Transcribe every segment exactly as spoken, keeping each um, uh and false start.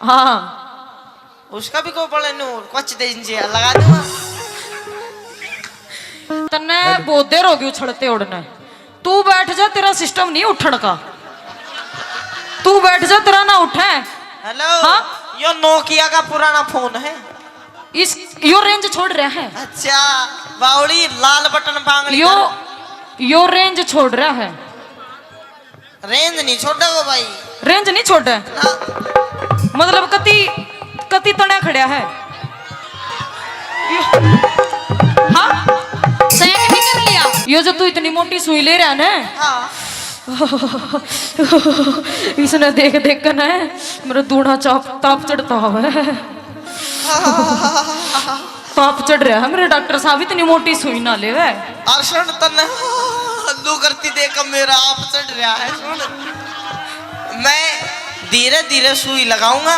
हाँ। उसका भी कोई बड़े नू कुछ दे इंजे लगा दूंगा। तन्ने बहुत देर होगी उछलते उड़ने। तू बैठ जा, तेरा सिस्टम नहीं उठण का। तू बैठ जा, तेरा ना उठे। हेलो। हाँ? यो नोकिया का पुराना फोन है। इस, यो रेंज छोड़ रहा है। अच्छा, बावड़ी लाल बटन बांगड़ी यो, कर। यो रेंज छोड़ रहा है। रेंज नहीं छोड़ेगो भाई। रेंज नहीं छोड़े? ना। मतलब कति, कति तने खड़ा है? यो, हाँ? चेक नहीं कर लिया? यो जो तू इतनी मोटी सुई ले रहा है ना? हाँ। इसने देख देख कर ना मेरा दूना चाप, ताप चढ़ता हुआ है। ताप चढ़ रहा है मेरे डॉक्टर साहब, इतनी मोटी सुई ना लेवे। और सुन, तन्ने लू करती देख मेरा आप चढ़ रहा है। सुन, मैं धीरे धीरे सुई लगाऊंगा,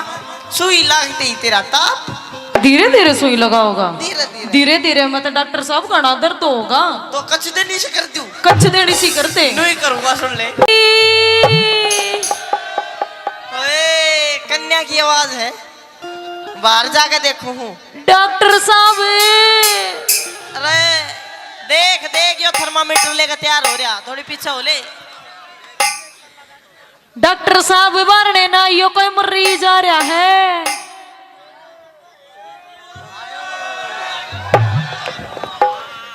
सुई लागते ही तेरा ताप। धीरे धीरे सुई लगाओगा? धीरे धीरे। धीरे धीरे में तो डॉक्टर साहब घना दर्द होगा। तो कच देनी से कर दूं? कच देनी सी कर दे। नहीं करूंगा, सुन ले। ई। ओए, कन्या की आवाज है। बाहर जाके देखूं हूँ। डॉक्टर साहब। अरे, देख, देख, यो थर्मामीटर लेकर तैयार हो रहा, थोड़ी पीछे हो ले। डॉक्टर साहब, बारणे ना, यो कोई मरीज आ रहा है।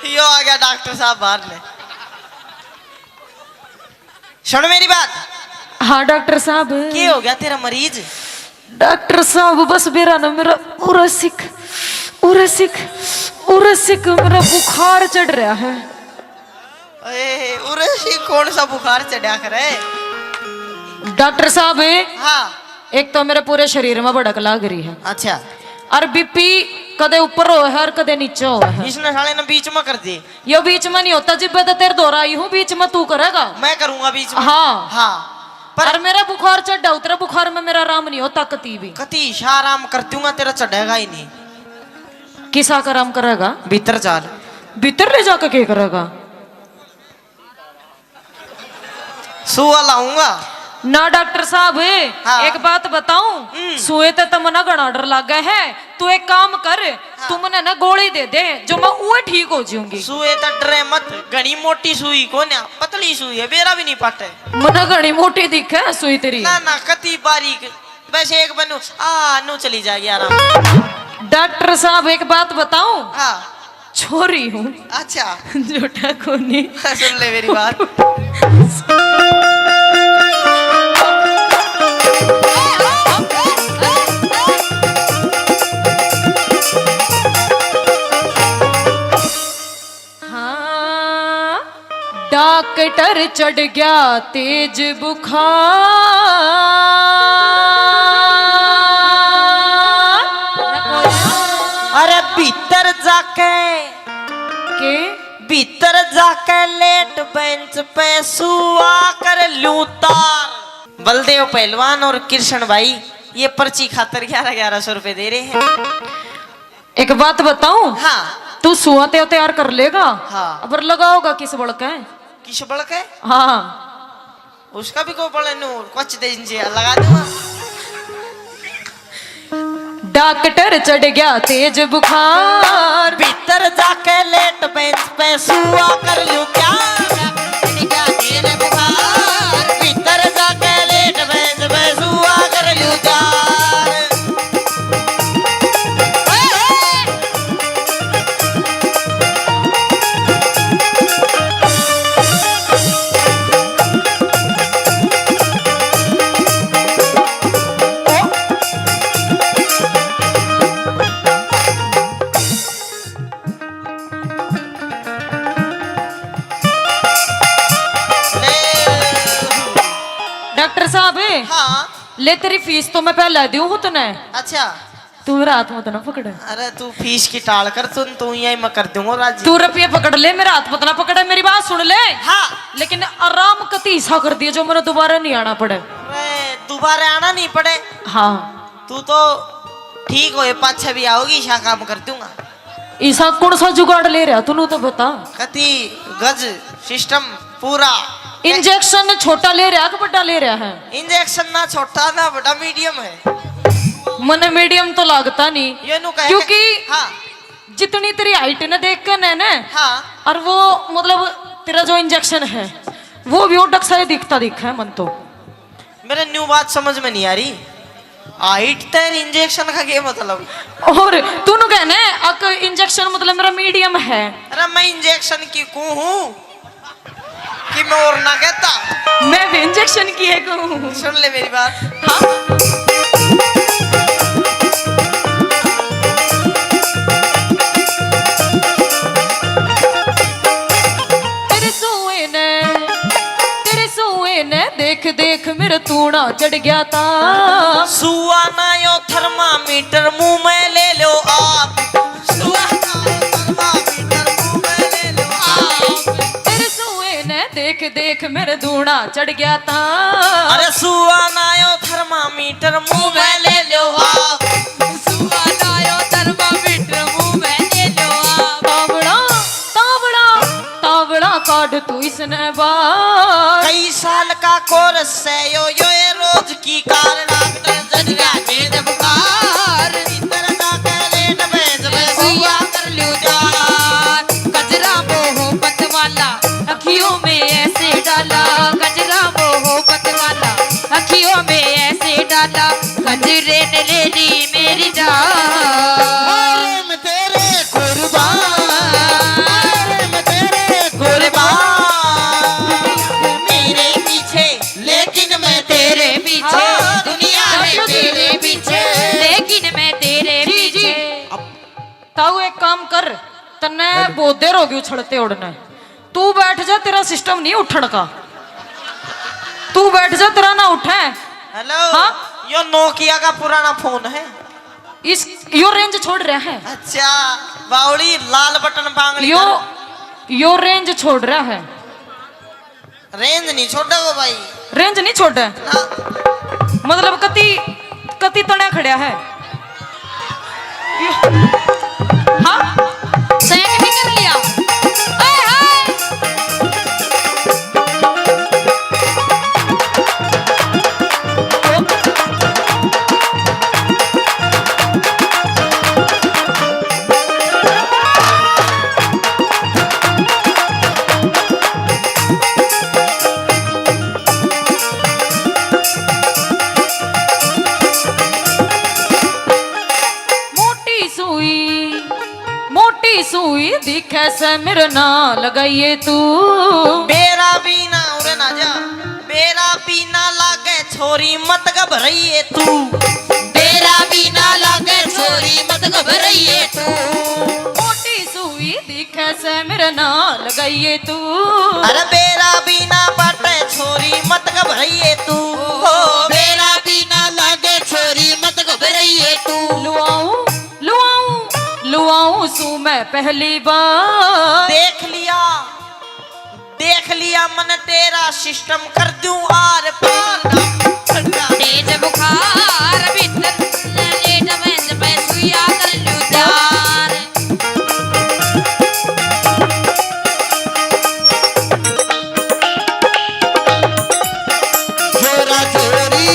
यो आ गया डॉक्टर साहब बाहर ने। सुन मेरी बात। हाँ डॉक्टर साहब। के हो गया तेरा मरीज? डॉक्टर साहब, बस बेरा ना मेरा उरसिक, उरसिक, उरसिक मेरा बुखार चढ़ रहा है। ए, उरसिक कौन सा बुखार चढ़ा करे? डॉक्टर साहब। हाँ। एक तो मेरे पूरे शरीर में भड़क लाग रही है। अच्छा। और बीपी कदे ऊपर हो है और कदे नीचे हो है। इसने साले ने बीच में कर दी। यो बीच में नहीं होता, जिब्बे तो तेरे दौरा आई हूँ, बीच में तू करेगा। मैं करूंगा बीच में। हाँ। हाँ। पर और मेरा बुखार चढ़ा, उतरे बुखार में मेरा आराम नहीं होता कती भी। कती सा आराम कर दूंगा, तेरा चढ़ेगा ही नहीं। किसा का आराम करेगा? भीतर चाल। भीतर ले जाके के करेगा? सुआ लाऊंगा। ना डॉक्टर साहब, हाँ। एक बात बताऊं, हम्म। सुए ते तो मना घना डर लागे है। तू एक काम कर, हाँ। तू मने ना गोली दे दे, जो मैं उए ठीक हो जाऊंगी। सुए ते डरे मत, घनी मोटी सुई कोन्या, पतली सुई है, बेरा भी नहीं पाटे। मने घनी मोटी दिखे है सुई तेरी। ना ना, कती बारीक, बस एक बनू आ नू चली जाएगी आराम। डॉक्टर साहब, एक बात बताऊं? हाँ। छोरी हूँ। अच्छा। झूठा कोनी। सुन ले मेरी बात। हाँ, डॉक्टर चढ़ गया तेज बुखार। अरे भीतर जाके, के? भीतर जाके लेट बेंच पे सुआ कर लूं तार। बलदेव पहलवान और कृष्ण भाई, ये पर्ची खातर ग्यारह ग्यारह सौ रुपए दे रहे हैं। एक बात बताऊं? हाँ। तू सुआ ते तैयार कर लेगा? हाँ। पर लगाओगा किस बल के? किस बल के? हाँ। उसका भी कोई बल नू कुछ दे इंजे लगा दूंगा। डॉक्टर चढ़ गया तेज बुखार। भीतर जाके लेट बेंच पे सुआ कर लूं क्या? भीतर जाके लेट बेंच पे सुआ कर लूं क्या? डॉक्टर साहब, हाँ। ले, तेरी फीस तो मैं पहले दूं हूँ तने। अच्छा। तू मेरा हाथ मत ना पकड़। अरे, तू फीस की टाल कर, तू, तू यही मैं कर दूंगा राजी। तू रुपये पकड़ ले, मेरा हाथ मत ना पकड़, मेरी बात सुन ले। हाँ। लेकिन आराम कती सा कर दिए, जो मैंने दोबारा नहीं आना पड़े। अरे, दोबारा आना नहीं पड़े। हाँ। तू तो ठीक होए पाछे भी आओगी, ईसा काम कर दूंगा। ईसा कौन सा जुगाड़ ले रहा, तू तो बता। कती गज सिस्टम पूरा। इंजेक्शन छोटा ले रहा कि बड़ा ले रहा है? इंजेक्शन ना छोटा ना बड़ा, मीडियम है। मने मीडियम तो लागता नहीं, ये नु कहे क्योंकि हाँ। जितनी तेरी हाइट ने देख के ने, ने हाँ। और वो मतलब तेरा जो इंजेक्शन है वो भी ओडक सा ही दिखता दिखा है मन तो। मेरे न्यू बात समझ में नहीं आ रही, हाइट तेरी इंजेक्शन का क्या मतलब? और तूने कहने अक इंजेक्शन मतलब मेरा मीडियम है। अरे मैं इंजेक्शन की कूँ हूँ कि मैं और ना कहता। मैं भी इंजेक्शन की है कूँ हूँ। सुन ले मेरी बात। हाँ। तेरे सुए ने, तेरे सुए ने देख देख मेरा तूड़ा चढ़ गया था। सुआ ना यो थर्मामीटर मुंह में ले लो आप। सुआ ना यो थर्मामीटर मुंह में ले लो आप। तेरे सुए ने देख देख मेरा दूना चढ़ गया था। अरे सुआ ना यो थर्मामीटर मुंह में ले लो आप। सुआ ना यो थर्मामीटर मुंह में ले लो आप। तावड़ा, तावड़ा, तावड़ा काट तू इसने बाहर। कई साल का कोर्स है यो, यो ये रोज की कार। डॉक्टर जजरा के जब कार, भीतर जाके लेट में जब सुआ कर लूं जान। गजरा मोहब्बत वाला अखियों में ऐसे डाला, गजरा मोहब्बत वाला अखियों में ऐसे डाला, गजरे ने ले ली मेरी जान। अरे मैं तेरे कुर्बान, अरे मैं तेरे कुर्बान। मेरे पीछे, लेकिन मैं तेरे पीछे। हाँ। दुनिया में तेरे पीछे, लेकिन मैं तेरे पीछे। ताऊ एक काम कर, तन्ने बहुत देर हो गई उछलते उड़ने। तू बैठ जा, तेरा सिस्टम नहीं उठण का। तू बैठ जा, तेरा ना उठे। हेलो। हाँ? यो नोकिया का पुराना फोन है। इस, यो रेंज छोड़ रहा है। अच्छा, बावली लाल बटन बांगड़ी यो, कर। यो रेंज छोड़ रहा है। रेंज नहीं छोड़ेगा भाई। रेंज नहीं छोड़े? ना। मतलब कति, कति तने खड़ा है। हाँ? सैक भी कर लिया। ओए हाय। मोटी सुई, मोटी सुई दिखे से मेरे ना लगाइए तू। बेरा भी ना उरे ना जा, बेरा भी ना लागे छोरी मत घबराइए तू। बेरा भी ना लागे छोरी मत घबराइए तू। मोटी सुई दिखे से मेरे ना लगाइए तू। अरे बेरा भी ना बाटे छोरी मत घबराइए तू। ओ, बेरा भी ना लागे छोरी मत घबराइए तू। लुआऊं, लुआऊं, लुआऊं सू मैं पहली बार। देख लिया, देख लिया मन तेरा सिस्टम कर दूं आर पार। तेज बुखार भीतर लेट में जब सुइया कर लूं जान। जोरा जोरी,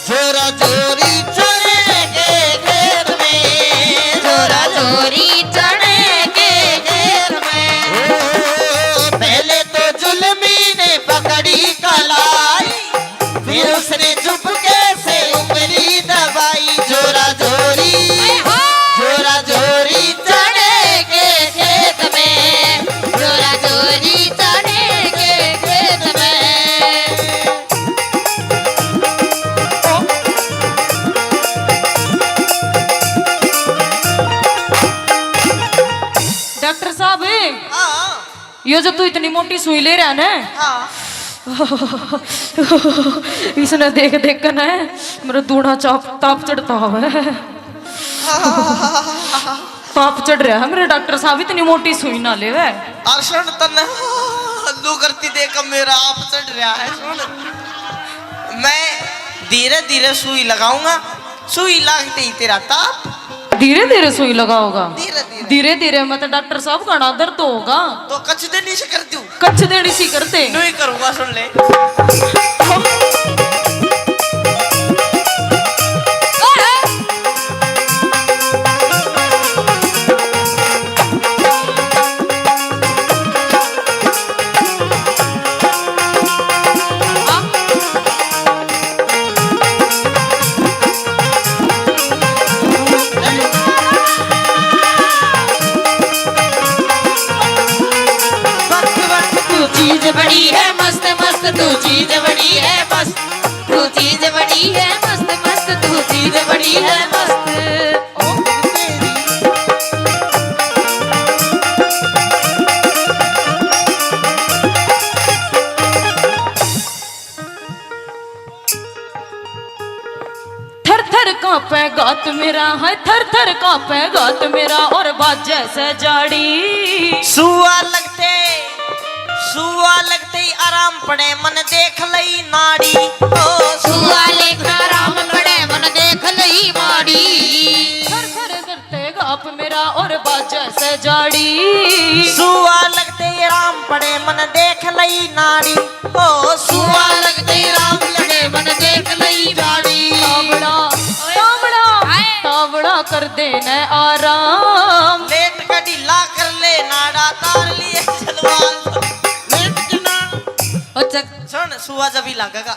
जोरा जोरी चने के खेत में, जोरा जोरी चने के खेत में। ओ, पहले तो जुल्मी ने पकड़ी कलाई, फिर उसने चुपके से उंगली दबाई। जोरा जोरी, जोरा जोरी चने के खेत में, जोरा जोरी चने के खेत में। डॉक्टर साहब, हाँ। यो जो तू इतनी मोटी सुई ले रहा है ना, हाँ। इसने देख देख कर ना मेरा दूना चाप, ताप चढ़ता हुआ है। ताप चढ़ रहा है मेरे डॉक्टर साहब, इतनी मोटी सुई ना लेवे। अर्षण तन्ने लू करती देख मेरा आप चढ़ रहा है। सुन, मैं धीरे धीरे सुई लगाऊंगा, सुई लागते ही तेरा ताप। धीरे धीरे सुई लगाओगा? धीरे धीरे। धीरे धीरे? मैं तो डॉक्टर साहब घना दर्द होगा। तो कच देनी से कर दूं? कच देनी सी कर दे। न्यू ही करूंगा, सुन ले। बड़ी है मस्त। थर थर कांपे गात मेरा, हाय थर थर कांपे गात मेरा, और बाजे से जाड़ी। सुआ लगते, सुआ लगते ही आराम पड़े, मन देख लई नाड़ी। ओ सुआ लगते आराम पड़े, मन देख लई माड़ी। थर थर करते गाप मेरा और बाजे से जाड़ी। सुआ लगते ही आराम पड़े, मन देख लई नाड़ी। ओ सुआ लगते राम लगे, मन देख लई जाड़ी। तावड़ा, तावड़ा, हाय। तावड़ा कर देने आराम। लेट का ढीला कर ले नाड़ा, तार लिए सलवार। लेट के ना। अच्छा। सुन, सुआ जब ही लगेगा।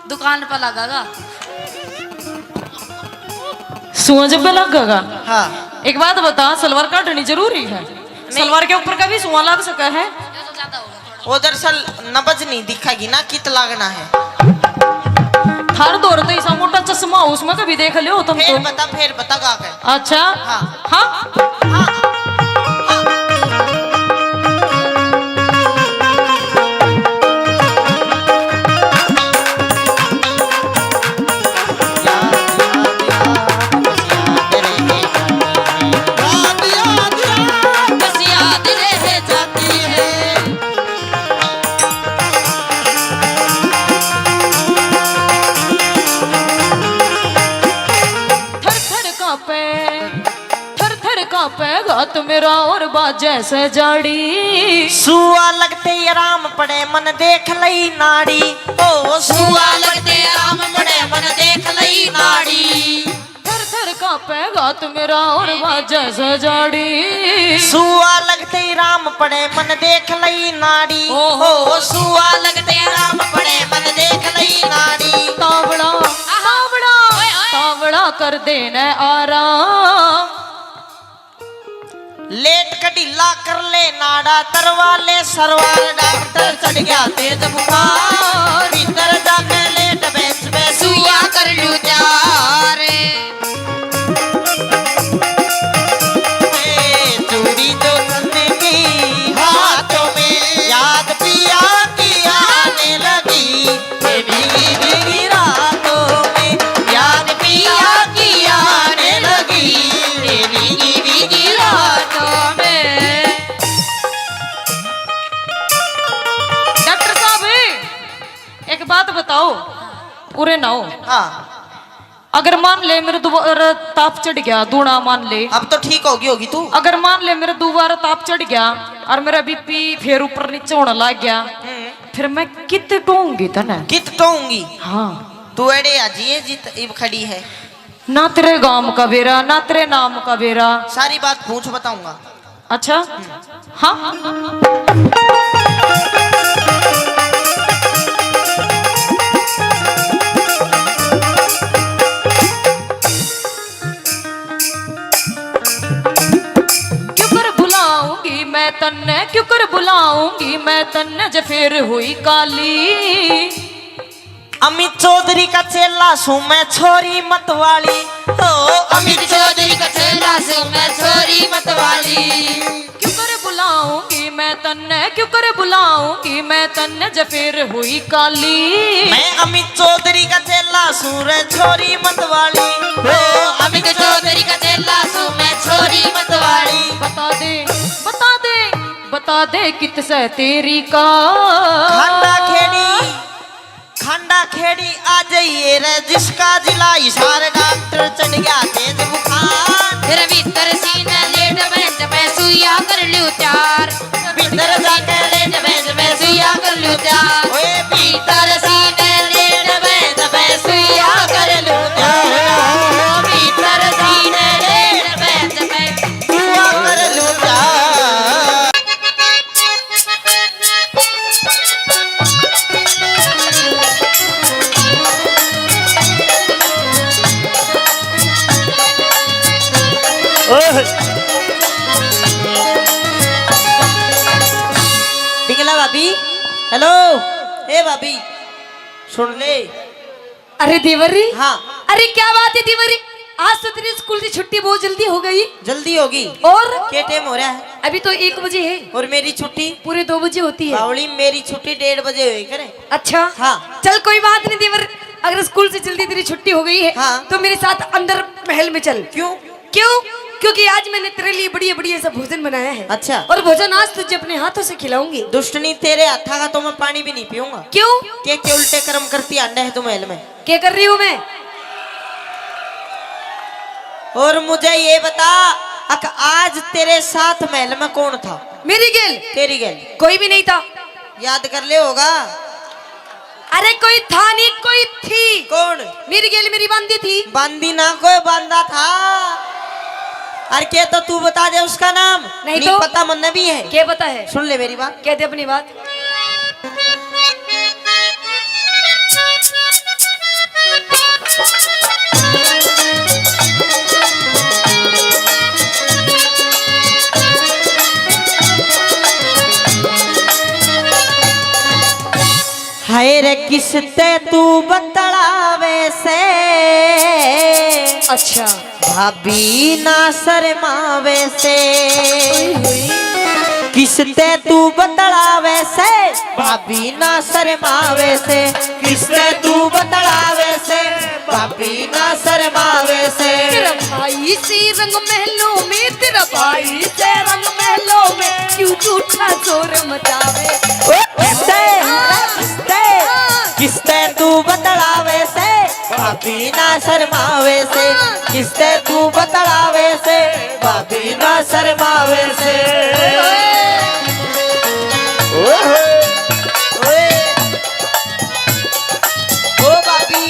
दुकान पर लगेगा। सुआ जब पे लगेगा? हाँ। एक बात बता, सलवार काटनी जरूरी है? नहीं। सलवार के ऊपर का भी सुआ लग सका है? वो दरअसल नब्ज नहीं दिखेगी ना, कित लागना है। थार दौर तो ऐसा मोटा चश्मा हो, उसमें कभी देख लियो तुम फिर तो। बता, फिर बता गा के। अच्छा। हाँ। हाँ? हाँ। थर थर कांपे, थर थर कांपे गात मेरा और बाजे से जाड़ी। सुआ लगते ही आराम पड़े, मन देख लई नाड़ी। ओ सुआ लगते आराम पड़े, मन देख लई नाड़ी। थर थर कांपे गात मेरा और बाजे से जाड़ी। सुआ लगते ही राम पड़े, मन देख लई नाड़ी। ओहो। ओ सुआ लगते राम पड़े, मन देख लई नाड़ी। तावड़ा, तावड़ा, ओए, ओए। तावड़ा कर देने आराम। लेट का ढीला कर ले नाड़ा, तरवा ले सरवार, डॉक्टर चढ़ गया तेज बुखार। भीतर जाके लेट बेंच पे सुइया कर लूं तैयार। ए, चूड़ी तो चंदन की हाथों में, याद पिया की आने लगी। ये भीगी भीगी रातों में याद पिया की आने लगी, ये भीगी भीगी रातों में। डॉक्टर साहब, एक बात बताओ, पूरे ना हो। हाँ। अगर मान ले मेरे दोबारा ताप चढ़ गया, दूना मान ले। अब तो ठीक होगी, होगी तू। अगर मान ले मेरे दोबारा ताप चढ़ गया और मेरा बीपी फिर ऊपर नीचे होने लग गया, हम्म। फिर मैं कित टोऊंगी तने? कित टोऊंगी? हाँ। तू एड़े आ जिए जित इब खड़ी है। ना तेरे गांव का बेरा, ना तेरे नाम का बेरा। सारी बात पूछ, बताऊंगा। अच्छा? हाँ? क्यों कर बुलाऊंगी मैं तन्ने, क्यों कर बुलाऊंगी मैं तन्ने, जे फिर हुई काली। अमित चौधरी का चेला सूं मैं, छोरी मत वाली। ओ, अमित चौधरी का चेला सूं मैं, छोरी मत वाली। क्यों कर बुलाऊंगी मैं तन्ने, क्यों कर बुलाऊंगी मैं तन्ने, जे फिर हुई काली। मैं अमित चौधरी का चेला सूं रे, छोरी मत वाली। ओ, अमित चौधरी का चेला सूं मैं, छोरी मत वाली। बता दे, बता दे, बता दे कित से तेरी का। खांडा खेड़ी। खांडा खेड़ी आ जाइए रे, जिसका जिला हिसार, डॉक्टर चढ़ गया तेज बुखार। तेरे भीतर सीने लेट बेंच पे सुइया कर लूं तैयार। भीतर जाके लेट बेंच पे सुइया कर लूं तैयार। ओए भीतर सीने लेट बेंच पे सुइया कर लूं तैयार। भीतर सीने लेट बेंच पे सुइया कर लूं तैयार। ओह। पिंगला भाभी, हेलो। ए भाभी, सुन ले। अरे देवर रे। हाँ। अरे क्या बात है देवर रे, आज तो तेरे स्कूल से छुट्टी बहुत जल्दी हो गई। जल्दी होगी। और? क्या टाइम हो रहा है? अभी तो एक बजे है। और मेरी छुट्टी? पूरे दो बजे होती है। बावली, मेरी छुट्टी डेढ़ बजे हुई करे। अच्छा। हाँ। चल कोई बात नहीं देवर, अगर स्कूल से जल्दी तेरी छुट्टी हो गई है, हाँ। तो मेरे साथ अंदर महल में चल। क्यों? क्यों? क्योंकि आज मैंने तेरे लिए बढ़िया बढ़िया सा भोजन बनाया है। अच्छा। और भोजन आज तुझे अपने हाथों से खिलाऊंगी। दुष्टनी, तेरे हाथा का तो मैं पानी भी नहीं पीऊंगा। क्यों? के, के उल्टे कर्म करती आंडा है तू महल में। क्या कर रही हूँ मैं? और मुझे ये बता, अक आज तेरे साथ महल में कौन था? मेरी गेल? तेरी गेल। कोई भी नहीं था। याद कर ले होगा। अरे कोई था नहीं, कोई थी। कौन? मेरी गेल मेरी बांदी थी। बांदी ना कोई बांदा था। अरे के तो तू बता दे उसका नाम। नहीं नहीं तो? पता मन्ने भी है। क्या पता है? सुन ले मेरी बात। कह दे अपनी बात। हाय रे किसते तू बतलावे से। अच्छा। भाभी ना शर्मावे से। ओए होए। किसते तू बतलावे से, भाभी ना शर्मावे से। किसते तू बतलावे से, भाभी ना शर्मावे से। तेरा भाई से रंग महलों में, तेरा भाई से रंग महलों में, क्यों झूठा शोर मचावे। ओ किसते, हाँ। किसते, हाँ। किसते तू बतलावे से, भाभी ना शर्मावे से। हाँ। किसते तू बतलावे से, भाभी ना शर्मावे से। ओए। ओए। ओ भाभी।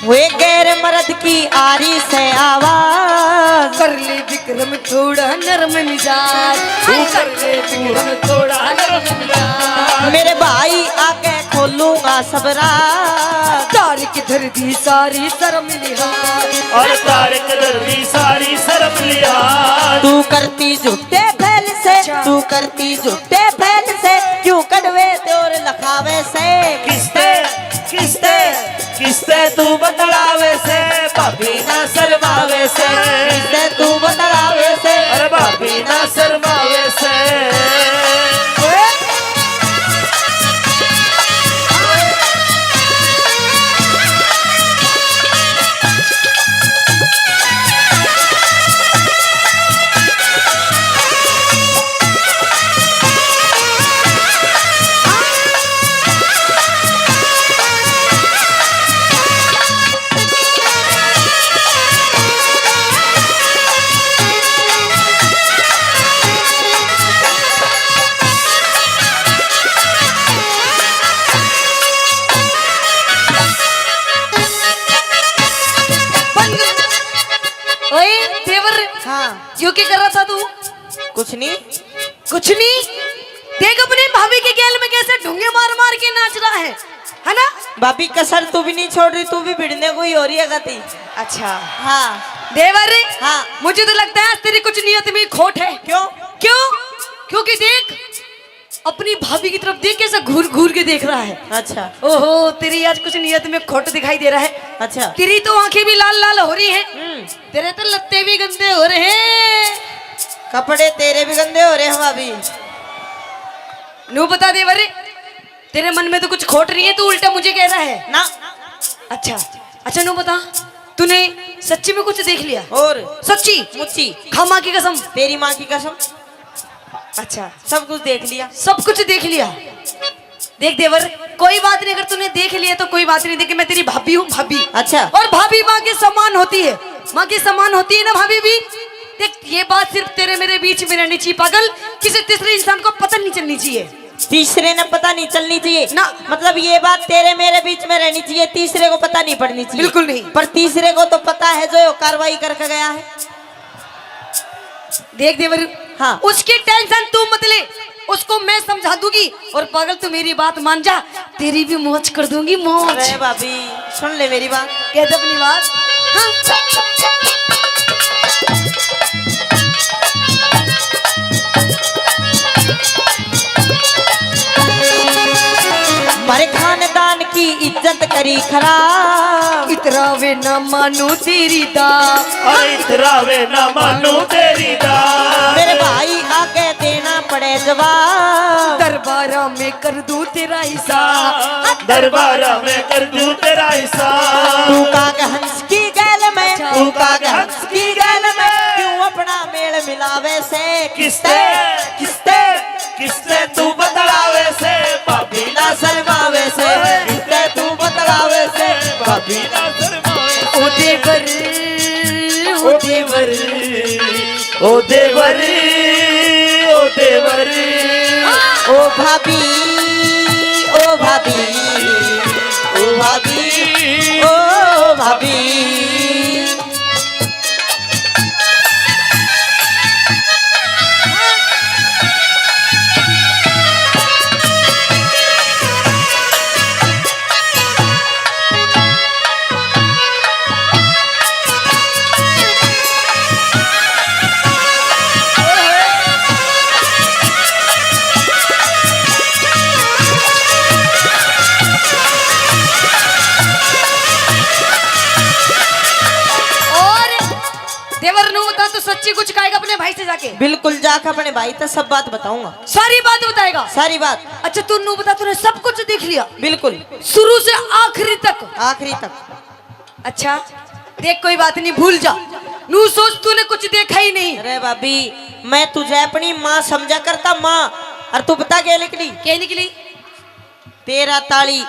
वे गैर मर्द की आरी से आवाज। कर ले विक्रम थोड़ा नरम मिजाज। तू कर ले विक्रम थोड़ा नरम मिजाज। मेरे भाई आके खोलूंगा सब राज। तारिक धर दी सारी शर्म लिहाज। और तारिक धर दी सारी शर्म लिहाज। तू करती झूठे फैल से, अच्छा। तू करती झूठे फैल से, क्यों कड़वे ते और लखावे से। किसते, किसते, किसते तू बतलावे से, भाभी ना शर्मावे से। किसते तू बतलावे से, अरे भाभी ना शर्मावे से। ओए देवर, हाँ। यो क्या कर रहा था तू? कुछ नहीं। कुछ नहीं। देख अपनी भाभी के गैल में कैसे ढूंगे मार मार के नाच रहा है, है ना? भाभी कसर तू भी नहीं छोड़ रही, तू भी भिड़ने को ही हो रही है गति। अच्छा। हाँ। देवर, हाँ। मुझे तो लगता है आज तेरी कुछ नियत में खोट है। क्यों? क्यों? क्योंकि देख अपनी भाभी की तरफ देख, कैसे घूर घूर के देख रहा है। अच्छा। ओहो, तेरी आज कुछ नियत में खोट दिखाई दे रहा है। अच्छा। तेरी तो आंखें भी लाल लाल हो रही हैं। हम्म। तेरे तो लत्ते भी गंदे हो रहे हैं। कपड़े तेरे भी गंदे हो रहे हैं भाभी। नू बता देवर, तेरे मन में तो कुछ खोट नहीं है, तू उल्टा मुझे कह रहा है ना। अच्छा, अच्छा नू बता, तूने सच्ची में कुछ देख लिया? और? सच्ची? मुच्ची। खामा की कसम। तेरी माँ की कसम। अच्छा। सब कुछ देख लिया। सब कुछ देख लिया। देख देवर, कोई बात नहीं, अगर तूने देख लिया तो कोई बात नहीं। देख, मैं तेरी भाभी हूँ, भाभी। अच्छा। और भाभी माँ के समान होती है, माँ के समान होती है ना भाभी भी। देख, ये बात सिर्फ तेरे मेरे बीच में रहनी चाहिए पागल, किसी तीसरे इंसान को पता नहीं चलनी चाहिए। तीसरे ने पता नहीं चलनी चाहिए ना। मतलब, ये बात तेरे मेरे बीच में रहनी चाहिए, तीसरे को पता नहीं पड़नी चाहिए। बिल्कुल नहीं। पर तीसरे को तो पता है, जो कार्रवाई करके गया है। देख देवर, हाँ। उसकी टेंशन तू मत ले, उसको मैं समझा दूंगी। और पागल, तू मेरी बात मान जा, तेरी भी मौज कर दूंगी, मौज। अरे भाभी, सुन ले मेरी बात। कह दे अपनी बात। हाँ। म्हारे खानदान की इज्जत करी खराब। इतरावे ना मानू तेरी दाब। अरे इतरावे ना मानू तेरी दाब। मेरे भाई आगे देना पड़े जवाब। दरबारा में कर दूं तेरा हिसाब। दरबारा में कर दूं तेरा हिसाब। तू काग हंस की गैल में, तू काग हंस की गैल में क्यों अपना मेल मिलावे से? किसते, किसते, किसते तू बतलावे से? भाभी ना शर्मावे से। किसते तू बतलावे से? भाभी ना शर्मावे से। ओ देवर, ओ देवर, ओ देवर, ओ देवर, ओ भाभी, ओ भाभी, ओ भाभी, ओ भाभी। और देवर नू बता, तू सच्ची कुछ कहेगा अपने भाई से जाके? बिल्कुल, जाके अपने भाई तक सब बात बताऊंगा। सारी बात बताएगा? सारी बात। अच्छा, तू नू बता, तूने सब कुछ देख लिया? बिल्कुल। शुरू से आखिरी तक? आखिरी तक। अच्छा, देख, कोई बात नहीं, भूल जा। नू सोच, तूने कुछ देखा ही नहीं। अरे भाभी, मैं तुझे अपनी माँ समझा करता, माँ। और तू बता, क्या निकली? क्या निकली? तेरा ताली,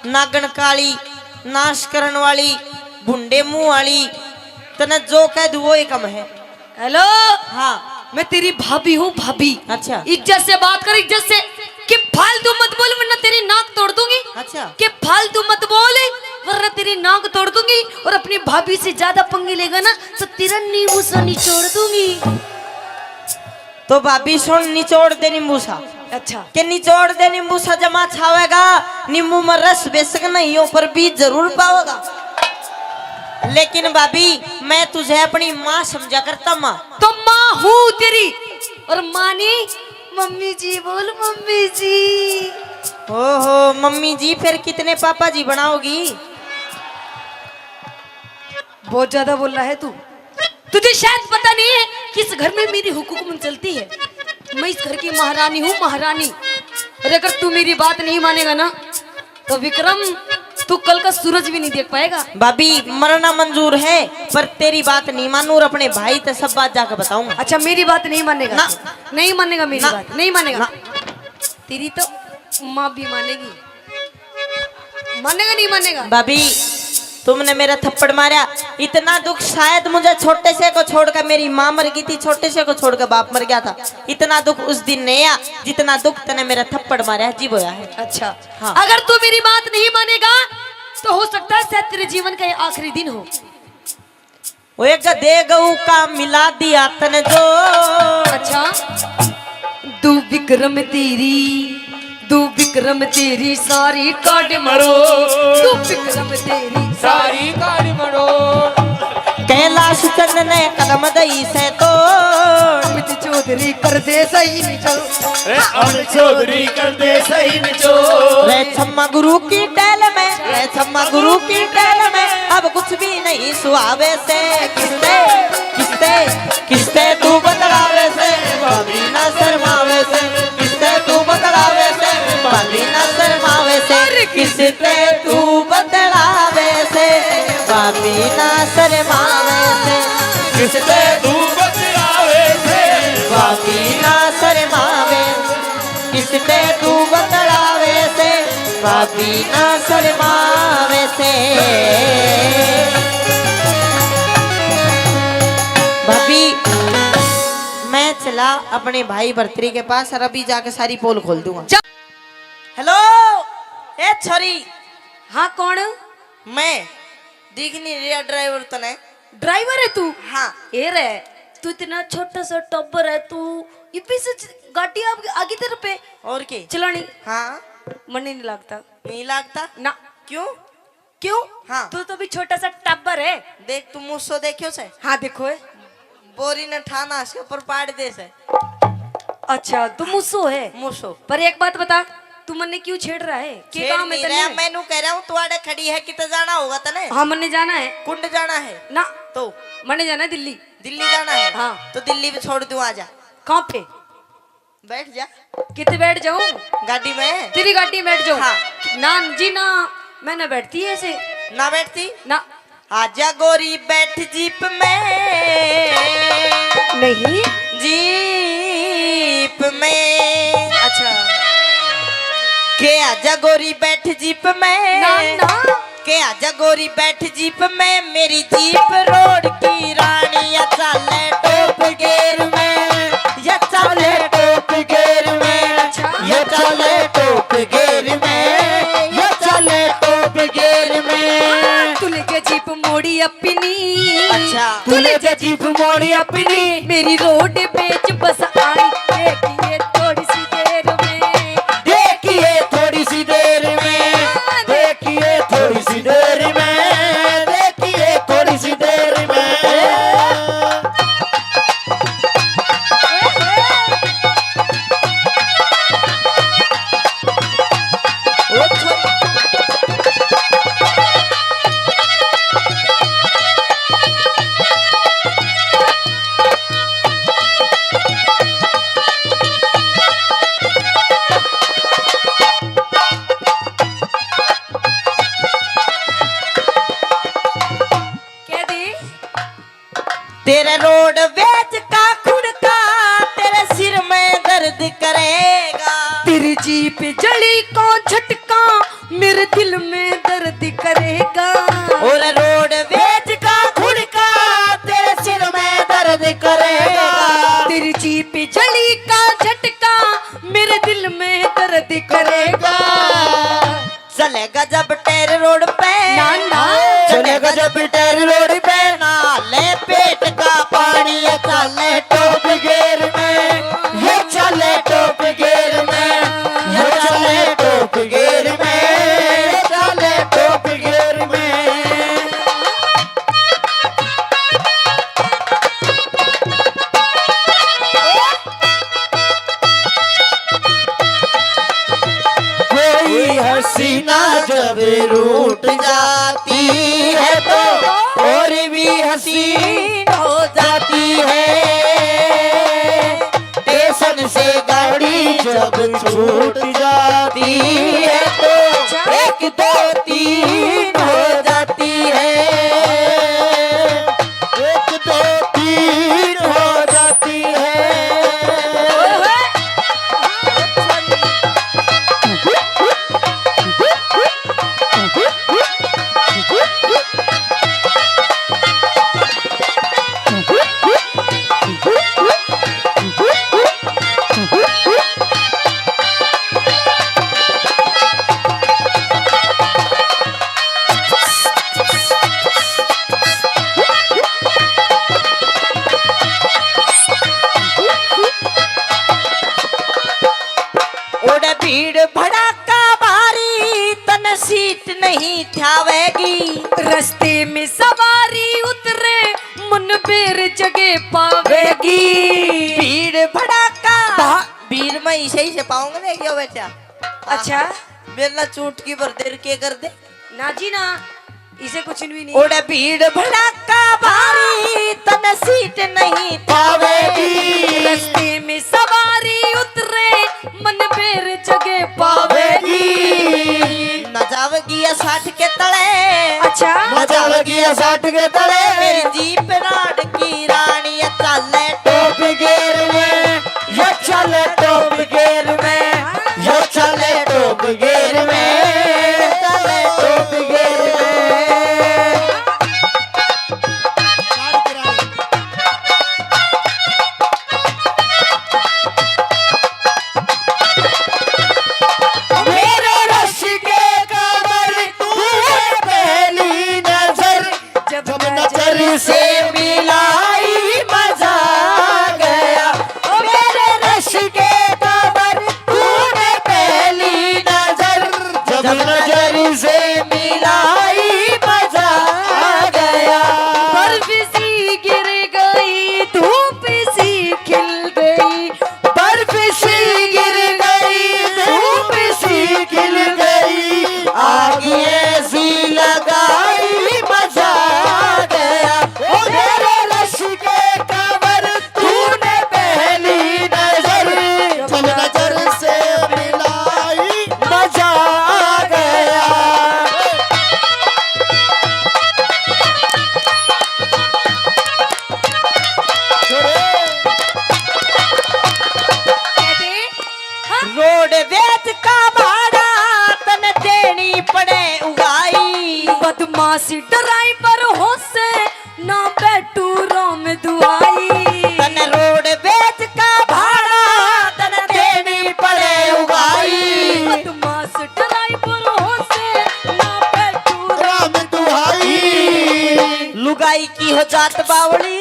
नागण काली, नाश करण वाली, भुंडे मुंह वाली, तने जो कह दूं वो ही कम है। हेलो। हाँ। मैं तेरी भाभी हूँ, भाभी। अच्छा। इज्जत से बात कर, इज्जत से। कि फालतू मत बोल, वरना तेरी नाक तोड़ दूंगी। अच्छा। कि फालतू मत बोल, वरना तेरी नाक तोड़ दूंगी। और अपनी भाभी से ज्यादा पंगे लेगा ना, तो तेरा नींबू सा निचोड़ दूंगी। तो भाभी सुन, निचोड़ दे नींबू सा। अच्छा। के निचोड़ दे नींबू सा, जमा छावेगा, नींबू में रस बेशक नहीं हो, पर बीज जरूर पावेगा। लेकिन भाभी, मैं तुझे अपनी माँ समझा करता, माँ। तो माँ हूँ तेरी, और माँ नहीं, मम्मी जी बोल, मम्मी जी। ओहो, मम्मी जी, फिर कितने पापा जी बनाओगी? बहुत ज्यादा बोल रहा है तू। तुझे शायद पता नहीं है कि इस घर में मेरी हुकूमत चलती है। मैं इस घर की महारानी हूँ, महारानी। और अगर तू मेरी बात नहीं मानेगा ना, तो विक्रम, तू कल का सूरज भी नहीं देख पाएगा। भाभी, मरना मंजूर है, पर तेरी बात नहीं मानू और अपने भाई ते सब बात जाके बताऊंगा। अच्छा, मेरी बात नहीं मानेगा? ना। नहीं मानेगा मेरी ना। बात? नहीं मानेगा? ना। तेरी तो माँ भी मानेगी। मानेगा, नहीं मानेगा? भाभी, तुमने मेरा थप्पड़ मारा, इतना दुख शायद मुझे छोटे से को छोड़कर, मेरी माँ मर गई थी, छोटे से को छोड़कर बाप मर गया था, इतना दुख उस दिन नहीं आया, जितना दुख तने मेरा थप्पड़ मारा है, जी, वो आया है। अच्छा। हाँ। अगर तू मेरी बात नहीं मानेगा, तो हो सकता है शायद तेरे जीवन का ये आखिरी दिन हो। ओए गधे गऊ का मिला दिया तने जो। अच्छा। दू विक्रम तेरी, दू विक्रम तेरी सारी काट मरो। दू विक्रम तेरी सारी काट मरो। कैलाश चंद ने कदम दई से तो। अमित चौधरी कर दे सही निचोड़। रे अमित चौधरी कर दे सही निचोड़। रे छम्मा गुरु की टहल में, रे छम्मा गुरु की टहल में, अब कुछ भी नहीं सुहावे से। किसते, किसते, किसते तू बतलावे से, भाभी ना शर्मावे से। किसते तू बतलावे से, भाभी ना शर्मावे से। अरे किसते तू बतलावे से, भाभी ना शर्मावे से। किसते तू बतलावे से, भाभी ना शर्मावे। किसते तू बतलावे से, भाभी ना शर्मावे से। भाभी, मैं चला अपने भाई भरतरी के पास और अभी जाके सारी पोल खोल दूंगा। जा- हेलो, ए छोरी। हाँ, कौन? मैं। दिख नहीं रहा ड्राइवर तने? ड्राइवर है तू? हाँ। ए रे, तू इतना छोटा सा टब्बर है, तू इब्बी से च-, गाड़ी आ-, आगी तेरे पे। और के? चलानी? हाँ। मन ही नहीं लगता। नहीं लगता? ना। क्यों? क्यों? हाँ। तू तो भी छोटा सा टब्बर है। देख, तू मूसो देखियो से? हाँ, देखो है। बोरी ने ठाना इसके ऊपर पाड़ दे से। अच्छा, तू मूसो है? मूसो। पर एक बात बता, तू मन्ने क्यों छेड़ रहा है? के छेड़ काम है नहीं तन्ने? रहा, मैनू कह रहा हूँ, तू आड़े खड़ी है, किते जाना होगा तने? हाँ, मन्ने जाना है। कुंड जाना है? ना। तो? मन्ने जाना है दिल्ली। दिल्ली जाना है? हाँ। तो दिल्ली भी छोड़ दूँ, आ जा। कहाँ पे? बैठ जा। कित बैठ जाऊं? गाड़ी में। तेरी गाड़ी में बैठ जाऊं? हाँ। ना जी ना, मैं ना बैठती ऐसे। ना बैठती? ना। आजा गोरी बैठ जीप में। नहीं। जीप में। अच्छा। के आजा गोरी बैठ जीप में। ना, ना। के आजा गोरी बैठ जीप में, मेरी जीप रोड की रानी, या चाले टॉप गियर में, या चाले टॉप गियर में, अच्छा। या चाले टॉप गियर में, या चाले टॉप गियर में। हाँ, तू ले जा जीप मोड़ी अपनी। अच्छा। तू ले जा जीप मोड़ी अपनी। मेरी रोड पे च बस आनी, देखिए थोड़ी सी देर में। देखिए थोड़ी सी देर में, देखिए थोड़ी सी देर में, देखिए थोड़ी सी देर में। कह दी। तेरे रोड वेज का खुड़का तेरे सिर में दर्द करेगा। तेरी जीप जली को झटका मेरे दिल में दर्द करेगा। और रोड वेज का खुड़का तेरे सिर में दर्द करेगा। तेरी जीप जली का झटका मेरे दिल में दर्द करेगा। चलेगा जब टेर रोड पे, ना, ना। चलेगा जब टेर रोड पे, ना ले पेट का पानी, ये चाले टॉप गियर में, ये चाले टॉप गियर में, ये चाले टॉप गियर में, ये चाले टॉप गियर में। कोई हसीना जब रूठ जाती है तो और भी हसीन हो जाती है। स्टेशन से गाड़ी जब छूट जाती है तो एक दो तीन हो जाती है। एक दो तीन हो जाती है। ओड़े भीड़ भड़ाका भारी, तन सीट नहीं थावेगी। रस्ते में सवारी उतरे, मन बेर जगह पावेगी। भीड़ भड़ाका। भा- भीड़ में इसे ही से पाऊंगा, देखियो बेटा। अच्छा। मेरे ना चूटकी भर देर के कर दे। ना जी ना, इसे कुछ भी नहीं। ओड़े भीड़ भड़ाका भारी, तन सीट नहीं थावेगी। रस्ते में सवारी उतरे, मन बेर जगह पावेगी। ना जावेगी या साठ के तले। अच्छा। ना जावेगी या साठ के तले। मेरी जीप राड की रानी, या चाले टॉप गियर में, या चाले टॉप गियर में, या चाले टॉप गियर में, चाले टॉप गियर में। असी ड्राइवर होसे ना बैठू राम दुआई। तन रोड बेच का भाड़ा तन देनी पड़े उगाई। बदमाश ड्राइवर होसे ना बैठू राम दुआई। लुगाई की हो जात बावली,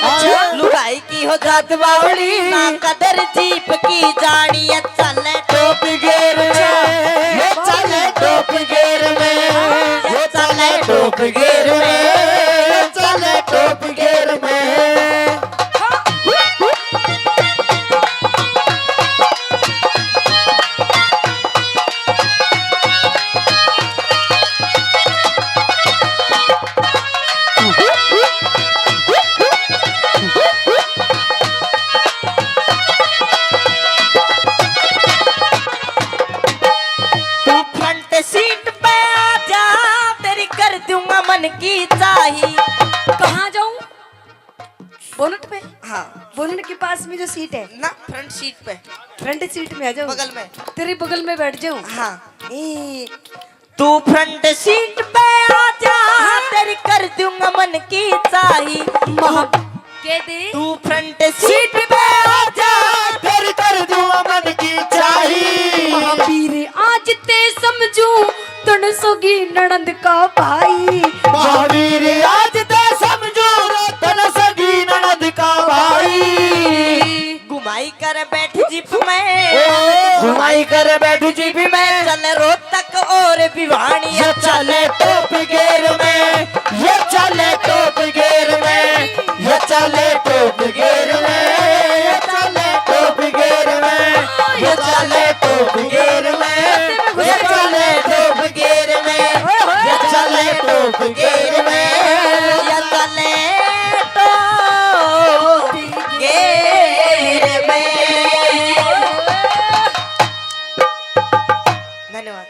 अच्छा। लुगाई की हो जात बावली। ना कदर जीप की जानी है, चले टॉप गियर में, ये चले टॉप गियर में, ये चले टॉप गियर में, ये चले टॉप गियर में। तू फ्रंट सीट पे आ जा, तेरी कर दूंगा मन की चाही। कहाँ जाऊं? बोनट पे? हाँ। बोनट के पास में जो सीट है ना, फ्रंट सीट पे। फ्रंट सीट में आ जाऊं? बगल में। तेरे बगल में बैठ जाऊं? हाँ। ए, तू फ्रंट सीट पे आ जा, तेरी कर दूंगा मन की चाही। महा-, कह दे। तू फ्रंट सीट पे आ जा, तेरी कर दूंगा मन की चाही। महावीर आज ते समझू, तन सगी ननद का भाई। महावीर आज ते समझू, तन सगी ननद का भाई। घुमाई कर बैठ जीप में, ओ। घुमाई कर बैठ जीप में। चल रोहतक और भिवानी, ये चले टॉप गियर में, ये चले टॉप गियर में, ये चले टॉप गियर में, ये चले टॉप गियर में, ये चले टॉप गियर में, ये चले टॉप गियर में, ये चले टॉप गियर में, ये चले टॉप गियर में। धन्यवाद।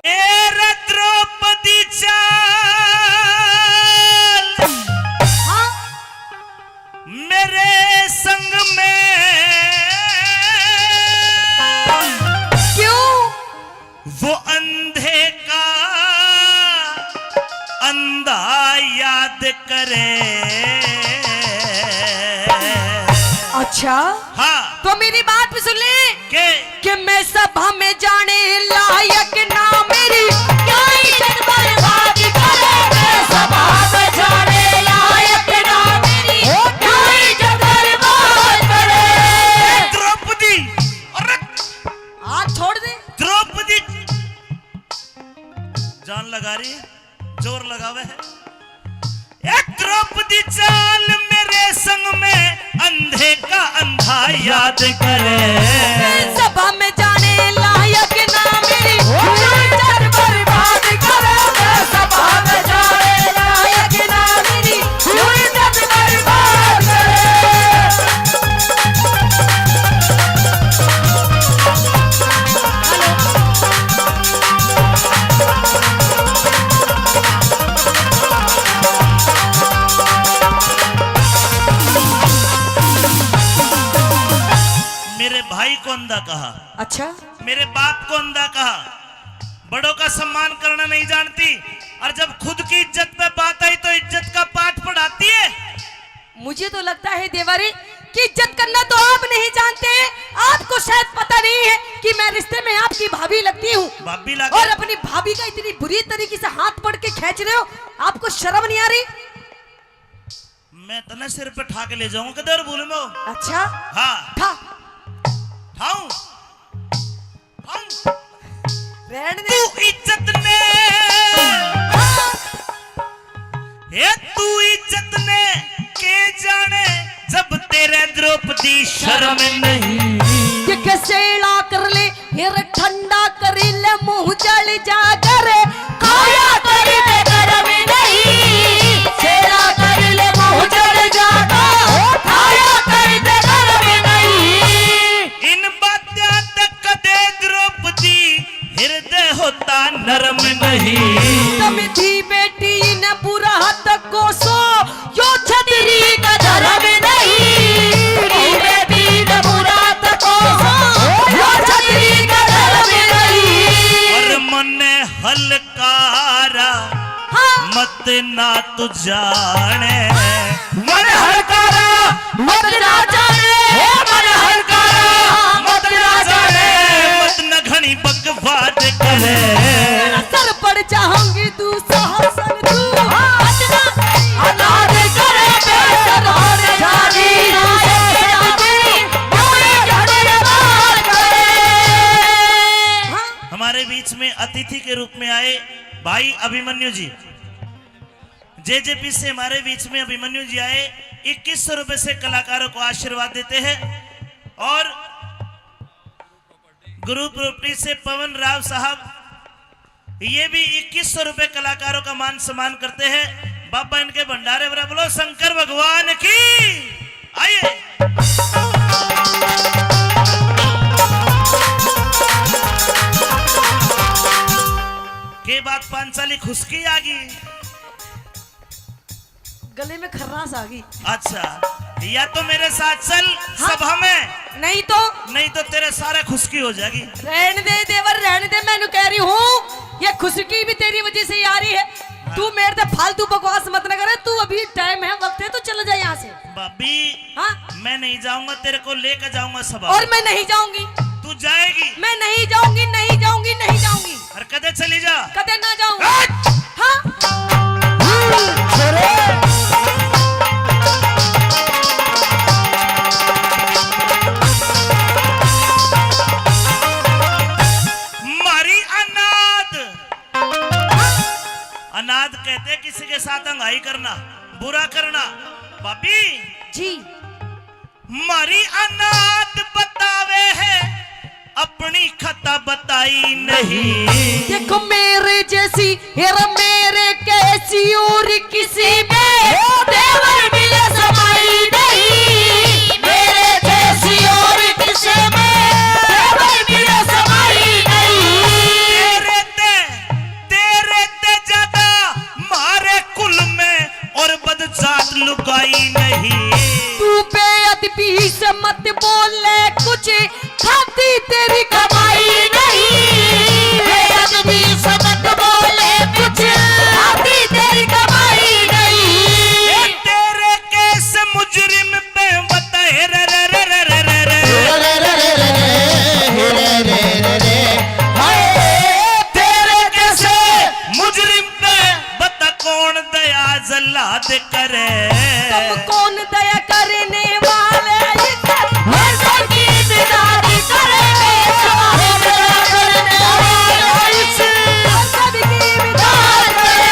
ए रे द्रौपदी चाल, हाँ? मेरे संग में। क्यों? वो अंधे का अंधा याद करे। अच्छा। हाँ। तो मेरी बात भी सुन ले। के? कि मैं सभा में जाने लायक ना मेरी, क्या इज्जत बर्बाद करे। मैं सभा में जाने लायक ना मेरी, क्या इज्जत बर्बाद करे। द्रौपदी, अरे हाथ छोड़ दे। द्रौपदी जान लगा रही, जोर लगावे है। ए द्रौपदी चाल मेरे संग में, अंधे का अंधा याद करे। सभा में जाने लायक ना मेरी, इज्जत बर्बाद करे। सभा में जाने लायक ना मेरी, इज्जत बर्बाद करे। मेरे भाई को अंधा कहा। अच्छा। मेरे बाप को अंधा कहा। बड़ों का सम्मान करना नहीं जानती, और जब खुद की इज्जत पे बात आई तो इज्जत का पाठ पढ़ाती है। मुझे तो लगता है देवारी कि इज्जत करना तो आप नहीं जानते, आपको शायद पता नहीं है कि मैं रिश्ते में आपकी भाभी लगती हूँ। भाभी लगे? और अपनी भाभी का इतनी बुरी तरीके से हाथ पकड़ के खींच रहे हो, आपको शर्म नहीं आ रही? मैं तने सिर पे ठा के ले जाऊंगा, किधर भूल में हो? अच्छा? हाँ। ठा। ठाऊं? ठाऊं? रहन दे। तू इज्जत ने, ए तू इज्जत ने के जाने, जब तेरे द्रौपदी शर्म नहीं। ये कसेला कर ले, ये रे ठंडा कर ले, मुंह जल जा कर, खाया कर ले गरम नहीं। सेला कर ले, मुंह जल जा कर, खाया कर ले गरम नहीं। इन बात्या तक कदे द्रौपदी हृदय होता नरम नहीं। तम थी बेटी न बुरा तक कोसो, यो छतरी का धर्म नहीं। थी बेटी न बुरा तक कोसो, यो छतरी का धर्म नहीं। और मन्ने हल ना तू जाने। मन हरकारा मत ना जाने, हे मन हरकारा मत ना जाने। मत न घणी बकवाद करे। सर पड़ जाऊंगी तू सहसन तू। मत ना अनाज करे, बेसर होने जा रही। हमारे बीच में अतिथि के रूप में आए भाई अभिमन्यु जी। जेजेपी से हमारे बीच में अभिमन्यु जी आए, इक्कीस सौ रुपए से कलाकारों को आशीर्वाद देते हैं। और गुरु प्रॉपर्टी से पवन राव साहब, ये भी इक्कीस सौ रुपए कलाकारों का मान सम्मान करते हैं। बाबा इनके भंडारे भरा, बोलो शंकर भगवान की। आइए। के बात पांचाली खुशकी आ गई। गले में खर्रास आ गई। अच्छा, या तो मेरे साथ चल हाँ। सभा में, नहीं तो? नहीं तो तेरे सारे खुशकी हो जाएगी। रहने दे देवर, रहने दे, मैं कह रही हूँ, ये खुशकी भी तेरी वजह से ही आ रही है। हाँ। तू मेरे से फालतू बकवास मत ना करे, तू अभी टाइम है, वक्त है, तू चला जा यहाँ से। भाभी, हाँ? मैं नहीं जाऊंगा, तेरे को लेकर जाऊंगा सभा और में। मैं नहीं जाऊंगी। तू जाएगी। मैं नहीं जाऊंगी, नहीं जाऊंगी, नहीं जाऊंगी। और कदे चली जा। कदे ना जाऊं। हट! हाँ? छोरे। मारी अनाद। अनाद कहते किसी के साथ अंगाई करना, बुरा करना। भाभी। जी। मारी अनाद बतावे है, अपनी खता बताई नहीं। देखो मेरे जैसी, हेरा मेरे कैसी और किसी में देवर मिले समाई नहीं। मेरे जैसी और किसी में देवर मिले समाई नहीं। तेरे ते, तेरे ते ज्यादा मारे कुल में और बदजात लुगाई नहीं। तू बेअदबी से मत बोले कुछ, खाती तेरी कमाई नहीं। बेअदबी से मत बोले कुछ, खाती तेरी कमाई नहीं। ए, तेरे केस मुजरिम पे बता, हे रे रे रे रे रे रे रे। हाय, तेरे केस मुजरिम पे बता कौन दया जल्लाद करे। तुम कौन दया करने वाले, इस मर्दों की इमदाद करे। कौन दया करने वाले, इस मर्दों की इमदाद करे।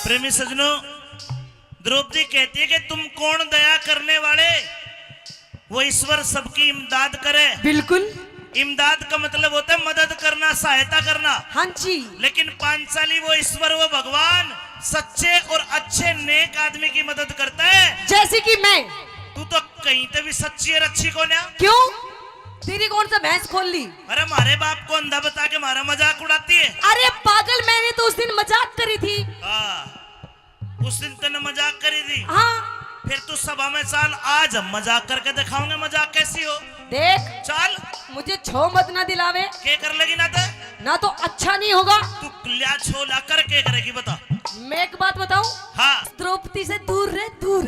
प्रेमी सजनों, द्रौपदी कहती है कि तुम कौन दया करने वाले, वो ईश्वर सबकी इमदाद करे। बिल्कुल। इमदाद का मतलब होता है मदद करना, सहायता करना। हाँ जी। लेकिन पांचाली वो ईश्वर, वो भगवान सच्चे और अच्छे नेक आदमी की मदद करता है। जैसे कि मैं। तू तो कहीं ते भी सच्ची और अच्छी कोन्या। क्यों? तेरी कौन सा भैंस खोल ली? अरे, हमारे बाप को अंधा बता के हमारा मजाक उड़ाती है। अरे पागल, मैंने तो उस दिन मजाक करी थी। हाँ। उस दिन तन्ने मजाक करी थी। हाँ। फिर तू सभा में चाल, आज हम मजाक करके दिखाओगे मजाक कैसी हो। देख, चाल। मुझे छो मत ना दिलावे। के कर लेगी ना तो? ना तो अच्छा नहीं होगा। तू लिया छो ला कर के करेगी बता। मैं एक बात बताऊं? हाँ। द्रौपदी से दूर रहे, दूर।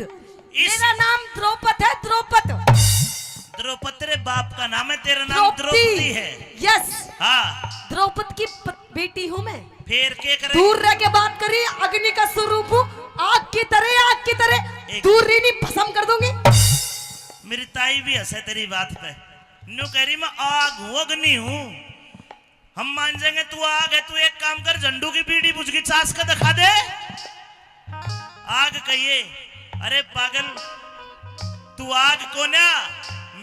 इस मेरा नाम द्रौपद है, द्रौपद। द्रौपद तेरे बाप का नाम है, तेरा नाम द्रौपदी। द्रौपदी है। Yes। हाँ। द्रौपद की प-, बेटी हूँ मैं। फिर के करे? दूर रह के बात करी, अग्नि का स्वरूप हूँ, आग की तरह, आग की तरह। एक दूर रही, नहीं भस्म कर दूंगी। मेरी ताई भी हंसे तेरी बात पे, न्यू कह रही मैं आग हूँ, अग्नि हूँ। हम मान जाएंगे तू आग है, तू एक काम कर, झंडू की बीड़ी बुझ गई, चास का दिखा दे। आग कहिए, अरे पागल, तू आग कोन्या,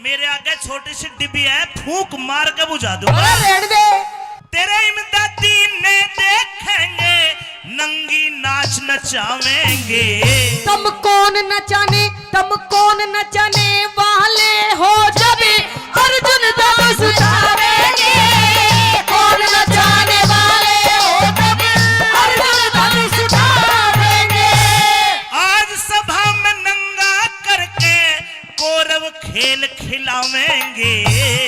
मेरे आगे छोटी सी डिब्बी है, फूंक मार के बुझा दूंगा। अरे रहने दे। तेरे इमदादी ने देखेंगे, नंगी नाच नचावेंगे। तुम कौन नचाने, तुम कौन नचाने वाले हो जब अर्जुन धनुष उठावेंगे? कौन नचाने वाले हो जब अर्जुन धनुष उठावेंगे? आज सभा में नंगा करके कौरव खेल खिलावेंगे।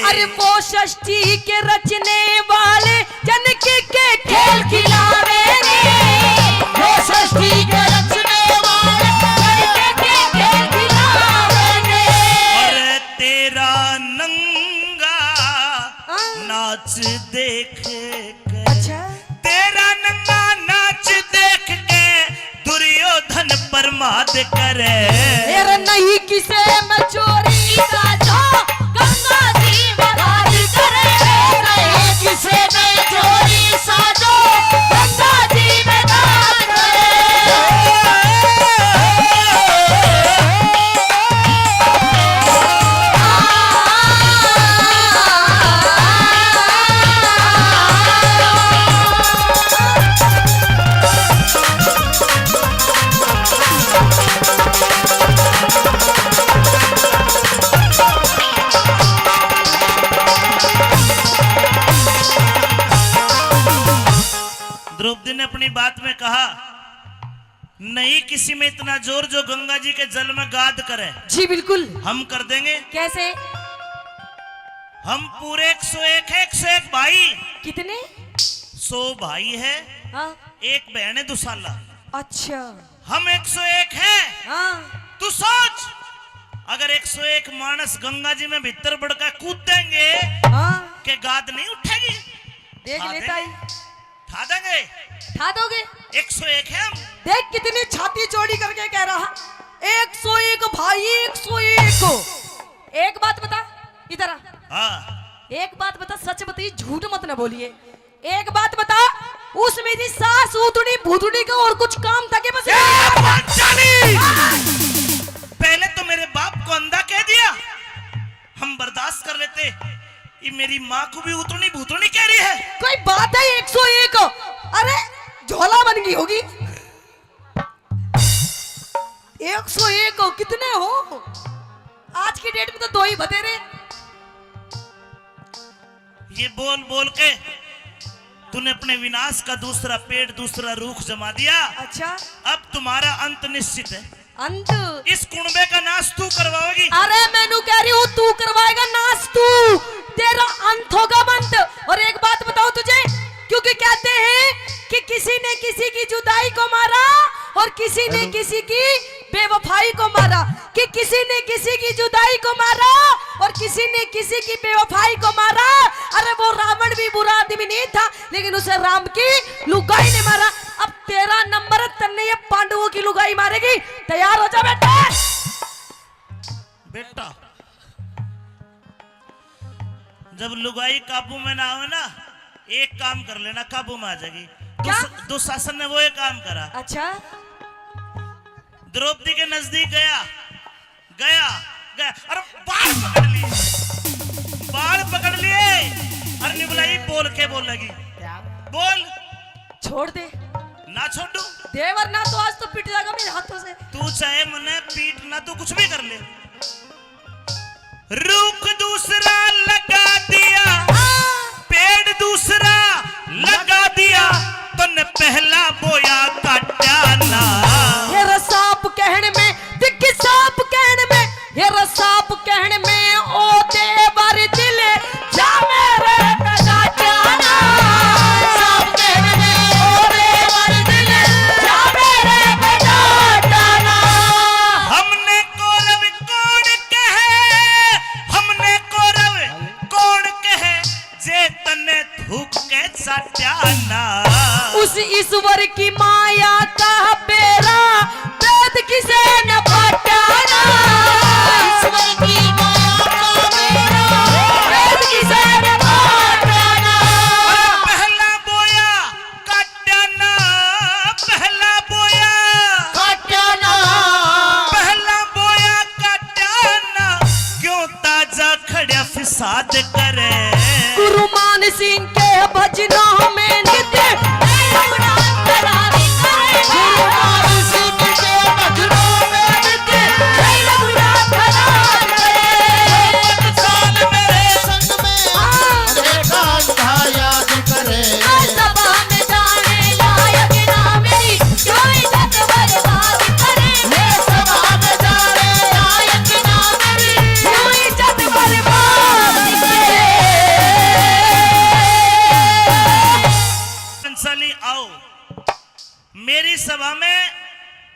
अरे वो षष्ठी के रचने वाले जनक के खेल खिलावेंगे। वो षष्ठी के रचने वाले जनक के खेल खिलावेंगे। अरे तेरा नंगा हाँ। नाच देख के, अच्छा। तेरा नंगा नाच देख के दुर्योधन प्रमाद करे। तेरा नहीं किसे में चोरी साजो, गंगा जी में दान करे। नहीं किसे में चोरी साजो, गंगा जी में दान करे। द्रौपदी ने अपनी बात में कहा, नहीं किसी में इतना जोर जो गंगा जी के जल में गाद करे। जी बिल्कुल। हम कर देंगे। कैसे? हम पूरे एक सौ एक है, एक सौ एक भाई। कितने? सौ भाई है, हाँ। एक बहन है दुसाला। अच्छा। हम एक सौ एक हैं। हाँ। तू सोच, अगर एक सौ एक मानस गंगा जी में भीतर बड़का कूद देंगे, हाँ। के गाद नहीं उठेगी? देख ठा लेता देंगे। है। ठा देंगे। ठा दोगे? एक सौ एक है हम। देख कितनी छाती चौड़ी करके कह रहा, एक सौ एक भाई, एक सौ एक। एक बात बता, इधर आ। हाँ। एक बात बता, सच बताइए, झूठ मत ना बोलिए। एक बात बता, उस मेरी सास उतनी भूतनी का और कुछ काम था के बस? ए, पांचाली! पहले तो मेरे बाप को अंधा कह दिया, हम बर्दाश्त कर लेते। ये मेरी माँ को भी उतनी भूतनी कह रही है। कोई बात है, एक सौ एक। अरे, झोला बन गई होगी। एक सौ एक हो, कितने हो? आज की डेट में तो दो ही बतेरे। ये बोल बोल के तूने अपने विनाश का दूसरा पेड़, दूसरा रूख जमा दिया। अच्छा। अब तुम्हारा अंत निश्चित है। अंत? इस कुणबे का नाश तू करवाओगी। अरे, मैनू कह रही हूँ, तू करवाएगा नाश तू। तेरा अंत होगा अंत। और एक बात बताओ तुझे, क्योंकि कहते हैं कि किसी ने किसी की जुदाई को मारा और किसी ने किसी की बेवफाई को मारा, कि किसी ने किसी की जुदाई को मारा और किसी ने किसी की बेवफाई को मारा। अरे, वो रावण भी बुरा आदमी नहीं था, लेकिन उसे राम की लुगाई ने मारा। अब तेरा नंबर है, तन्ने ये पांडवों की लुगाई मारेगी। तैयार हो जा बेटा। बेटा, जब लुगाई काबू में ना आवे ना, एक काम कर लेना, काबू में आ जाएगी। क्या? दुस-, दुशासन ने वो एक काम करा। अच्छा। द्रौपदी के नजदीक गया, गया, गया, अरे बाल पकड़ लिए, बाल पकड़ लिए। अरे निबलाई बोल के बोलेगी, बोल। छोड़ दे। ना छोड़ू। देवर ना तो आज तो पिट जाएगा मेरे हाथों से। तू चाहे मने पीट ना, तू कुछ भी कर ले। रूख दूसरा लगा दिया, पेड़ दूसरा लगा दिया, तन्ने पहला बोया काटा ना। ये रे सांप कहण में, दिख सांप कहण में, ये रे सांप कहण में, ओ देवर दिल जा मेरे पे काटा ना। सांप कहण में, ओ देवर दिल जा मेरे पे काटा ना। हमने कौरव कौन कहे, हमने कौरव कौन कहे, जे तन्ने थूक के चाट्या ना। उस ईश्वर की माया का बेरा वेद किसे न पाटा ना। ईश्वर की माया का बेरा वेद किसे न पाटा ना। अरे पहला बोया काट्या ना, पहला बोया काट्या ना। पहला बोया काट्या ना, क्यों ताजा खड़्या फिसाद करे। गुरु मान सिंह के भजनों में नित्य। गुरु मान सिंह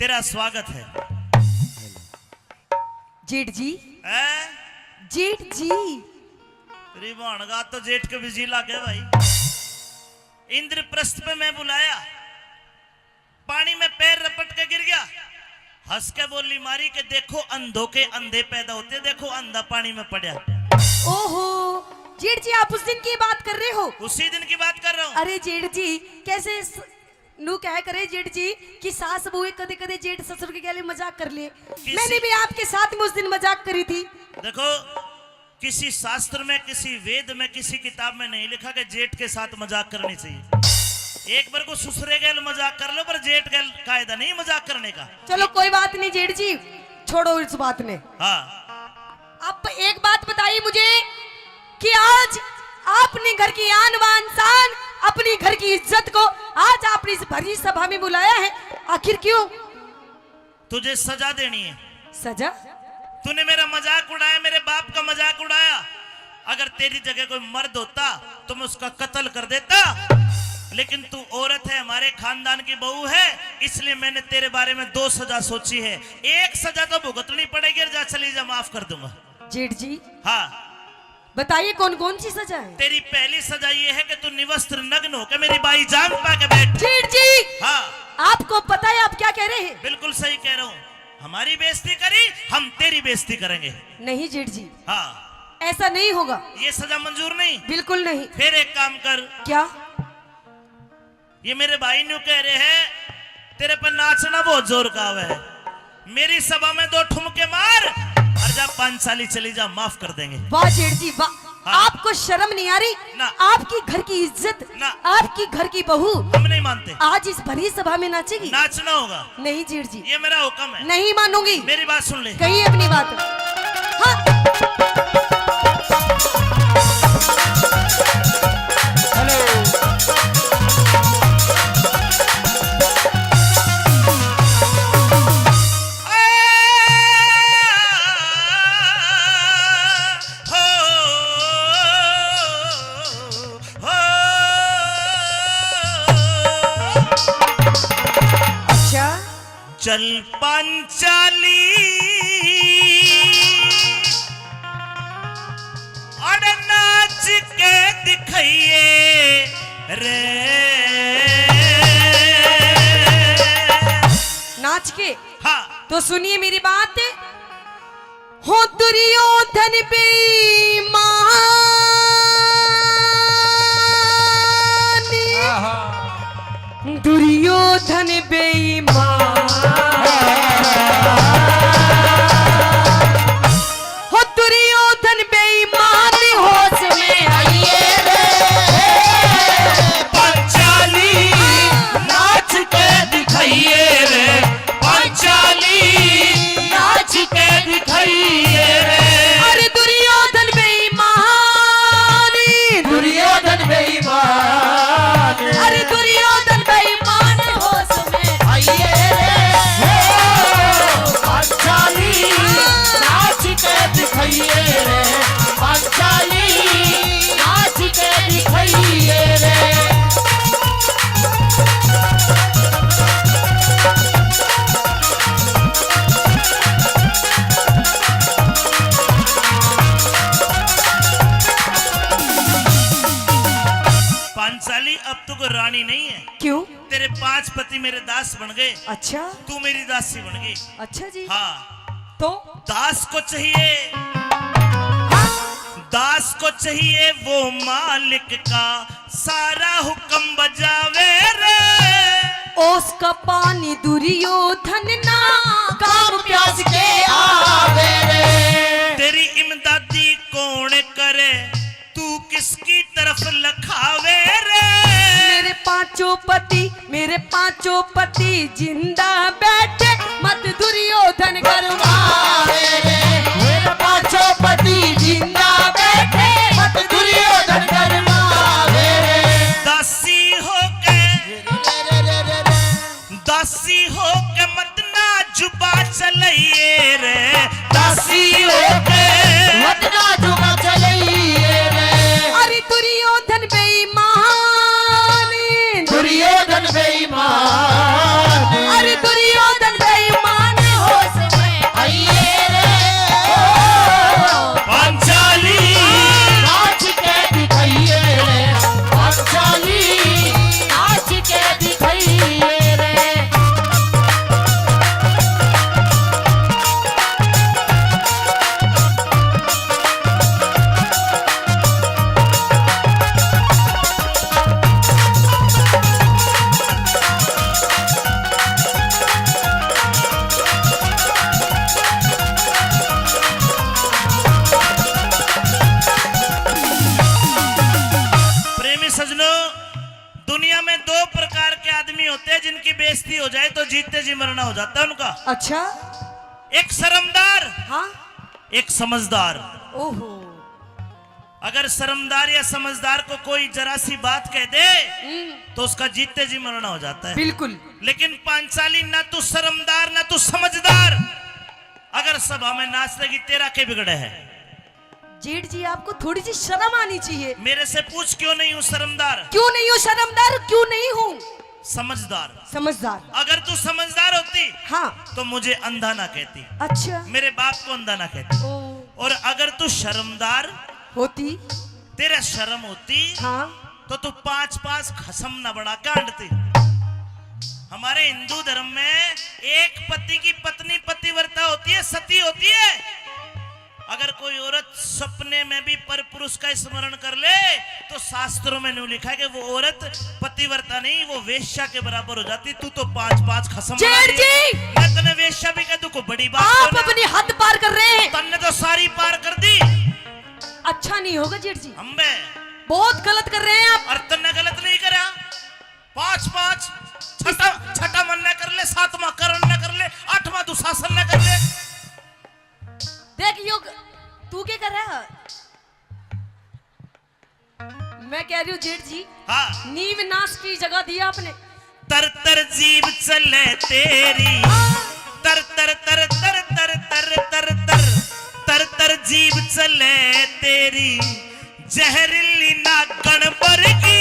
तेरा स्वागत है। जेठ जी। हैं? जेठ जी। तेरी भाण का तो जेठ के बिजी लागे भाई। इंद्रप्रस्थ पे मैं बुलाया, पानी में पैर रपट के गिर गया। हंस के बोली मारी कि देखो, अंधों के अंधे पैदा होते, देखो, अंधा पानी में पड़ा। ओहो, जेठ जी, आप उस दिन की बात कर रहे हो? उसी दिन की बात कर रहा हूँ। अरे जेठ जी, कैसे स-, नू कह करे जेठ जी कि सास बहू कदे कदे जेठ ससुर के गले मजाक कर लिए। किसी मैंने भी आपके साथ में उस दिन मजाक करी थी। देखो, किसी शास्त्र में, किसी वेद में, किसी किताब में नहीं लिखा कि जेठ के साथ मजाक करनी चाहिए। एक बार को ससुरे गैल मजाक कर लो, पर जेठ गैल कायदा नहीं मजाक करने का। चलो, कोई बात नहीं जेठ जी, छोड़ो इस बात ने। हाँ। आप एक बात बताइए मुझे कि आज आपने घर की आन बान शान, अपनी घर की इज्जत को आज आपने इस भरी सभा में बुलाया है, आखिर क्यों? तुझे सजा देनी है। सजा? तूने मेरा मजाक उड़ाया, मेरे बाप का मजाक उड़ाया। अगर तेरी जगह कोई मर्द होता तो मैं उसका कत्ल कर देता, लेकिन तू औरत है, हमारे खानदान की बहू है, इसलिए मैंने तेरे बारे में दो सजा सोची है। एक सजा तो भुगतनी पड़ेगी, और जा, चली जा, माफ कर दूंगा। जेठ जी, हाँ। बताइए कौन कौन सी सजा है? तेरी पहली सजा ये है कि तू निवस्त्र नग्न होकर मेरी बाई जांग पा के बैठ। जेठ जी, हाँ। आपको पता है आप क्या कह रहे हैं? बिल्कुल सही कह रहा हूँ। हमारी बेइज्जती करी, हम तेरी बेइज्जती करेंगे। नहीं जेठ जी, हाँ। ऐसा नहीं होगा। ये सजा मंजूर नहीं? बिल्कुल नहीं। फिर एक काम कर। क्या? ये मेरे भाई न्यू कह रहे हैं, तेरे पे नाचना बहुत जोर का आवे है। मेरी सभा में दो ठुमके मार और जा, पांचाली चली जा, माफ कर देंगे। वाह जेठ जी वाह, हाँ। आपको शर्म नहीं आ रही? ना। आपकी घर की इज्जत, ना। आपकी घर की बहू हम नहीं मानते। आज इस भरी सभा में नाचेगी? नाचना होगा। नहीं जेठ जी, ये मेरा हुक्म है। नहीं मानूंगी। मेरी बात सुन ले। कही अपनी बात। हाँ। हेलो। अच्छा। चल पांचाली, अड़ नाच के दिखाइए रे। नाच के? हाँ। तो सुनिए मेरी बात। हो दुर्योधन बेईमान, आहा। दुर्योधन बेईमान। हो दुर्योधन बेईमान, होश में आइए रे। पंचाली नाच के दिखाइए रे, पंचाली नाच के दिखाइए रे। अरे दुर्योधन बेईमान, दुर्योधन बेईमान। अरे दुर्योधन बेईमान, होश में आइए रे। हो, पंचाली नाच के दिखाइए रे, पंचाली नाच के दिखाइए रे। पांचाली, अब तू कोई रानी नहीं है। क्यों? तेरे पांच पति मेरे दास बन गए। अच्छा। तू मेरी दासी बन गई। अच्छा जी। हाँ। तो? दास को चाहिए, हाँ। दास को चाहिए वो मालिक का सारा हुक्म बजावे रे। ओस का पानी दुर्योधन ना काम प्यास के आवे रे। तेरी इमदादी कौन करे, तू किसकी तरफ लखावे रे? मेरे पांचों पति, मेरे पांचों पति जिंदा बैठे, मत दुर्योधन गरमावे रे। मेरे पांचों पति जिंदा बैठे, मत दुर्योधन गरमावे रे। दासी होके, दासी होके मत ना जुबा चलाइए रे, दासी होके मत ना जुबा चलाइए रे। अरे दुर्योधन बेईमान, दुर्योधन बेईमान। अरे दुर्योधन बेईमान। बेइज्जती हो जाए तो जीते जी मरना हो जाता है उनका। अच्छा। एक शर्मदार, हाँ। एक समझदार। ओहो। अगर शर्मदार या समझदार को कोई जरा सी बात कह दे, हम्म। तो उसका जीते जी मरना हो जाता है। बिल्कुल। लेकिन पांचाली, ना तू शर्मदार, ना तू समझदार, अगर सभा में नाच लगी, तेरा के बिगड़े है? जेठ जी, आपको थोड़ी सी शर्म आनी चाहिए। मेरे से पूछ, क्यों नहीं हूँ शर्मदार? क्यों नहीं हो शर्मदार? क्यों नहीं हूँ समझदार? समझदार। अगर तू समझदार होती, हाँ। तो मुझे अंधा ना कहती। अच्छा। मेरे बाप को अंधा ना कहती। ओ। और अगर तू शर्मदार होती, तेरा शर्म होती, हाँ। तो तू पांच पांच खसम ना बना के हांडती। हमारे हिंदू धर्म में एक पति की पत्नी पतिव्रता होती है, सती होती है। अगर कोई औरत सपने में भी पर पुरुष का स्मरण कर ले, तो शास्त्रों में न्यू लिखा है कि वो औरत पतिव्रता नहीं, वो वेश्या के बराबर हो जाती। तू तो पांच पांच खसम बना जेठ दी। जी! मैं तने वेश्या भी कह दूं, कोई बड़ी बात आप तो ना। अपनी हद पार कर रहे हैं। तन्ने तो सारी पार कर दी। अच्छा नहीं होगा जेठ जी। अम्बे। बहुत गलत कर रहे हैं आप। और तन्ने गलत नहीं करा। पांच पांच, छठा, छठा मन न कर ले, सातवां करण न कर ले, आठवां दुशासन न कर ले। देख यो, तू क्या कर रहा है? मैं कह रही हूँ जेठ जी, हाँ। नीव नाश की जगह दी आपने। तर तर जीभ चले तेरी, हाँ। तर तर तर तर तर तर तर तर तर तर जीभ चले तेरी, जहरीली नागण बरगी।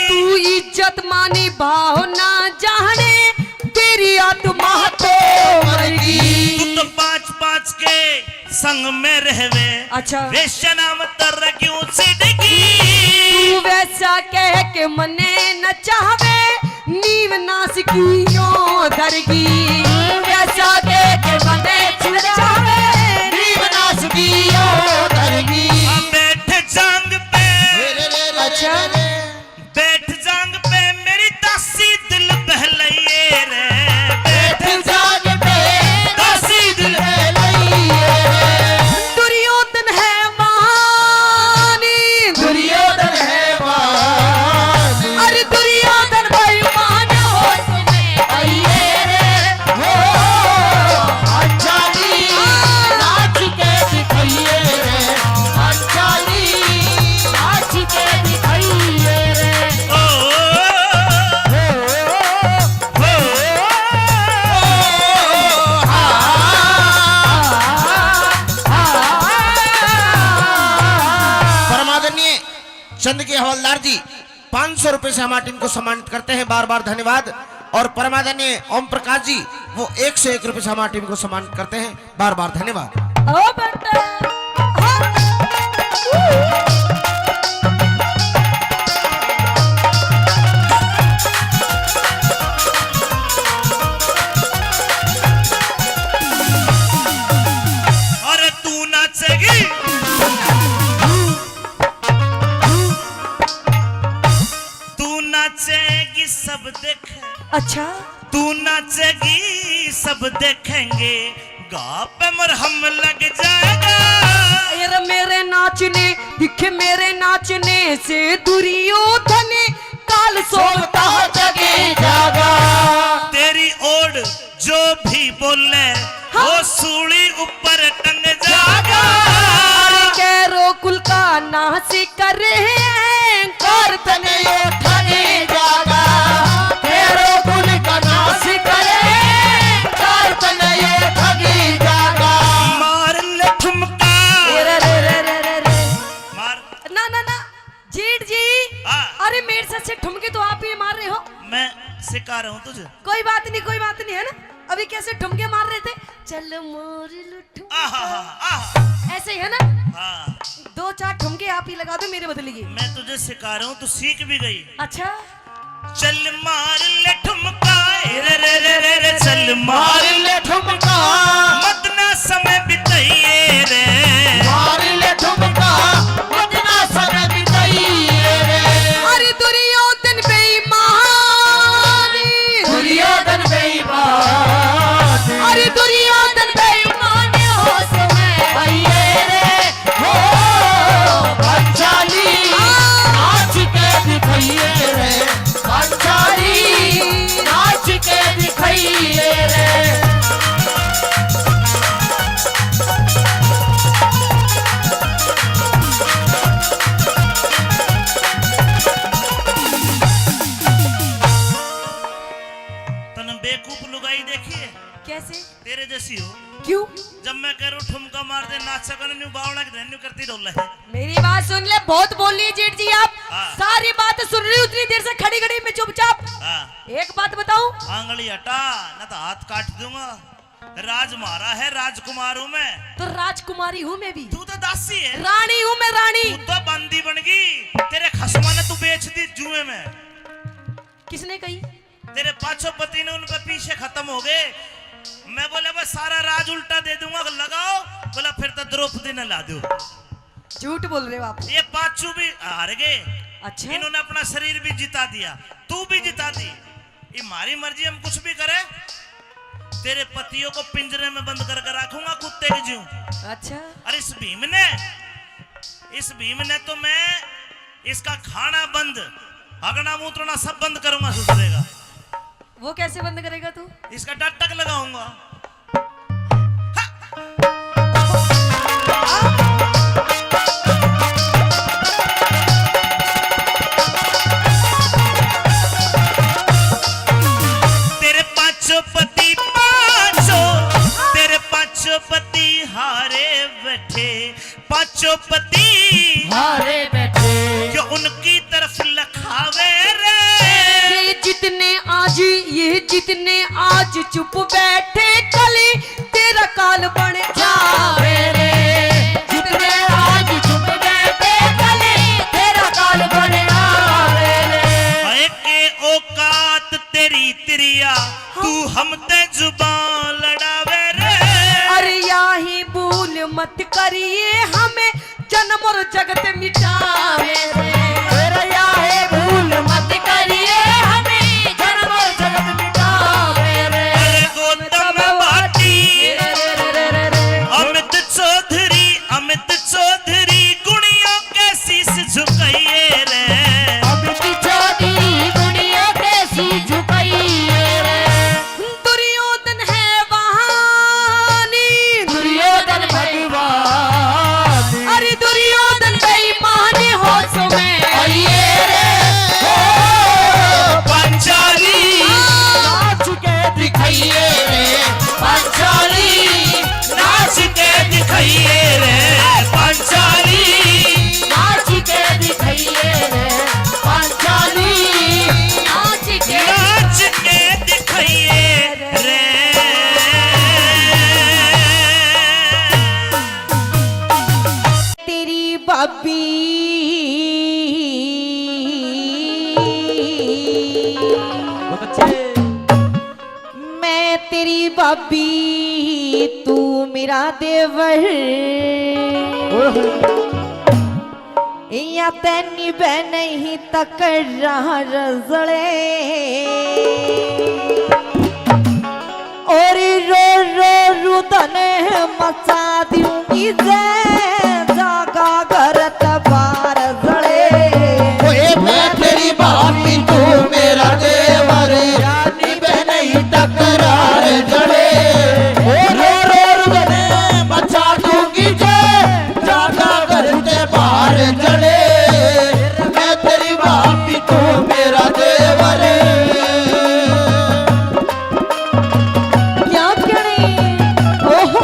तू इज्जत मानी भाव ना जाने, तेरी आत्मा तो मरगी। तू तो पांच पांच के संग में रहवे। अच्छा। वेश्या नाम तर क्यों छिड़गी? तू वैसा कह के मने नचावे, नीव नाश की यो धरगी। तू वैसा कह के मने नचावे, नीव नाश की यो धरगी। आ बैठ जांग पे। अच्छा। बैठ जांग पे मेरी दासी दिल बहलाइए रे। बैठ जांग पे दासी दिल बहलाइए रे। दुर्योधन है मानी। दुर्योधन है मानी। अरे दुर्योधन बेईमान हो। आइए रे। हो, अच्छा जी, नाच के दिखाइए रे। अच्छा जी, नाच के दिखाइए रे। ओ, हो, हो, हो, हा, हा। परमादरणीय चंद के हवलदार जी पाँच सौ रुपए से हमारी टीम को सम्मानित करते हैं, बार बार धन्यवाद। और परमादरणीय ओम प्रकाश जी, वो एक सौ एक रुपए से हमारी टीम को सम्मानित करते हैं, बार बार धन्यवाद। ओ बेटा, हाँ। अरे तू नाचेगी, तू नाचेगी, सब देख। अच्छा। तू नाचेगी, सब देखेंगे, घाव पे मरहम लग जाएगा। अरे मेरे नाचने, दिखे मेरे नाचने से दुर्योधन काल सोता जगे जागा। तेरी ओर जो भी बोले, हाँ। वो सूली ऊपर टंग जागा। अरे कैरो कुल का नाश करे, कार तने यो ठगे जागा। कैरो कुल का नाश करे, कार तने यो ठगे जागा। मार ले ठुमका। रे, रे, रे। मार। ना, ना, ना। जेठ जी, हाँ। अरे मेरे साथ से ठुमके तो आप ही मार रहे हो। मैं सिखा रहा हूँ तुझे। कोई बात नहीं, कोई बात नहीं, है ना? अभी कैसे ठुमके मार रहे थे, चल मार लो ठुमका। आहा, आहा। ऐसे ही है ना? हाँ। दो चार ठुमके आप ही लगा दो मेरे बदले। मैं तुझे सिखा रहा हूँ, तू सीख भी गई। अच्छा। चल मार ले ठुमका, रे, रे, रे, रे, रे, चल मार ले ठुमका। मत ना समय बिताइए रे। मार ले ठुमका, मत ना समय बिताइए रे। अरे दुर्योधन बेईमान। दुर्योधन बेईमान। अरे दुर्योधन बेईमान, होश में आइए रे। हो, पंचाली, नाच के दिखाइए रे। पंचाली, नाच के कैसे? तेरे जैसी हो। क्यों? जब मैं कह रहा हूँ ठुमका मार दे, नाचा कर, न्यू बावड़ा की तरह न्यू करती डोले है। मेरी बात सुन ले, बहुत बोल लिए जेठ जी आप। हाँ। सारी बात सुन रही हूँ, उतनी देर से खड़ी खड़ी मैं चुपचाप। हाँ। एक बात बताऊं? आंगली हटा, ना तो हाथ काट दूंगा। राज म्हारा है, राजकुमार हूँ मैं। तो राजकुमारी हूँ मैं भी। तू तो दासी है। रानी हूँ मैं, रानी। तू तो बंदी बन गई, तेरे खसमा ने तू बेच दी जुए में। किसने कही? तेरे पांचों पति ने उन पे पीछे खत्म हो गए। मैं बोला, बस सारा राज उल्टा दे दूंगा, लगाओ। बोला, फिर तो द्रौपदी ने ला दो। झूठ बोल रहे हो आप। ये पांचों भी हार गए। अच्छा। इन्होंने अपना शरीर भी जिता दिया, तू भी जिता दी। ये हमारी मर्जी, हम कुछ भी करें। तेरे पतियों को पिंजरे में बंद करके रखूंगा कुत्ते के जूं। अच्छा। और इस भीम ने, इस भीम ने तो मैं इसका खाना बंद, हगना मूत्रना सब बंद करूंगा, सुधरेगा। वो कैसे बंद करेगा तू? इसका डटक लगाऊंगा। तेरे पांचों पति, पांचों, तेरे पांचों पति हारे बैठे, पांचों पति हारे बैठे। जो उनकी तरफ लखावे रे। ये जितने आज, ये जितने आज चुप बैठे, कल तेरा काल बन जावे रे। जितने आज चुप बैठे, कल तेरा काल बन जावे रे। हाय के औकात तेरी तिरिया, तू हम ते जुबान लड़ावे रे। अरे याही भूल मत करिए, हमें जन्म और जगत मिटावे रे। अरे याही भूल मत करिए, हमें जन्म और जगत मिटावे रे। अरे गौतम भाटी, अमित चौधरी, अमित चौधरी गुणियों के शीश झुकाइए रे। अमित चौधरी गुणियों के शीश झुकाइए रे। दुर्योधन है बहानी। दुर्योधन भगवान। अरे दुर्योधन बेईमान होश में आइए रे। ओ पांचाली, नाच के दिखाइए रे। पांचाली, नाच के दिखाइए रे। पांचाली, नाच के दिखाइए रे। पांचाली, नाच के, नाच के दिखाइए रे। तेरी भाभी, बहुत अच्छे। मैं तेरी भाभी, तू मेरा देवर। ओए होए। या तैनी बह नहीं तकरार जले। और रो रो रुदन मचा दूंगी जय जागा घर ते बार जले। ओए मैं तेरी भाभी, तू मेरा देवर, यानी बह नहीं तकरार जले। ओ रो रो रुदन मचा दूंगी जय जागा घर ते बार जले। मैं तेरी भाभी, तू मेरा देवर। क्या कहने? ओहो।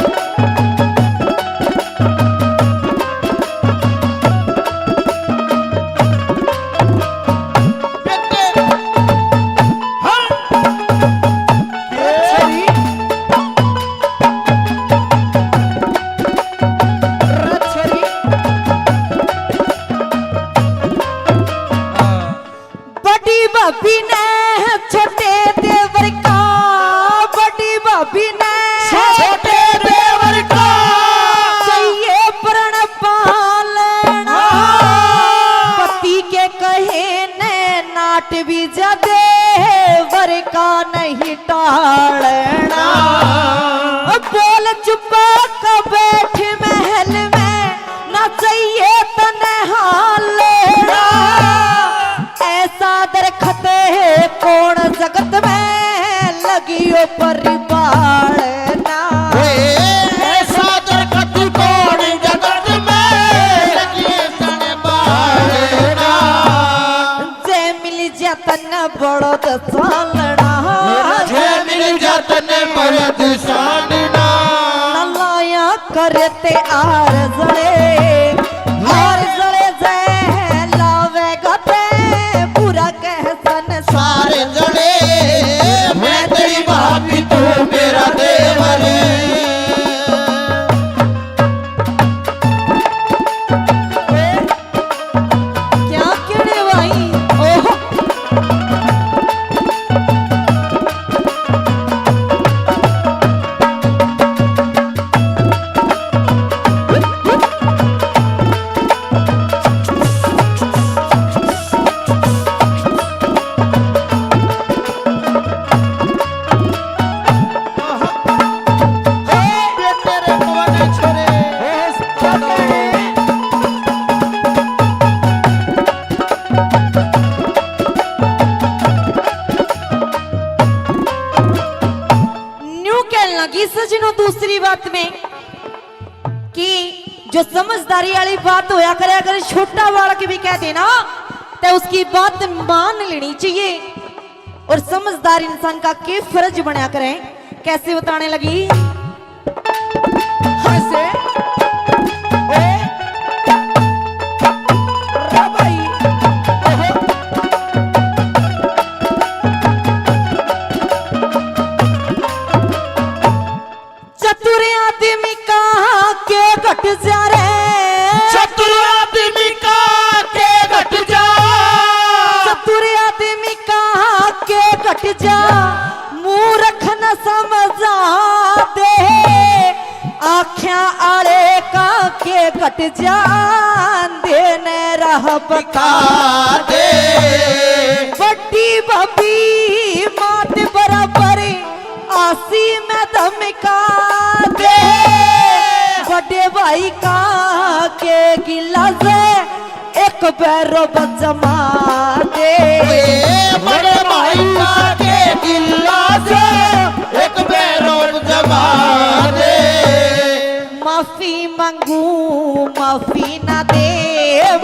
बड़ी भाभी ने छोटे देवर का, बड़ी भाभी ने छोटे देवर का चाहिए प्रण पालना। हाँ। पति के कहे ने नाट भी जा, देवर का नहीं टालना। बोल चुपा का बैठ महल में, ना चाहिए तने हाल लेना। ऐसा दरखत है कौन जगत में लगियो परिपालना। ओए, ऐसा दरखत कौन जगत में लगियो परिपालना। जे मिल जा तन्ने बड़ो दसालना। जे मिल जा तने मर्द शान ना। न लाया करते आर जले, आर जले जय लावेगा ते बुरा कह संसार जले। मैं तेरी भाभी, तू मेरा देवर। क्या कहने भाई? ओहो। न्यू कहने लगी सजनों दूसरी बात में कि जो समझदारी वाली बात होया करे, अगर छोटा बालक भी कह देना तो उसकी बात मान लेनी चाहिए। और समझदार इंसान का के फर्ज बनया करे। कैसे बताने लगी? हंसे। ओए। रा भाई। ओहो। चतुर आदमी का के घट जा रे। चतुर आदमी का के घट जा। चतुर आदमी का के घट जा। मूर्ख न समझा दे। आख्या आले का के घट जा। दे ने राह बता दे। बड़ी भाभी मात बराबर आसी में धमका दे। बड़े भाई का के गिला से एक बैरो जमा दे। ए, बड़े भाई का के गिला से एक बैरो जमा दे। माफी मांगू, माफी ना दे।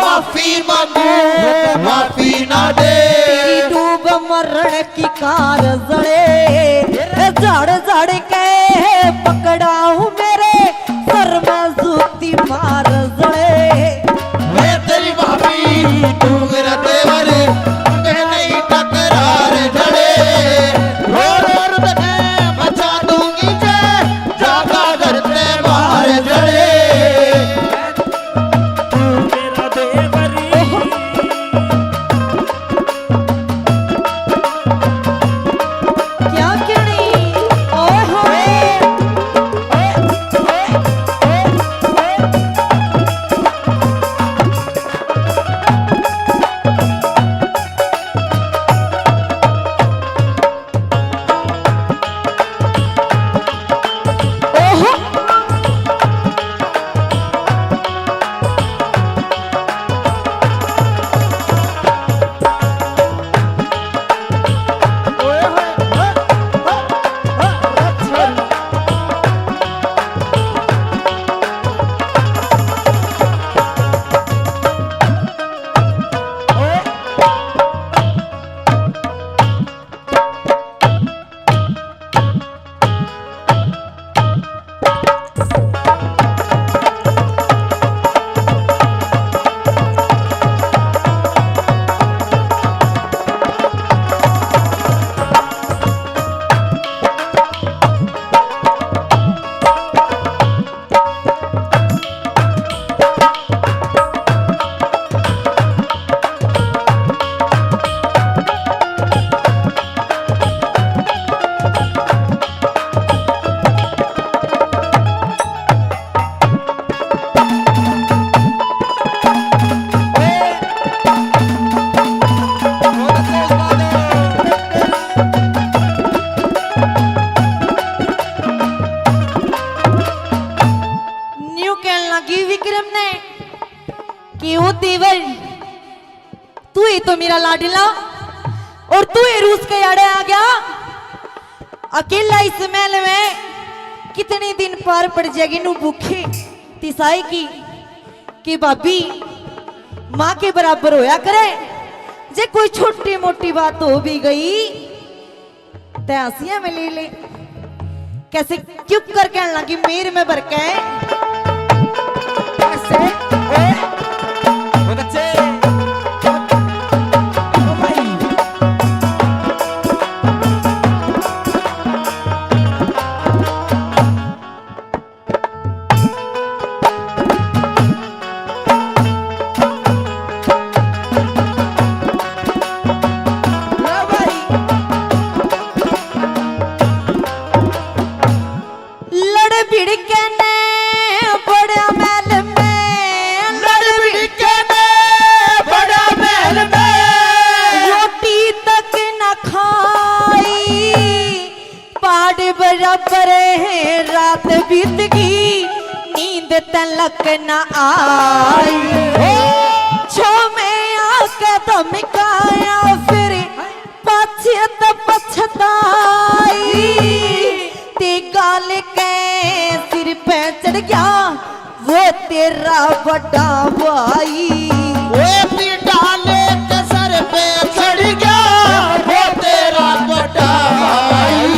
माफी मांगू, माफी ना दे। तेरी डूब मरण की कार जले, झाड़ झाड़ के पकड़ाऊं मेरे सर में जूती मार जले। मैं तेरी भाभी, तू मेरा देवर, तुझे नहीं तकरार जले। रो रो रो तने मचा दूंगी जे, जागा घर ते बाहर जले। तू मेरा देवर। क्या कहने? ओए होए। न्यू कहने लगी विक्रम ने कि ओ देवर, तू ही तो मेरा लाडला और तू ही रूस के आड़े आ गया। अकेला इस महल में कितने दिन पार पड़ जाएगी नू भूखे तिसाई की, कि भाभी माँ के बराबर होया करे, जे कोई छोटी मोटी बात हो भी गई ते हंसिया में ले ले। कैसे क्यों कर कहने लगी मेर में भर के। कैसे? ओए, बहुत अच्छे। ओ भाई। लड़ भिड़ के ने बड़ा महल में, लड़ भिड़ के ने बड़ा महल में, रोटी तक न खाई। पहाड़ बराबर है रात बीत गई, नींद तलक न आई। छो में आके धमकाया फिर पाछे तो पछताई। ते गाल के सिर पे चढ़ गया वो तेरा बड़ा भाई। ओए पीटा लेके सर पे चढ़ गया वो तेरा बड़ा भाई।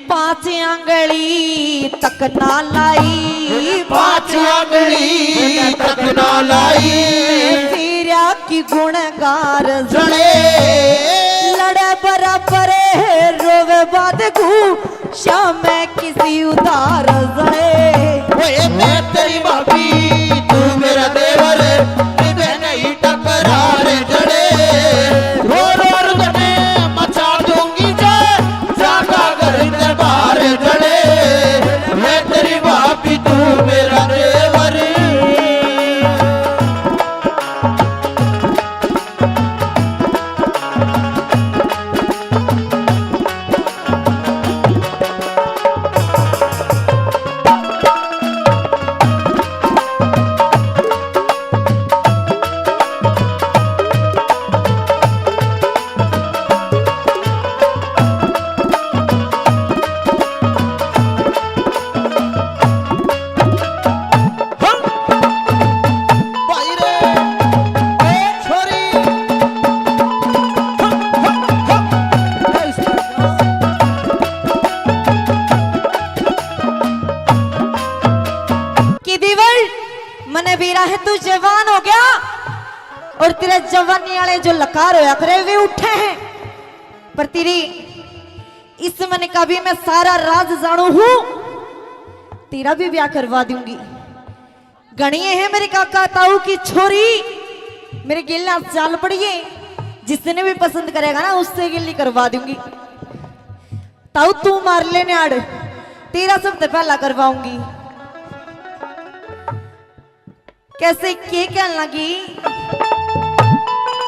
पाँच आंगली तक ना लाई, पाँच आंगली तक ना लाई। तेरा की गुणगार जड़े। लड़े बराबर है रोवे बाद गू, श्याम मैं किसी उधार जड़े। ओए मैं तेरी भाभी, तू मेरा देवर, निभे नहीं टकरार जड़े। रो रो रुदने मचा दूंगी जे, जागा घर के बाहर जड़े। मैं तेरी भाभी, तू मेरा देवर। भाई रे, ए छोरी। कि देवर, मने बेरा है तू जवान हो गया और तेरे जवानी वाले जो लकार होया करे वे उठे हैं, पर तेरी इस मन का भी मैं सारा राज जानू हूँ, तेरा भी ब्याह करवा दूंगी। घणी है मेरे काका ताऊ की छोरी, मेरे गेला चाल पड़िए, जिसने भी पसंद करेगा ना उससे गेली करवा दूंगी। ताऊ तू मार ले न्याड़, तेरा सबसे पहला करवाऊंगी। कैसे के कहन लगी?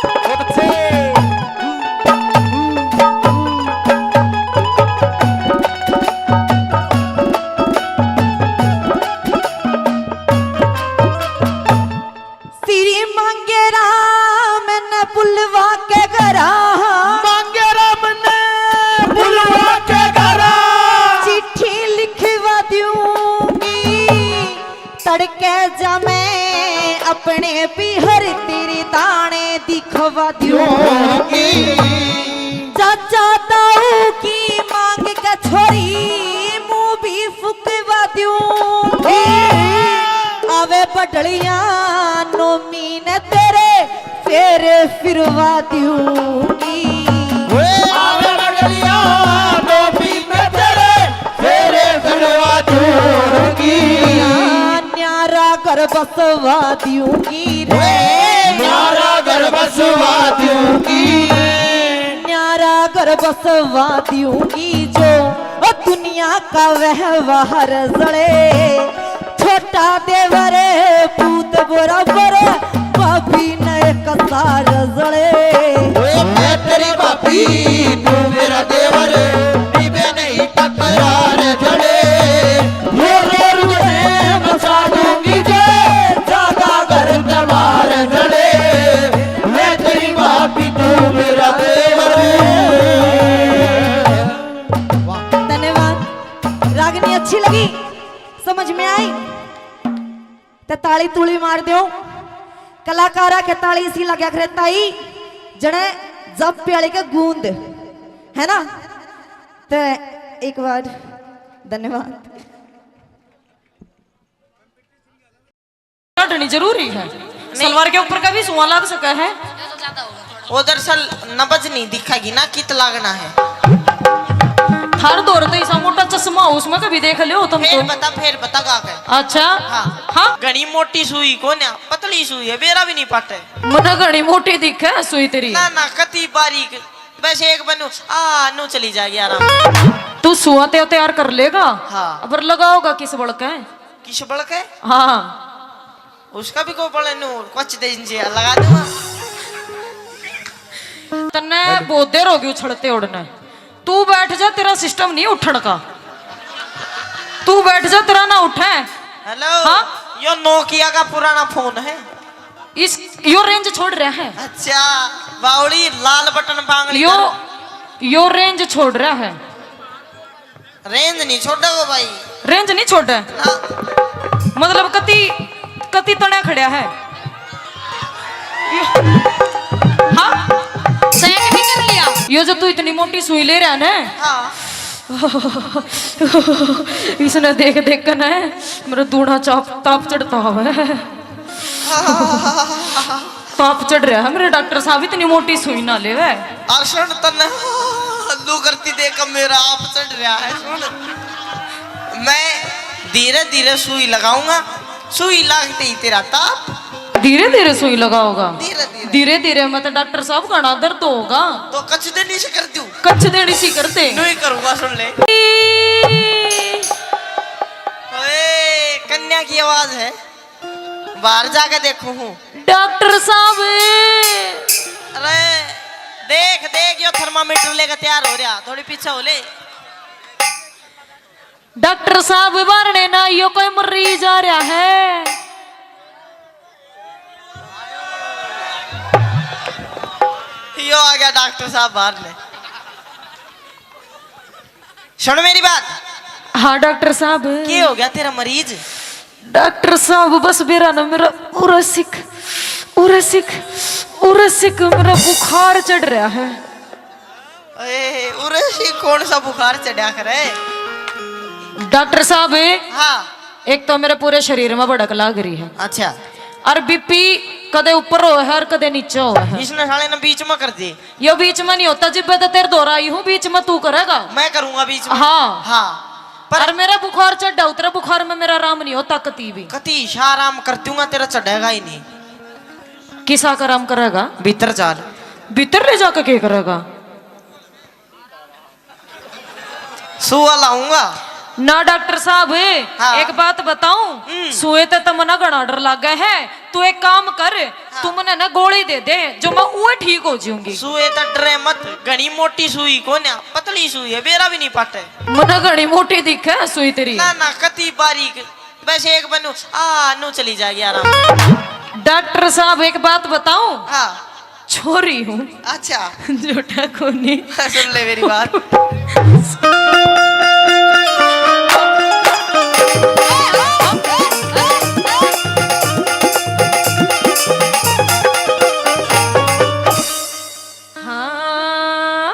बहुत अच्छे। श्री मांगे राम ने बुलवा के घरा, मांगे राम ने बुलवा के घरा, चिट्ठी लिखवा दूंगी। तड़के जा मैं अपने पीहर तेरे दाने दिखवा दूंगी। चाचा ताऊ की मांग के छोरी मुंह भी फुकवा दूंगी। आवे बडलिया नोमी ने तेरे फेरे फिरवा दूंगी। ओए आवे बडलिया नोमी ने तेरे फेरे फिरवा दूंगी। न्यारा घर बसवा दूंगी रे। ओए न्यारा घर बसवा दूंगी। न्यारा घर बसवा दूंगी जो ओ दुनिया का व्यवहार जले। छोटा देवर पूत बराबर, भाभी ने एक सार जले। ओए मैं तेरी भाभी, तू मेरा देवर, निभे नहीं टकरार जले। रो रो रुदने मचा दूंगी जे, जागा घर दरबार जले। मैं तेरी भाभी, तू मेरा देवर। धन्यवाद। रागनी अच्छी लगी, समझ में आई? तो ताली तूली मार दो। कलाकारा के ताली इसी लग्या करे ताई, जने जब प्याले के गूंद, है ना? तो एक बार धन्यवाद। काटनी जरूरी है। सलवार के ऊपर का भी सुआ लग सका है। वो दरअसल नब्ज नहीं दिखेगी ना, कित लागना है। थार दौर तो ऐसा मोटा चश्मा हो, उसमें कभी देख लियो तुम फिर तो। बता, फिर बता गा के। अच्छा। हाँ। हाँ। घणी मोटी सुई को ना, पतली सुई है, बेरा भी नहीं पाटे। मने घणी मोटी दिखे सुई तेरी। ना ना, कति बारीक। बस एक बनू आ नू चली जाएगी आराम। तू सुआ ते तैयार कर लेगा। हाँ। पर लगाओगा किस बल के? किस बल के? हाँ। उसका भी कोई बल नू कुछ दे इंजे लगा दूंगा। तन्ने बहुत देर होगी उछलते उड़ने। तू बैठ जा, तेरा सिस्टम नहीं उठण का। तू बैठ जा, तेरा ना उठे। हेलो। हाँ? यो नोकिया का पुराना फोन है। इस यो रेंज छोड़ रहा है। अच्छा, बावली लाल बटन बांगड़ी यो कर। यो रेंज छोड़ रहा है। रेंज नहीं छोड़ेगा भाई। रेंज नहीं छोड़े। ना। मतलब कति कति तने खड़ा है। हाँ। सैक भी कर लिया। यो जो तू इतनी मोटी सुई ले रहा है ना। हाँ। इसने देख देख कर ना मेरा दूना चाप ताप चढ़ता हुआ है। ताप चढ़ रहा है मेरे डॉक्टर साहब, इतनी मोटी सुई ना लेवे। और सुन तन्ने लू करती देख मेरा आप चढ़ रहा है। सुन, मैं धीरे धीरे सुई लगाऊंगा, सुई लागते ही तेरा ताप। धीरे धीरे सुई लगाओगा? धीरे धीरे। धीरे धीरे में तो डॉक्टर साहब घना दर्द होगा। तो कच देनी से कर दूं? कच देनी सी कर दे। नहीं करूंगा, सुन ले। ओए, कन्या की आवाज है। बाहर जाके देखूं हूँ। डॉक्टर साहब। अरे देख देख, यो थर्मामीटर लेकर तैयार हो रहा, थोड़ी पीछे हो ले। डॉक्टर साहब, बाहर ने ना, यो कोई मरीज आ रहा है। यो आ गया डॉक्टर साहब बाहर ने। सुन मेरी बात। हाँ डॉक्टर साहब। के हो गया तेरा मरीज? डॉक्टर साहब, बस बेरा ना मेरा उरसिक, उरसिक, उरसिक मेरा बुखार चढ़ रहा है। ए, उरसिक कौन सा बुखार चढ़ा करे? डॉक्टर साहब, हाँ। एक तो मेरे पूरे शरीर में भड़क लाग रही है। अच्छा। और बीपी कदे ऊपर हो है और कदे नीचे हो है। इसने साले ने बीच में कर दी। यो बीच में नहीं होता, जिब्बे तो तेरे दौरा आई हूँ, बीच में तू करेगा। मैं करूंगा बीच में। हाँ। हाँ। पर और मेरा बुखार चढ़ा, उतरे बुखार में मेरा आराम नहीं होता कती भी। कती शा आराम कर दूंगा, तेरा चढ़ेगा ही नहीं। किसा का आराम करेगा? भीतर चाल। भीतर ले जाके क्या करेगा? सुआ लाऊंगा। ना डॉक्टर साहब, हाँ। एक बात बताऊं, हम्म। सुए ते तो मना घना डर लागे है। तू एक काम कर, हाँ। तू मने ना गोली दे दे, जो मैं उए ठीक हो जाऊंगी। सुए तो डरे मत, घनी मोटी सुई कोन्या, पतली सुई है, बेरा भी नहीं पाटे। मने घनी मोटी दिखे है सुई तेरी। ना ना, कती बारीक, बस एक बनू आ नू चली जाएगी आराम। डॉक्टर साहब, एक बात बताऊं? हाँ। छोरी हूँ। अच्छा। झूठा कोनी। सुन ले मेरी बात। हाँ,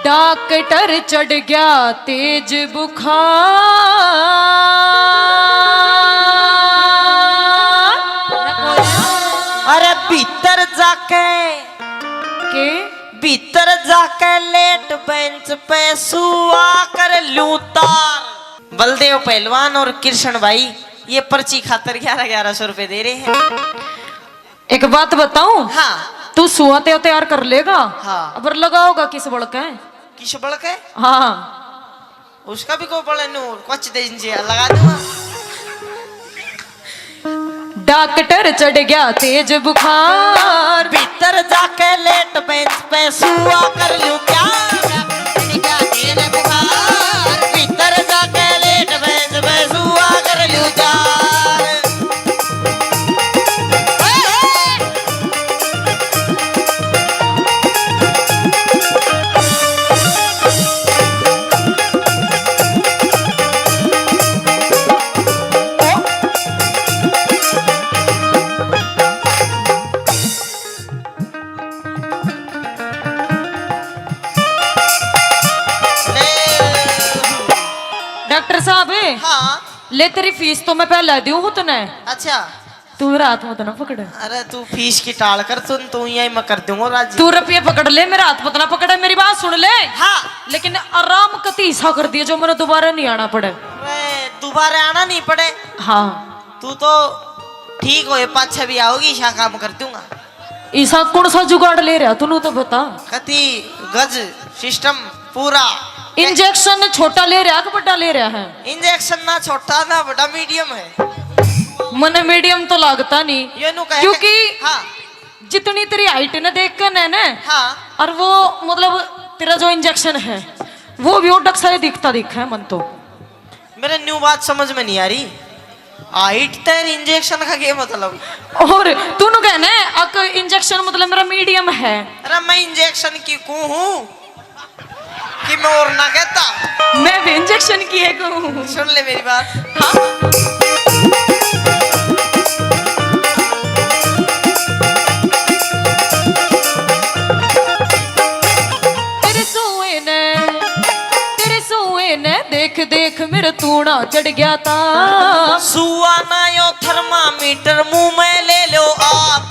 डॉक्टर चढ़ गया तेज बुखार। अरे भीतर जाके के? भीतर जाके लेट बेंच पे सुआ कर लूं तार। बलदेव पहलवान और कृष्ण भाई ये पर्ची खातर ग्यारह ग्यारह सौ रुपए दे रहे हैं। एक बात बताऊं? हाँ। तू सुआ ते तैयार कर लेगा? हाँ। पर लगाओगा किस बल के? किस बल के? हाँ। उसका भी को बल नू कुछ दे इंजे लगा दूंगा। डॉक्टर चढ़ गया तेज बुखार। भीतर जाके लेट बेंच पे सुआ कर लूं क्या? भीतर जाके लेट बेंच पे सुआ कर लूं क्या? ले, तेरी फीस तो मैं पहले दूं हूँ तने। अच्छा। तू मेरा हाथ मत ना पकड़। अरे, तू फीस की टाल कर, तू, तू यही मैं कर दूंगा राजी। तू रुपये पकड़ ले, मेरा हाथ मत ना पकड़, मेरी बात सुन ले। हाँ। लेकिन आराम कती सा कर दिए, जो मैंने दोबारा नहीं आना पड़े। अरे, दोबारा आना नहीं पड़े। हाँ। तू तो ठीक होए, पाछे भी आओगी, ईसा काम कर दूंगा। ईसा कौन सा जुगाड़ ले रहा, तू तो बता। कती गज सिस्टम पूरा। इंजेक्शन छोटा ले रहा कि बड़ा ले रहा है? इंजेक्शन ना छोटा ना बड़ा, मीडियम है। मने मीडियम तो लागता नहीं, ये नु कहे क्योंकि हाँ। जितनी तेरी हाइट ने देख के ने, ने हाँ। और वो मतलब तेरा जो इंजेक्शन है वो भी ओडक सा ही दिखता दिखा है मन तो। मेरे न्यू बात समझ में नहीं आ रही, हाइट तेरी इंजेक्शन का क्या मतलब? और तू नु कहने अक इंजेक्शन मतलब मेरा मीडियम है। अरे मैं इंजेक्शन की कूँ हूँ कि मैं और ना कहता। मैं भी इंजेक्शन की है कूँ हूँ। सुन ले मेरी बात। हाँ। तेरे सोए ने, तेरे सोए ने देख देख मेरे तूणा चढ़ गया था। सुआ ना यो थर्मामीटर मुंह में ले लो आप।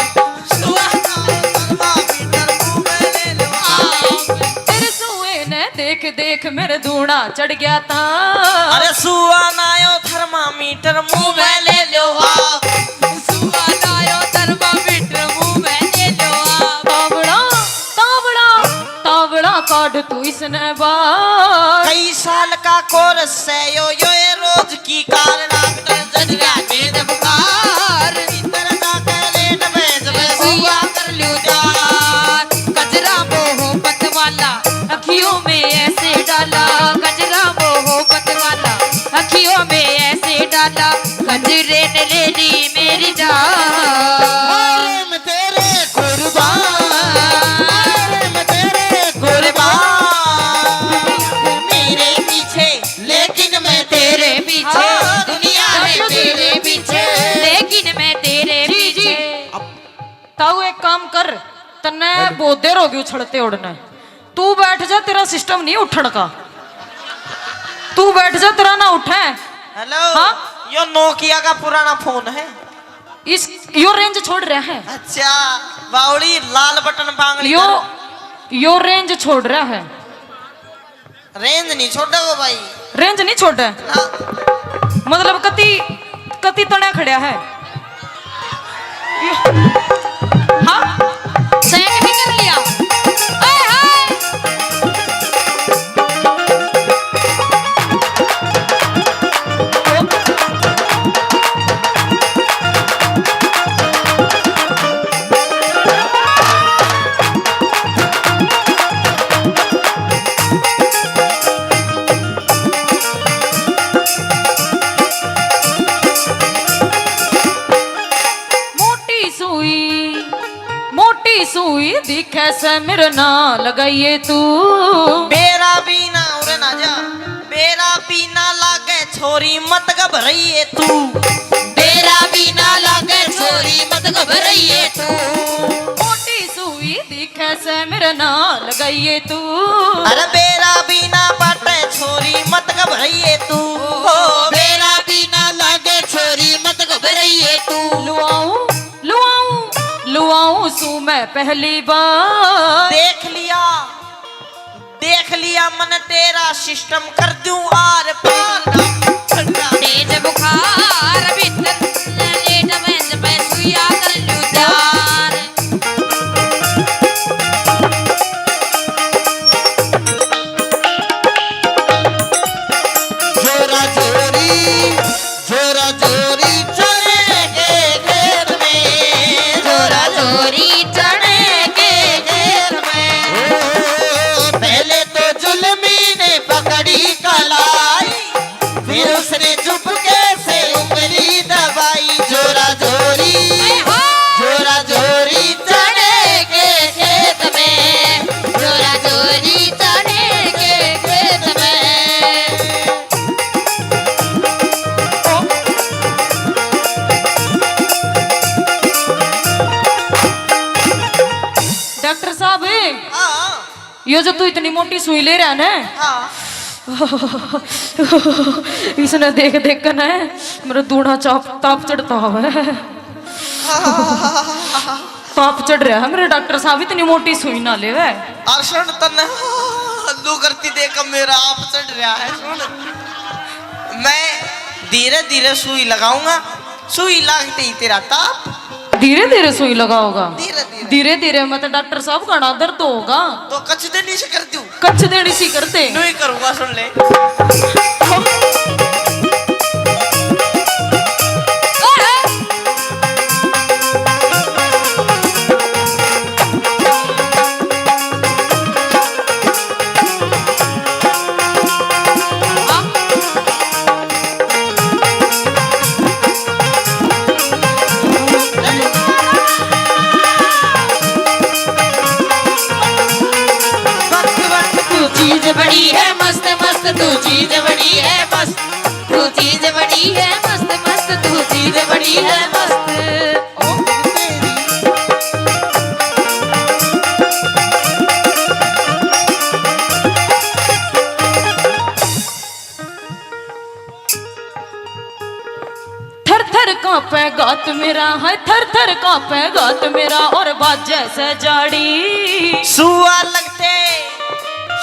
सुआ ना यो थर्मामीटर मुंह में ले लो आप। तेरे सोए ने देख देख मेरे धूणा चढ़ गया था। अरे सुआ ना यो थर्मामीटर मुंह में ले लो आप। सुआ ना यो थर्मामीटर मुंह में ले लो आप। तावड़ा, तावड़ा, तावड़ा काट तू इसने बाहर। कई साल का कोर्स है यो, यो ये रोज की कार। डॉक्टर जज गया तेज बुखार। इधर जाके लेट बैठ मैं सुआ कर लूं जान। गजरा मोहब्बत वाला अखियों में ऐसे डाला। गजरा मोहब्बत वाला अखियों में ऐसे डाला। गजरे ने ले ली मेरी जान। अरे मैं तेरे कुर्बान, अरे मैं तेरे कुर्बान। मेरे पीछे, लेकिन मैं तेरे पीछे। हाँ। दुनिया है तेरे पीछे, लेकिन मैं तेरे पीछे। ताऊ एक काम कर, तन्ने बहुत देर होगी उछलते उड़ने। तू बैठ जा, तेरा सिस्टम नहीं उठण का। तू बैठ जा, तेरा ना उठे। हेलो। हाँ? यो नोकिया का पुराना फोन है। इस, यो रेंज छोड़ रहा है। अच्छा, बावड़ी लाल बटन बांगड़ी यो, कर। यो रेंज छोड़ रहा है। रेंज नहीं छोड़े वो भाई। रेंज नहीं छोड़े? ना। मतलब कति, कति तने खड़ा है। हाँ? चेक भी कर लिया। ओए हाय। मोटी सुई, मोटी सुई दिखे से मेरे ना लगाइए तू। बेरा भी ना उरे ना जा, बेरा भी ना लागे छोरी मत घबराइए तू। बेरा भी ना लागे छोरी मत घबराइए तू। मोटी सुई दिखे से मेरे ना लगाइए तू। अरे बेरा भी ना पाटे छोरी मत घबराइए तू। ओ, बेरा भी ना लागे छोरी मत घबराइए तू। लुआऊं, लुआऊं, लुआऊं सू मैं पहली बार। देख लिया, देख लिया मन तेरा सिस्टम कर दूं आर पार। तेज बुखार भीतर लेट बेंच पे सुइया कर लूं जान। जोरा जोरी, जोरा जोरी चने के खेत में, जोरा जोरी चने के खेत में। ओ, पहले तो जुल्मी ने पकड़ी कलाई, फिर उसने चुपके से उंगली दबाई। जोरा जोरी, जोरा जोरी चने के खेत में, जोरा जोरी चने के खेत में। डॉक्टर साहब, हाँ। यो जो तू इतनी मोटी सुई ले रहा है ना, हाँ। इसने देख देख के ना मेरा दूना चाप ताप चढ़ता हुआ है। ताप चढ़ रहा है मेरे डॉक्टर साहब, इतनी मोटी सुई ना लेवे। और सुन, तन्ने लू करती देख मेरा आप चढ़ रहा है। सुन, मैं धीरे धीरे सुई लगाऊंगा, सुई लागते ही तेरा ताप धीरे धीरे सुई लगाओगा। धीरे धीरे। धीरे धीरे में तो डॉक्टर साहब घना दर्द होगा। तो कच देनी से कर दूं। कच देनी सी करते। न्यू ही करूंगा, सुन ले। तू चीज बड़ी है मस्त मस्त, तू चीज बड़ी है मस्त, तू चीज बड़ी है मस्त मस्त, तू चीज बड़ी है मस्त। थर थर कांपे गात मेरा, हाय थर थर कांपे गात मेरा, और बाजे से जाड़ी। सुआ लगते,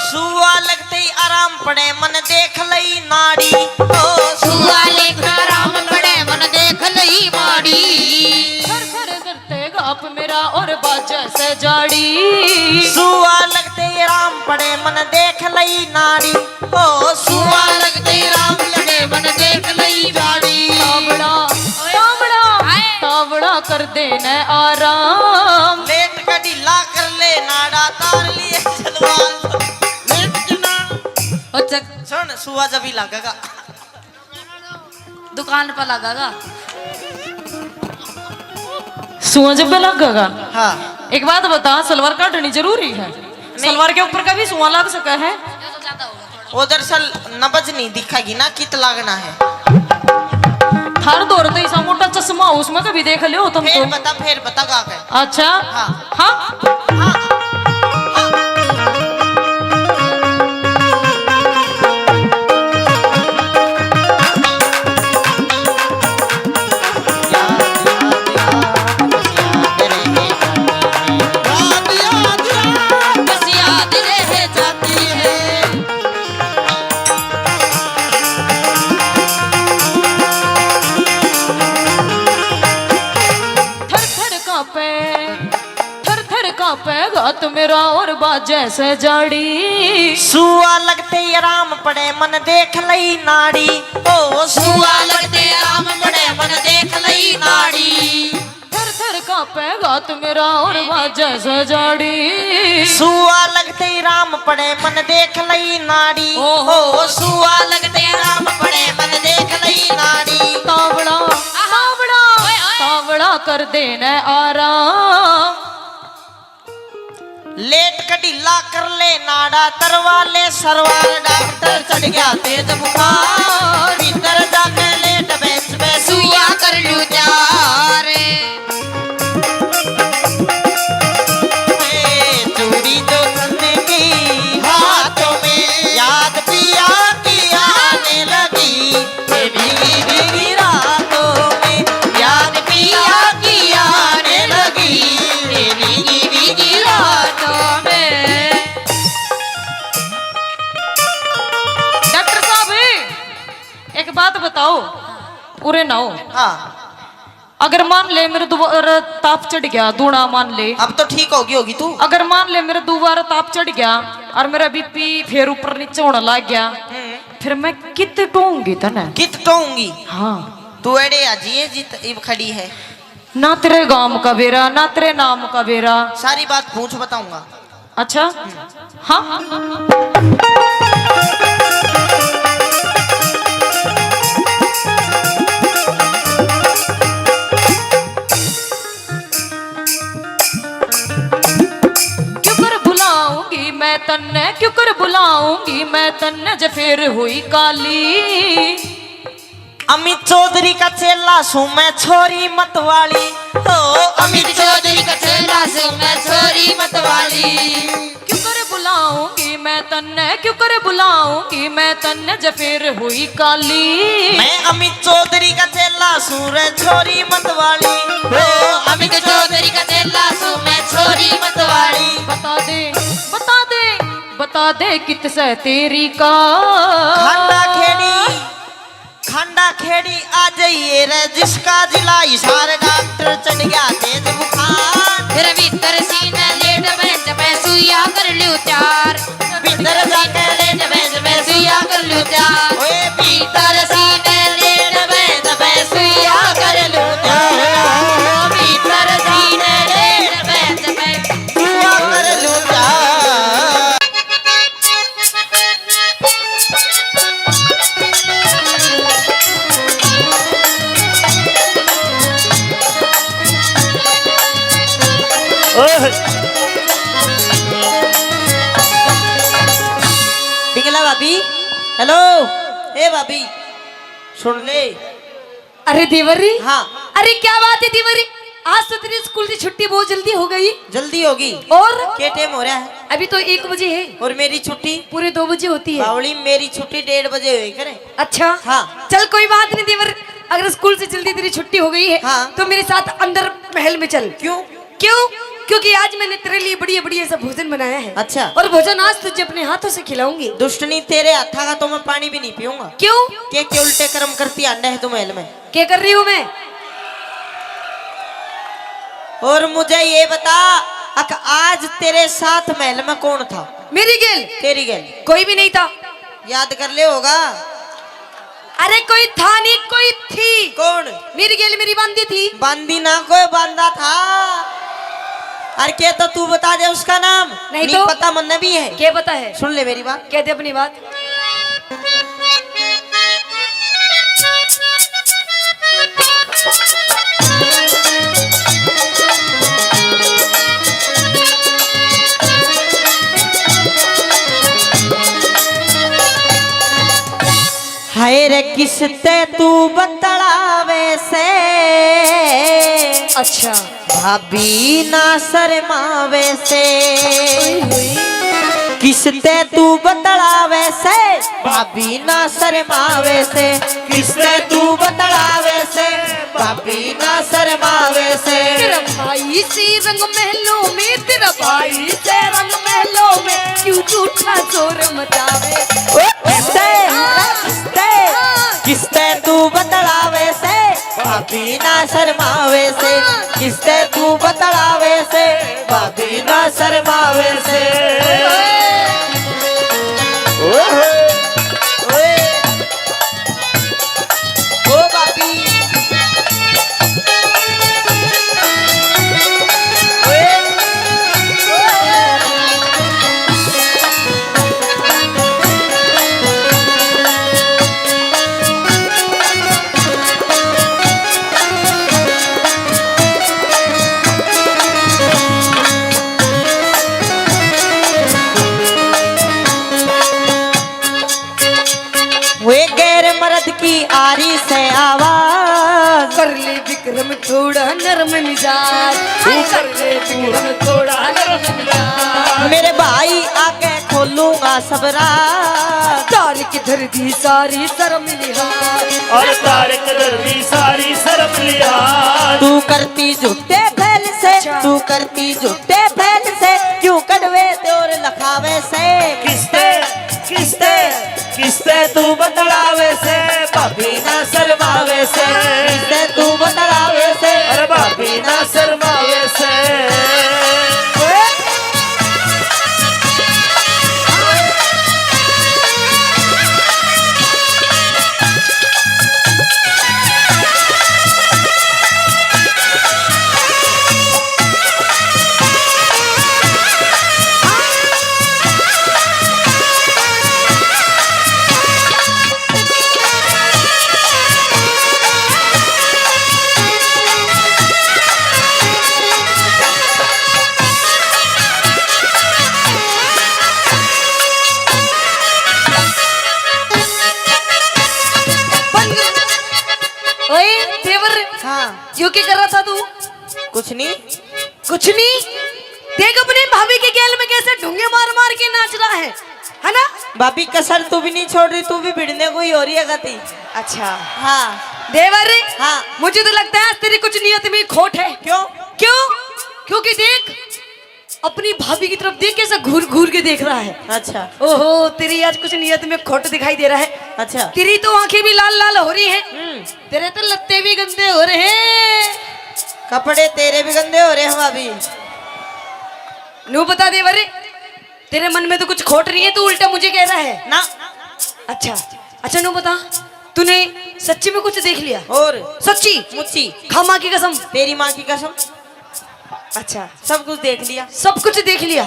सुआ लगते ही आराम पड़े, मन देख लई नाड़ी। ओ सुआ लगते आराम पड़े, मन देख लई माड़ी। थर थर करते गाप मेरा, और बाजे से जाड़ी। सुआ लगते ही आराम पड़े, मन देख लई नाड़ी। ओ सुआ लगते राम लगे मन देख लई जाड़ी। तावड़ा, तावड़ा, हाय। तावड़ा कर दे न आराम। लेट का ढीला कर ले नाड़ा, तार लिए सलवार। लेट के ना। अच्छा। सुन, सुआ जब ही लगेगा। दुकान पर लगेगा। सुआ जब पे लगेगा? हाँ। एक बात बता, सलवार काटनी जरूरी है? सलवार के ऊपर का भी सुआ लग सका है? वो दरअसल नब्ज नहीं दिखेगी ना, कित लागना है। थार दौर तो ऐसा मोटा चश्मा हो, उसमें कभी देख लियो तुम फिर तो। बता, फिर बता गा के। अच्छा। हाँ। हाँ? हाँ। थर थर कांपे, थर थर कांपे गात मेरा और बाजे से जाड़ी। सुआ लगते ही आराम पड़े मन देख लई नाड़ी। ओ सुआ लगते आराम पड़े मन देख लई नाड़ी। थर थर कांपे गात मेरा और बाजे से जाड़ी। सुआ लगते ही राम पड़े मन देख लई नाड़ी। ओहो। ओ सुआ लगते राम पड़े मन देख लई नाड़ी। तावड़ा, तावड़ा, ओए, ओए। तावड़ा कर दे न आराम। लेट का ढीला कर ले नाड़ा, तरवा ले सरवार, डॉक्टर चढ़ गया तेज बुखार। भीतर जाके लेट बेंच पे सुइया कर लूं चार। ए, चूड़ी जो चंद की हाथों में, याद पिया की आने लगी। ये भीगी भीगी रातों में, याद पिया की आने लगी। ये भीगी भीगी रातों में। डॉक्टर साहब, एक बात बताओ, पूरे ना हो। हाँ। अगर मान ले मेरे दोबारा ताप चढ़ गया, दूना मान ले। अब तो ठीक होगी होगी तू। अगर मान ले मेरे दोबारा ताप चढ़ गया और मेरा बीपी फिर ऊपर नीचे होने लग गया, हम्म। फिर मैं कित टोऊंगी तने? कित टोऊंगी? हाँ। तू एड़े आ जिए जित इब खड़ी है। ना तेरे गांव का बेरा, ना तेरे नाम का बेरा। सारी बात पूछ बताऊंगा। अच्छा? हाँ? क्यों कर बुलाऊंगी मैं तन्ने, क्यों कर बुलाऊंगी मैं तन्ने, जे फिर हुई काली। अमित चौधरी का चेला सूं मैं, छोरी मत वाली। ओ अमित चौधरी का चेला सूं मैं, छोरी मत वाली। क्यों कर बुलाऊंगी मैं तन्ने क्यों कर बुलाऊंगी मैं तन्ने, जब फिर हुई काली। मैं अमित चौधरी का चेला सूं रे छोरी मतवाली। ओ अमित चौधरी का चेला सूं मैं छोरी मतवाली। बता दे, बता दे, बता दे कित से तेरी का। खांडा खेड़ी, खांडा खेड़ी आ जाइए रे, जिसका जिला हिसार, डॉक्टर चढ़ गया तेज बुखार। तेरे भीतर सीने लेट बेंच पे सुइया कर लूं चार। भीतर जाके लेट बेंच पे सुइया कर लूं चार। ओए भीतर सीने लेट बेंच पे सुइया कर लूं चार। भीतर सीने लेट बेंच पे सुइया कर लूं चार। ओह। पिंगला भाभी, हेलो, ए भाभी, सुन ले। अरे देवर री। हाँ। अरे क्या बात है देवर री, आज तो तेरी स्कूल की छुट्टी बहुत जल्दी हो गई। जल्दी होगी। और? क्या टाइम हो रहा है? अभी तो एक बजे है। और मेरी छुट्टी? पूरे दो बजे होती है। बावली, मेरी छुट्टी डेढ़ बजे हुई करे। अच्छा। हाँ। चल कोई बात नहीं देवर, अगर स्कूल से जल्दी तेरी छुट्टी हो गई है, हाँ। तो मेरे साथ अंदर महल में चल। क्यों? क्यों? क्योंकि आज मैंने तेरे लिए बढ़िया बढ़िया सा भोजन बनाया है। अच्छा। और भोजन आज तुझे अपने हाथों से खिलाऊंगी। दुष्टनी, तेरे हाथा का तो मैं पानी भी नहीं पीऊंगा। क्यों? के, के उल्टे कर्म करती आंडे है तू महल में। क्या कर रही हूँ मैं? और मुझे ये बता, अक आज तेरे साथ महल में कौन था? मेरी गेल? तेरी गेल। कोई भी नहीं था। याद कर ले होगा। अरे कोई था नहीं, कोई थी। कौन? मेरी गेल मेरी बांदी थी। बांदी ना, कोई बांदा था। अरे के तो तू बता दे उसका नाम। नहीं नहीं तो? पता मन्ने भी है। क्या पता है? सुन ले मेरी बात। कह दे अपनी बात। हाय रे किसते तू बतलावे से। अच्छा। भाभी ना शर्मावे से। ओए होए। किसते तू बतलावे से, भाभी ना शर्मावे से। किसते तू बतलावे से, भाभी ना शर्मावे से। तेरा भाई से रंग महलों में, तेरा भाई से रंग महलों में, क्यों झूठा शोर मचावे। ओ किसते, हाँ। किसते, हाँ। किसते तू बतलावे से, भाभी ना शर्मावे से। किसते तू बतलावे से, भाभी ना शर्मावे से। ओहो। ओए। ओ भाभी। ओए। वे गैर मर्द की आ रही से आवाज। कर ले विक्रम थोड़ा नरम मिजाज। हाय कर ले विक्रम थोड़ा नरम मिजाज। मेरे भाई आके खोलूंगा सब राज। तार किधर दी सारी शर्म लिहाज। और तार किधर दी सारी शर्म लिहाज। तू करती झूठे फैल से, अच्छा। तू करती झूठे फैल से, क्यों कड़वे त्योर लखावे से। किसते, किसते, किसते तू बतलावे से, भाभी ना शर्मावे से। किसते तू बतलावे से, अरे भाभी ना शर्मावे से। ओए, देवर, हाँ। यो क्या कर रहा था तू? कुछ नहीं। कुछ नहीं? देख अपनी भाभी के गैल में कैसे ढूंगे मार मार के नाच रहा है। है ना? भाभी, कसर तू भी नहीं छोड़ रही, तू भी भिड़ने को ही हो रही है गति। अच्छा। हाँ। देवर, हाँ। मुझे तो लगता है आज तेरी कुछ नीयत में खोट है। क्यों? क्यों? क्योंकि देख, अपनी भाभी की तरफ देख, कैसे घूर घूर के देख रहा है। अच्छा। ओहो, तेरी आज कुछ नीयत में खोट दिखाई दे रहा है। अच्छा। तेरी तो आंखें भी लाल लाल हो रही हैं। हम्म। तेरे तो लत्ते भी गंदे हो रहे हैं। कपड़े तेरे भी गंदे हो रहे हैं भाभी। नू बता देवर, तेरे मन में तो कुछ खोट नहीं है, तू उल्टा मुझे कह रहा है ना। अच्छा, अच्छा नू बता, तूने सच्ची में कुछ देख लिया? और सच्ची? मुच्ची। खा माँ की कसम। तेरी माँ की कसम। अच्छा। सब कुछ देख लिया। सब कुछ देख लिया।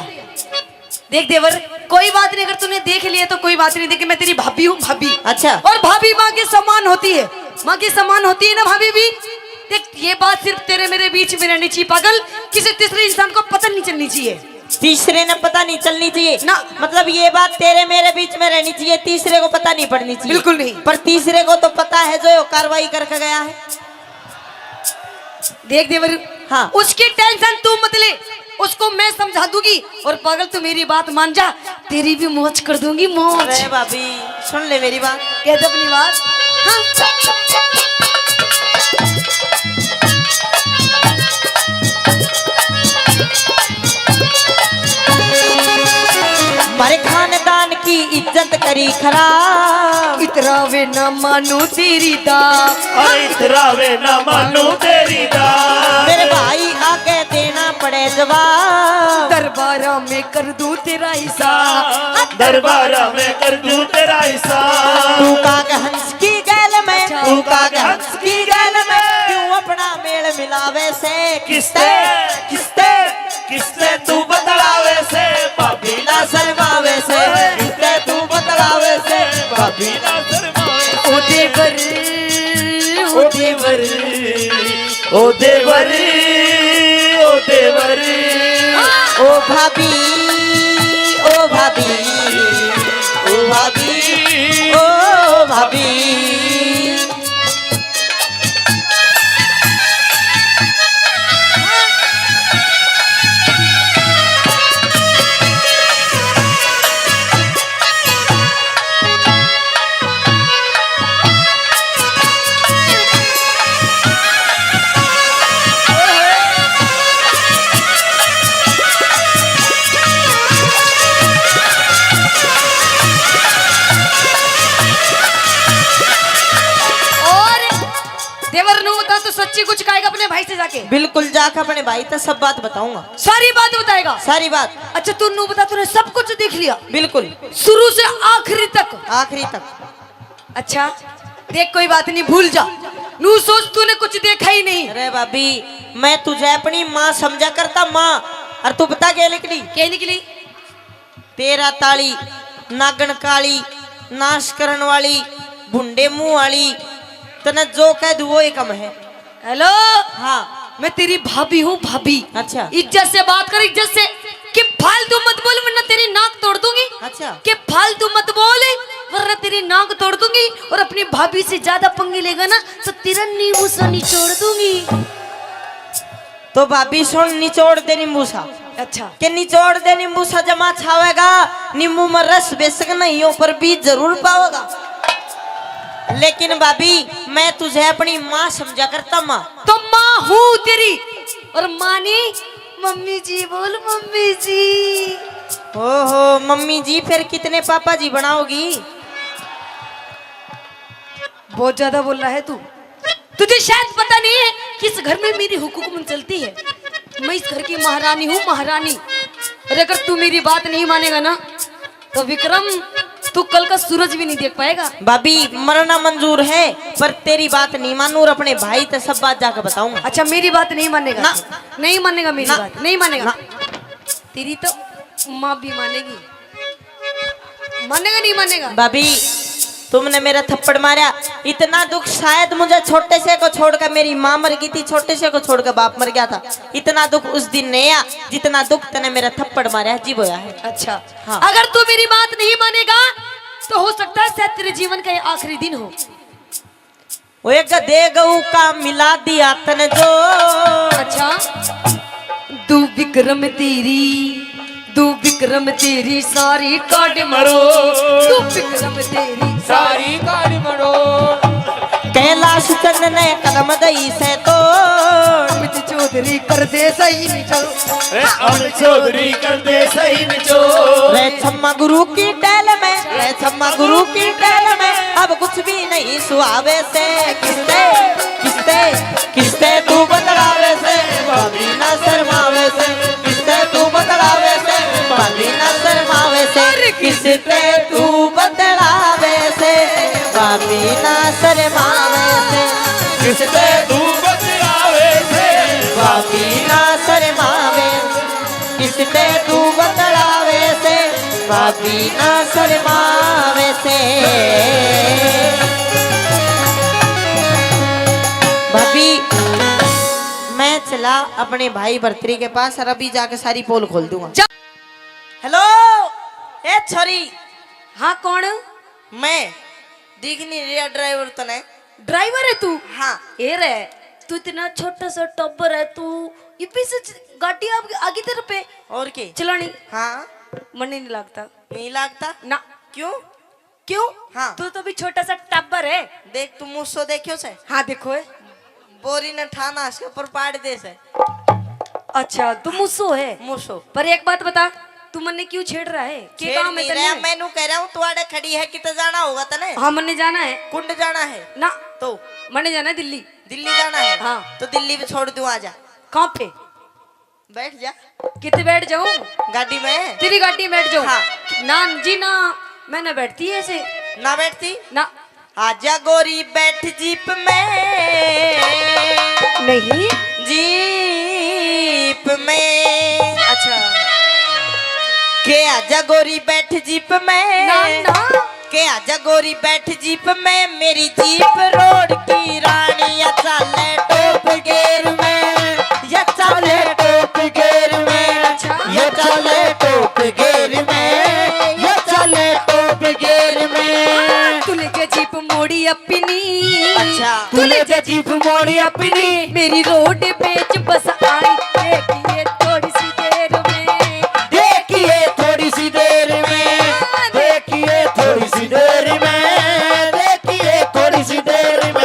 देख देवर, कोई बात नहीं, अगर तूने देख लिया तो कोई बात नहीं। देख, मैं तेरी भाभी हूँ, भाभी। अच्छा। और भाभी माँ के समान होती है, माँ के समान होती है ना भाभी भी। देख, ये बात सिर्फ तेरे मेरे बीच में रहनी चाहिए पागल, किसी तीसरे इंसान को पता नहीं चलनी चाहिए। तीसरे ने पता नहीं चलनी चाहिए ना। मतलब ये बात तेरे मेरे बीच में रहनी चाहिए, तीसरे को पता नहीं पड़नी चाहिए। बिल्कुल नहीं। पर तीसरे को तो पता है जो कार्रवाई करके गया है। देख देवर, हाँ। उसकी टेंशन तू मत ले, उसको मैं समझा दूंगी। और पागल, तू मेरी बात मान जा, तेरी भी मौज कर दूंगी, मौज। अरे भाभी, सुन ले मेरी बात। कह दे अपनी बात। हाँ। मारे खानदान की इज्जत करी खराब। इतरावे ना मानू तेरी दा। अरे इतरावे ना मानू तेरी दा। मेरे भाई आके देना पड़े जवाब। दरबारा में कर दूं तेरा हिसाब। दरबारा में कर दूं तेरा हिसाब। तू काग हंस की गैल में, तू काग हंस की गैल में क्यों अपना मेल मिलावे से? किसते, किसते, किसते तू बतलावे से? भाभी ना शर्मावे से। किसते तू बतलावे से? भाभी ना शर्मावे से। ओ देवर, ओ देवर, ओ देवर, ओ देवर। ओ भाभी, ओ भाभी, ओ भाभी, ओ भाभी। और देवर नू बता, तू सच्ची कुछ कहेगा अपने भाई से जाके? बिल्कुल, जाके अपने भाई से सब बात बताऊंगा। सारी बात बताएगा? सारी बात। अच्छा, तू नू बता, तूने सब कुछ देख लिया? बिल्कुल। शुरू से आखिरी तक? आखिरी तक। अच्छा, देख, कोई बात नहीं, भूल जा। नू सोच, तूने कुछ देखा ही नहीं। अरे भाभी, मैं तुझे अपनी माँ समझा करता, माँ। और तू बता, क्या निकली? क्या निकली? तेरा ताली, नागण काली, नाश करण वाली, भुंडे मुंह वाली, तने जो कह दूं वो ही कम है। हेलो। हाँ। मैं तेरी भाभी हूँ, भाभी। अच्छा। इज्जत से बात कर, इज्जत से। कि फालतू मत बोल, वरना तेरी नाक तोड़ दूंगी। अच्छा। कि फालतू मत बोल, वरना तेरी नाक तोड़ दूंगी। और अपनी भाभी से ज्यादा पंगे लेगा ना, तो तेरा नींबू सा निचोड़ दूंगी। तो भाभी सुन, निचोड़ दे नींबू सा। अच्छा। के निचोड़ दे नींबू सा, जमा छावेगा, नींबू में रस बेशक नहीं हो, पर बीज जरूर पावेगा। लेकिन भाभी, मैं तुझे अपनी माँ समझा करता, माँ। तो माँ हूँ तेरी, और माँ ने मम्मी जी बोल, मम्मी जी। ओहो, मम्मी जी, फिर कितने पापा जी बनाओगी? बहुत ज्यादा बोल रहा है तू। तुझे शायद पता नहीं है कि इस घर में मेरी हुकूमत चलती है। मैं इस घर की महारानी हूँ, महारानी। और अगर तू मेरी बात नहीं मानेगा ना, तो विक्रम, तू कल का सूरज भी नहीं देख पाएगा। भाभी, मरना मंजूर है, पर तेरी बात नहीं मानू और अपने भाई ते सब बात जाके बताऊंगा। अच्छा, मेरी बात नहीं मानेगा? ना। नहीं मानेगा मेरी ना। बात, नहीं मानेगा? ना। तेरी तो माँ भी मानेगी। मानेगा, नहीं मानेगा? भाभी, तुमने मेरा थप्पड़ मारा, इतना दुख शायद मुझे छोटे से को छोड़कर, मेरी माँ मर गई थी, छोटे से को छोड़कर बाप मर गया था, इतना दुख उस दिन नहीं आया जितना दुख तने मेरा थप्पड़ मारा है, जी बोया है। अच्छा। हाँ। अगर तू मेरी बात नहीं मानेगा, तो हो सकता है शायद तेरे जीवन का ये आखिरी दिन हो। ओए गधे गऊ का मिला दिया तने जो। अच्छा। दू विक्रम तेरी, दू विक्रम विक्रम तेरी सारी काट मरो, तू विक्रम तेरी सारी काट मरो। कैलाश चंद ने कदम दई से तो अमित चौधरी कर दे सही निचो। ए, अमित चौधरी कर दे सही निचो। रे छम्मा गुरु की टहल में, रे छम्मा गुरु की टहल में, अब कुछ भी नहीं सुहावे से। किसते, किसते, किसते तू बतलावे से, भाभी ना शर्मावे से। किसते तू बतलावे से, भाभी ना शर्मावे से। अरे किसते तू बतलावे से, भाभी ना शर्मावे से। किसते तू बतलावे से, भाभी ना शर्मावे। किसते तू बतलावे से, भाभी ना शर्मावे से। भाभी, मैं चला अपने भाई भरतरी के पास और अभी जाके सारी पोल खोल दूंगा। जा। हेलो, ए छोरी। हाँ, कौन? मैं। दिख नहीं रहा ड्राइवर तने? ड्राइवर है तू? हाँ। ए रे, तू इतना छोटा सा टब्बर है, तू इब्बी से च-, गाड़ी आ, आ गई तेरे पे। और के? चलानी? हाँ। मने नहीं लगता। नहीं लगता? ना। क्यों? क्यों? हाँ। तू तो भी छोटा सा टब्बर है। देख, तू मूसो देखियो से? हाँ, देखो है। बोरी ने ठाना इसके ऊपर पाड़ दे से। अच्छा, तू मूसो है? मूसो। पर एक बात बता, तू मन्ने क्यों छेड़ रहा है? के छेड़ काम है नहीं तन्ने? रहा, मैं नू कह रहा हूँ, तू आड़े खड़ी है, किते जाना होगा तने? हाँ, मन्ने जाना है। कुंड जाना है? ना। तो? मन्ने जाना है दिल्ली। दिल्ली जाना है? हाँ। तो दिल्ली भी छोड़ दूँ, आ जा। कहाँ पे? बैठ जा। किते बैठ जाऊं? गाड़ी में। तेरी गाड़ी में बैठ जाऊं? हाँ। ना जी ना, मैं ना बैठती ऐसे। ना बैठती? ना। आजा गोरी बैठ जीप में। नहीं। जीप में। अच्छा। के आजा गोरी बैठ जीप में। ना, ना। के आजा गोरी बैठ जीप में, मेरी जीप रोड की रानी, या चाले टॉप गियर में, या चाले टॉप गियर में, अच्छा। या चाले टॉप गियर में, या चाले टॉप गियर में। हाँ, तू ले जा जीप मोड़ी अपनी। अच्छा। तू ले जा जीप मोड़ी अपनी। मेरी रोड पे च बस आनी, देखिए थोड़ी सी देर में। देखिए थोड़ी सी देर में, देखिए थोड़ी सी देर में, देखिए थोड़ी सी देर में।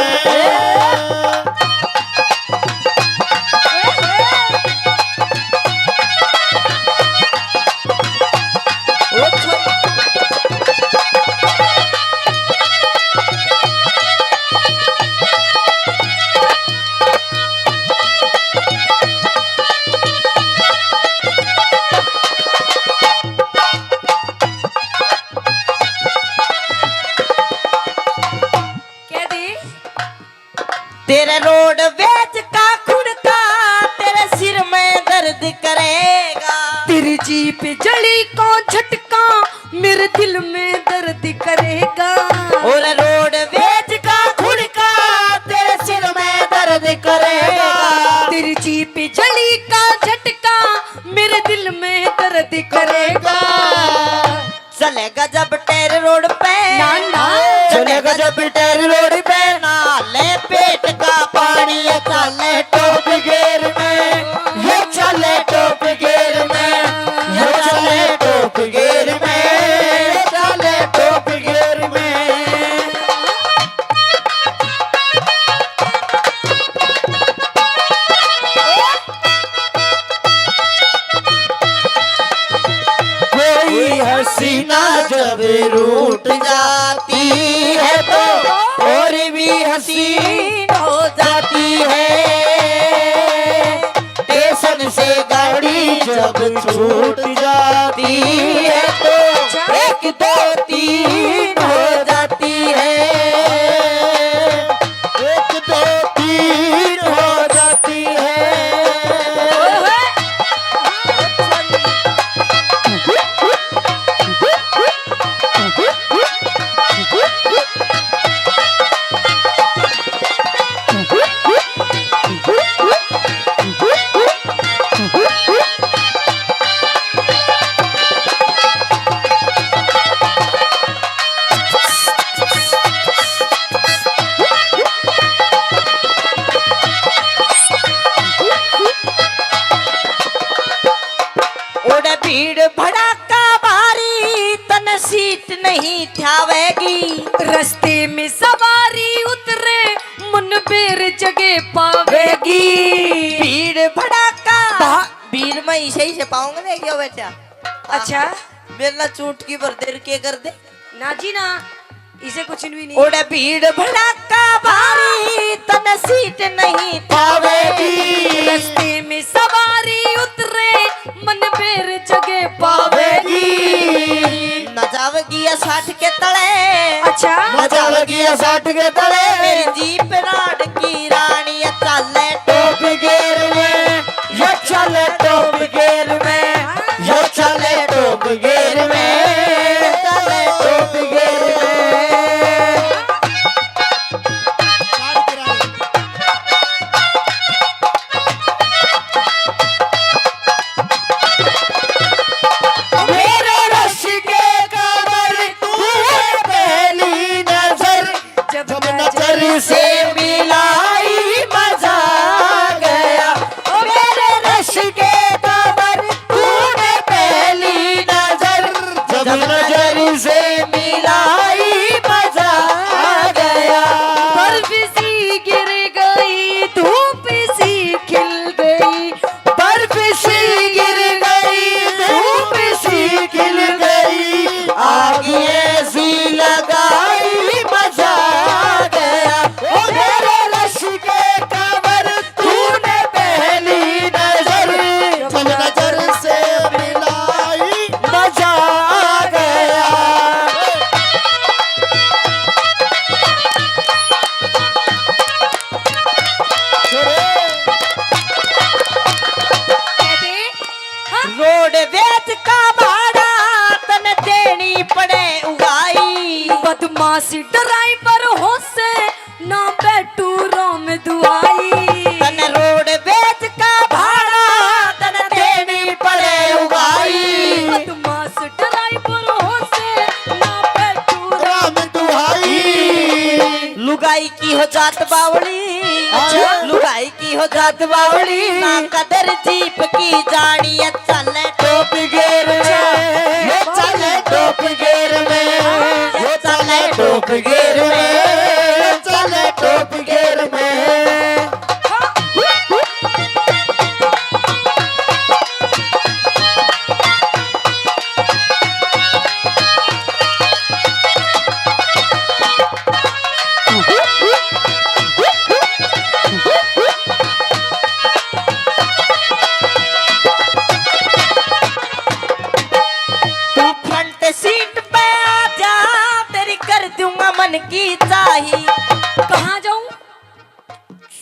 कह दी। तेरे रोड वेज का खुड़का तेरे सिर में दर्द करेगा। तेरी जीप जली को झटका मेरे दिल में दर्द करेगा। और रोड वेज का खुड़का तेरे सिर में दर्द करेगा। तेरी जीप जली का झटका मेरे दिल में दर्द करेगा। चलेगा जब टायर रोड पे, ना, ना। चलेगा जब टायर रोड पे, ना ले पेट का पानी, ये चाले टॉप गियर में, ये चाले टॉप गियर में, ये चाले टॉप गियर में, ये चाले टॉप गियर में। कोई हसीना जब रूठ जाती है तो और भी हसीन हो जाती है। स्टेशन से गाड़ी जब छूट जाती है तो एक दो तीन हो जाती है। एक दो तीन हो जाती है। ओड़े भीड़ भड़ाका नहीं थावेगी। रस्ते में सवारी उतरे, मन बेर जगह पावेगी। भीड़ भड़ाका, भा-, भीड़ में ही सही से पाऊंगा नहीं क्यों बेटा? अच्छा। मेरे ना चूटकी भर देर के कर दे। ना जी ना, इसे कुछ भी नहीं। ओड़े भीड़ भड़ाका भारी, तन सीट नहीं थावेगी। रस्ते में सवारी उतरे, मन बेर जगह पावेगी। ना जावेगी या साठ के तले। अच्छा। ना जावेगी या साठ के तले। मेरी जीप राड की रानी या चाले टॉप गियर में, या चाले टॉप गियर में, या चाले टॉप गियर में, चाले टॉप गियर में। मेरे रश के कमर तू है पहली नजर, जब नजर से मिलाई मजा आ गया। ओ मेरे रश के कमर तूने पहली नजर, जब नजर से मिलाई मजा आ गया। बर्फ सी गिर गई, धूप सी खिल गई, बर्फ सी गिर गई, धूप सी खिल गई, आग ऐसी लगाई मजा आ गया। ओ मेरे रश के कमर तूने पहली नजर, जब नजर से मिलाई मजा आ गया। कह दे, हाँ? रोड बेच का भाड़ा तन देनी पड़े उगाई। बदमाश ड्राइवर हो से ना बैठू रोम दुआई। तन रोड बेच का भाड़ा तन देनी पड़े उगाई। बदमाश ड्राइवर हो से ना बैठू रोम दुआई। लुगाई की हो जात बावली, अच्छा। लुगाई की हो जात बावली, ना कदर जीप की जानी है, चले टॉप गियर में, ये चले टॉप गियर में, ये चले टॉप गियर में, ये चले टॉप गियर में। तू फ्रंट सीट पे आ जा, तेरी कर दूंगा मन की चाही। कहाँ जाऊं?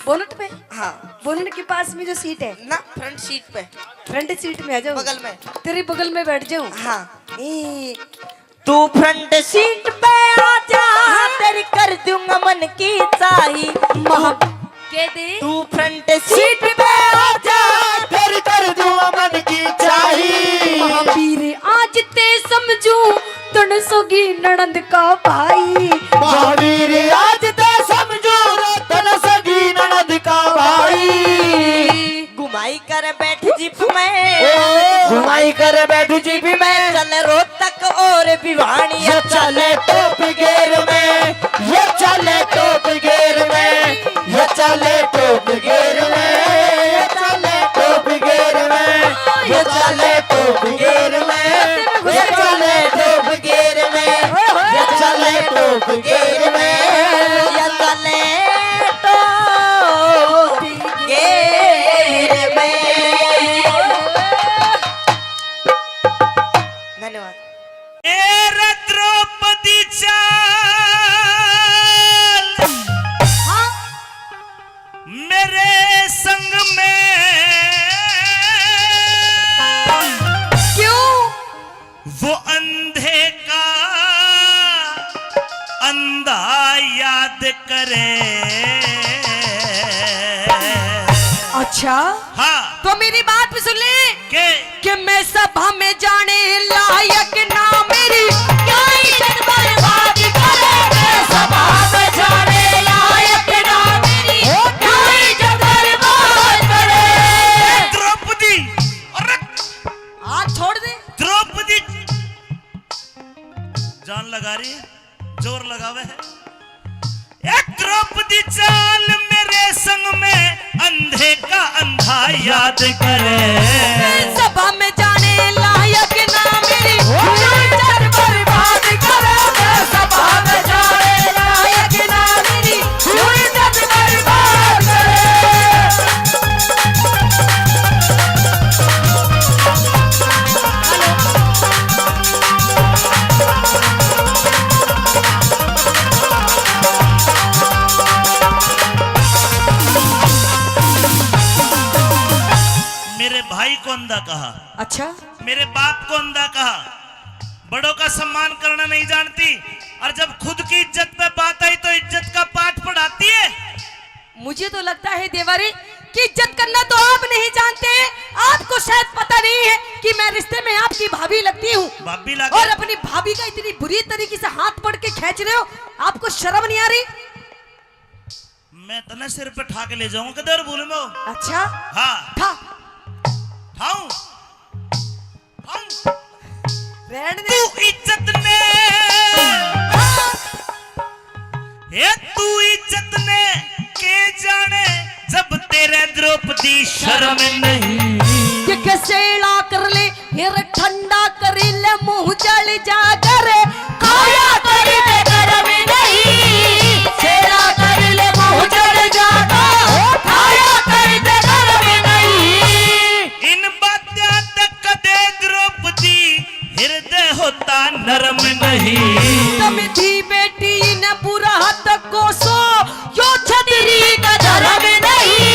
बोनट पे? हाँ। बोनट के पास में जो सीट है ना, फ्रंट सीट पे। फ्रंट सीट में आ जाऊं? बगल में। तेरे बगल में बैठ जाऊं? हाँ। ए, तू फ्रंट सीट पे आ जा, तेरी कर दूंगा मन की चाही। महा-, कह दे। तू फ्रंट सीट पे आ जा, तेरी कर दूंगा मन की चाही। महावीर आज ते समझू, तन सगी ननद का भाई। महावीर आज ते समझू, तन सगी ननद का भाई। घुमाई कर बैठ जीप में, ओ। घुमाई कर बैठ जीप में, चल रोहतक और भिवानी। ये चले टॉप गियर में, ये चले टॉप गियर में, ये चले टॉप गियर में, ये चले टॉप गियर में, ये चले टॉप गियर में, ये चले टॉप गियर में, ये चले टॉप गियर में, ये चले टॉप गियर में। धन्यवाद। ए रे द्रौपदी चाल, हाँ? मेरे संग में। क्यों? वो अंधे का अंधा याद करे। अच्छा? हाँ। तो मेरी बात भी सुन ले। के? कि मैं सभा में जाने लायक ना मेरी, क्या इज्जत बर्बाद करे। मैं सभा में जाने लायक ना मेरी, क्या इज्जत बर्बाद करे। द्रौपदी, अरे हाथ छोड़ दे। द्रौपदी, जान लगा रही, जोर लगावे है। ए द्रौपदी चाल मेरे संग में, अंधे का अंधा याद करे। सभा में जाने लायक ना मेरी, इज्जत बर्बाद करे। सभा में जाने लायक ना मेरी, इज्जत बर्बाद करे। मेरे भाई को अंधा कहा। अच्छा। मेरे बाप को अंधा कहा। बड़ों का सम्मान करना नहीं जानती, और जब खुद की इज्जत पे बात आई तो इज्जत का पाठ पढ़ाती है। मुझे तो लगता है देवरी कि इज्जत करना तो आप नहीं जानते। आपको शायद पता नहीं है कि मैं रिश्ते में आपकी भाभी लगती हूँ। भाभी लगे। और अपनी भाभी का इतनी बुरी तरीके से हाथ पकड़ के खींच रहे हो, आपको शर्म नहीं आ रही? मैं तने सिर पे ठा के ले जाऊंगा, किधर भूल में हो? अच्छा। हाँ। ठा। ठाऊं। ठाऊं। रहने दे। तू इज्जत ने, हाँ। ए तू इज्जत ने के जाने, जब तेरे द्रौपदी शर्म नहीं। ये कैसे ला कर ले, ये रे ठंडा करी ले, मुंह जल जा करे, खाया करी दे गरम नहीं। सेला करी ले, मुंह जल जा करे, खाया करी दे गरम नहीं। इन बात्या तक कदे द्रौपदी हृदय होता नरम नहीं। तम धी बेटी न बुरा तक कोसो, यो छतरी का धर्म नहीं।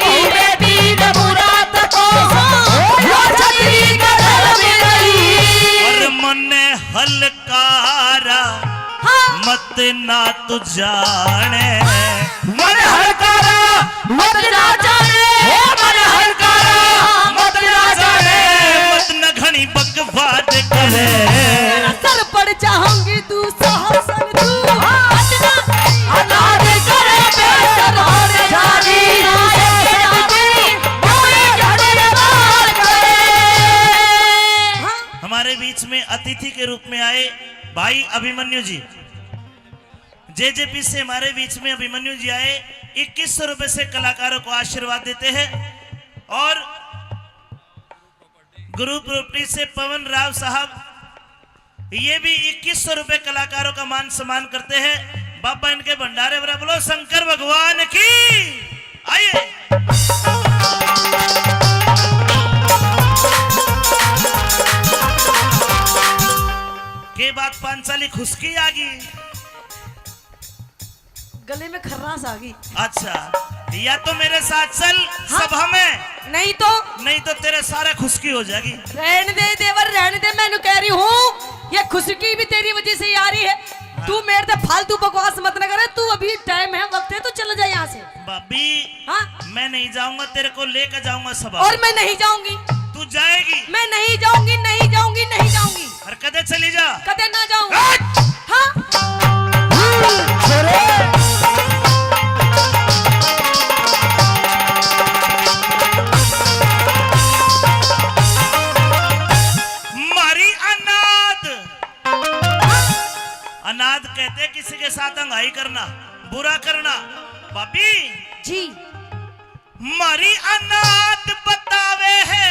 धी बेटी न बुरा तक कोसो, यो छतरी का धर्म नहीं। और मन हलकारा, हाँ। मत ना तू जाने। मन हलकारा, मत ना जाने। हे मन हलकारा, मत ना जाने। मत ना घणी बकवाद करे। सर पड़ जाऊंगी तू सहसन तू। मत ना अनाज करे बेसर होने जानी। कोई झगड़े बात करे। हमारे बीच में अतिथि के रूप में आए भाई अभिमन्यु जी, जेजेपी से हमारे बीच में अभिमन्यु जी आए, इक्कीस सौ रुपए से कलाकारों को आशीर्वाद देते हैं। और गुरु प्रॉपर्टी से पवन राव साहब, ये भी इक्कीस सौ रुपए कलाकारों का मान सम्मान करते हैं। बाबा इनके भंडारे भरा, बोलो शंकर भगवान की। आइए। के बात पांचाली खुशकी आ गई। गले में खर्रास आ गई। अच्छा, या तो मेरे साथ चल, हाँ। सभा में। नहीं तो? नहीं तो तेरे सारे खुशकी हो जाएगी। रहने दे देवर, रहने दे, मैं कह रही हूँ, ये खुशकी भी तेरी वजह से ही आ रही है। हाँ। तू मेरे से फालतू बकवास मत ना करे, तू अभी टाइम है, वक्त है, तू चला जा यहाँ से। भाभी, हाँ? मैं नहीं जाऊंगा, तेरे को लेकर जाऊंगा सभा। और मैं नहीं जाऊंगी। तू जाएगी? मैं नहीं जाऊंगी, नहीं जाऊंगी, नहीं जाऊंगी। और कदे चली जा? कदे ना जाऊं। हट! हाँ? मारी अनाथ। अनाथ कहते किसी के साथ अंगाई करना, बुरा करना। भाभी। जी। मारी अनाथ बतावे है,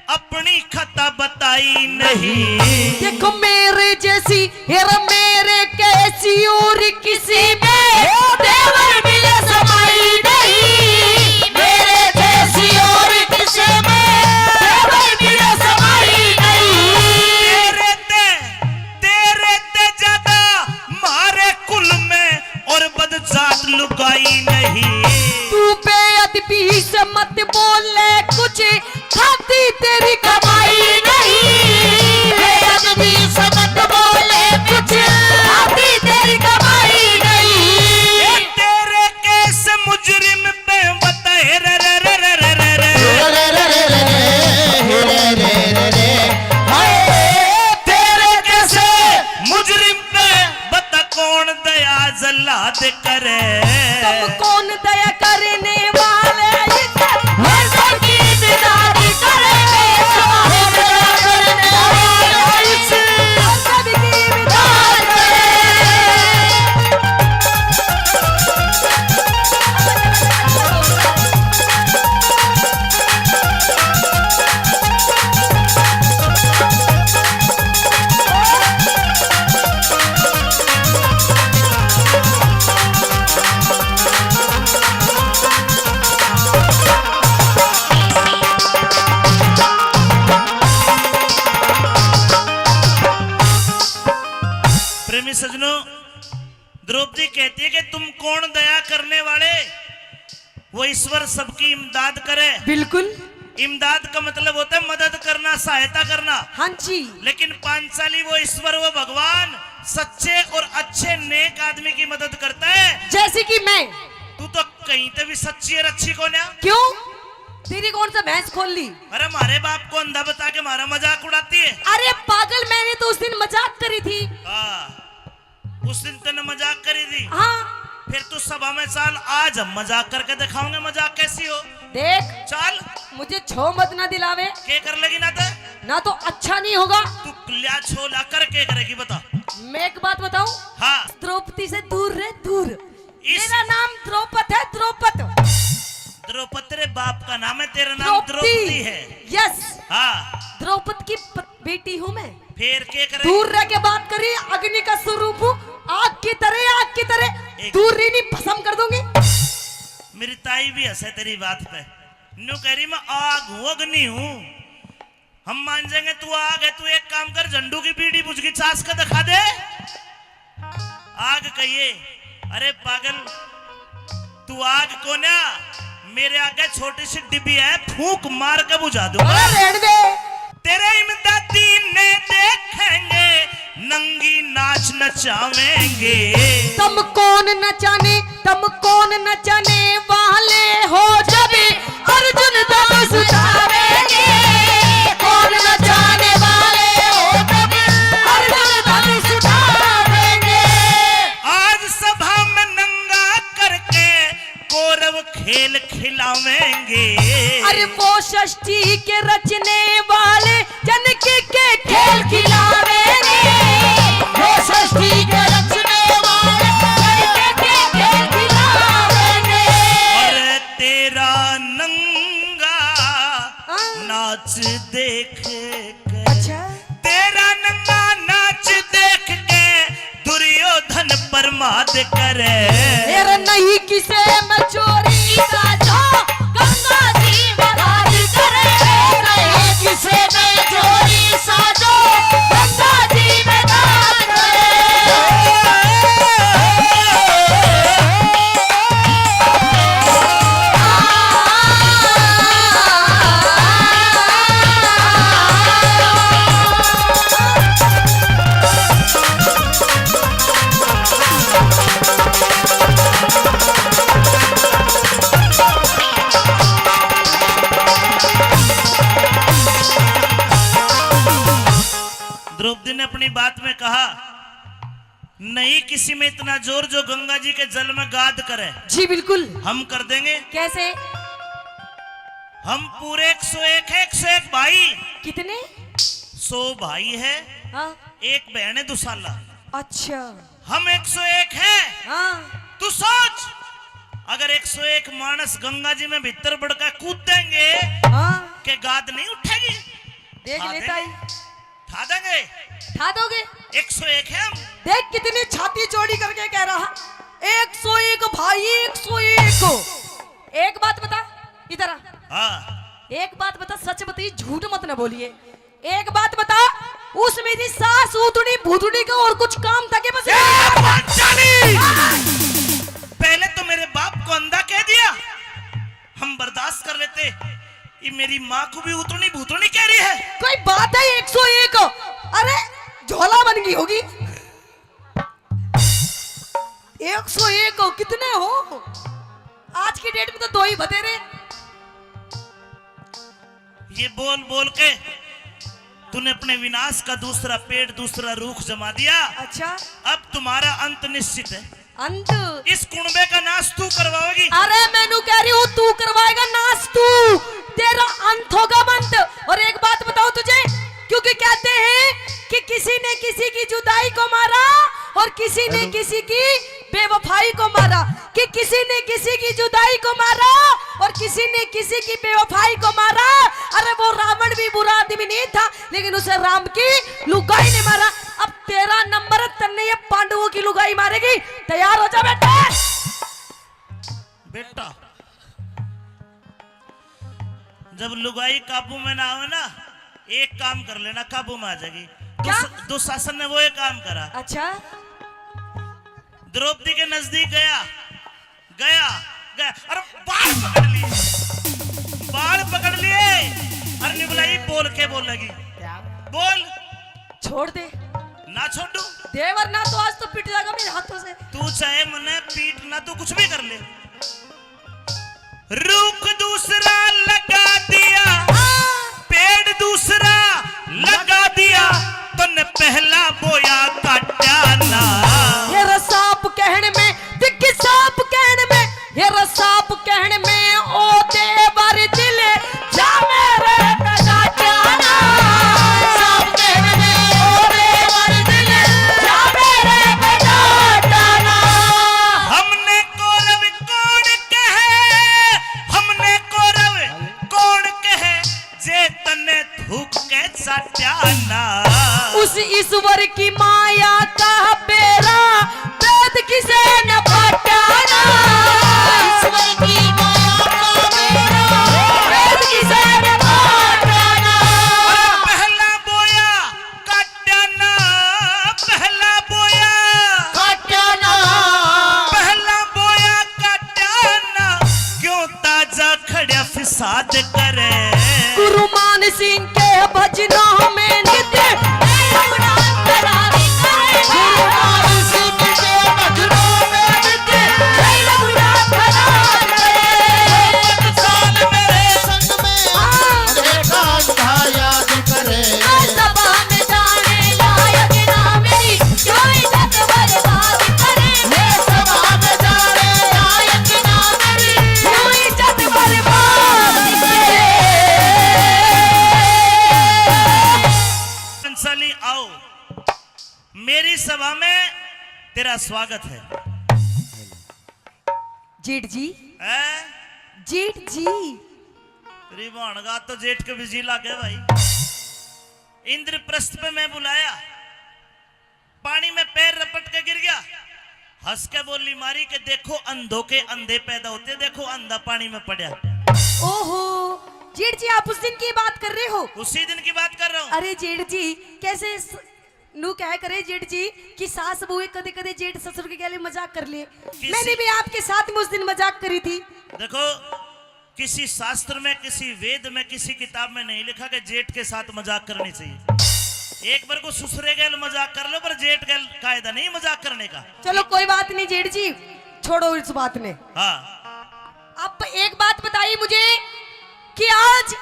अपनी खता बताई नहीं। देखो मेरे जैसी, हेरा मेरे कैसी और किसी में देवर मिले समाई नहीं। मेरे जैसी और किसी में देवर मिले समाई नहीं। तेरे ते, तेरे ते ज्यादा मारे कुल में और बदजात लुगाई नहीं। तू बेअदबी से मत बोले कुछ, खाती तेरी कमाई नहीं। बेअदबी से मत बोले कुछ, खाती तेरी कमाई नहीं। ए, तेरे सजनों, द्रौपदी कहती है कि तुम कौन दया करने वाले, वो ईश्वर सबकी इमदाद करे। बिल्कुल। इमदाद का मतलब होता है मदद करना, सहायता करना। हाँ जी। लेकिन पांचाली वो ईश्वर, वो भगवान सच्चे और अच्छे नेक आदमी की मदद करता है। जैसे कि मैं। तू तो कहीं ते भी सच्ची और अच्छी कोन्या। क्यों? तेरी कौन सा भैंस खोल ली? अरे, हमारे बाप को अंधा बता के हमारा मजाक उड़ाती है। अरे पागल, मैंने तो उस दिन मजाक करी थी। हाँ, उस दिन तूने मजाक करी थी। हाँ। फिर तू सभा में चाल, आज हम मजाक करके दिखाओगे मजाक कैसी हो। देख, चल। मुझे छो मत ना दिलावे। के कर लेगी ना ते? ना तो अच्छा नहीं होगा। तू लिया छो ला कर के करेगी, बता। मैं एक बात बताऊं? हाँ। द्रौपदी से दूर रह, दूर। इस मेरा नाम द्रौपद है, द्रौपद। द्रौपद तेरे बाप का नाम है, तेरा नाम द्रौपदी। द्रौपदी है। यस। हाँ। द्रौपद की प-, बेटी हूँ मैं। फिर के करे? दूर रह के बात करी, अग्नि का स्वरूप हूँ, आग की तरह, आग की तरह। एक दूर रही नहीं, भस्म कर दूंगी। मेरी ताई भी हंसे तेरी बात पे, न्यू कह रही मैं आग हूँ, अग्नि हूँ। हम मान जाएंगे तू आग है। तू एक काम कर, झंडू की बीड़ी बुझ गई, चास का दिखा दे। आग कहिए, अरे पागल, तू आग कोन्या, मेरे आगे छोटी सी डिब्बी है, फूंक मार के बुझा दूंगा। अरे रहने दे। तेरे इमदादी ने देखेंगे, नंगी नाच नचावेंगे। तुम कौन नचाने, तुम कौन नचाने वाले हो, जब अर्जुन धनुष उठावेंगे। कौन नचाने वाले हो, जब अर्जुन धनुष उठावेंगे। आज सभा में नंगा करके कौरव खेल खिलावेंगे। अरे वो षष्ठी के रचने वाले जनक के खेल खिलावेंगे। वो षष्ठी के रचने वाले जनक के खेल खिलावेंगे। अरे तेरा नंगा हाँ। नाच देख के, अच्छा। तेरा नंगा नाच देख के दुर्योधन प्रमाद करे। तेरा नहीं किसे में चोरी साजो, गंगा जी में दाद करे। नहीं किसे में चोरी साजो, गंगा जी में दाद करे। द्रौपदी ने अपनी बात में कहा, नहीं किसी में इतना जोर जो गंगा जी के जल में गाद करे। जी बिल्कुल। हम कर देंगे। कैसे? हम पूरे एक सौ एक है, एक सौ एक भाई। कितने? सौ भाई है, हाँ। एक बहन है दुसाला। अच्छा। हम एक सौ एक है। हाँ। तू सोच, अगर एक सौ एक मानस गंगा जी में भीतर बड़का कूदेंगे, हाँ। के गाद नहीं उठेगी? देख हाँ, लेता देंगे। ही। ठा देंगे। ठा दोगे? एक सौ एक है हम। देख कितनी छाती चौड़ी करके कह रहा, एक सौ एक भाई, एक सौ एक। एक बात बता, इधर आ। हाँ। एक बात बता, सच बताइए, झूठ मत ना बोलिए। एक बात बता, उस मेरी सास उतनी भूतनी का और कुछ काम था कि बस ए, पांचाली! पहले तो मेरे बाप को अंधा कह दिया, हम बर्दाश्त कर लेते। ये मेरी माँ को भी उतनी भूतनी कह रही है। कोई बात है, एक सौ एक। अरे, झोला बन गई होगी। एक सौ एक हो, कितने हो? आज की डेट में तो दो ही बतेरे। ये बोल बोल के तूने अपने विनाश का दूसरा पेड़, दूसरा रूख जमा दिया। अच्छा। अब तुम्हारा अंत निश्चित है। अंत? इस कुणबे का नाश तू करवाओगी। अरे मैं नू कह रही हूँ, तू करवाएगा नाश तू, तेरा अंत होगा अंत। और एक बात बताओ तुझे, क्योंकि कहते हैं कि किसी ने किसी की जुदाई को मारा और किसी ने हेलो। किसी की बेवफाई को मारा, कि किसी ने किसी की जुदाई को मारा और किसी ने किसी की बेवफाई को मारा। अरे वो रावण भी बुरा आदमी नहीं था, लेकिन उसे राम की लुगाई ने मारा। अब तेरा नंबर है, तन्ने ये पांडवों की लुगाई मारेगी। तैयार हो जा बेटे। बेटा, जब लुगाई काबू में ना आवे ना, एक काम कर लेना, काबू में आ जाएगी। क्या? दुस-, दुशासन ने वो एक काम करा। अच्छा। द्रौपदी के नजदीक गया, गया, गया, अरे बाल पकड़ लिए, बाल पकड़ लिए। अरे निबलाई बोल के बोल लगी, क्या? बोल। छोड़ दे। ना छोड़ू। देवर ना तो आज तो पिट जाएगा मेरे हाथों से। तू चाहे मने पीट ना, तू कुछ भी कर ले। रुख दूसरा लगा दिया, पेड़ दूसरा लगा दिया, तन्ने पहला बोया काटा ना। ये रसाप कहण में, दिख साप कहण में, ये रसाप कहण में, ओ देवर दिल जा मेरे पे काटा ना। साप कहण में, ओ देवर दिल जा मेरे पे काटा ना। हमने कौरव कौन कहे, हमने कौरव कौन कहे, जे तन्ने थूक के चाट्या ना। उस ईश्वर की माया का बेरा वेद किसे न पाटा ना। ईश्वर की माया का बेरा वेद किसे न पाटा ना। अरे पहला बोया काट्या ना, पहला बोया काट्या ना। पहला बोया काट्या ना, क्यों ताजा खड़ा फिसाद करे। गुरु मान सिंह के भजनों में नित्य गुरु मान सिंह के भजनों में नित्य साल मेरे संग में अंधेरा अंधा याद करे। सभा में जाने लायक ना मेरी, क्यों इज्जत बर्बाद करे। ये सभा में जाने लायक ना मेरी, क्यों इज्जत बर्बाद करे। पंचाली आओ, मेरी सभा में तेरा स्वागत है। जेठ जी। हैं? जेठ जी। तेरी भाणगा तो जेठ के बिजी लागे भाई। इंद्रप्रस्थ पे मैं बुलाया, पानी में पैर रपट के गिर गया, हंस के बोली मारी कि देखो अंधों के अंधे पैदा होते, देखो अंधा पानी में पड़ा। ओहो, जेठ जी आप उस दिन की बात कर रहे हो? उसी दिन की बात कर रहा हूँ। अरे जेठ जी, कैसे स-, नू कह करे जेठ जी कि सास बहू कदे कदे जेठ ससुर के गले मजाक कर ले। किसी मैंने भी आपके साथ में उस दिन मजाक करी थी। देखो, किसी शास्त्र में, किसी वेद में, किसी किताब में नहीं लिखा कि जेठ के साथ मजाक करनी चाहिए। एक बार को ससुरे गैल मजाक कर लो, पर जेठ गैल कायदा नहीं मजाक करने का। चलो कोई बात नहीं जेठ जी, छोड़ो इस बात ने। हाँ। आप एक बात बताइए मुझे कि आज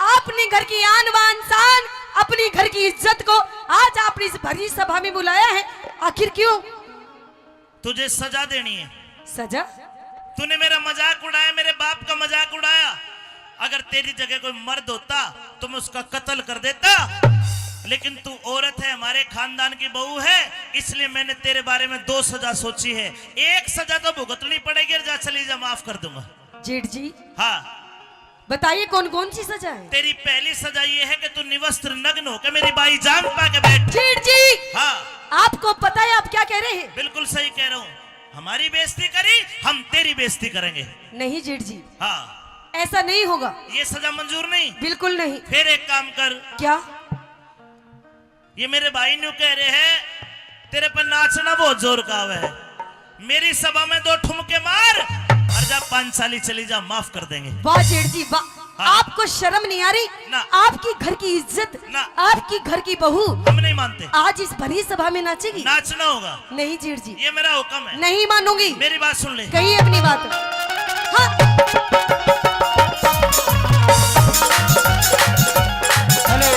आपने घर की आन बान शान, अपनी घर की इज्जत को आज आपने इस भरी सभा में बुलाया है, आखिर क्यों? तुझे सजा देनी है। सजा? तूने मेरा मजाक उड़ाया, मेरे बाप का मजाक उड़ाया। अगर तेरी जगह कोई मर्द होता तो मैं उसका कत्ल कर देता, लेकिन तू औरत है, हमारे खानदान की बहू है, इसलिए मैंने तेरे बारे में दो सजा सोची है। एक सजा तो भुगतनी पड़ेगी और जा चली जा, माफ कर दूंगा। जेठ जी। हाँ। बताइए कौन कौन सी सजा है? तेरी पहली सजा ये है कि तू निवस्त्र नग्न होकर मेरी बाई जांग पा के बैठ। जेठ जी। हाँ। आपको पता है आप क्या कह रहे हैं? बिल्कुल सही कह रहा हूँ। हमारी बेइज्जती करी, हम तेरी बेइज्जती करेंगे। नहीं जेठ जी। हाँ। ऐसा नहीं होगा। ये सजा मंजूर नहीं? बिल्कुल नहीं। फिर एक काम कर। क्या? ये मेरे भाई न्यू कह रहे हैं, तेरे पे नाचना बहुत जोर का आवे है। मेरी सभा में दो ठुमके मार और जा पांचाली चली जा, माफ कर देंगे। वाह जेठ जी वाह। हाँ। आपको शर्म नहीं आ रही? ना। आपकी घर की इज्जत, ना। आपकी घर की बहू हम नहीं मानते। आज इस भरी सभा में नाचेगी? नाचना होगा। नहीं जेठ जी। ये मेरा हुक्म है। नहीं मानूंगी। मेरी बात सुन ले। कही अपनी बात। हाँ। हेलो।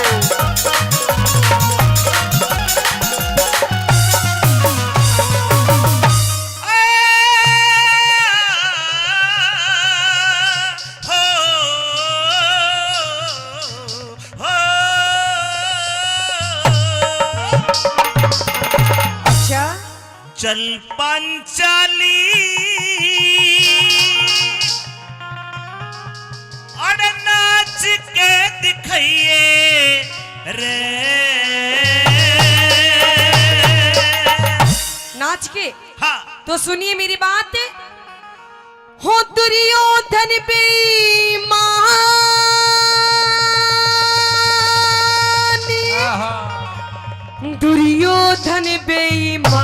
अच्छा। चल पांचाली, अड़ नाच के दिखाइए रे। नाच के? हाँ। तो सुनिए मेरी बात। हो दुर्योधन बेईमान, आहा। दुर्योधन बेईमान।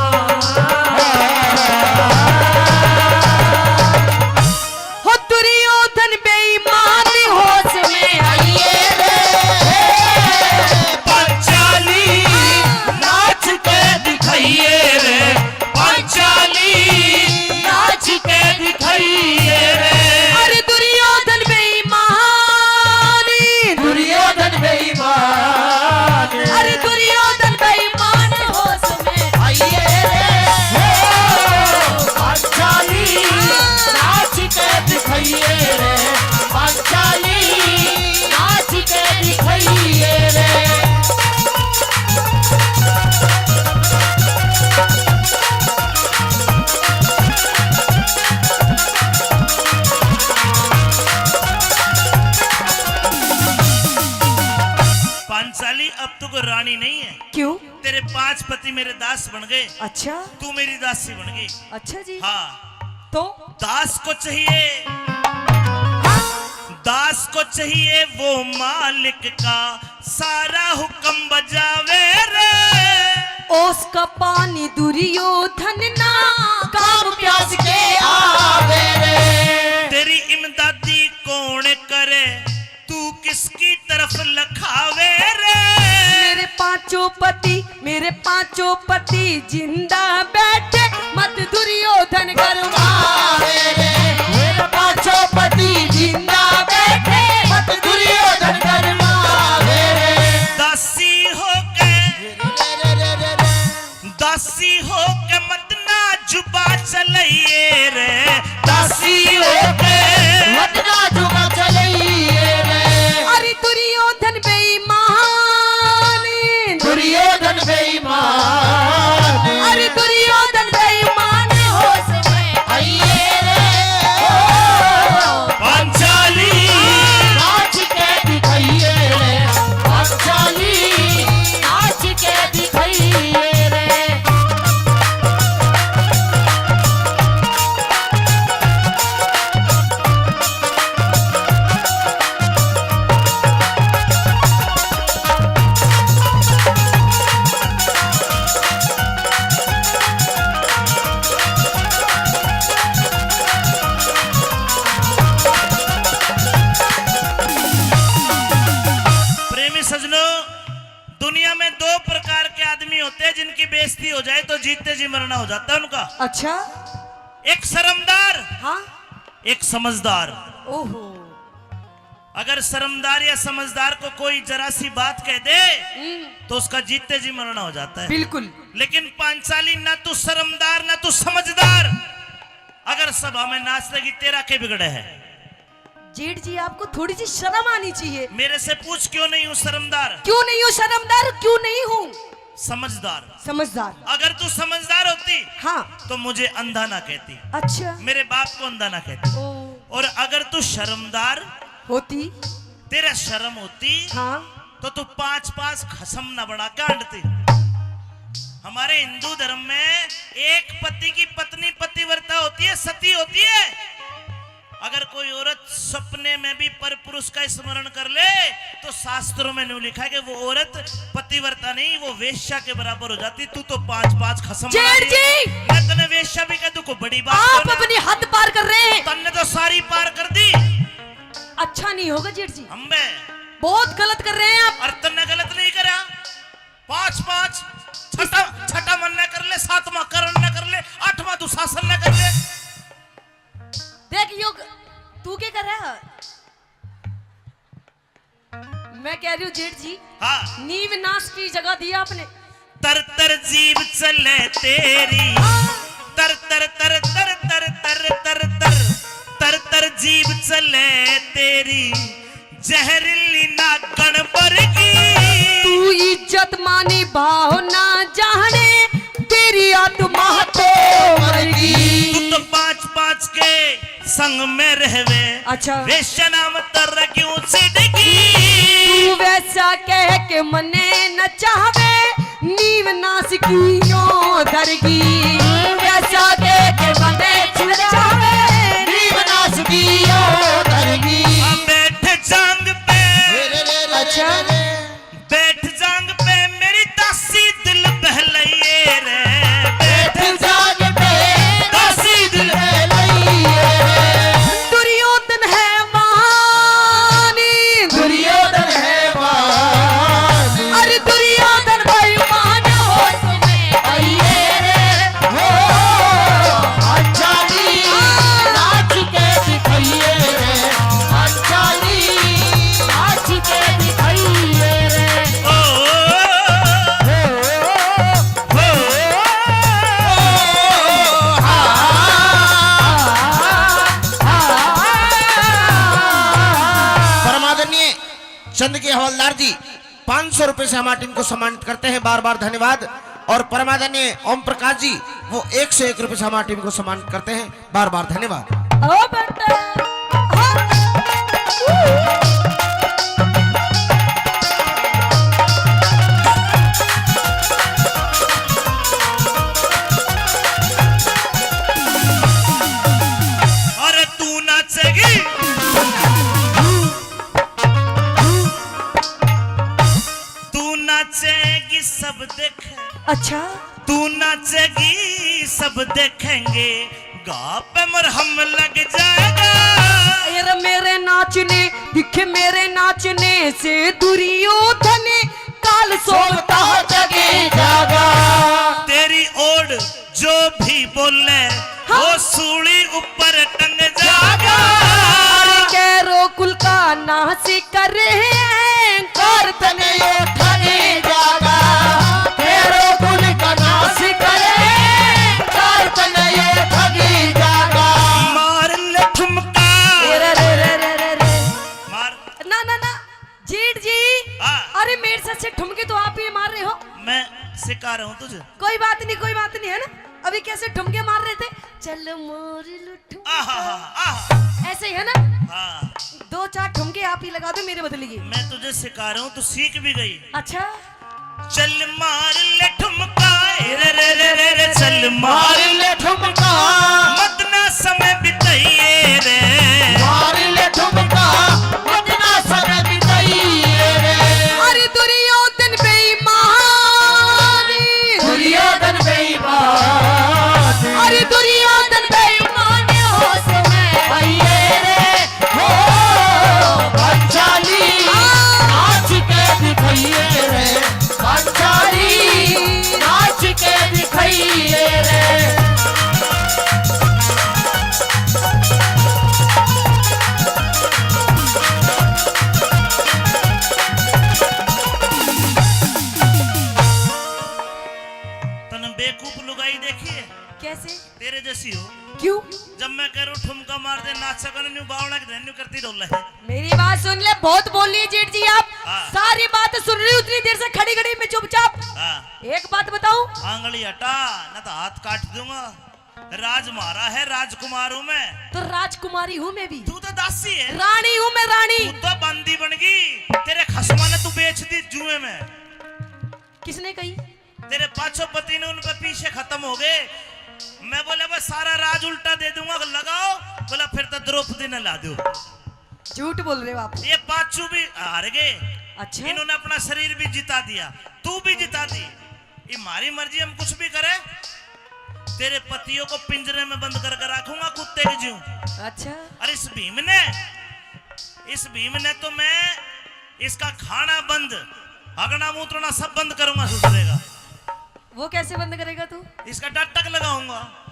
रानी नहीं है। क्यों? तेरे पांच पति मेरे दास बन गए। अच्छा। तू मेरी दासी बन गई। अच्छा जी। हाँ। तो? दास को चाहिए, दास को चाहिए वो मालिक का सारा हुक्म बजावे रे। उसका पानी दुर्योधन ना काम प्यास के आवे रे। तेरी इमदादी कौन करे, तू किसकी तरफ लखावे रे? मेरे पांचों पति, मेरे पांचों पति जिंदा बैठे, मत दुर्योधन गरमावे रे। मेरे पांचों पति जिंदा बैठे, मत दुर्योधन गरमावे रे। दासी होके, दासी होके मत ना जुबा चलइए रे, दासी होके मत ना जुबा चलइए रे। अरे दुर्योधन बेईमान, दुर्योधन बेईमान। अरे दुर्योधन बेईमान होश में आइए रे। ओ पांचाली, नाच के दिखाइए रे। पांचाली, नाच के दिखाइए रे। प्रेमी सजनों, दुनिया में दो प्रकार के आदमी होते हैं जिनकी बेइज्जती हो जाए तो जीते जी मरना हो जाता है उनका। अच्छा। एक शर्मदार, हाँ। एक समझदार। ओहो। अगर शर्मदार या समझदार को कोई जरा सी बात कह दे, हम्म। तो उसका जीते जी मरना हो जाता है। बिल्कुल। लेकिन पांचाली, ना तू शर्मदार, ना तू समझदार, अगर सभा में नाच लेगी, तेरा के बिगड़े है? जेठ जी, आपको थोड़ी सी शर्म आनी चाहिए। मेरे से पूछ, क्यों नहीं हूँ शर्मदार? क्यों नहीं हूँ शर्मदार? क्यों नहीं हूँ समझदार? समझदार। अगर तू समझदार होती, हाँ। तो मुझे अंधा ना कहती। अच्छा। मेरे बाप को अंधा ना कहती। ओ। और अगर तू शर्मदार होती, तेरा शर्म होती, हाँ। तो तू पांच पांच खसम ना बना के हांडती। हमारे हिंदू धर्म में एक पति की पत्नी पतिव्रता होती है, सती होती है। अगर कोई औरत सपने में भी पर पुरुष का स्मरण कर ले, तो शास्त्रों में न्यू लिखा है कि वो औरत पतिव्रता नहीं, वो वेश्या के बराबर हो जाती। तू तो पांच पांच खसम बना जेठ दी। जी! मैं तने वेश्या भी कह दूं, कोई बड़ी बात आप तो ना। अपनी हद पार कर रहे हैं। तन्ने तो सारी पार कर दी। अच्छा नहीं होगा जेठ जी। अम्बे। बहुत गलत कर रहे हैं आप। और तन्ने गलत नहीं करा। पांच पांच, छठा, छठा मन न कर ले, सातवां करण न कर ले, आठवां दुशासन न कर ले। देख यो, तू क्या कर रहा है? मैं कह रही हूँ जेठ जी, हाँ। नीव नाश की जगह दी आपने। तर तर जीभ चले तेरी, तर तर तर तर तर तर तर तर, तर तर जीभ चले तेरी, जहरीली नागण बरगी। तू इज्जत मानी भाव ना जाने, तेरी आत्मा तो मरगी। तू तो पांच पांच के संग में रहवे। अच्छा। वेश्या नाम तर क्यों छिड़गी? तू वैसा कह के मने नचावे, नीव नाश की यो धरगी। वैसा कह के मने नचावे, नीव नाश की यो धरगी। आ बैठ जांग पे। अच्छा। बैठ जांग पे मेरी दासी दिल बहलाइए रे। बैठ जांग पे दासी दिल बहलाइए रे। दुर्योधन है मानी। दुर्योधन है मानी। अरे दुर्योधन भाई मान हो तुम्हें आइए रे। हो, अच्छा जी, नाच के दिखाइए रे। अच्छा जी, नाच के दिखाइए रे। ओ, हो, हो, हा, हा। परमादरणीय चंद के हवलदार जी पाँच सौ रुपए से हमारी टीम को सम्मानित करते हैं, बार बार धन्यवाद। और परमादरणीय ओम प्रकाश जी, वो एक सौ एक रुपए से हमारी टीम को सम्मानित करते हैं, बार बार धन्यवाद। ओ बेटे, हाँ। सब देखे। अच्छा। तू नाचेगी, सब देखेंगे, घा पे मरहम लग जाएगा। यार, मेरे नाचने, दिखे मेरे नाचने से दुर्योधन काल सोता जगे जागा। तेरी ओर जो भी बोले, हाँ। वो सूली ऊपर टंग जागा। अरे, कैरो कुल का नाश करे, अहंकार तने ये ठगे जागा। कैरो कुल का नाश करे, अहंकार तने ये ठगे जागा। मार ले ठुमका। रे, रे, रे, रे, रे, रे। मार। ना, ना, ना। जेठ जी, हाँ। अरे, मेरे से अच्छे ठुमके तो आप ही मार रहे हो। मैं सिखा रहा हूँ तुझे। कोई बात नहीं, कोई बात नहीं, है ना? अभी कैसे ठुमके मार रहे थे, चल मार लो ठुमका। आहा, आहा। ऐसे ही है ना? हाँ। दो चार ठुमके आप ही लगा दो मेरे बदले की। मैं तुझे सिखा रहा हूँ, तू सीख भी गई। अच्छा। चल मार ले ठुमका, रे, रे, रे, रे, रे, चल मार मार ले ठुमका। मत ना समय बिताइए रे। मार ले ठुमका, मत ना समय बिताइए रे। अरे दुर्योधन बेईमान। दुर्योधन बेईमान। अरे दुर्योधन बेईमान, होश में आइए रे। हो, पंचाली, नाच के दिखाइए रे, पंचाली, नाच के दिखाइए रे। तने बेवकूफ लुगाई देखी है? कैसे? तेरे जैसी हो। क्यों? जब मैं कह रहा हूँ ठुमका मार दे, नाचा कर, न्यू बावड़ा की तरह न्यू करती डोले है। मेरी बात सुन ले, बहुत बोल लिए जेठ जी आप। हाँ। सारी बात सुन रही हूँ, उतनी देर से खड़ी खड़ी मैं चुपचाप। हाँ। एक बात बताऊं? आंगली हटा, ना तो हाथ काट दूंगा। राज म्हारा है, राजकुमार हूँ मैं। तो राजकुमारी हूँ मैं भी। तू तो दासी है। रानी हूँ मैं, रानी। तू तो बंदी बन गई, तेरे खसमा ने तू बेच दी जुए में। किसने कही? तेरे पाछो पति ने उन पे पीछे खत्म हो गए। मैं बोला, "बस सारा राज उल्टा दे दूंगा, लगाओ।" बोला, "फिर तो द्रौपदी ने ला दो।" झूठ बोल रहे हो आप। ये पाछू भी हार गए। अच्छा। इन्होंने अपना शरीर भी जिता दिया, तू भी जिता दी। ये हमारी मर्जी, हम कुछ भी करें। तेरे पतियों को पिंजरे में बंद करके रखूंगा कुत्ते की ज्यूं। अच्छा। और इस भीम ने, इस भीम ने तो मैं इसका खाना बंद, हगना मूतना सब बंद करूंगा, सुधरेगा। वो कैसे बंद करेगा तू? इसका डटक लगाऊंगा।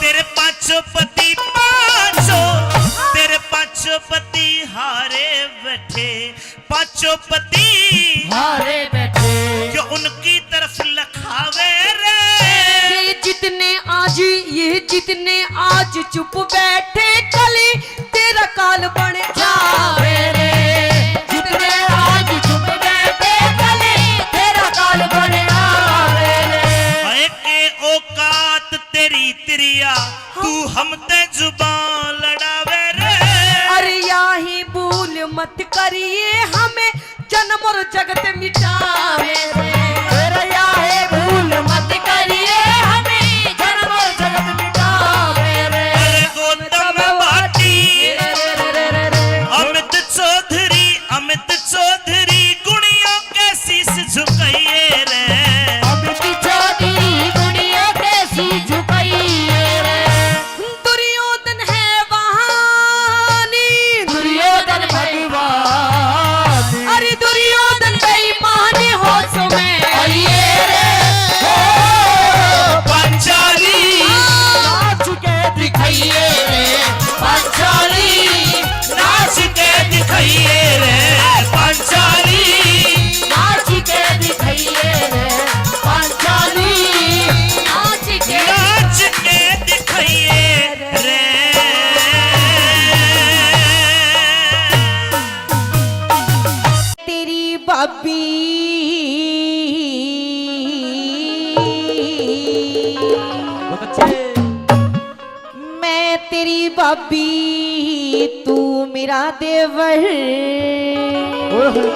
तेरे पांचों पति, पांचों, तेरे पांचों पति हारे बैठे, पांचों पति हारे बैठे। जो उनकी तरफ लखावे रे। ये जितने आज, ये जितने आज चुप बैठे, कल तेरा काल बन जावे रे। जितने आज चुप बैठे, कल तेरा काल बन जावे रे। हाय के औकात तेरी तिरिया, तू हम ते जुबान लड़ावे रे। अरे याही भूल मत करिए, हमें जन्म और जगत मिटावे रे। अरे याही भूल मत करिए, हमें जन्म और जगत मिटावे रे। अरे गौतम भाटी, अमित चौधरी, अमित चौधरी गुणियों के शीश झुकाइए रे। अमित चौधरी गुणियों के शीश झुकाइए रे। दुर्योधन है वहानी। दुर्योधन भगवान। अरे दुर्योधन बेईमान, होश में आइए रे। ओ पांचाली, नाच के दिखाइए रे। पांचाली, नाच के दिखाइए रे। पांचाली, नाच के दिखाइए रे। पांचाली, नाच के, नाच के दिखाइए रे। तेरी भाभी। बहुत अच्छे। मैं तेरी भाभी, तू मेरा देवर। ओए होए।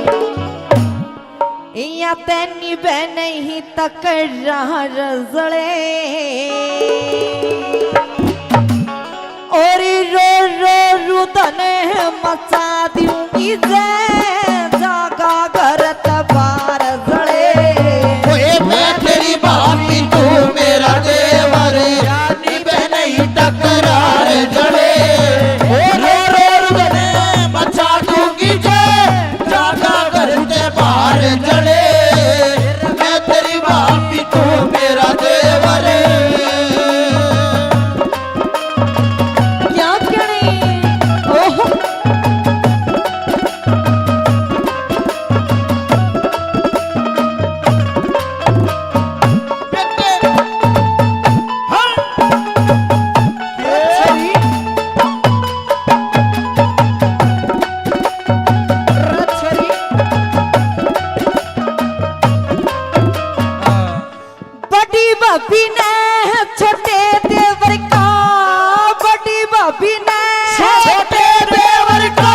या तैनी बे नहीं तकरार जले। और रो रो रुदन मचा दूंगी जय जागा घर त बार जले। ओए मैं तेरी भाभी, तू मेरा देवर, यानी बे नहीं तकरार जले। ओ रो रो रुदन मचा दूंगी जय जागा घर ते बाहर जले। मैं तेरी भाभी, तू मेरा देवर। क्या कहने? ओहो। बड़ी भाभी ने छोटे देवर का, बड़ी भाभी ने छोटे देवर का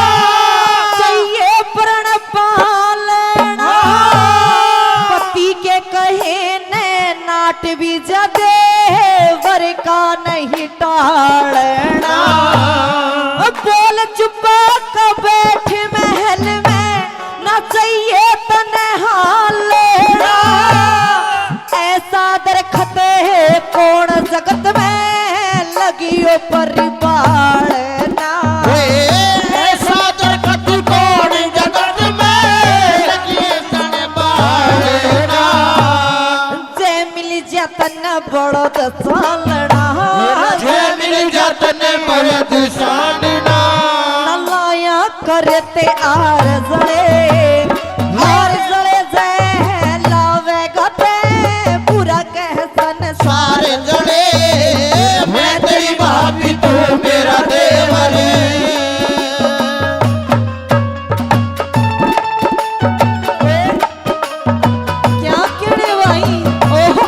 चाहिए प्रण पालना। हाँ। पति के कहे ने नाट भी जा देवर का नहीं टालना। बोल चुपा का बैठ महल में, ना चाहिए तने हालना। ऐसा दरखत है कौन जगत में लगियो परिपालना। ऐसा दरखत कौन जगत में लगियो तने पालना। जय मिल जा तन्ने बड़द सालना। जय मिल जा तन्ने बड़द सालना। ना लाया करे ते आर जले, आर जले जय लावेगा ते बुरा कह संसार जले। मैं तेरी भाभी, तू मेरा देवर। क्या कहने भाई? ओहो।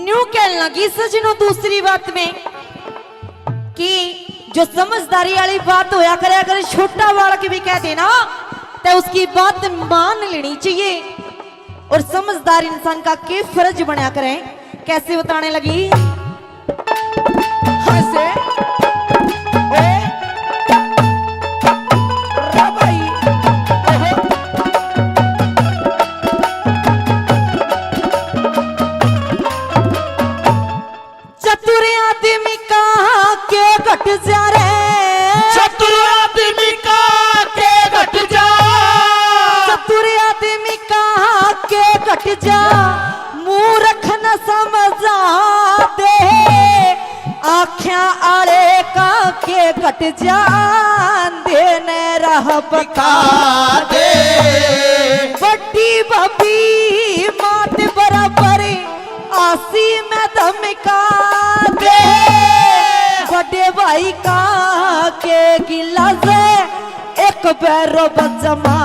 न्यू कहने लगी सजनो दूसरी बात में कि जो समझदारी वाली बात होया करे, अगर छोटा बालक भी कह देना तो उसकी बात मान लेनी चाहिए। और समझदार इंसान का के फर्ज बनया करे। कैसे बताने लगी? हंसे। ए। रा भाई। ओहो। चतुर आदमी का के घट जा रे। चतुर आदमी का के घट जा। चतुर आदमी का के घट जा। मूर्ख न समझा दे। आख्या आले का के घट जा। दे ने राह बता दे। बड़ी भाभी मात बराबर आसी में धमका दे। बड़े भाई का के गिला से एक बैरो जमा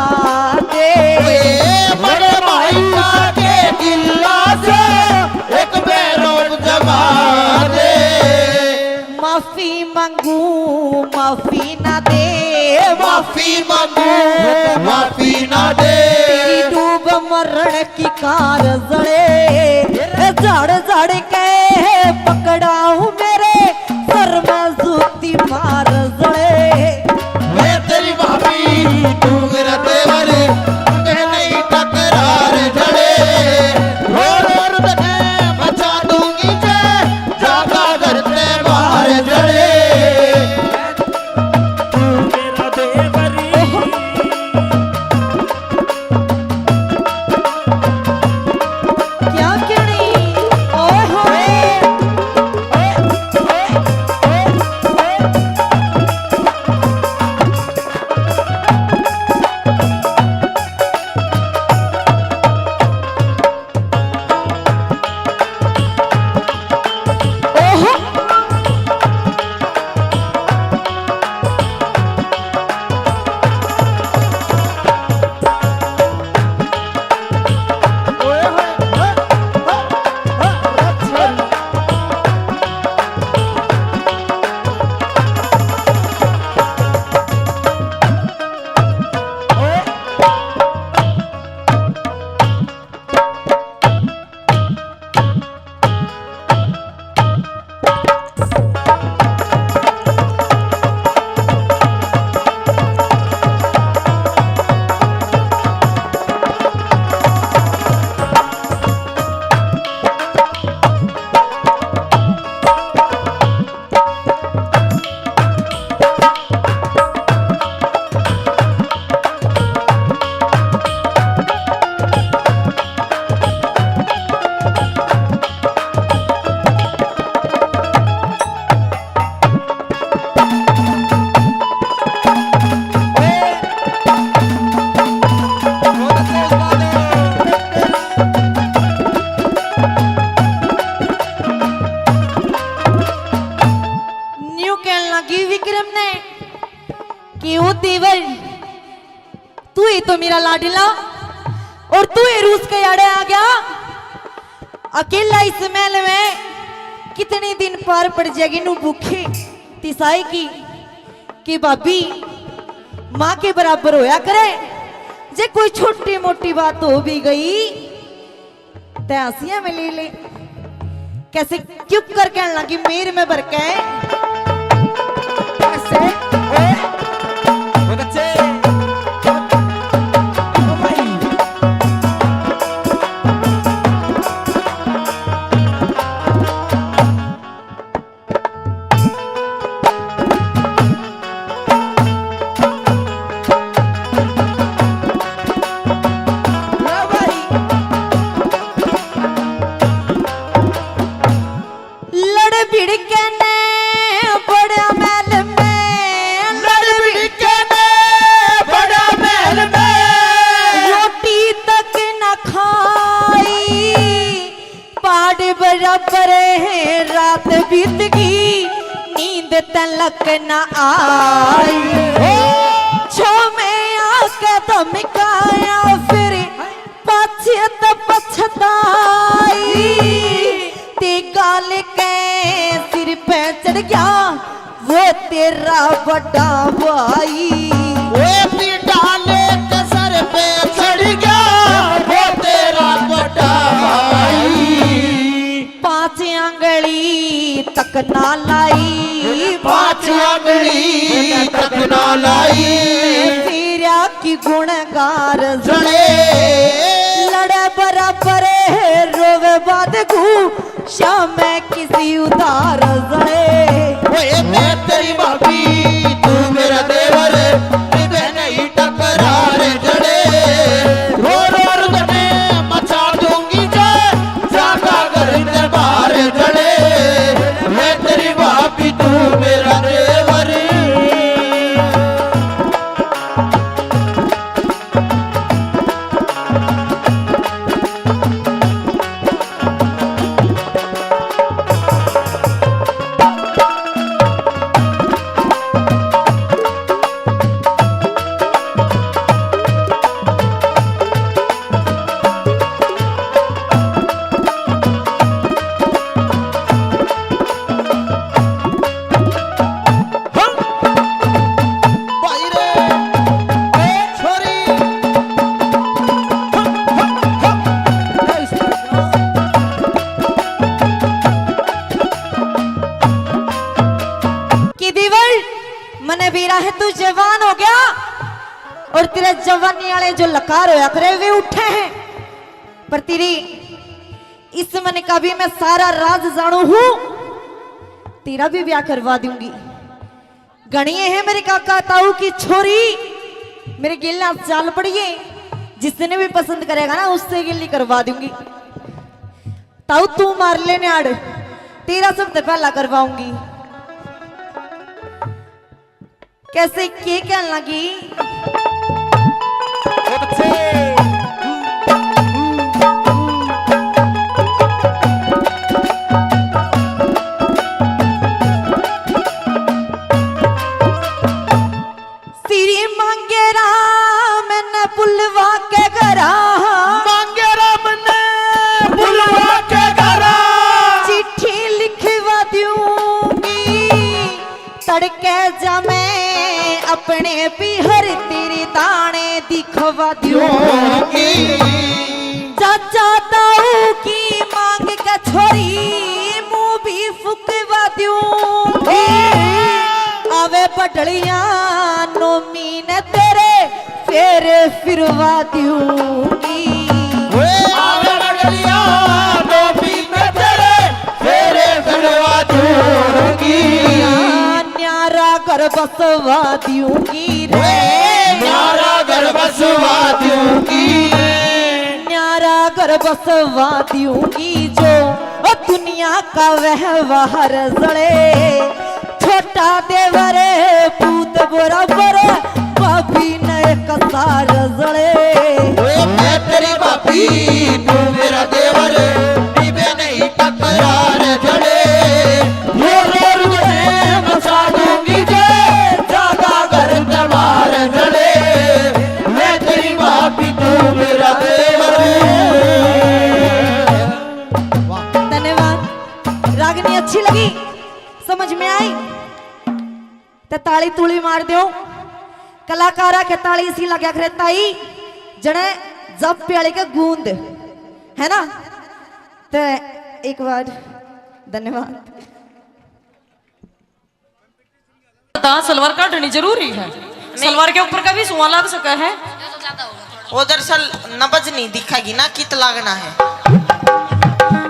दे। ए, बड़े भाई का के गिला से एक बैरो जमा दे। माफी मांगू, माफी ना दे, माफी मांगू, माफी ना दे। तेरी डूब मरण की कार जले, झाड़ झाड़ के पकड़ाऊं मेरे सर में जूती मार जले। मैं तेरी भाभी, तू मेरा देवर, तुझे नहीं तकरार जले। रो रो रुदन मचा दूंगी जय, जागा घर ते बाहर जले। तू मेरा देवर। क्या कहनी? ओए होए। तो मेरा लाडला, और तू ये रूस के आड़े आ गया अकेला इस महल में। कितने दिन पार पड़ जाएगी नू भूखी तिसाई की, कि भाभी माँ के बराबर होया करे। जे कोई छोटी मोटी बात हो भी गई, तै हंसिया में ले ले। कैसे क्यों कर कहने लगी मेर में भर के। ऐसे, ओए, वो बच्चे। ओ भाई। लड़ भिड़ के ने बड़ा महल में, लड़ भिड़ के ने बड़ा महल में, रोटी तक न खाई। पहाड़ बराबर है रात बीत गई, नींद तलक न आई। छो में आके धमकाया फिर पाछे तो पछताई। ते गाल के सिर पे चढ़ गया वो तेरा बड़ा भाई। ओए पीटा लेके सर पे चढ़ गया वो तेरा बड़ा भाई। पाँच आंगली तक ना लाई, पाँच आंगली तक ना लाई। तेरा की गुणगार जड़े। लड़े बराबर है रोवे बाद गू, श्याम मैं किसी उधार जड़े। ओए मैं तेरी भाभी, तू मेरा देवर, निभे नहीं टकरार जड़े। रो रो रुदने मचा दूंगी जे, जागा घर से बाहर जड़े। मैं तेरी भाभी, तू मेरा देवर। भाई रे, ए छोरी। कि देवर, मने बेरा है तू जवान हो गया और तेरे जवानी वाले जो लकार होया करे वे उठे हैं, पर तेरी इस मन का भी मैं सारा राज जानू हूँ, तेरा भी ब्याह करवा दूंगी। गणिये है मेरे काका ताऊ की छोरी, मेरे गेल नाल चाल पड़िए, जिसने भी पसंद करेगा ना उससे गेली करवा दूंगी। ताऊ तू मार ले न्याड़, तेरा सबसे पहला करवाऊंगी। कैसे के कहन लगी? श्री मांगे राम ने बुलवा के घरा, मांगे राम ने बुलवा के घरा, चिट्ठी लिखवा दूंगी। तड़के जामे अपने पीहर तेरे दाने दिखवा दूंगी। चाचा ताऊ की मांग के छोरी मुंह भी फुकवा दूंगी। आवे बडलिया नोमी ने तेरे फेरे फिरवा दूंगी। ओए आवे बडलिया नोमी ने तेरे फेरे फिरवा दूंगी। न्यारा घर बसवा दूंगी रे। ओए न्यारा घर बसवा दूंगी। न्यारा घर बसवा दूंगी जो ओ दुनिया का व्यवहार जले। छोटा देवर पूत बराबर, भाभी ने कसार जले। ओए मैं तेरी भाभी, तू मेरा देवर, निभे नहीं तकरार जले। रो रो रुदने मचा दूंगी जे, जागा घर तमार जले। मैं तेरी अच्छी लगी, समझ में आई, तो ताली तुली मार दो। कलाकारा के ताली इसी लग्या करे ताई, जने जप प्याले के गूंद, है ना? तो एक बार धन्यवाद। हाँ, सलवार काटनी जरूरी है। सलवार के ऊपर का भी सुआ लाग सका है। वो दरअसल नब्ज नहीं दिखेगी ना, कित लागना है।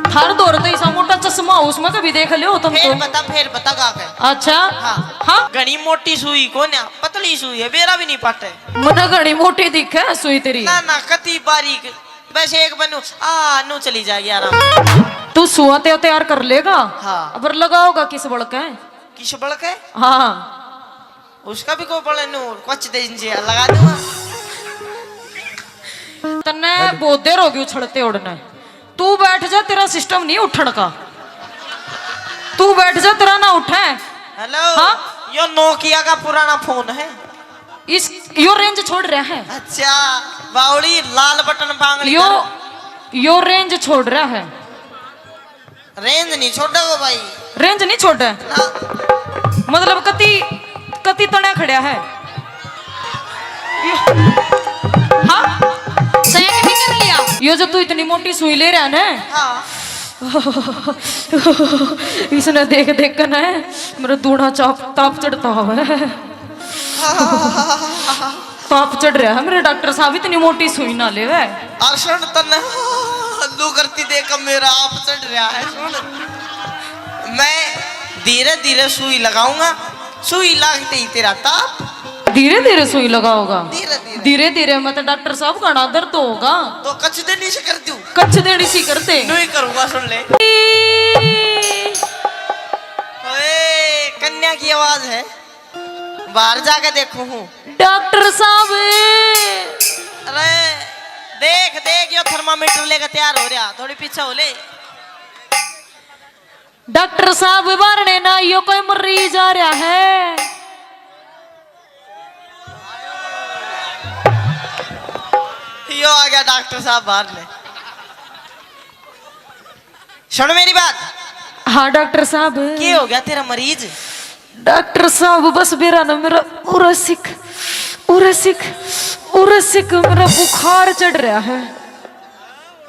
थार दौर तो ऐसा मोटा चश्मा हो, उसमें कभी देख लियो तुम फिर तो। बता, फिर बता गा के। अच्छा। हाँ। हाँ। घणी मोटी सुई को ना, पतली सुई है, बेरा भी नहीं पाटे। मने घणी मोटी दिखे सुई तेरी। ना ना, कति बारीक। बस एक बनू आ नू चली जाएगी आराम। तू सुआ ते तैयार कर लेगा। हाँ। अबर लगाओगा किस बल के? किस बल के? हाँ। उसका भी को बल नू कुछ दे इंजे लगा दूंगा। तन्ने बहुत देर होगी उछलते उड़ने। तू बैठ जा, तेरा सिस्टम नहीं उठण का। तू बैठ जा, तेरा ना उठे। हेलो। हाँ? यो नोकिया का पुराना फोन है। इस, यो रेंज छोड़ रहा है। अच्छा, बावली लाल बटन बांगड़ी यो, कर। यो रेंज छोड़ रहा है। रेंज नहीं छोड़ेगो भाई। रेंज नहीं छोड़े? ना। मतलब कति, कति तने खड़ा है? हाँ? चेक भी कर लिया। यो जो तू इतनी मोटी सुई ले रहा है ना? हाँ। इसने देख देख कर ना मेरा दूना चाप, ताप चढ़ता हुआ है। ताप चढ़ रहा है मेरे डॉक्टर साहब, इतनी मोटी सुई ना लेवे। अरसण तन्ने लू करती देख मेरा आप चढ़ रहा है। सुन, मैं धीरे धीरे सुई लगाऊंगा, सुई लागते ही तेरा ताप। धीरे धीरे सुई लगाओगा? धीरे धीरे। धीरे धीरे, मैं तो डॉक्टर साहब घना दर्द होगा। तो कच देनी से कर दूं? कच देनी सी करते। नहीं करूंगा, सुन ले। ओए, कन्या की आवाज है। बाहर जाके देखूं हूँ। डॉक्टर साहब। अरे, देख, देख, यो थर्मामीटर लेकर तैयार हो रहा, थोड़ी पीछे हो ले। डॉक्टर साहब, बारणे ना, यो कोई मरीज आ रहा है। यो आ गया डॉक्टर साहब बाहर ने। सुन मेरी बात। हाँ डॉक्टर साहब। के हो गया तेरा मरीज? डॉक्टर साहब, बस बेरा ना मेरा उरसिक, उरसिक, उरसिक मेरा बुखार चढ़ रहा है।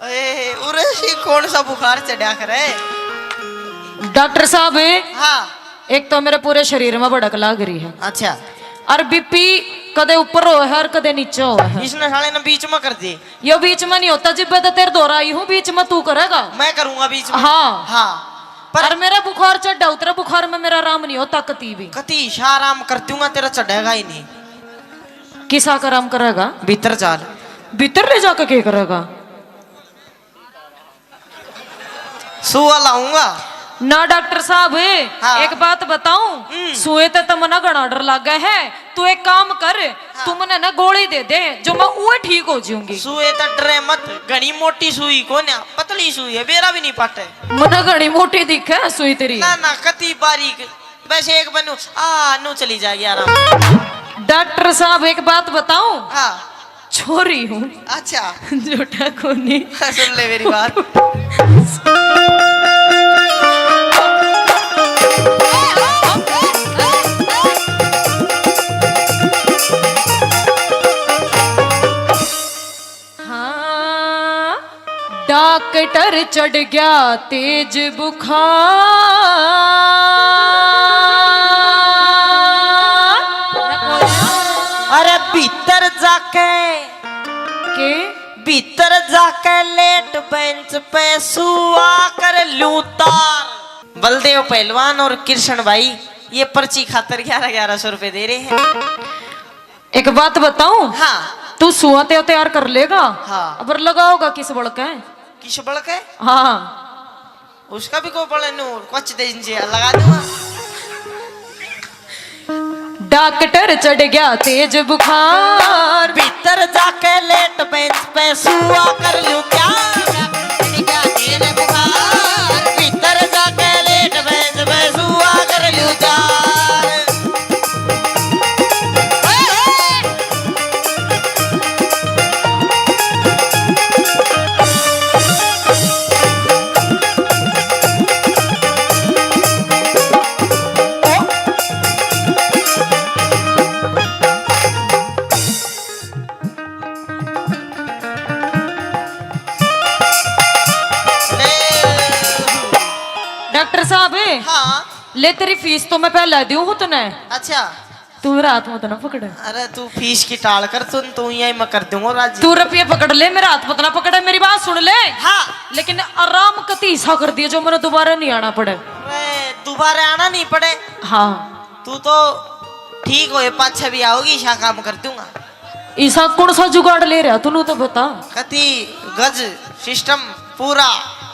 ए, उरसिक कौन सा बुखार चढ़ा करे? डॉक्टर साहब। हाँ। एक तो मेरे पूरे शरीर में भड़क लाग रही है। अच्छा। और बीपी कदे ऊपर हो है और कदे नीचे हो है। इसने साले ने बीच में कर दी। यो बीच में नहीं होता, जिब्बे तो तेरे दौरा आई हूँ, बीच में तू करेगा। मैं करूंगा बीच में। हाँ। हाँ। पर और मेरा बुखार चढ़ा, उतरे बुखार में मेरा आराम नहीं होता कती भी। कती सा आराम कर दूंगा, तेरा चढ़ेगा ही नहीं। किसा का आराम करेगा? भीतर चाल। भीतर ले जाके क्या करेगा? सुआ लाऊंगा। ना डॉक्टर साहब, हाँ। एक बात बताऊं, हम्म। सुए ते तो मना घना डर लागे है। तू एक काम कर, हाँ। तू मने ना गोली दे दे, जो मैं उए ठीक हो जाऊंगी। सुए ते डरे मत, घनी मोटी सुई कोन्या, पतली सुई है, बेरा भी नहीं पाटे। मने घनी मोटी दिखे है सुई तेरी। ना ना, कती बारीक, बस एक बनू आ नू चली जाएगी आराम। डॉक्टर साहब, एक बात बताऊं? हाँ। छोरी हूँ। अच्छा। झूठा कोनी। सुन ले मेरी बात। हाँ, डॉक्टर चढ़ गया तेज बुखार। अरे भीतर जाके के? भीतर जाके लेट बेंच पे सुआ कर लूं तार। बलदेव पहलवान और कृष्ण भाई ये पर्ची खातर ग्यारह ग्यारह सौ रुपए दे रहे हैं। एक बात बताऊं? हाँ। तू सुआ ते तैयार कर लेगा? हाँ। अबर लगाओगा किस बल के? किस बल के? हाँ। उसका भी को बल नू कुछ दे इंजे लगा दूंगा। डॉक्टर चढ़ गया तेज बुखार। भीतर जाके लेट बेंच पे सुआ कर लूं क्या? भीतर जाके लेट बेंच पे सुआ कर लूं क्या? हाँ। ले, तेरी फीस तो मैं पहले दूँ हूँ तने। अच्छा। तू मेरा हाथ मत ना पकड़। अरे, तू फीस की टाल कर, तू, तू यहीं मैं कर दूंगा राजी। तू रुपये पकड़ ले, मेरा हाथ मत ना पकड़, मेरी बात सुन ले। हाँ। लेकिन आराम कती सा कर दिए, जो मेरे दोबारा नहीं आना पड़े। अरे, दोबारा आना नहीं पड़े। हाँ। तू तो ठीक होए, पाछे भी आओगी, ईसा काम कर दूंगा। ईसा कौन सा जुगाड़ ले रहा, तू तो बता। कती गज सिस्टम पूरा।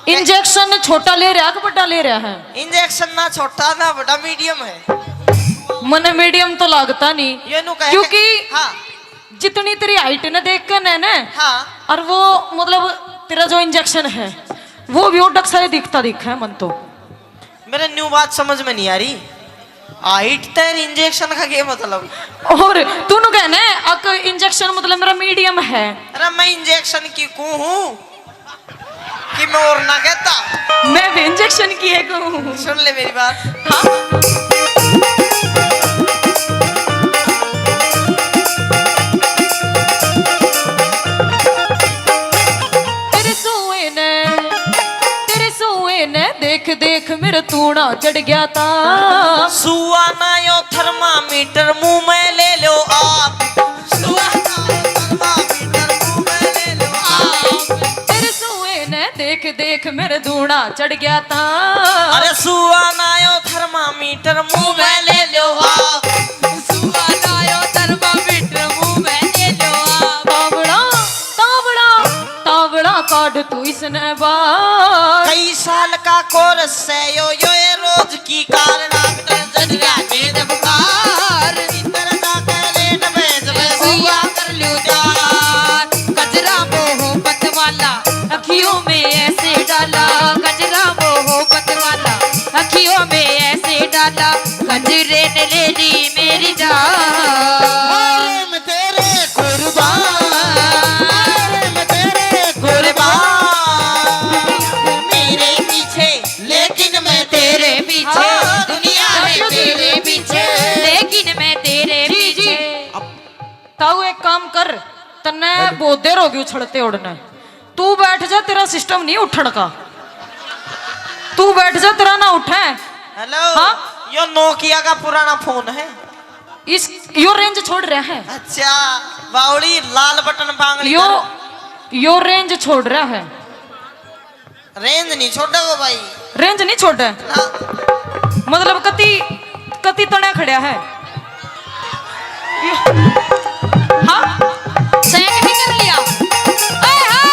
इंजेक्शन छोटा ले रहा कि बड़ा ले रहा है? इंजेक्शन ना छोटा ना बड़ा, मीडियम है। मने मीडियम तो लागता नहीं, ये नु कहे क्योंकि हाँ। जितनी तेरी हाइट ने देख के ने, ने हाँ। और वो मतलब तेरा जो इंजेक्शन है वो भी ओडक सा ही दिखता दिखा है मन तो। मेरे न्यू बात समझ में नहीं आ रही, हाइट तेरी इंजेक्शन का क्या मतलब? और तूने कहना है अक इंजेक्शन मतलब मेरा मीडियम है। अरे मैं इंजेक्शन की कूँ हूँ कि मैं और ना कहता। मैं भी इंजेक्शन की है कहूँ। सुन ले मेरी बात। हाँ। तेरे सुए ने, तेरे सुए ने देख देख मेरे तूड़ा चढ़ गया था। सुआ ना यो थर्मामीटर मुंह में ले लो आप। सुआ ना यो थर्मामीटर मुंह में ले लो आप। तेरे सुए ने देख देख मेरे धूणा चढ़ गया था। अरे सुआ ना यो थर्मामीटर मुंह में ले लो आप। सुआ ना यो थर्मामीटर मुंह में ले लो आप। तावड़ा, तावड़ा, तावड़ा काढ़ तू इसने बाहर। कई साल का कोर्स है यो, यो ये रोज की कार। डॉक्टर जज गया तेज बुखार। इधर जाकर लेट बैठ मैं सुआ कर लूं जान। गजरा मोहब्बत वाला अखियों में ऐसे डाला। गजरा मोहब्बत वाला अखियों में ऐसे डाला। गजरे ने ले ली मेरी जान। अरे मैं तेरे कुर्बान, अरे मैं तेरे कुर्बान। मेरे पीछे लेकिन मैं तेरे पीछे। हाँ। दुनिया है मेरे पीछे, लेकिन मैं तेरे जी, जी। पीछे। ताऊ एक काम कर, तन्ने बहुत देर हो गई उछलते उड़ने। तू बैठ जा, तेरा सिस्टम नहीं उठण का। तू बैठ जा, तेरा ना उठे। हेलो। हाँ? यो नोकिया का पुराना फोन है। इस, यो रेंज छोड़ रहा है। अच्छा, बावड़ी लाल बटन बांगड़ी यो, करो। यो रेंज छोड़ रहा है। रेंज नहीं छोड़ेगो भाई। रेंज नहीं छोड़े? ना। मतलब कति, कति तने खड़ा है? हाँ? सैक भी कर लिया। ओए होए।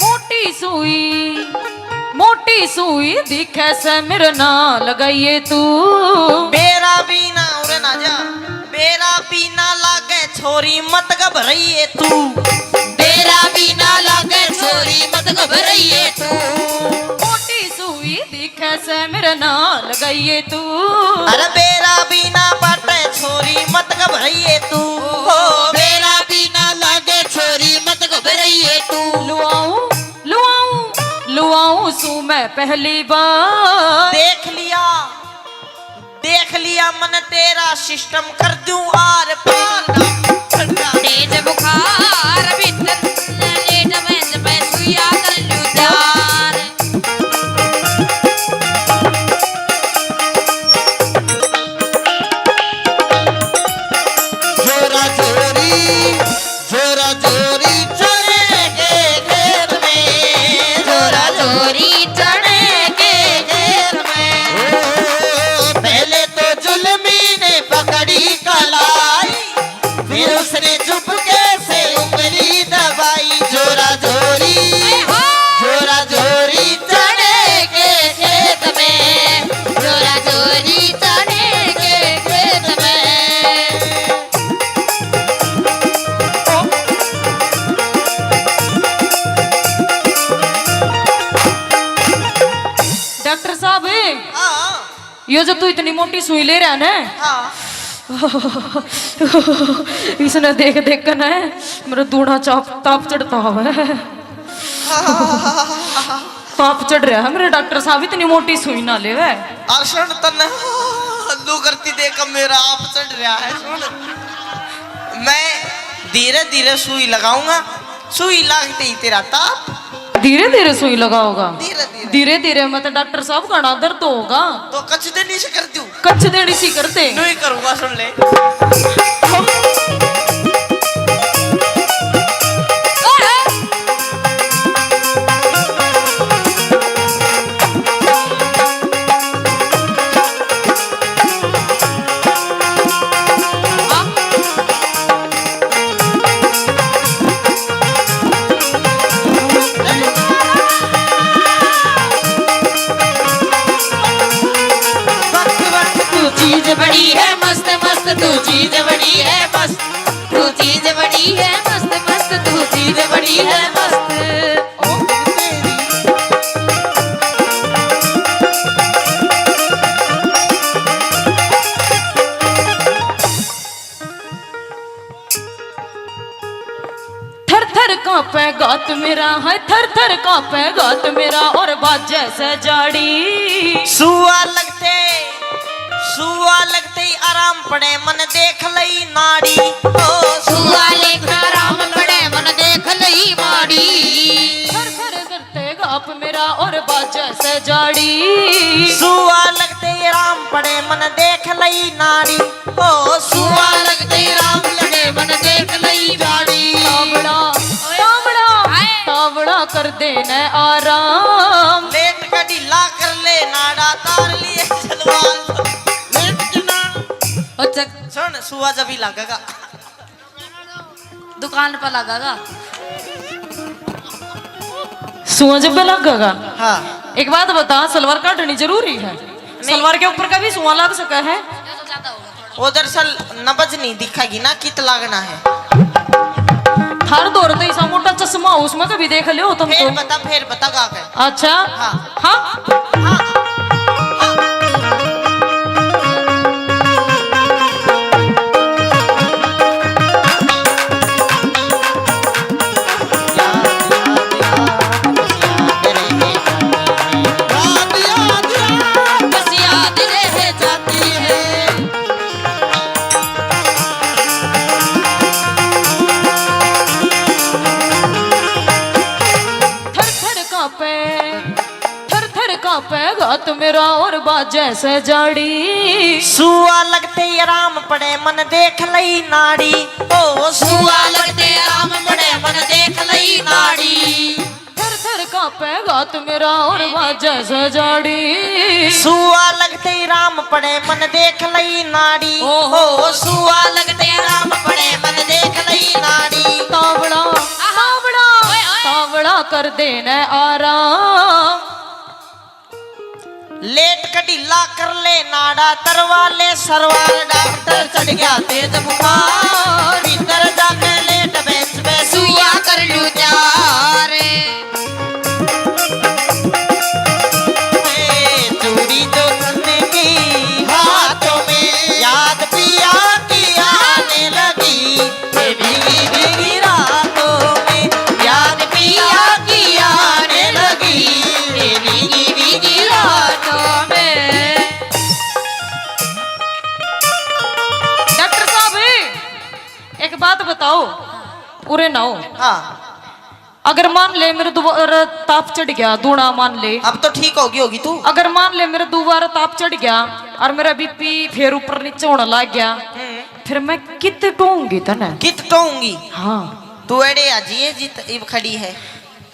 मोटी सुई, मोटी सुई दिखे से मेरे ना लगाइए तू। बेरा भी ना उरे ना जा, बेरा भी ना लागे छोरी मत घबराइए तू। बेरा भी ना लागे छोरी मत घबराइए तू। मोटी सुई दिखे से मेरे ना लगाइए तू। अरे बेरा भी ना बाटे छोरी मत घबराइए तू। ओ, बेरा भी ना लागे छोरी मत घबराइए तू। लुआऊं, लुआऊं, लुआऊं सू मैं पहली बार। देख लिया, देख लिया मन तेरा सिस्टम कर दूं आर पार। तेज बुखार भीतर लेट मैं जब सुइया कर लूं जान। जोरा जोरी, जोरा जोरी चने के खेत में, जोरा जोरी चने के खेत में। ओ, पहले तो जुल्मी ने पकड़ी कलाई, फिर उसने चुपके से उंगली दबाई। जोरा जोरी, जोरा जोरी चने के खेत में, जोरा जोरी चने के खेत में। डॉक्टर साहब, हाँ। यो जो तू इतनी मोटी सुई ले रहा है ना, हाँ। इसने देख देख के ना मेरा दूना चाप ताप चढ़ता हुआ है। ताप चढ़ रहा है मेरे डॉक्टर साहब, इतनी मोटी सुई ना लेवे। अर्षण तन्ने लू करती देख मेरा आप चढ़ रहा है। सुन, मैं धीरे धीरे सुई लगाऊंगा, सुई लागते ही तेरा ताप। धीरे धीरे सुई लगाओगा? धीरे धीरे। धीरे धीरे मत डॉक्टर साहब, घना दर्द होगा। तो कच देनी से कर दूं? कच देनी सी करते। नहीं करूंगा, सुन ले। चीज बड़ी है मस्त मस्त, तू चीज बड़ी है मस्त, तू चीज बड़ी है मस्त मस्त, तू चीज बड़ी है मस्त। थर थर कांपे गात मेरा, हाय थर थर कांपे गात मेरा, और बाजे से जाड़ी। सुआ लगते, सुआ लगते ही आराम पड़े मन देख लई नाड़ी। ओ सुआ लगते आराम पड़े मन देख लई नाड़ी। थर थर करते गाप मेरा और बाजे से जाड़ी। सुआ लगते ही आराम पड़े मन देख लई नाड़ी। ओ सुआ लगते राम लगे मन देख लई जाड़ी। तावड़ा, तावड़ा, तावड़ा कर देने आराम। लेट का ढीला कर ले नाड़ा तार लिए सलवार। लेट के ना। अच्छा। सुन, सुआ जब ही लगेगा। दुकान पर लगेगा। सुआ जब पे लगेगा? हाँ। एक बात बता, सलवार काटनी जरूरी है? सलवार के ऊपर का भी सुआ लग सका है? वो दरअसल नब्ज नहीं दिखेगी ना, कित लागना है। थार दौर तो ऐसा मोटा चश्मा हो, उसमें कभी देख लियो तुम फिर तो। बता, फिर बता गा के। अच्छा। हाँ। हाँ। हाँ। कांपे, थर थर कांपे गात मेरा और बाजे से जाड़ी। सुआ लगते ही आराम पड़े मन देख लई नाड़ी। ओ सुआ लगते आराम पड़े मन देख लई नाड़ी। थर थर कांपे गात मेरा और बाजे से जाड़ी। सुआ लगते ही राम पड़े मन देख लई नाड़ी। ओ सुआ लगते राम पड़े मन देख लई नाड़ी। तावड़ा, तावड़ा, तावड़ा कर देने आराम। लेट कढीला कर ले नाड़ा तरवा ले सरवार डॉक्टर चढ़ गया तेज बुखार। भीतर जाके लेट बेंच पे सुइया कर लू चार। एक बात बताओ, उरे ना हो। हाँ। अगर मान ले मेरे दोबारा ताप चढ़ गया, दूना मान ले। अब तो ठीक होगी होगी तू। अगर मान ले मेरे दोबारा ताप चढ़ गया और मेरा बीपी फिर ऊपर नीचे होने लग गया, हम्म। फिर मैं कित टोऊंगी तने? कित टोऊंगी? हाँ। तू एड़े आ जिए जित इब खड़ी है।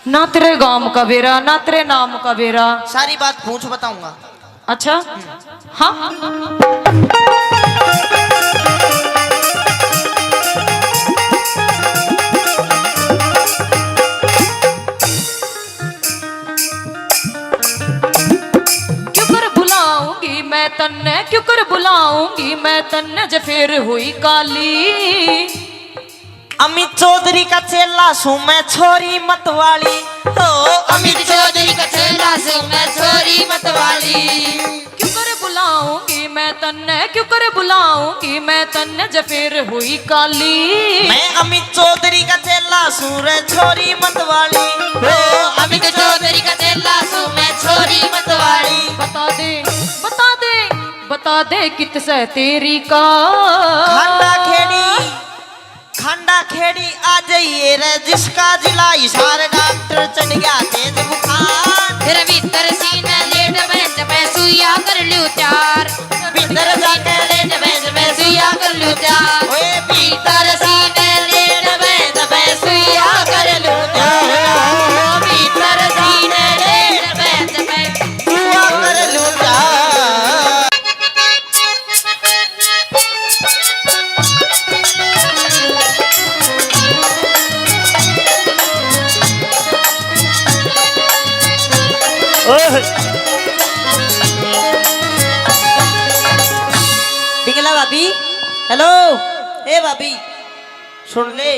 ना तेरे गांव का बेरा, ना तेरे नाम का बेरा। सारी बात पूछ बताऊंगा। अच्छा। हाँ। क्यों कर बुलाऊंगी मैं तन्ने, क्यों कर बुलाऊंगी मैं तन्ने, जे फिर हुई काली। अमित चौधरी का चेला सू मैं, छोरी मत वाली। ओ अमित चौधरी का चेला सू मैं, छोरी मत वाली। क्यों कर बुला आऊंगी मैं तन्ने, क्यों कर बुलाऊंगी मैं तन्ने, जे फिर हुई काली। मैं अमित चौधरी का चेला सूं रे छोरी मतवाली। ओ, अमित चौधरी का चेला सूं मैं छोरी मतवाली। बता दे, बता दे, बता दे कित से तेरी का। खांडा खेड़ी, खांडा खेड़ी आ जाइए रे, जिसका जिला हिसार डॉक्टर चढ़ गया तेज बुखार। तेरे भीतर सीने लेट बेंच पे सुइया कर लूं चार। भीतर जाके लेट बेंच पे सुइया कर लूं चार। ओए भीतर सीने लेट बेंच पे सुइया कर लूं चार। भीतर सीने लेट बेंच पे सुइया कर लूं चार। ओह। पिंगला भाभी, हेलो। ए भाभी, सुन ले।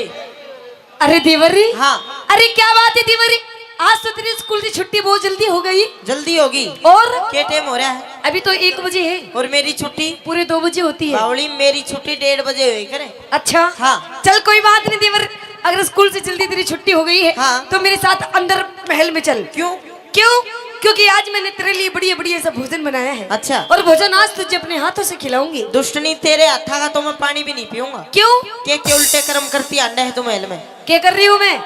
अरे देवर री। हाँ। अरे क्या बात है देवर री, आज तो तेरे स्कूल की छुट्टी बहुत जल्दी हो गई। जल्दी होगी। और? क्या टाइम हो रहा है? अभी तो एक बजे है। और मेरी छुट्टी? पूरे दो बजे होती है। बावली, मेरी छुट्टी डेढ़ बजे हुई करे। अच्छा। हाँ। चल कोई बात नहीं देवर, अगर स्कूल से जल्दी तेरी छुट्टी हो गई है, हाँ। तो मेरे साथ अंदर महल में चल। क्यों? क्यों? क्योंकि आज मैंने तेरे लिए बढ़िया बढ़िया सा भोजन बनाया है। अच्छा। और भोजन आज तुझे अपने हाथों से खिलाऊंगी। दुष्टनी, तेरे हाथा का तो मैं पानी भी नहीं पीऊंगा। क्यों? के, के उल्टे कर्म करती आंडे है तू महल में। क्या कर रही हूँ मैं?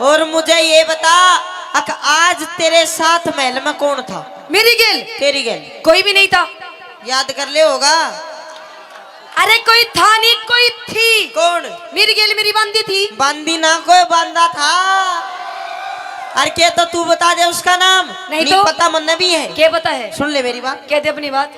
और मुझे ये बता, अक आज तेरे साथ महल में कौन था? मेरी गेल? तेरी गेल। कोई भी नहीं था। याद कर ले होगा। अरे कोई था नहीं, कोई थी। कौन? मेरी गेल मेरी बांदी थी। बांदी ना, कोई बांदा था। अरे के तो तू बता दे उसका नाम। नहीं नहीं तो? पता मन्ने भी है। क्या पता है? सुन ले मेरी बात। कह दे अपनी बात।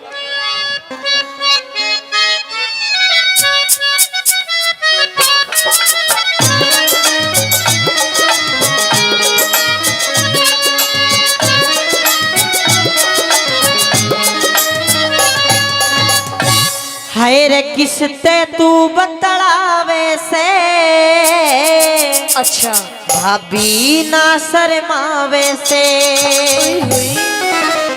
हाय रे किसते तू बतलावे से। अच्छा। भाभी ना शर्मावे से।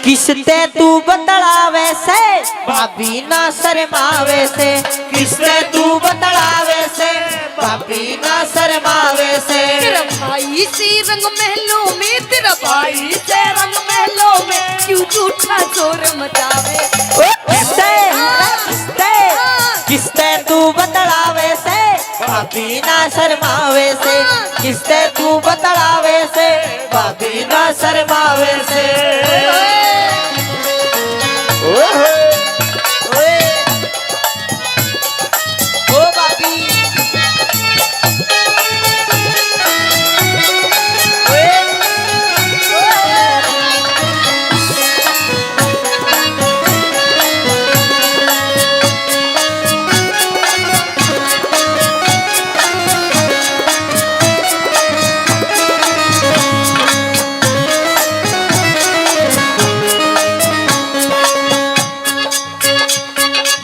किसते तू बतलावे से, भाभी ना शर्मावे से। किसते तू बतलावे से, भाभी ना शर्मावे से। तेरा भाई से रंग महलों में, तेरा भाई से रंग महलों में, क्यों झूठा शोर मचावे। ओ किसते, हाँ। किसते, हाँ। किसते तू बतलावे से, भाभी ना शर्मावे से। हाँ। किसते तू बतलावे से, भाभी ना शर्मावे से। ओए। ओए। ओए। ओ भाभी। ओए। ओए।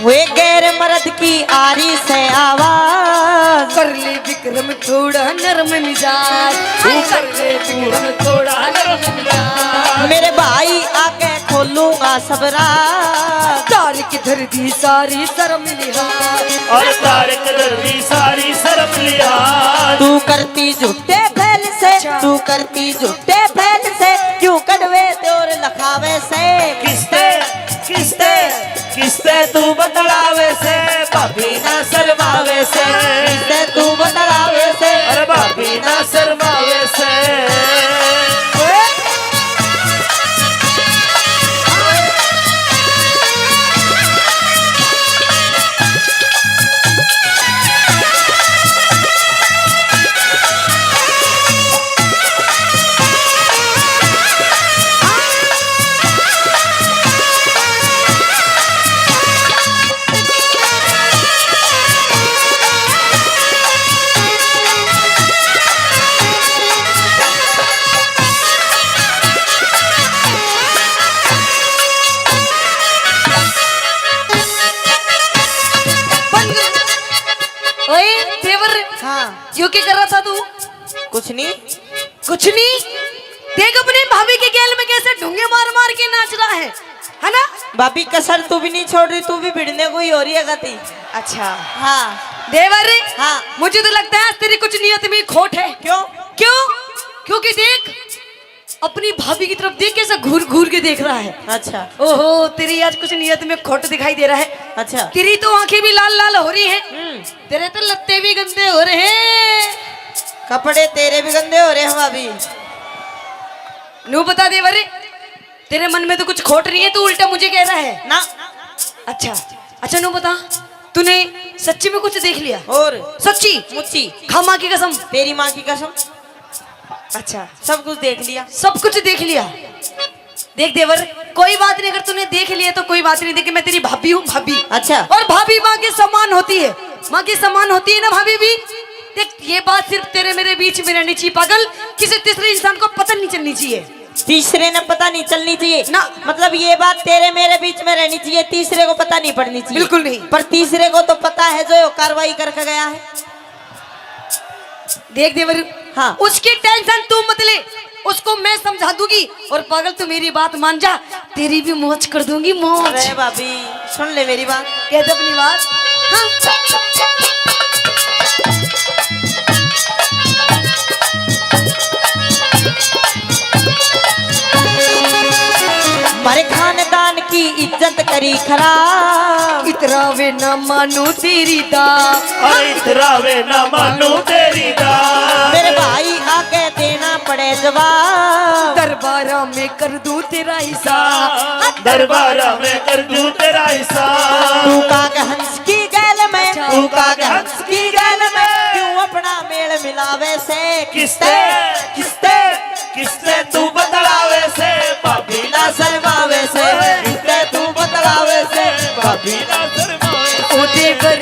वे गैर मर्द की आरी से आवाज। कर ले विक्रम थोड़ा नरम मिजाज। तू कर ले विक्रम थोड़ा नरम मिजाज। मेरे भाई आके खोलूंगा सब राज। तार की धर दी सारी शर्म लिहाज। और तार की धर दी सारी शर्म लिहाज। तू करती झूठे फैल से, अच्छा। तू करती झूठे फैल से, क्यों कड़वे त्योर लखावे से। किसते, किसते, किसते तू बतलावे से, भाभी ना शर्मावे से। किसते तू बतलावे से, अरे भाभी ना शर्मावे से। ओए, देवर, हाँ। यो के कर रहा था तू? कुछ नहीं। कुछ नहीं? देख अपनी भाभी के गैल में कैसे ढूंगे मार मार के नाच रहा है, है ना? भाभी, कसर तू भी नहीं छोड़ रही, तू भी भिड़ने को ही हो रही है गति। अच्छा। हाँ। देवर, हाँ। मुझे तो लगता है आज तेरी कुछ नीयत में खोट है। क्यों? क्यों? क्योंकि देख, अपनी भाभी की तरफ देख, कैसे घूर घूर के देख रहा है। अच्छा। ओहो, तेरी आज कुछ नीयत में खोट दिखाई दे रहा है। अच्छा। तेरी तो आंखें भी लाल लाल हो रही हैं। हम्म। तेरे तो लत्ते भी गंदे हो रहे हैं। कपड़े तेरे भी गंदे हो रहे हैं भाभी। नू बता देवर, तेरे मन में तो कुछ खोट रही है, तू उल्टा मुझे कह रहा है ना। अच्छा, अच्छा नू बता, तूने सच्ची में कुछ देख लिया? और सच्ची? मुच्ची। खा माँ की कसम। तेरी माँ की कसम। अच्छा। सब कुछ देख लिया। सब कुछ देख लिया। देख देवर, कोई बात नहीं, अगर तूने देख लिया तो कोई बात नहीं। देख, मैं तेरी भाभी हूँ, भाभी। अच्छा। और भाभी माँ के समान होती है, माँ के समान होती है ना भाभी भी। देख, ये बात सिर्फ तेरे मेरे बीच में रहनी चाहिए पागल, किसी तीसरे इंसान को पता नहीं चलनी चाहिए। तीसरे ने पता नहीं चलनी चाहिए ना। मतलब ये बात तेरे मेरे बीच में रहनी चाहिए, तीसरे को पता नहीं पड़नी चाहिए। बिल्कुल नहीं। पर तीसरे को तो पता है जो कार्रवाई करके गया है। देख देवर, हाँ। उसकी टेंशन तू मत ले, उसको मैं समझा दूंगी। और पागल, तू मेरी बात मान जा, तेरी भी मौज कर दूंगी, मौज। अरे भाभी, सुन ले मेरी बात। कह दे अपनी बात। हाँ। मारे खानदान की इज्जत करी खराब। इतरावे ना मानू तेरी दात। अरे इतरावे ना मानू तेरी दात। मेरे भाई आके देना पड़े जवाब। दरबारा में कर दूं तेरा हिसाब। दरबारा में कर दूं तेरा हिसाब। तू काग हंस की गैल में, अच्छा। तू काग हंस की गैल में, क्यों अपना मेल मिलावे से? किसते, किसते, किसते तू बतलावे से? भाभी ना शर्मावे से, किसते तू बतलावे से? भाभी ना शर्मावे से। ओ देवर,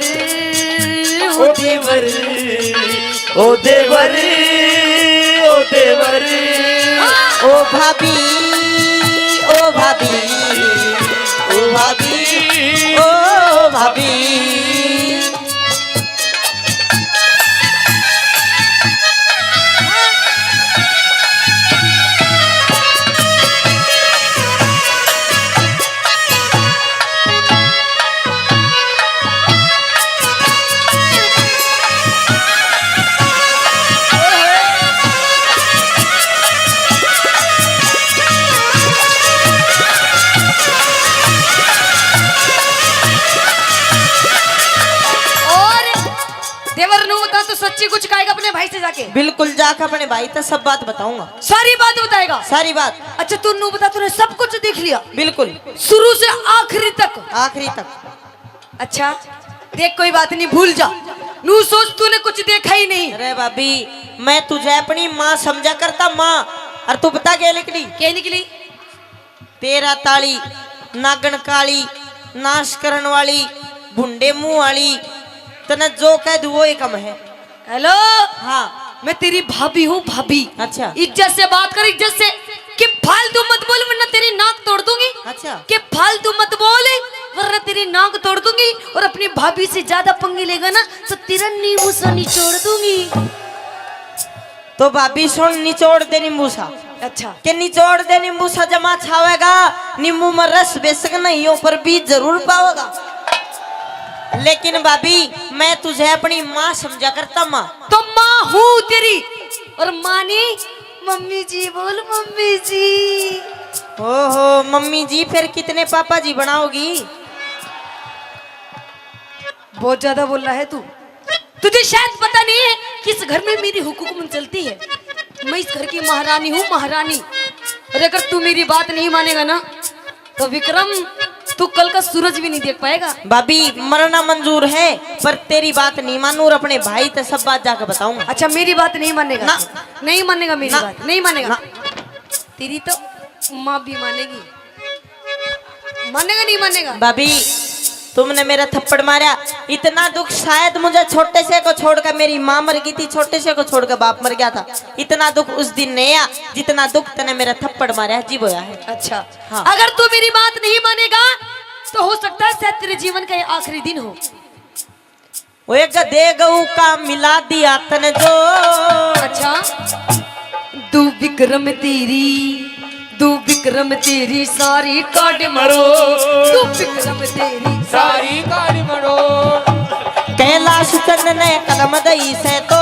ओ देवर, ओ देवर, ओ देवर, ओ भाभी, ओ भाभी, ओ भाभी, ओ भाभी। और देवर नू बता, तू सच्ची कुछ कहेगा अपने भाई से जाके? बिल्कुल, जाके अपने भाई से सब बात बताऊंगा। सारी बात बताएगा? सारी बात। अच्छा, तू नू बता, तूने सब कुछ देख लिया? बिल्कुल। शुरू से आखिरी तक? आखिरी तक। अच्छा, देख, कोई बात नहीं, भूल जा। नू सोच, तूने कुछ देखा ही नहीं। अरे भाभी, मैं तुझे अपनी माँ समझा करता, माँ। और तू बता क्या निकली? क्या निकली? तेरा ताली, नागण काली, नाश करण वाली, भुंडे मुंह वाली, तने जो कह दूं वो ही कम है। हेलो। हाँ। मैं तेरी भाभी हूँ, भाभी। अच्छा। इज्जत से बात कर, इज्जत से। कि फालतू मत बोल वरना तेरी नाक तोड़ दूंगी। अच्छा। कि फालतू मत बोल वरना तेरी नाक तोड़ दूंगी। और अपनी भाभी से ज्यादा पंगे लेगा ना तो तेरा नींबू सा निचोड़ दूंगी। तो भाभी सुन, निचोड़ दे नींबू सा। अच्छा। के निचोड़ दे नींबू सा, जमा छावेगा। नींबू में रस बेशक नहीं हो, पर बीज जरूर पावेगा। लेकिन भाभी, मैं तुझे अपनी माँ समझा करता, माँ। तो माँ हूँ तेरी, और माँ नहीं, मम्मी जी बोल, मम्मी जी। ओहो, मम्मी जी, फिर कितने पापा जी बनाओगी? बहुत ज्यादा बोल रहा है तू। तुझे शायद पता नहीं है कि इस घर में मेरी हुकूमत चलती है। मैं इस घर की महारानी हूँ, महारानी। और अगर तू मेरी बात नहीं मानेगा ना, तो विक्रम, तू कल का सूरज भी नहीं देख पाएगा। भाभी, मरना मंजूर है, पर तेरी बात नहीं मानू और अपने भाई ते सब बात जाके बताऊंगा। अच्छा, मेरी बात नहीं मानेगा? ना। नहीं मानेगा मेरी ना। बात, नहीं मानेगा? ना। तेरी तो माँ भी मानेगी। मानेगा, नहीं मानेगा? भाभी, तुमने मेरा थप्पड़ मारा, इतना दुख शायद मुझे छोटे से को छोड़कर, मेरी माँ मर गई थी, छोटे से को छोड़कर बाप मर गया था, इतना दुख उस दिन नहीं आया जितना दुख तने मेरा थप्पड़ मारा है, जी बोया है। अच्छा। हाँ। अगर तू मेरी बात नहीं मानेगा तो हो सकता है शायद तेरे जीवन का ये आखिरी दिन हो। ओए गधे गऊ का मिला दिया तने जो। अच्छा। तू भी विक्रम तेरी, दो विक्रम तेरी सारी काट मरो। दो विक्रम तेरी सारी काट मरो। कैलाश चंद ने कदम दई से तो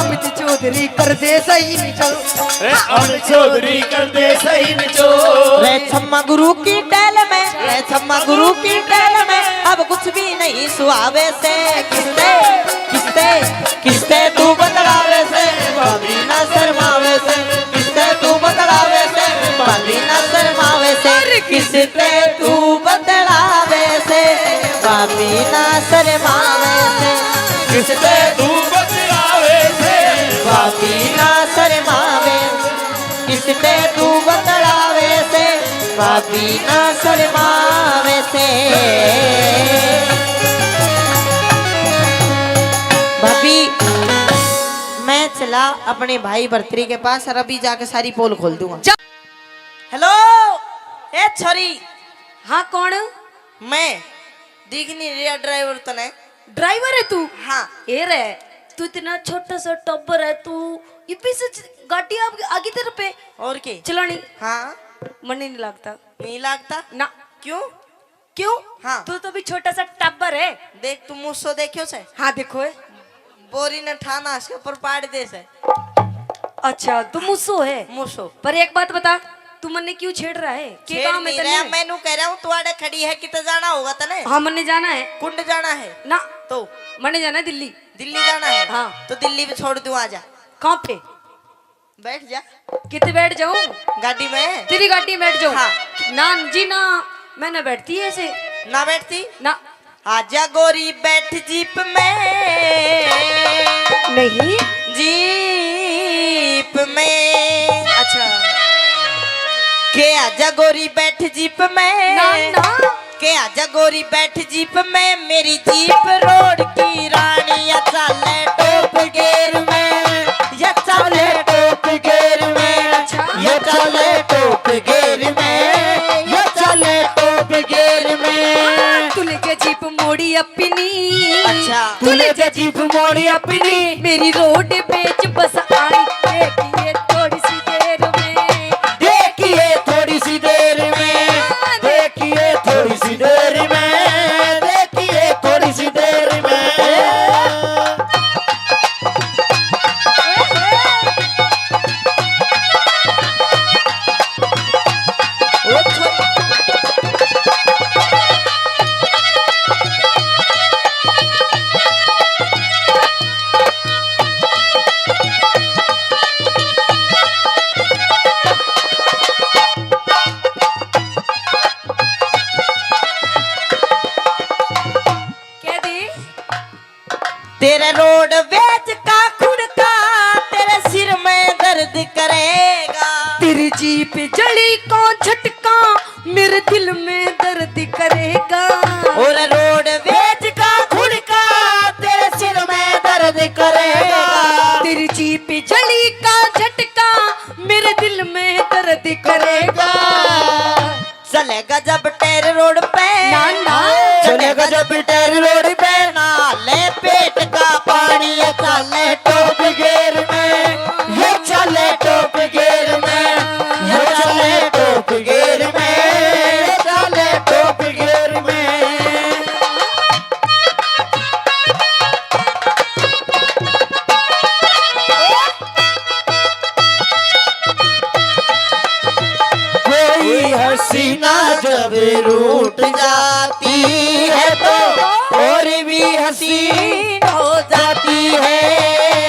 अमित चौधरी कर दे सही निचोड़। रे अमित चौधरी कर दे सही निचोड़। रे छम्मा गुरु की टहल में, रे छम्मा गुरु की टहल में अब कुछ भी नहीं सुहावे से। किसते, किसते, किसते तू बतलावे से, भाभी ना शर्मावे से। किसते तू बतलावे से, भाभी ना शर्मावे से। अरे किसते तू बतलावे से, भाभी ना शर्मावे से। किसते तू बतलावे से, भाभी ना शर्मावे। किसते तू बतलावे से, भाभी ना शर्मावे से। भाभी, मैं चला अपने भाई भरतरी के पास और अभी जाके सारी पोल खोल दूंगा। जा। हेलो, ए छोरी। हाँ, कौन? मैं। दिख नहीं रहा ड्राइवर तने? ड्राइवर है तू? हाँ। ए रे, तू इतना छोटा सा टब्बर है, तू इब्बी से च-, गाड़ी आ-, आगी तेरे पे और के? चलानी? हाँ। मन ही नहीं लगता। नहीं लगता? ना। क्यों? क्यों? हाँ। तू तो भी छोटा सा टब्बर है। देख, तू मूसो देख्यो से? हाँ, देखो है। बोरी ने ठाना इसके ऊपर पाड़ दे से। अच्छा, तू मूसो है? मूसो। पर एक बात बता, तू मन्ने क्यों छेड़ रहा है? के छेड़ काम है नहीं तन्ने? रहा, मैं नू कह रहा हूँ, तू आड़े खड़ी है, किते जाना होगा तने? हाँ, मन्ने जाना है। कुंड जाना है? ना। तो? मन्ने जाना है दिल्ली। दिल्ली जाना है? हाँ। तो दिल्ली भी छोड़ दूँ, आ जा। कहाँ पे? बैठ जा। किते बैठ जाऊं? गाड़ी में। तेरी गाड़ी में बैठ जाऊं? हाँ। ना जी ना, मैं ना बैठती ऐसे। ना बैठती? ना। आजा गोरी बैठ जीप में। नहीं। जीप में। अच्छा। के आजा गोरी बैठ जीप में। ना, ना। के आजा गोरी बैठ जीप में, मेरी जीप रोड की रानी, या चाले टॉप गियर में, या चाले टॉप गियर में, अच्छा। या चाले टॉप गियर में, या चाले टॉप गियर में। तू ले जा जीप मोड़ी अपनी। अच्छा। तू ले जा जीप मोड़ी अपनी। मेरी रोड पे च बस आई, देखिए थोड़ी सी देर में। देखिए थोड़ी सी देर में। हाँ, देखिए थोड़ी सी देर में। देखिए थोड़ी सी देर में। कह दी। तेरे रोड बेच का खुड़का, तेरे सिर में दर्द करेगा। तेरी जीप जली को झटका, मेरे दिल में दर्द करेगा। और रोड बेच का खुड़का, तेरे सिर में दर्द करेगा। तेरी जीप जली का झटका, मेरे दिल में दर्द करेगा। चलेगा जब टायर रोड पे, ना, ना। चलेगा जब टायर रोड पे, ना ले पेट का पानी, ये चले टॉप गियर में, ये चले टॉप गियर में, ये चले टॉप गियर में, ये चले टॉप गियर में। कोई हसीना जब रूठ जाती है तो और भी हसीन हो जाती है।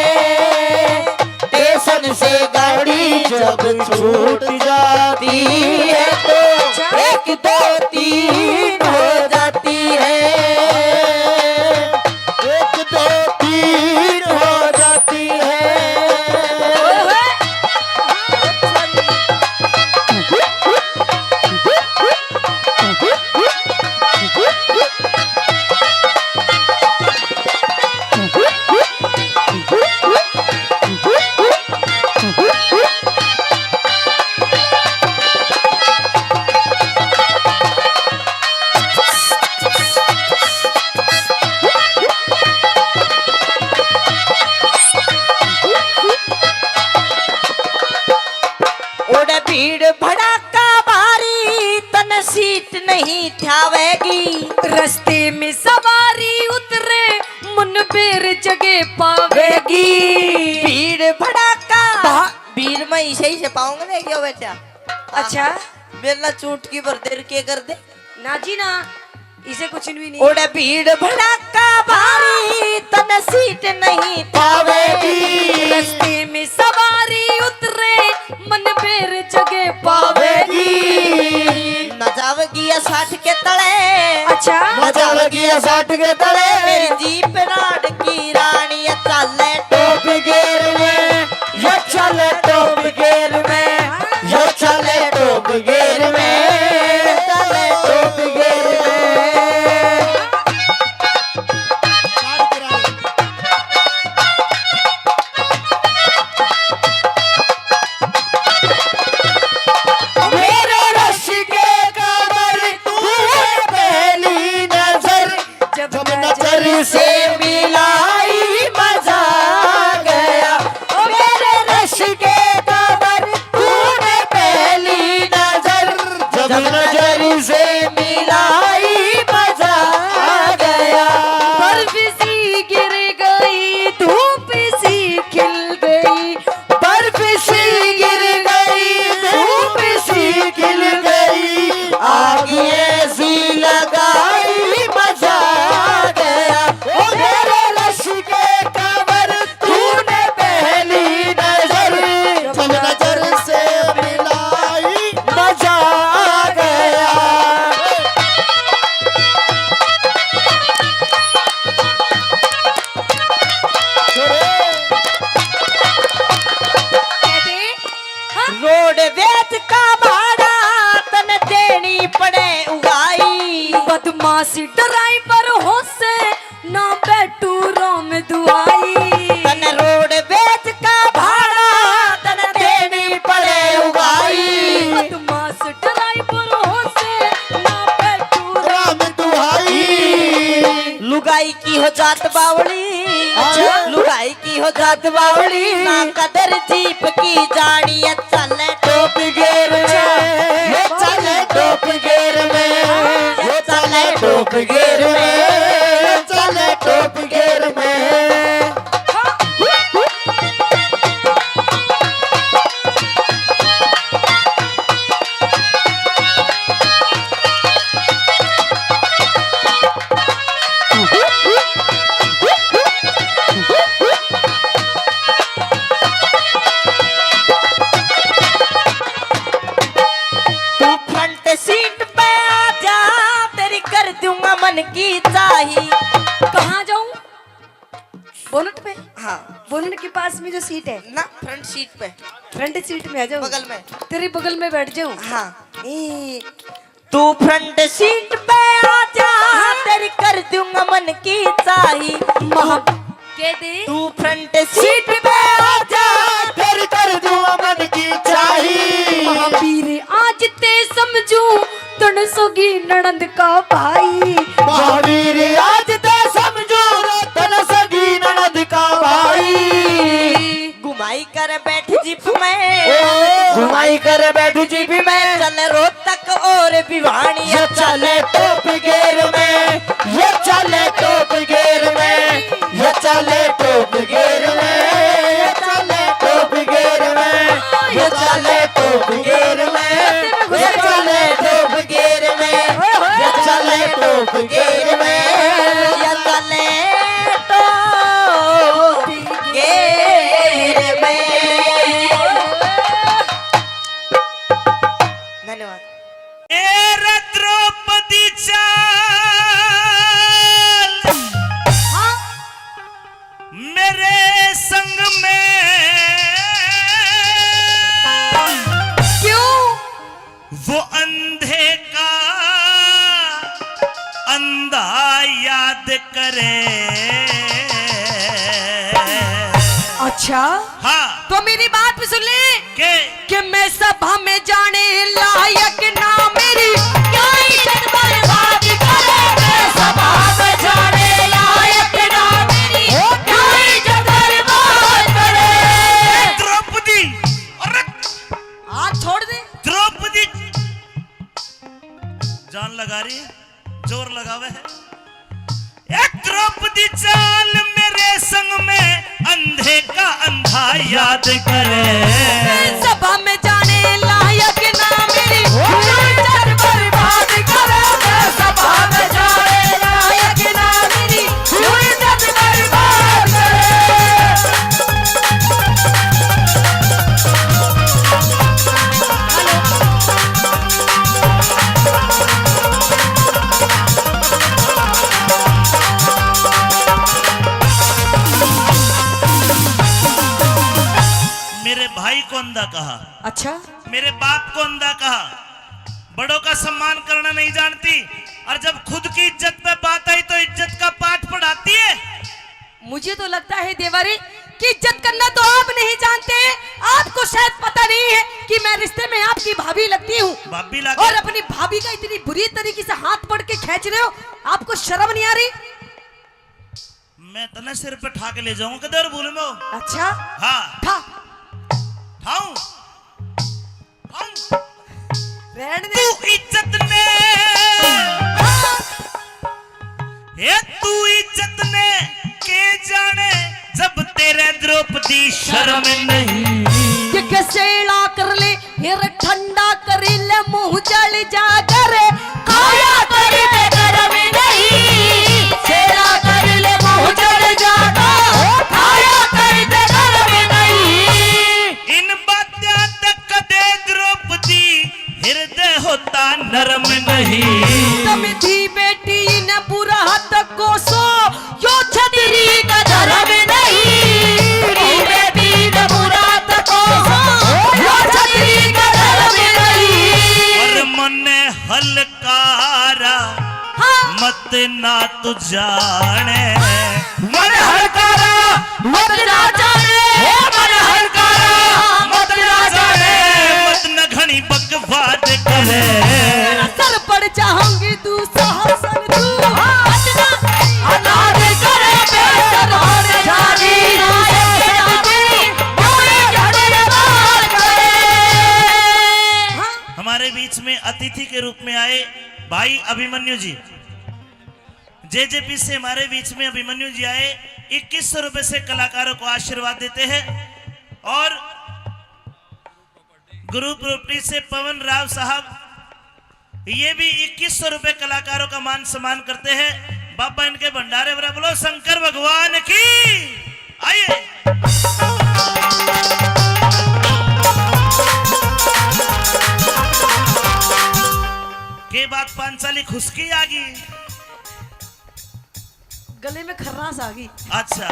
ठावेगी। रस्ते में सवारी उतरे, मन बेर जगह पावेगी। भीड़ भड़ाका, भा- भीड़ में इसे, इसे पाऊंगा मैं, क्यों बेटा? अच्छा। मेरे ना चूटकी भर देर के कर दे। ना जी ना, इसे कुछ भी नहीं। ओड़े भीड़ भड़ाका भारी, तने सीट नहीं पावेगी। रस्ते में सवारी उतरे, मन बेर जगह पावेगी। ना जावेगी या साठ के तले। अच्छा। ना जावेगी या साठ के तले। मेरी जीप राड की रानी, ये चाले टॉप गियर में, ये चाले टॉप गियर में, ये चाले टॉप गियर में, चाले टॉप गियर में। मेरे रश के कांवर तूने पहली नजर, जब नजर से मिलाई मजा आ गया। ओ मेरे रश के कांवर तूने पहली नजर, जब नजर से मिलाई मजा आ गया। बर्फ सी गिर गई, धूप सी खिल गई, बर्फ सी गिर गई, धूप सी खिल गई, आग ऐसी लगाई मजा आ गया। ओ मेरे रश के कांवर तूने पहली नजर, जब नजर से मिलाई मजा आ गया। कह दे, हाँ? रोडवेज का भाड़ा तने देनी पड़े उगाई। बदमाश ड्राइवर होसे ना बैठू रोम दुआई। तने रोडवेज का भाड़ा तने देनी पड़े उगाई। बदमाश ड्राइवर होसे ना बैठू रोम दुआई। लुगाई की हो जात बावली, अच्छा। लुगाई की हो जात बावली, ना कदर जीप की जानी, ये चले टॉप गियर में, ये चले टॉप गियर में, ये चले टॉप गियर में, ये चले टॉप गियर में। तू फ्रंट सीट पे आ जा, तेरी कर दूंगा मन की चाही। कहाँ जाऊं? बोनट पे? हाँ। बोनट के पास में जो सीट है ना, फ्रंट सीट पे। फ्रंट सीट में आ जाऊं? बगल में। तेरे बगल में बैठ जाऊं? हाँ। ए, तू फ्रंट सीट पे आ जा, हाँ। तेरी कर दूंगा मन की चाही। महा-, कह दे। तू फ्रंट सीट पे आ जा, तेरी कर दूंगा मन की चाही। महावीर आज ते समझू, तन सगी ननद का भाई। महावीर आज ते समझू, तन सगी ननद का भाई। घुमाई कर बैठ जीप में, ओ। घुमाई कर बैठ जीप में, चल रोहतक और भिवानी। ये चले टॉप गियर में, ये चले टॉप गियर में, ये चले टॉप गियर में, ये चले टॉप गियर में, ये चले टॉप गियर में, ये चले टॉप गियर में, ये चले टॉप गियर में, ये चले टॉप गियर में। धन्यवाद। ए रे द्रौपदी चाल, हाँ? मेरे संग में। क्यों? वो अंधे का अंधा याद करे। अच्छा? हाँ। तो मेरी बात भी सुन ले। के? कि मैं सभा में जाने लायक ना मेरी, क्या इज्जत बर्बाद करे। मैं सभा में जाने लायक ना मेरी, क्या इज्जत बर्बाद करे। द्रौपदी, अरे हाथ छोड़ दे। द्रौपदी जान लगा रही है। जोर लगावे है। ए द्रौपदी चाल मेरे संग में, अंधे का अंधा याद करे। सभा में जाने लायक ना मेरी, इज्जत बर्बाद करे। सभा में जाने लायक ना मेरी, इज्जत बर्बाद करे। मेरे भाई को अंधा कहा। अच्छा। मेरे बाप को अंधा कहा। बड़ों का सम्मान करना नहीं जानती, और जब खुद की इज्जत पे बात आई तो इज्जत का पाठ पढ़ाती है। मुझे तो लगता है देवरी कि इज्जत करना तो आप नहीं जानते। आपको शायद पता नहीं है कि मैं रिश्ते में आपकी भाभी लगती हूँ। भाभी लगे। और अपनी भाभी का इतनी बुरी तरीके से हाथ पकड़ के खींच रहे हो, आपको शर्म नहीं आ रही? मैं तने सिर पे ठा के ले जाऊंगा, किधर भूल में हो? अच्छा। हाँ। ठा। ठाऊं। ठाऊं। रहने दे। तू इज्जत ने, हे तू इज्जत ने के जाने, जब तेरे द्रौपदी शर्म नहीं। ये कैसे इला कर ले, फिर ठंडा करी ले, मुंह जल जा कर, खाया करी दे गरम नहीं। सेला करी ले, मुंह जल जा कर, खाया करी दे गरम नहीं। इन बात्या तक कदे द्रौपदी हृदय होता नरम नहीं। तम धी बेटी ने बुरा तक कोसो, यो छतरी का धर्म नहीं। धी बेटी ने बुरा तक कोसो, यो छतरी का धर्म नहीं। और मन हलकारा हाँ। मत ना तू जाने। मन हलकारा मत ना जाने, हे मन हलकारा मत ना जाने। मत न घणी बकवाद करे। सर पड़ जाऊंगी तू, साहसन तू। मत ना अनाज करे, बेसर होने जा रही। हमारे बीच में अतिथि के रूप में आए भाई अभिमन्यु जी। जेजेपी से हमारे बीच में अभिमन्यु जी आए, इक्कीस सौ रुपए से कलाकारों को आशीर्वाद देते हैं। और गुरु प्रॉपर्टी से पवन राव साहब, ये भी इक्कीस सौ रुपए कलाकारों का मान सम्मान करते हैं। बाबा इनके भंडारे भरा, बोलो शंकर भगवान की। आइए। के बात पांचाली खुशकी आ गई। गले में खर्रास आ गई। अच्छा,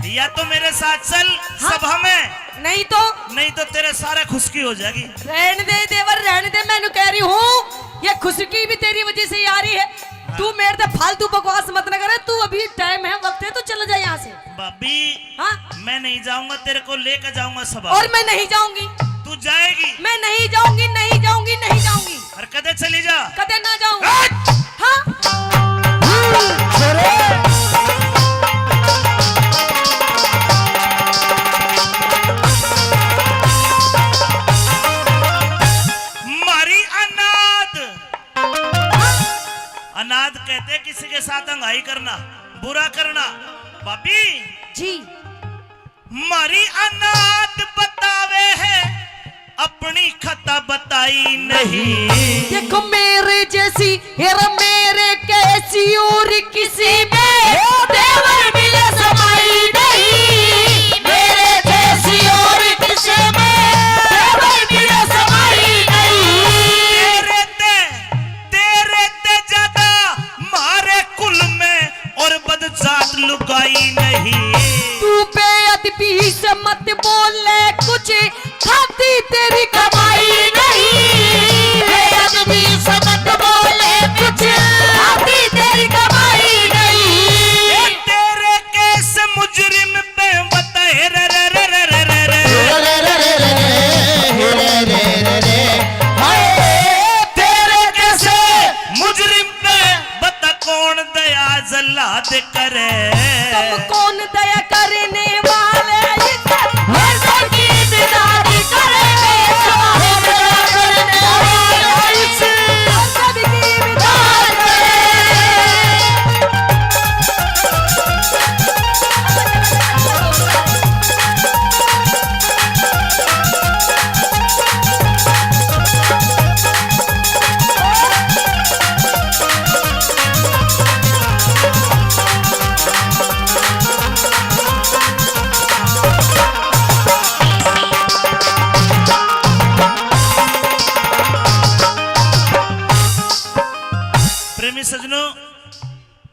या तो मेरे साथ चल हाँ। सभा में। नहीं तो? नहीं तो तेरे सारे खुशकी हो जाएगी। रहने दे देवर, रहने दे, मैं कह रही हूँ, ये खुशकी भी तेरी वजह से ही आ रही है। हाँ। तू मेरे से फालतू बकवास मत ना करे, तू अभी टाइम है, वक्त है, तू चला जा यहाँ से। भाभी, हाँ? मैं नहीं जाऊंगा, तेरे को लेकर जाऊंगा सभा और में। मैं नहीं जाऊंगी। तू जाएगी। मैं नहीं जाऊंगी, नहीं जाऊंगी, नहीं जाऊंगी। और कदे चली जा। कदे ना जाऊं। हट! हाँ? छोरे। मारी अनाथ। अनाथ कहते किसी के साथ अंगाई करना, बुरा करना। भाभी। जी। मारी अनाथ बतावे है, अपनी खता बताई नहीं। देखो मेरे जैसी, यार मेरे कैसी और किसी में देवर मिले समाई नहीं। मेरे जैसी और किसी में देवर मिले समाई नहीं। तेरे ते, तेरे ते ज्यादा मारे कुल में और बदजात लुगाई नहीं। तू बेअदबी से मत बोले कुछ, खाती तेरी कमाई नहीं। बेअदबी से मत बोले कुछ, खाती तेरी कमाई नहीं। ए तेरे केस मुजरिम पे बता, हे रे रे रे रे रे रे रे। हाय, तेरे केस मुजरिम पे बता कौन दया जल्लाद करे। तुम कौन दया करने वाले, इस मर्द की इमदाद करे। कौन दया करने वाले, इस मर्द की इमदाद करे।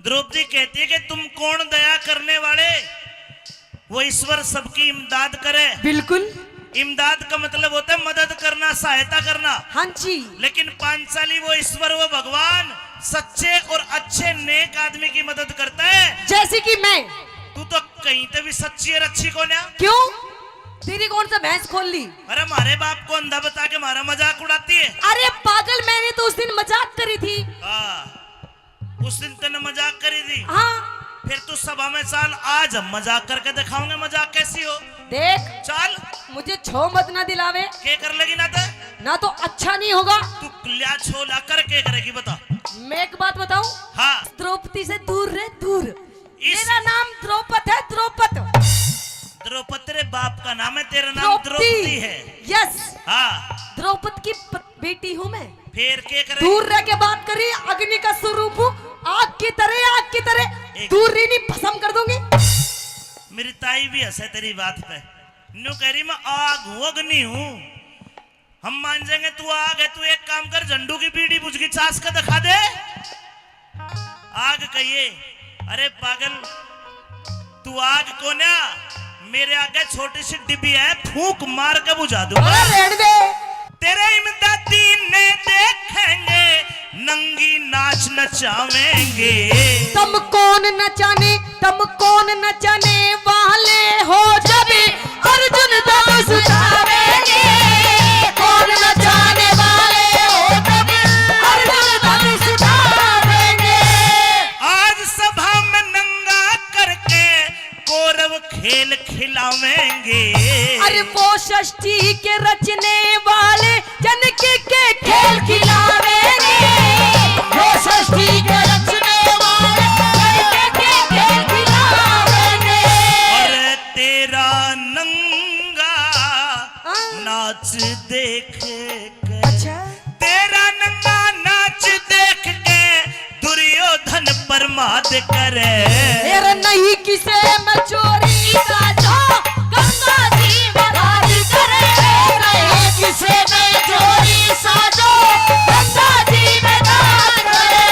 द्रौपदी कहती है कि तुम कौन दया करने वाले, वो ईश्वर सबकी इमदाद करे। बिल्कुल। इमदाद का मतलब होता है मदद करना, सहायता करना। हाँ जी। लेकिन पांचाली वो ईश्वर, वो भगवान सच्चे और अच्छे नेक आदमी की मदद करता है। जैसे कि मैं। तू तो कहीं ते भी सच्ची और अच्छी कोन्या। क्यों? तेरी कौन सा भैंस खोल ली? अरे, हमारे बाप को अंधा बता के हमारा मजाक उड़ाती है। अरे पागल, मैंने तो उस दिन मजाक करी थी। हाँ, उस दिन तने मजाक करी थी। हाँ। फिर तू सभा में चाल, आज हम मजाक करके दिखाओगे मजाक कैसी हो। देख, चल। मुझे छो मत ना दिलावे। के कर लेगी ना तो? ना तो अच्छा नहीं होगा। तू लिया छो ला कर के करेगी, बता। मैं एक बात बताऊं? हाँ। द्रौपदी से दूर रह, दूर। इस मेरा नाम द्रौपद है, द्रौपद। द्रौपद तेरे बाप का नाम है, तेरा नाम द्रौपदी। द्रौपदी है। यस। हाँ। द्रौपद की प-, बेटी हूँ मैं। फिर के करे? दूर रह के बात करी, अग्नि का स्वरूप हूँ, आग की तरह, आग की तरह। एक दूर रही नहीं, भस्म कर दूंगी। मेरी ताई भी हंसे तेरी बात पे, न्यू कह रही, मैं आग हूँ, अग्नि हूँ। हम मान जाएंगे तू आग है। तू एक काम कर, झंडू की बीड़ी बुझ गई, चास का दिखा दे। आग कहिए, अरे पागल, तू आग कोन्या, मेरे आगे छोटी सी डिब्बी है, फूंक मार के बुझा दूंगा। अरे रहने दे। तेरे इमदादी ने देखेंगे, नंगी नाच नचावेंगे। तुम कौन नचाने, तुम कौन नचाने वाले हो, जब अर्जुन धनुष उठावेंगे। कौन नचाने वाले हो, जब अर्जुन धनुष उठावेंगे। आज सभा में नंगा करके कौरव खेल खिलावेंगे। अरे वो षष्ठी के रचने वाले जनक के खेल खिलावेंगे। वो षष्ठी के रचने वाले जनक के खेल खिलावेंगे। अरे तेरा नंगा हाँ। नाच देख के, अच्छा। तेरा नंगा नाच देख के दुर्योधन प्रमाद करे। मेरे नहीं किसे में चोरी साजो, गंगा जी में राज करे। नहीं किसे में चोरी साजो, गंगा जी में राज करे।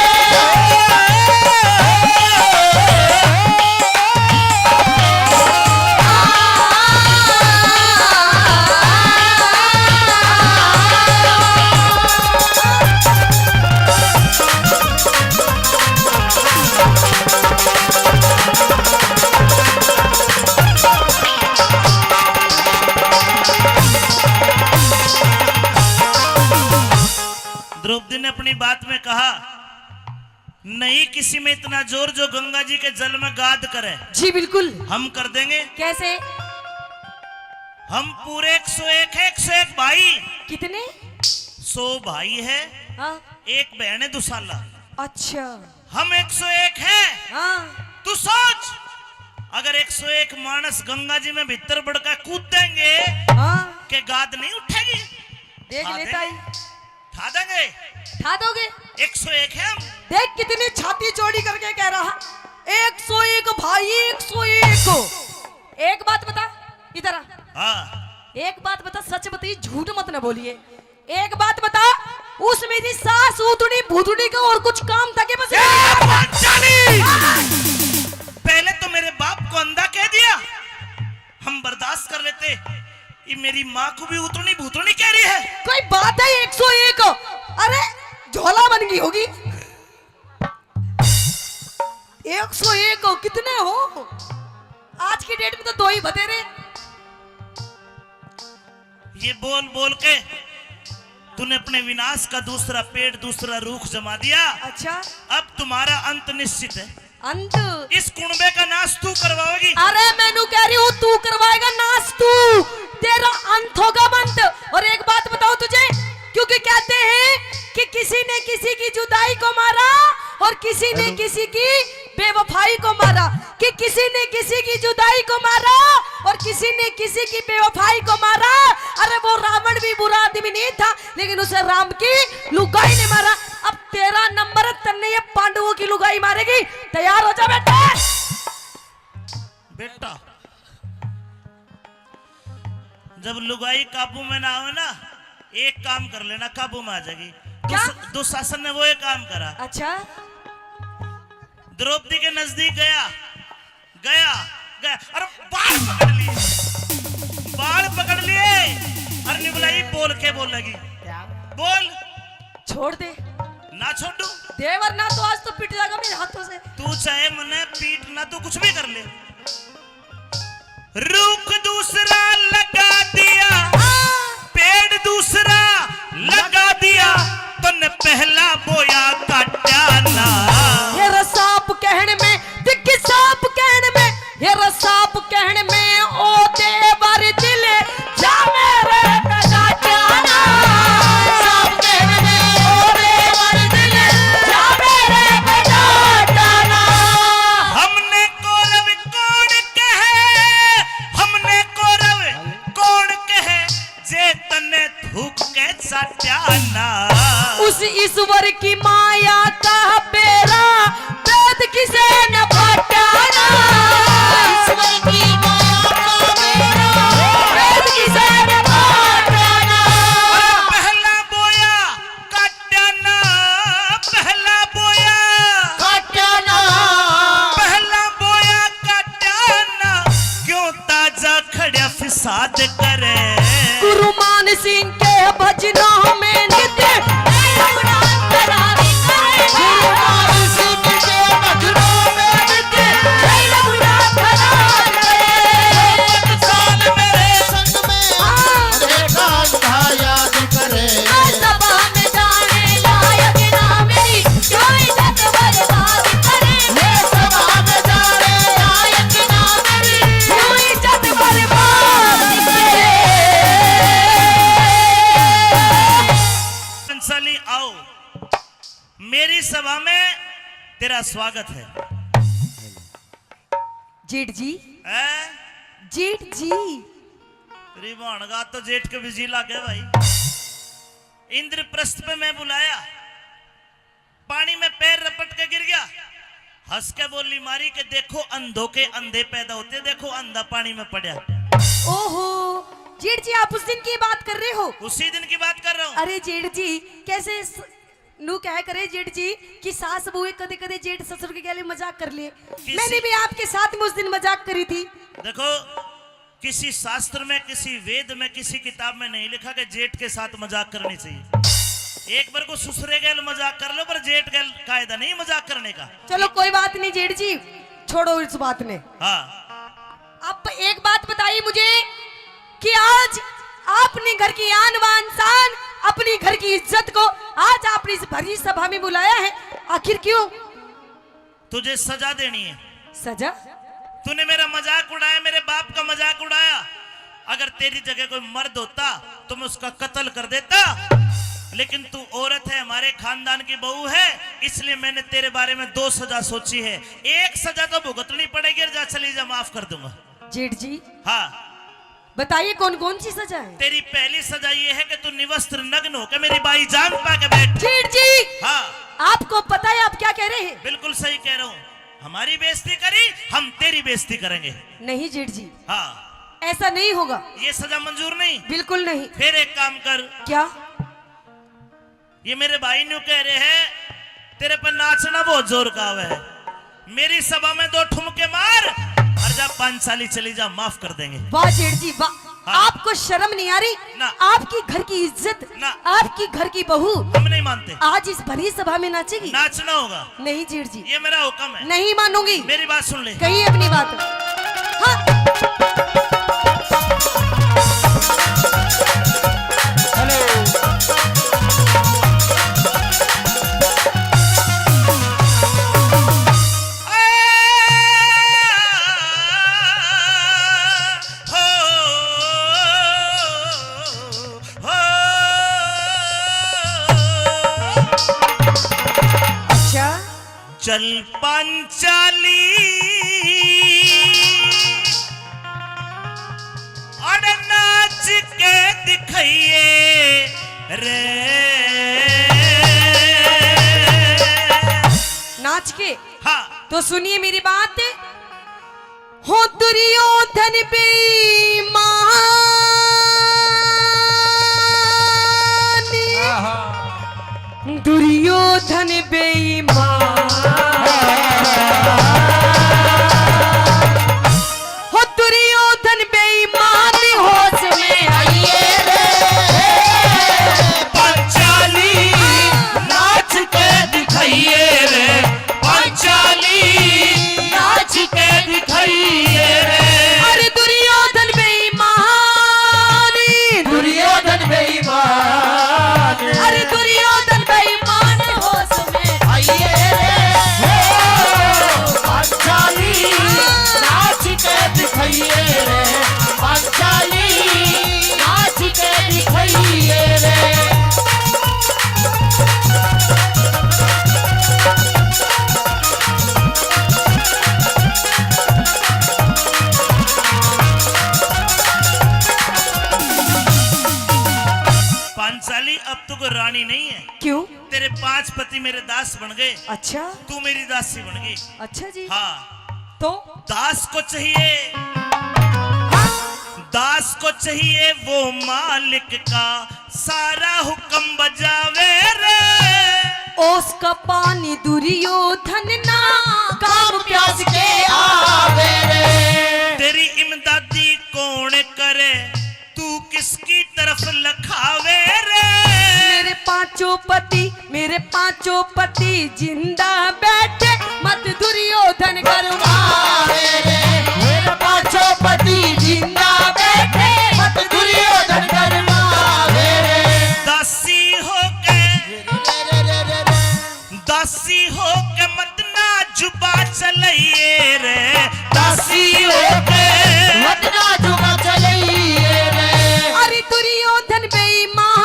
द्रौपदी ने अपनी बात में कहा, नहीं किसी में इतना जोर जो गंगा जी के जल में गाद करे। जी बिल्कुल। हम कर देंगे। कैसे? हम पूरे एक सौ एक है, एक सौ एक भाई। कितने? सौ भाई है, हाँ। एक बहन है दुसाला। अच्छा। हम एक सौ एक है। हाँ। तू सोच, अगर एक सौ एक मानस गंगा जी में भीतर बड़का कूद देंगे, हाँ। के गाद नहीं उठेगी? देख ठा लेता देंगे। ही। ठा देंगे। ठा दोगे? एक सौ एक है हम। देख कितनी छाती चौड़ी करके कह रहा, एक सौ एक भाई, एक सौ एक। एक बात बता, इधर आ। हाँ। एक बात बता, सच बताइए, झूठ मत ना बोलिए। एक बात बता, उस मेरी सास उतनी भूतनी का और कुछ काम था कि बस ए, पांचाली! पहले तो मेरे बाप को अंधा कह दिया, हम बर्दाश्त कर लेते। ये मेरी माँ को भी उतनी भूतनी कह रही है। कोई बात है, एक सौ एक। अरे, झोला बन गई होगी। एक सौ एक हो, कितने हो? आज की डेट में तो दो ही बतेरे। ये बोल बोल के तूने अपने विनाश का दूसरा पेड़, दूसरा रूख जमा दिया। अच्छा। अब तुम्हारा अंत निश्चित है। अंत? इस कुणबे का नाश तू करवाओगी। अरे, मैनू कह रही हूँ, तू करवाएगा नाश, तू। तेरा अंत होगा अंत। और एक बात बताओ तुझे, क्योंकि कहते हैं कि किसी ने किसी की जुदाई को मारा और किसी ने किसी की बेवफाई को मारा, कि किसी ने किसी की जुदाई को मारा और किसी ने किसी की बेवफाई को मारा। अरे, वो रावण भी बुरा आदमी नहीं था, लेकिन उसे राम की लुगाई ने मारा। अब तेरा नंबर है, तन्ने ये पांडवों की लुगाई मारेगी। तैयार हो जा बेटा। बेटा, जब लुगाई काबू में ना आवे ना, एक काम कर लेना, काबू में आ जाएगी। क्या? दुस-, दुशासन ने वो एक काम करा। अच्छा। द्रौपदी के नजदीक गया, गया, गया, अरे बाल पकड़ लिए, बाल पकड़ लिए। अरे निबलाई बोल के बोलेगी। क्या? बोल। छोड़ दे। ना छोड़ू। देवर ना तो आज तो पिट जाएगा मेरे हाथों से। तू चाहे मने पीट ना, तू कुछ भी कर ले। रुख दूसरा लगा दिया, पेड़ दूसरा लगा दिया, तन्ने पहला बोया काट्या ना। हेरा साफ कहण में, दिख साफ कहण में, हेरा साफ कहण में, ओ देवर दिल जा मेरे पे काट्या ना। साफ कहण में, ओ देवर दिल जा मेरे पे काट्या ना। हमने कौरव कौन कहे, हमने कौरव कौन कहे, जे तन्ने थूक के चाट्या ना। उस ईश्वर की माया का बेरा वेद किसे न पाट्या ना। ईश्वर की माया का बेरा वेद किसे न पाट्या ना। अरे पहला बोया काट्या ना, पहला बोया काट्या ना। पहला बोया काट्या ना, क्यों ताजा खड़ा फिसाद करे। गुरु मान सिंह के भजनों में नित्य गुरु मान सिंह के भजनों में नित्य साल मेरे संग में हाँ। अरे कांधा याद करे। सभा में जाने लायक ना मेरी, क्यों इज्जत बर्बाद करे। ये सभा में जाने लायक ना मेरी, क्यों इज्जत बर्बाद करे। पंचाली आओ, मेरी सभा में तेरा स्वागत है। जेठ जी। हैं? जेठ जी। तेरी भाण का तो जेठ के बिजी लागे भाई। इंद्रप्रस्थ पे मैं बुलाया, पानी में पैर रपट के गिर गया, हंस के बोली मारी कि देखो अंधों के अंधे पैदा होते, देखो अंधा पानी में पड़ा। ओहो, जेठ जी आप उस दिन की बात कर रहे हो? उसी दिन की बात कर रहा हूँ। अरे जेठ जी, कैसे स-, नू कह करे जेठ जी कि सास बहू कदे कदे जेठ ससुर के गले मजाक कर ले। किसी मैंने भी आपके साथ में उस दिन मजाक करी थी। देखो, किसी शास्त्र में, किसी वेद में, किसी किताब में नहीं लिखा कि जेठ के साथ मजाक करनी चाहिए। एक बार को ससुरे गैल मजाक कर लो, पर जेठ गैल कायदा नहीं मजाक करने का। चलो कोई बात नहीं जेठ जी, छोड़ो इस बात ने। हाँ। आप एक बात बताइए मुझे कि आज आपने घर की आन बान शान, अपनी घर की इज्जत को आज आपने इस भरी सभा में बुलाया है, आखिर क्यों? तुझे सजा देनी है। सजा? तूने मेरा मजाक उड़ाया, मेरे बाप का मजाक उड़ाया। अगर तेरी जगह कोई मर्द होता तो मैं उसका कत्ल कर देता, लेकिन तू औरत है, हमारे खानदान की बहू है, इसलिए मैंने तेरे बारे में दो सजा सोची है। एक सजा तो भुगतनी पड़ेगी और जा चली जा, माफ कर दूंगा। जेठ जी। हाँ। बताइए कौन कौन सी सजा है? तेरी पहली सजा ये है कि तू निवस्त्र नग्न होकर मेरी बाई जांग पा के बैठ। जेठ जी। हाँ। आपको पता है आप क्या कह रहे हैं? बिल्कुल सही कह रहा हूँ, हमारी बेइज्जती करी, हम तेरी बेइज्जती करेंगे। नहीं जेठ जी। हाँ। ऐसा नहीं होगा। ये सजा मंजूर नहीं? बिल्कुल नहीं। फिर एक काम कर। क्या? ये मेरे भाई न्यू कह रहे हैं, तेरे पे नाचना बहुत जोर का आवे है। मेरी सभा में दो ठुमके मार और जा पांचाली चली जा, माफ कर देंगे। वाह जेठ जी वाह। हाँ। आपको शर्म नहीं आ रही? ना। आपकी घर की इज्जत, ना। आपकी घर की बहू हम नहीं मानते। आज इस भरी सभा में नाचेगी? नाचना होगा। नहीं जेठ जी, ये मेरा हुक्म है। नहीं मानूंगी। मेरी बात सुन ले। कही अपनी बात। हाँ। हेलो। अच्छा। चल पांचाली, अड़ नाच के दिखाइए रे। नाच के? हाँ। तो सुनिए मेरी बात। हो दुर्योधन बेईमान, आहा। दुर्योधन बेईमान। रानी नहीं है। क्यों? तेरे पांच पति मेरे दास बन गए। अच्छा। तू मेरी दासी बन गई। अच्छा जी। हाँ। तो? दास को चाहिए, दास को चाहिए वो मालिक का सारा हुक्म बजावे रे। उसका पानी दुर्योधन ना काम प्यास के आवे रे। तेरी इमदादी कौन करे, तू किसकी तरफ लखावे रे? मेरे पांचों पति, मेरे पांचों पति जिंदा बैठे, मत दुर्योधन गरमावे रे। मेरे पांचों पति जिंदा बैठे, मत दुर्योधन गरमावे रे। दासी होके, दासी होके मत नाजुबा चलइए रे, दासी होके मत नाजुबा चलइए रे। अरे दुर्योधन बेईमान,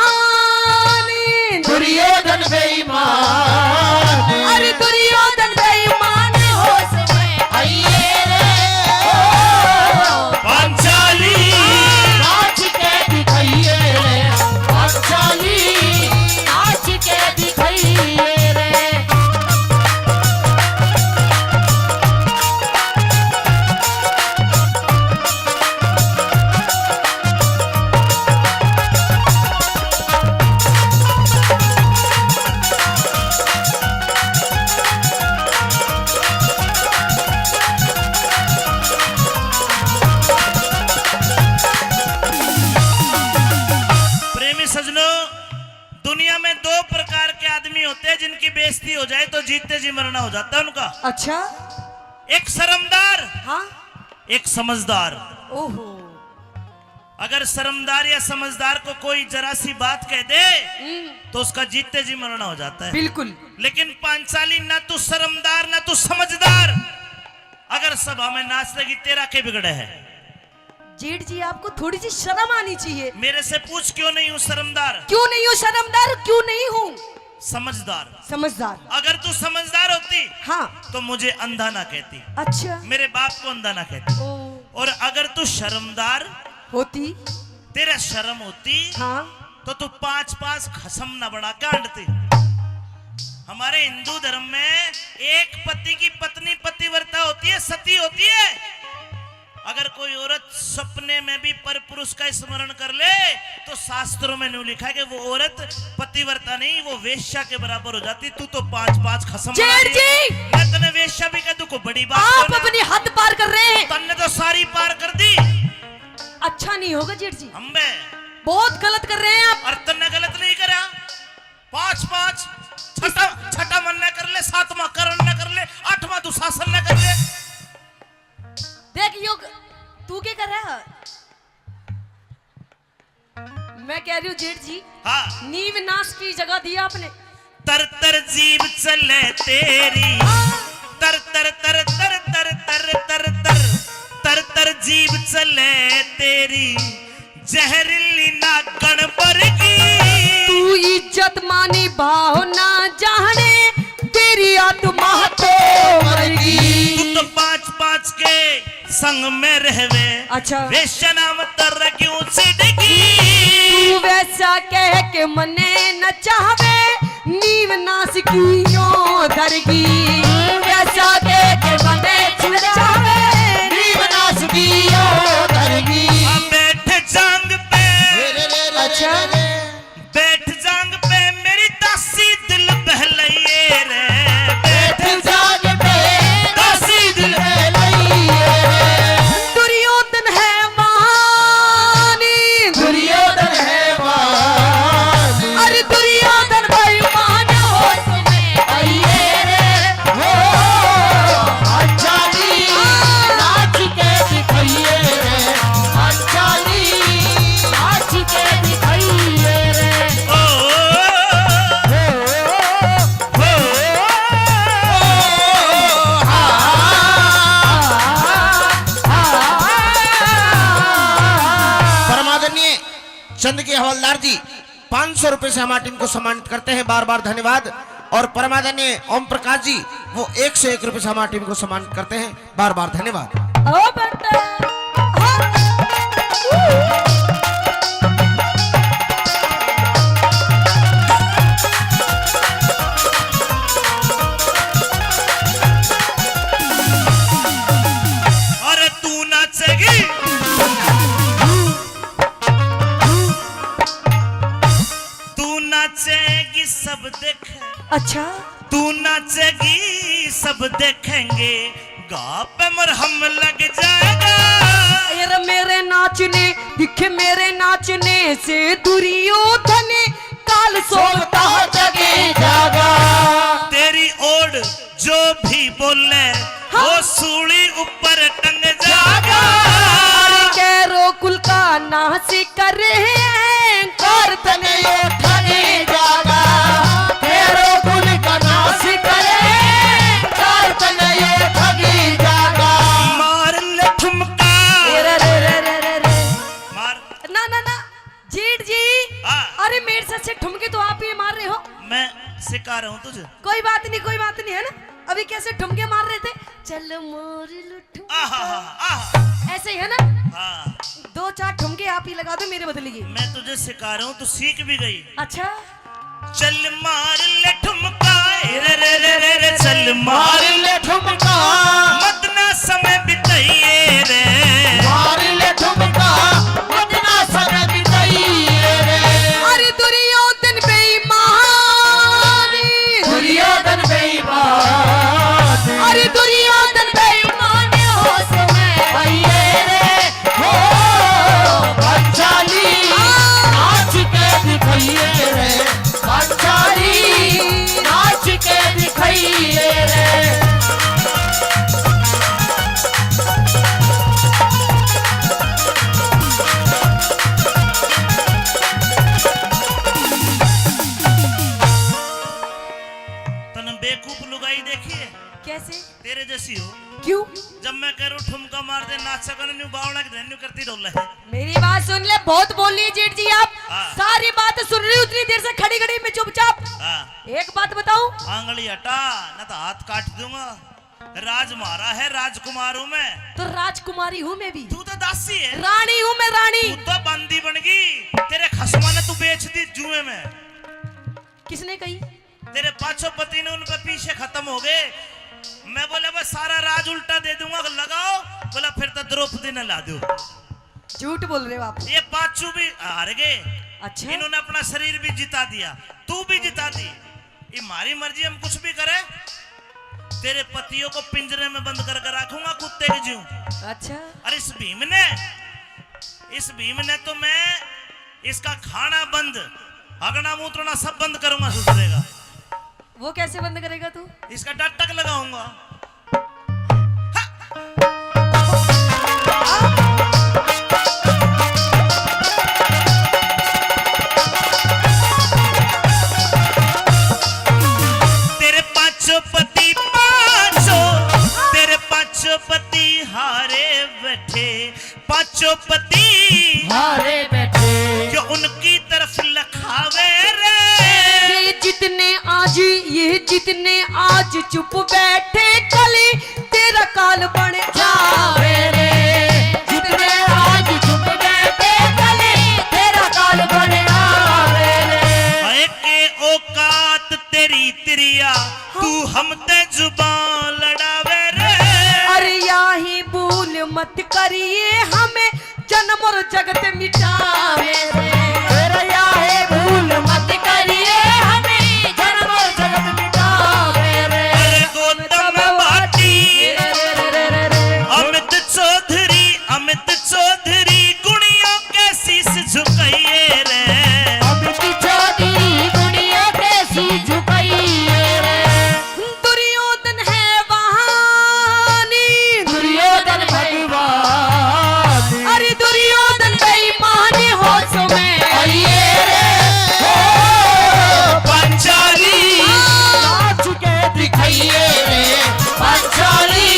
दुर्योधन बेईमान। अरे दुर्योधन बेईमान होश में आइए रे। ओ पांचाली, नाच के दिखाइए रे। पांचाली, नाच के दिखाइए रे। प्रेमी सजनों, दुनिया में दो प्रकार के आदमी होते हैं जिनकी बेइज्जती हो जाए तो जीते जी मरना हो जाता है उनका। अच्छा। एक शर्मदार, हाँ। एक समझदार। ओहो। अगर शर्मदार या समझदार को कोई जरा सी बात कह दे, हम्म। तो उसका जीते जी मरना हो जाता है। बिल्कुल। लेकिन पांचाली, ना तू शर्मदार, ना तू समझदार, अगर सभा में नाच लेगी, तेरा के बिगड़े है? जेठ जी, आपको थोड़ी सी शर्म आनी चाहिए। मेरे से पूछ, क्यों नहीं हूँ शर्मदार? क्यों नहीं हूँ शर्मदार? क्यों नहीं हूँ समझदार? समझदार। अगर तू समझदार होती, हाँ। तो मुझे अंधा ना कहती। अच्छा। मेरे बाप को अंधा ना कहती। ओ। और अगर तू शर्मदार होती, तेरा शर्म होती, हाँ। तो तू पांच पांच खसम ना बना के हांडती। हमारे हिंदू धर्म में एक पति की पत्नी पतिव्रता होती है, सती होती है। अगर कोई औरत सपने में भी पर पुरुष का स्मरण कर ले, तो शास्त्रों में न्यू लिखा है कि वो औरत पतिव्रता नहीं, वो वेश्या के बराबर हो जाती। तू तो पांच पांच खसम बना जेठ दिए। जी। मैं तन्ने वेश्या भी कह दूं, कोई बड़ी बात आप तो ना। अपनी हद पार कर रहे हैं। तन्ने तो सारी पार कर दी। अच्छा नहीं होगा जेठ जी। अम्बे। बहुत गलत कर रहे हैं आप। और तन्ने गलत नहीं करा। पांच पांच, छठा, छठा मन न कर ले, सातवां करण न कर ले, आठवां दुशासन न कर ले। देख यो, तू के कर रहा है? मैं कह रही हूँ जेठ जी, हाँ। नीव नाश की जगह दी आपने। तर तर जीभ चले तेरी, तर तर तर तर तर तर तर तर, तर तर जीभ चले तेरी, जहरीली नागण वर्गी। तू इज्जत मानी भाव ना जाने, तेरी आत्मा तो मरगी। तू तो पांच पांच के संग में रहवे। अच्छा। वेश्या नाम तर क्यों छिड़की? तू वैसा कह के मने नचावे, नीव नाश की यो धरगी। वैसा कह के मने नचावे, नीव नाश की यो धरगी। आ बैठ जांग पे। अच्छा। बैठ जांग पे मेरी दासी दिल बहलाइए रे, बैठ जांग पे दासी दिल बहलाइए रे। दुर्योधन है मानी, दुर्योधन है मानी। अरे दुर्योधन भाई मान हो तुम्हें आइए रे। हो, अच्छा जी, नाच के दिखाइए रे, अच्छा जी, नाच के दिखाइए रे। ओ, हो, हो, हा, हा। परमादरणीय चंद के हवलदार जी पाँच सौ रुपए से हमारी टीम को सम्मानित करते हैं, बार बार धन्यवाद। और परमादरणीय ओम प्रकाश जी, वो एक सौ एक रुपए से हमारी टीम को सम्मानित करते हैं, बार बार धन्यवाद। ओ बंदे, हाँ। अच्छा। तू नाचेगी, सब देखेंगे, घाव पे मरहम लग जाएगा। यार, मेरे नाचने, दिखे मेरे नाचने से दुर्योधन काल सोता जगे जागा। तेरी ओर जो भी बोले, हाँ। वो सूली ऊपर टंग जागा। अरे, कैरो कुल का नाश करे, कार तने यो ठगे जागा। कैरो कुल का नाश करे, कार तने यो ठगे जागा। मार ले ठुमका। रे, रे, रे, रे, रे, रे। मार। ना, ना, ना। जेठ जी, हाँ। अरे, मेरे से अच्छे ठुमके तो आप ही मार रहे हो। मैं सिखा रहा हूँ तुझे। कोई बात नहीं, कोई बात नहीं, है ना? अभी कैसे ठुमके मार रहे थे, चल मार लो ठुमका। आहा, आहा। ऐसे ही है ना? हाँ। दो चार ठुमके आप ही लगा दो मेरे बदले की। मैं तुझे सिखा रहा हूँ, तू सीख भी गई। अच्छा। चल मार ले ठुमका, रे, रे, रे, रे, रे, चल मार मार ले ठुमका। मत ना समय बिताइए रे। मार ले ठुमका, मत ना समय बिताइए रे। अरे दुर्योधन बेईमान। दुर्योधन बेईमान। अरे दुर्योधन बेईमान, होश में आइए रे। हो, पंचाली, नाच के दिखाइए रे, पंचाली, नाच के दिखाइए रे। तने बेवकूफ लुगाई देखी है? कैसे? तेरे जैसी हो। क्यों? जब मैं कह रहा हूँ ठुमका मार दे, नाच सकन, न्यू बावड़ा के न्यू करती डोले। मेरी बात सुन ले, बहुत बोल लिए जेठ जी आप। हाँ। सारी बात सुन रही हूँ, उतनी देर से खड़ी खड़ी मैं चुपचाप। हाँ। एक बात बताऊं? आंगली हटा, ना तो हाथ काट दूंगा। राज म्हारा है, राजकुमार हूँ मैं। तो राजकुमारी हूँ मैं भी। तू तो दासी है। रानी हूँ मैं, रानी। तू तो बंदी बन गई, तेरे खसमा ने तू बेच दी जुए में। किसने कही? तेरे पाछो पति ने उन पे पीछे खत्म हो गए। मैं बोला, "बस सारा राज उल्टा दे दूंगा, लगाओ।" बोला, "फिर तो द्रौपदी ने ला दो।" झूठ बोल रहे हो आप। ये पाछू भी हार गए। अच्छा। इन्होंने अपना शरीर भी जिता दिया, तू भी जिता दी। ये हमारी मर्जी, हम कुछ भी करें। तेरे पतियों को पिंजरे में बंद करके रखूंगा कुत्ते के ज्यूं। अच्छा। और इस भीम ने, इस भीम ने तो मैं इसका खाना बंद, हगना मूतना सब बंद करूंगा, सुधरेगा। वो कैसे बंद करेगा तू? इसका डटक लगाऊंगा। तेरे पांचों पति, पांचों, तेरे पांचों पति हारे बैठे, पांचों पति हारे बैठे। जो उनकी तरफ लखावे रे। ये जितने आज, ये जितने आज चुप बैठे, कल तेरा काल बन जावे रे। जितने आज चुप बैठे, कल तेरा काल बन जावे रे। हाय के औकात तेरी त्रिया, तू हम ते जुबान लड़ावे रे। अरे याही भूल मत करिए, हमें जन्म और जगत मिटावे रे। अरे याही भूल मत करिए, हमें जन्म और जगत मिटावे रे। अरे गौतम भाटी, अमित चौधरी, अमित चौधरी गुणियों के शीश झुकाइए रे। अमित चौधरी गुणियों के शीश झुकाइए रे। दुर्योधन है बहानी। दुर्योधन भगवान। अरे दुर्योधन बेईमान, होश में आइए रे। ओ पंचाली, नाच के दिखाइए रे। पंचाली,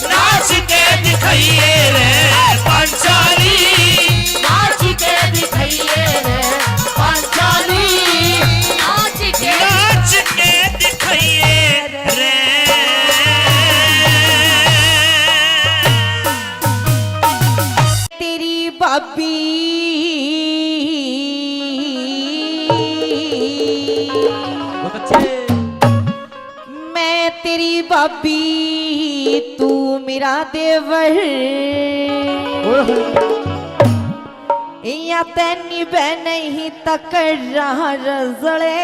नाच के दिखाइए रे। पंचाली, नाच के दिखाइए रे। पंचाली, नाच के, नाच के दिखाइए रे। तेरी भाभी। बहुत अच्छे। मैं तेरी भाभी, तू मेरा देवर। ओए होए। या तैनी बे नहीं तकरार जले,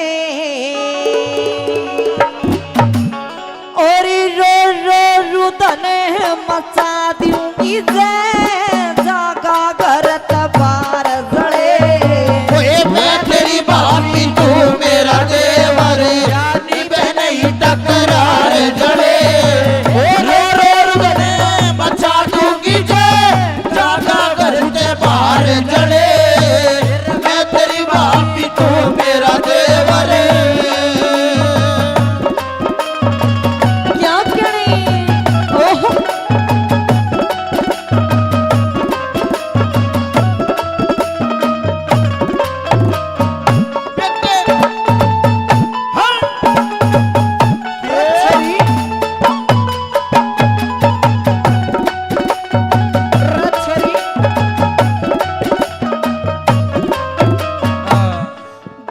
और रो रो रुदन मचा दूंगी जै जागा घर त बार जले। ओए मैं तेरी भाभी, तू मेरा देवर, यानी बे नहीं तकरार जले। ओ रो रो रुदन मचा दूंगी जै जागा घर ते बाहर जले। मैं तेरी भाभी, तू मेरा देवर। क्या कहने? ओहो।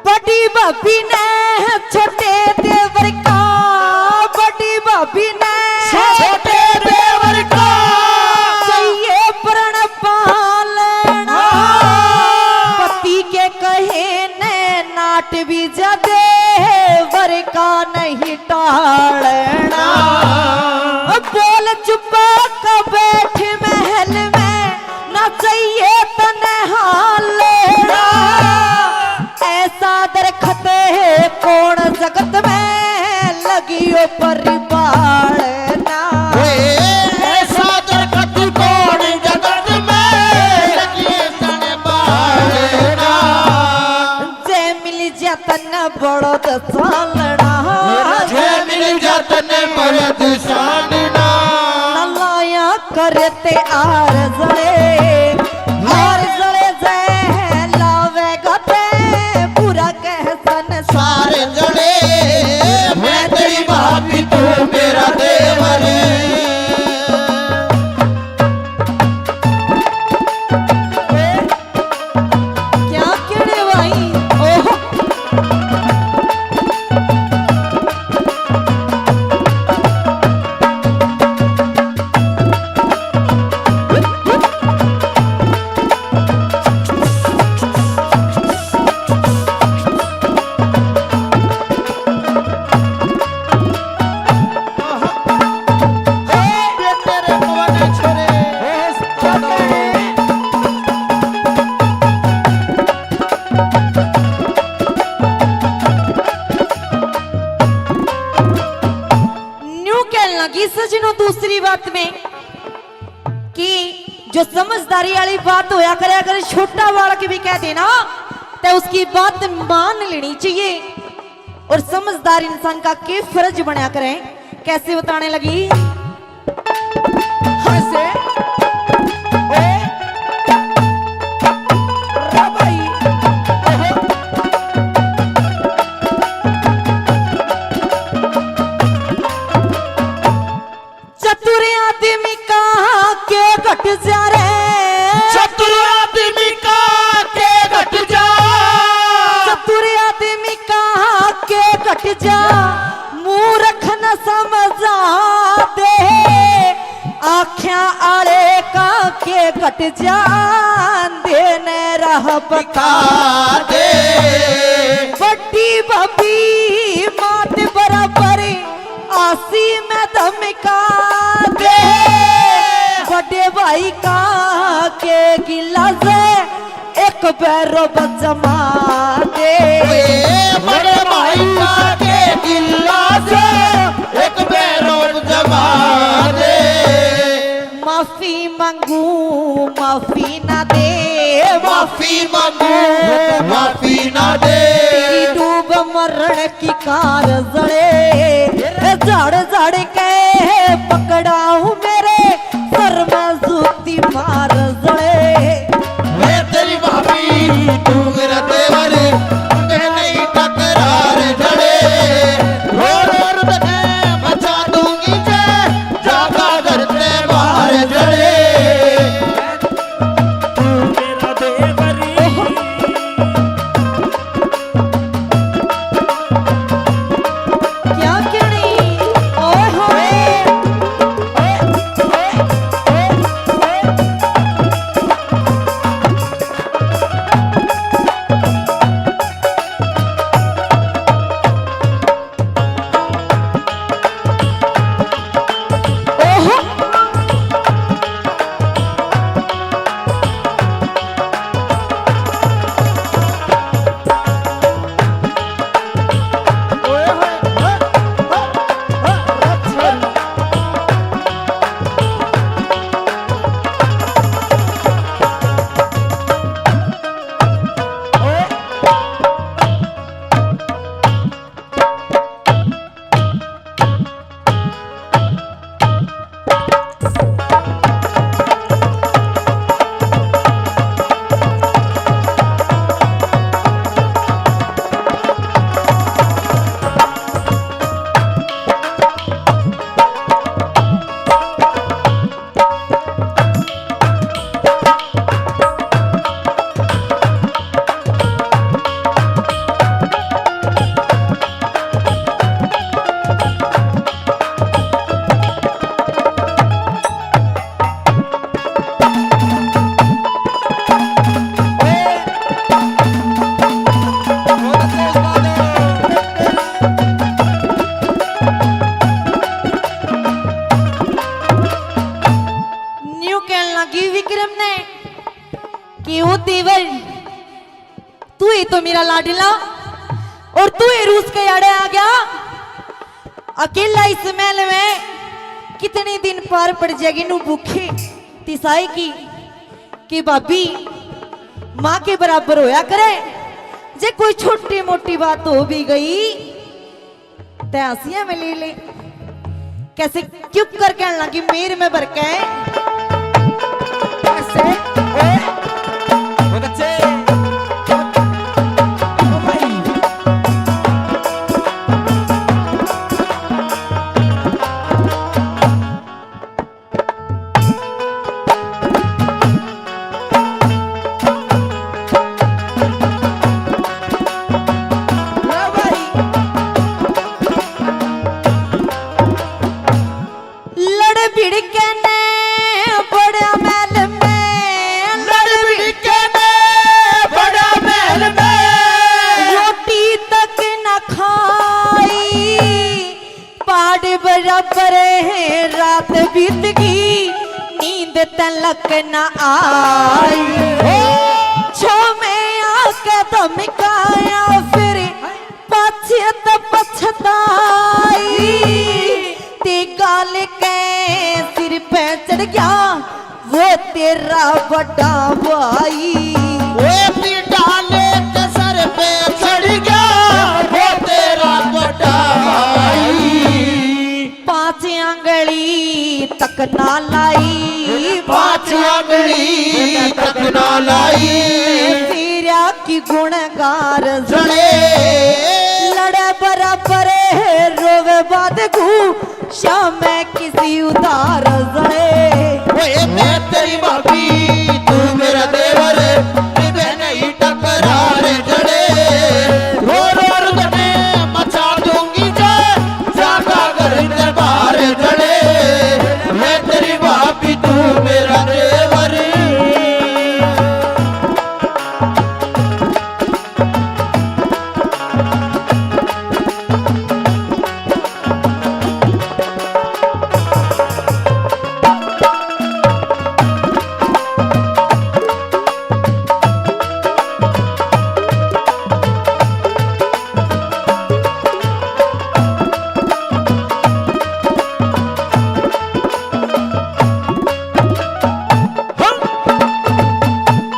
बड़ी भाभी ने छोटे देवर का, बड़ी भाभी ने छोटे देवर का चाहिए प्रण पालना। हाँ। पति के कहे ने नाट भी जा देवर का नहीं टालना। बोल चुपा का बैठ महल में, ना चाहिए तने हाल लेना। ऐसा दरखत है कौन जगत में लगियो परिपालना। ओए, ऐसा दरखत कौन जगत में लगियो तने पालना। जय मिल जा तन्ने बड़द सालना। जय मिल जा तन्ने बड़द सालना। ना लाया करे ते आर जले, आर जले जय लावेगा ते बुरा कह संसार जले। मैं तेरी भाभी, तू मेरा देवर। क्या कहने भाई? ओहो। न्यू कहने लगी सजनो दूसरी बात में कि जो समझदारी वाली बात होया करे, अगर छोटा बालक भी कह देना तो उसकी बात मान लेनी चाहिए। और समझदार इंसान का के फर्ज बनया करे, कैसे बताने लगी? हंसे। ओए। रे भाई। ओहो। चतुर आदमी का के घट जा रे। चतुर आदमी का के घट जा। चतुर आदमी का के घट जा। मूर्ख न समझा दे। आख्या आले का के घट जा। दे ने राह बता दे। बड़ी भाभी मात बराबर आसी में धमका दे। बड़े भाई का के गिला से एक बैरो जमा दे। ए, बड़े भाई का के गिला से एक बैरो जमा दे। माफी मांगू, माफी ना दे, माफी मांगू, माफी ना दे। तेरी डूब मरण की कार जले, ए, झाड़ झाड़ के पकड़ाऊं मेरे सर में जूती मार जले। मैं तेरी भाभी, तू मेरा देवर, मैं नहीं तकरार जले। रो रो रुदन मचा दूंगी जय, जागा घर ते बाहर जले। तू मेरा देवर। क्या कहनी? ओए होए। हमने कि ओ देवर, तू ही तो मेरा लाडला और तू ही रूस के आड़े आ गया। अकेला इस महल में कितने दिन पार पड़ जाएगी नू भूखे तिसाई की कि भाभी माँ के बराबर होया करे। जे कोई छोटी मोटी बात हो भी गई ते हंसिया में ले ले। कैसे क्यों कर कहने लगी मेर में भर के। ऐसे, ओए, बहुत अच्छे। ओ भाई। लड़ भिड़ के ने बड़ा महल में, लड़ भिड़ के ने बड़ा महल में, रोटी तक न खाई। पहाड़ बराबर है रात बीत गई, नींद तलक न आई। हो छो में आके धमकाया फिर पाछे तो पछताई। ते गाल के सिर पे चढ़ गया वो तेरा बड़ा भाई। वो भी डाले के सर पे चढ़ गया वो तेरा बड़ा भाई। पांच आंगली तक ना लाई, पांच आंगली तक ना लाई। तेरा की गुणगार जड़े। लड़े बराबर है रोवे बाद गू, श्याम किसी उधार जड़े। ओए मैं तेरी भाभी, तू मेरा देवर, निभे नहीं टकरार जड़े। रो रो रुदने मचा दूंगी जे, जागा घर के बाहर जड़े। मैं तेरी भाभी, तू मेरा देवर।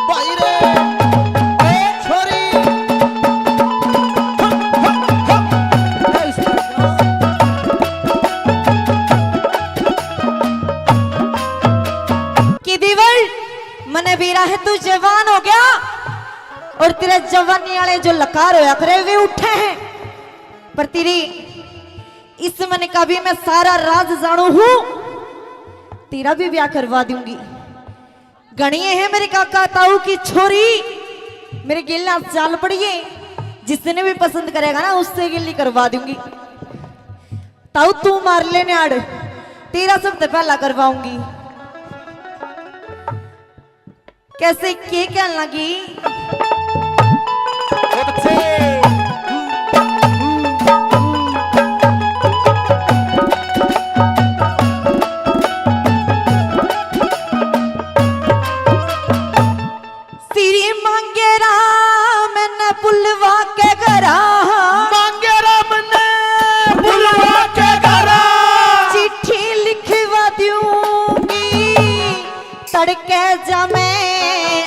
भाई रे, ए छोरी। कि देवर, मने बेरा है तू जवान हो गया और तेरे जवानी वाले जो लकार होया करे वे उठे हैं, पर तेरी इस मन का भी मैं सारा राज जानू हूँ, तेरा भी ब्याह करवा दूंगी। गणिये है मेरे काका ताऊ की छोरी, मेरे गेला चाल पड़िए, जिसने भी पसंद करेगा ना उससे गेली करवा दूंगी। ताऊ तू मार ले न्याड़, तेरा सबसे पहला करवाऊंगी। कैसे के कहन लगी? बहुत अच्छे। श्री मांगे राम ने बुलवा के घरा, मांगे राम ने बुलवा के घरा, चिट्ठी लिखवा दूंगी। तड़के जा मैं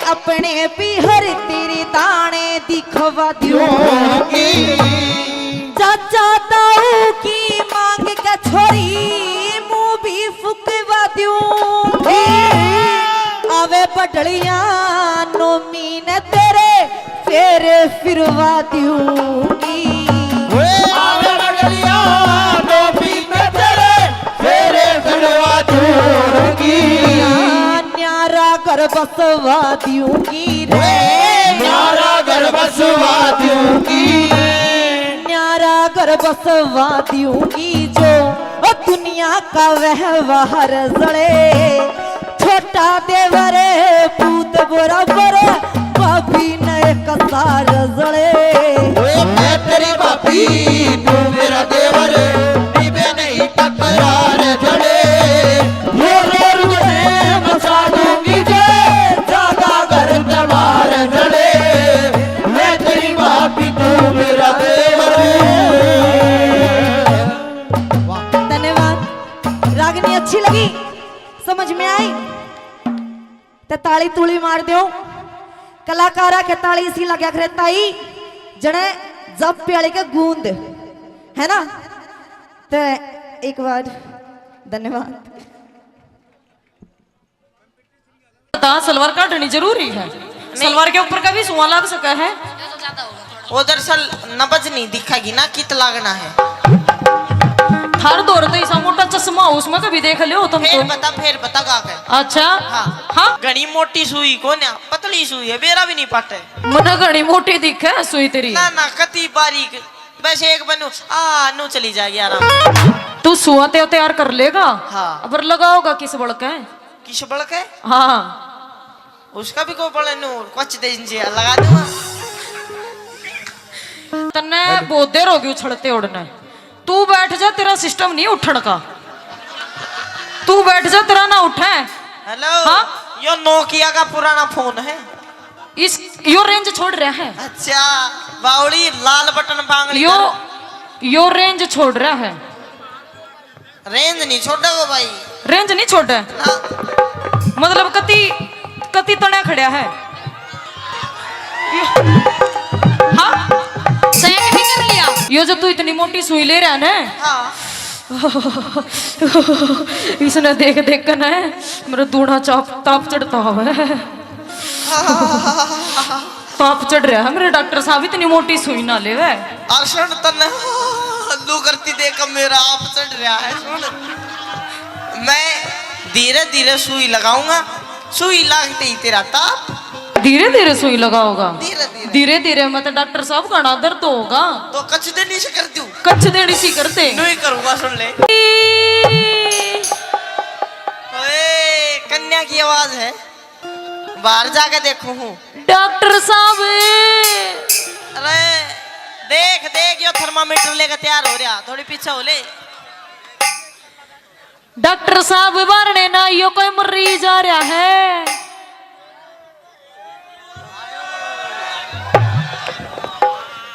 अपने पीहर तेरे दाने दिखवा दूंगी। चाचा ताऊ की मांग के छोरी मुंह भी फुकवा दूंगी। आवे बडलिया नोमी ने तेरे फेरे फिरवा दूंगी। ओए आवे बडलिया नोमी ने तेरे फेरे फिरवा दूंगी। न्यारा घर बसवा दूंगी रे। ओए न्यारा घर बसवा दूंगी। न्यारा घर बसवा दूंगी जो ओ दुनिया का व्यवहार जले। छोटा देवर पूत बराबर, भाभी ने कसार जले। ओए मैं तेरी भाभी, तू मेरा देवर, निभे नहीं टकरार जले। रो रो रुदने मचा दूंगी जे, समझ में आई? ते ताली तुली मार दो। कलाकारा के ताली इसी लग्या करे ताई, जने जब प्याले के गूंद, है ना? ते एक बार धन्यवाद। बता, सलवार काटनी जरूरी है? सलवार के ऊपर का भी सुआ लाग सका है। वो दरअसल नब्ज नहीं दिखेगी ना, कित लागना है। थार दौर तो ऐसा मोटा चश्मा हो, उसमें कभी देख लो तुम फिर तो। बता, फिर बता गा के। अच्छा। हाँ। हाँ। घणी मोटी सुई कोन्या, पतली सुई है, बेरा भी नहीं पाटे। मने घणी मोटी दिखे है सुई तेरी। ना ना, कति बारीक, बस एक बनू आ नू चली जाएगी आराम से। तू सुआ ते तैयार कर लेगा। हाँ। पर लगाओगा किस बल के? किस बल के? हाँ। उसका भी को बल नू कुछ दे इंजे लगा दूंगा। तन्ने बहुत देर होगी उछलते उड़ने। तू बैठ जा, तेरा सिस्टम नहीं उठण का। तू बैठ जा, तेरा ना उठे। हेलो। हाँ? यो नोकिया का पुराना फोन है। इस, यो रेंज छोड़ रहा है। अच्छा, बावली लाल बटन बांगड़ी यो, करो। यो रेंज छोड़ रहा है। रेंज नहीं छोड़ेगा भाई। रेंज नहीं छोड़े? ना। मतलब कति, कति तने खड़ा है? हाँ? सैक भी कर लिया। यो जो तू इतनी मोटी सुई ले रहा है ना, हाँ। इसने देख देख कर ना मेरा दूना चाप, ताप चढ़ता हुआ है। ताप चढ़ रहा है मेरे डॉक्टर साहब, इतनी मोटी सुई ना लेवे। अर सुन तन्ने लू करती देख मेरा आप चढ़ रहा है। सुन, मैं धीरे धीरे सुई लगाऊंगा, सुई लागते ही तेरा ताप। धीरे धीरे सुई लगाओगा? धीरे धीरे। धीरे धीरे मत डॉक्टर साहब, घना दर्द होगा। तो कच देनी से कर दूं? कच देनी सी कर दे। नहीं करूंगा, सुन ले। ओए, कन्या की आवाज है। बाहर जाके देखूं हूँ। डॉक्टर साहब। अरे देख देख, यो थर्मामीटर लेकर तैयार हो रहा, थोड़ी पीछे हो ले। डॉक्टर साहब, बाहर ने ना, यो कोई मरीज आ रहा है।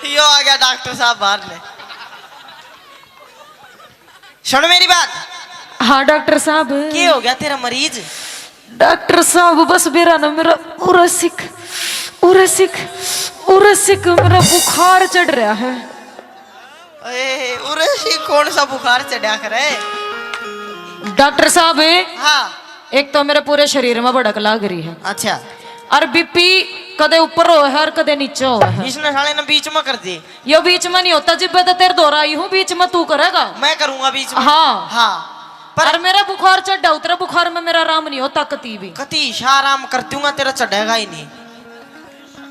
यो आ गया डॉक्टर साहब बाहर ने। सुन मेरी बात। हाँ डॉक्टर साहब। के हो गया तेरा मरीज? डॉक्टर साहब, बस बेरा ना मेरा उरसिक, उरसिक, उरसिक मेरा बुखार चढ़ रहा है। ए, उरसिक कौन सा बुखार चढ़ा करे? डॉक्टर साहब, हाँ। एक तो मेरे पूरे शरीर में भड़क लाग रही है। अच्छा। और बीपी कदे ऊपर हो है और कदे नीचे हो है। इसने साले ने बीच में कर दी। यो बीच में नहीं होता, जिब्बे तो तेरे दौरा आई हूँ, बीच में तू करेगा। मैं करूंगा बीच में। हाँ। हाँ। पर और मेरा बुखार चढ़ा उतरा, बुखार में मेरा आराम नहीं होता कती भी। कती सा आराम कर दूंगा, तेरा चढ़ेगा ही नहीं।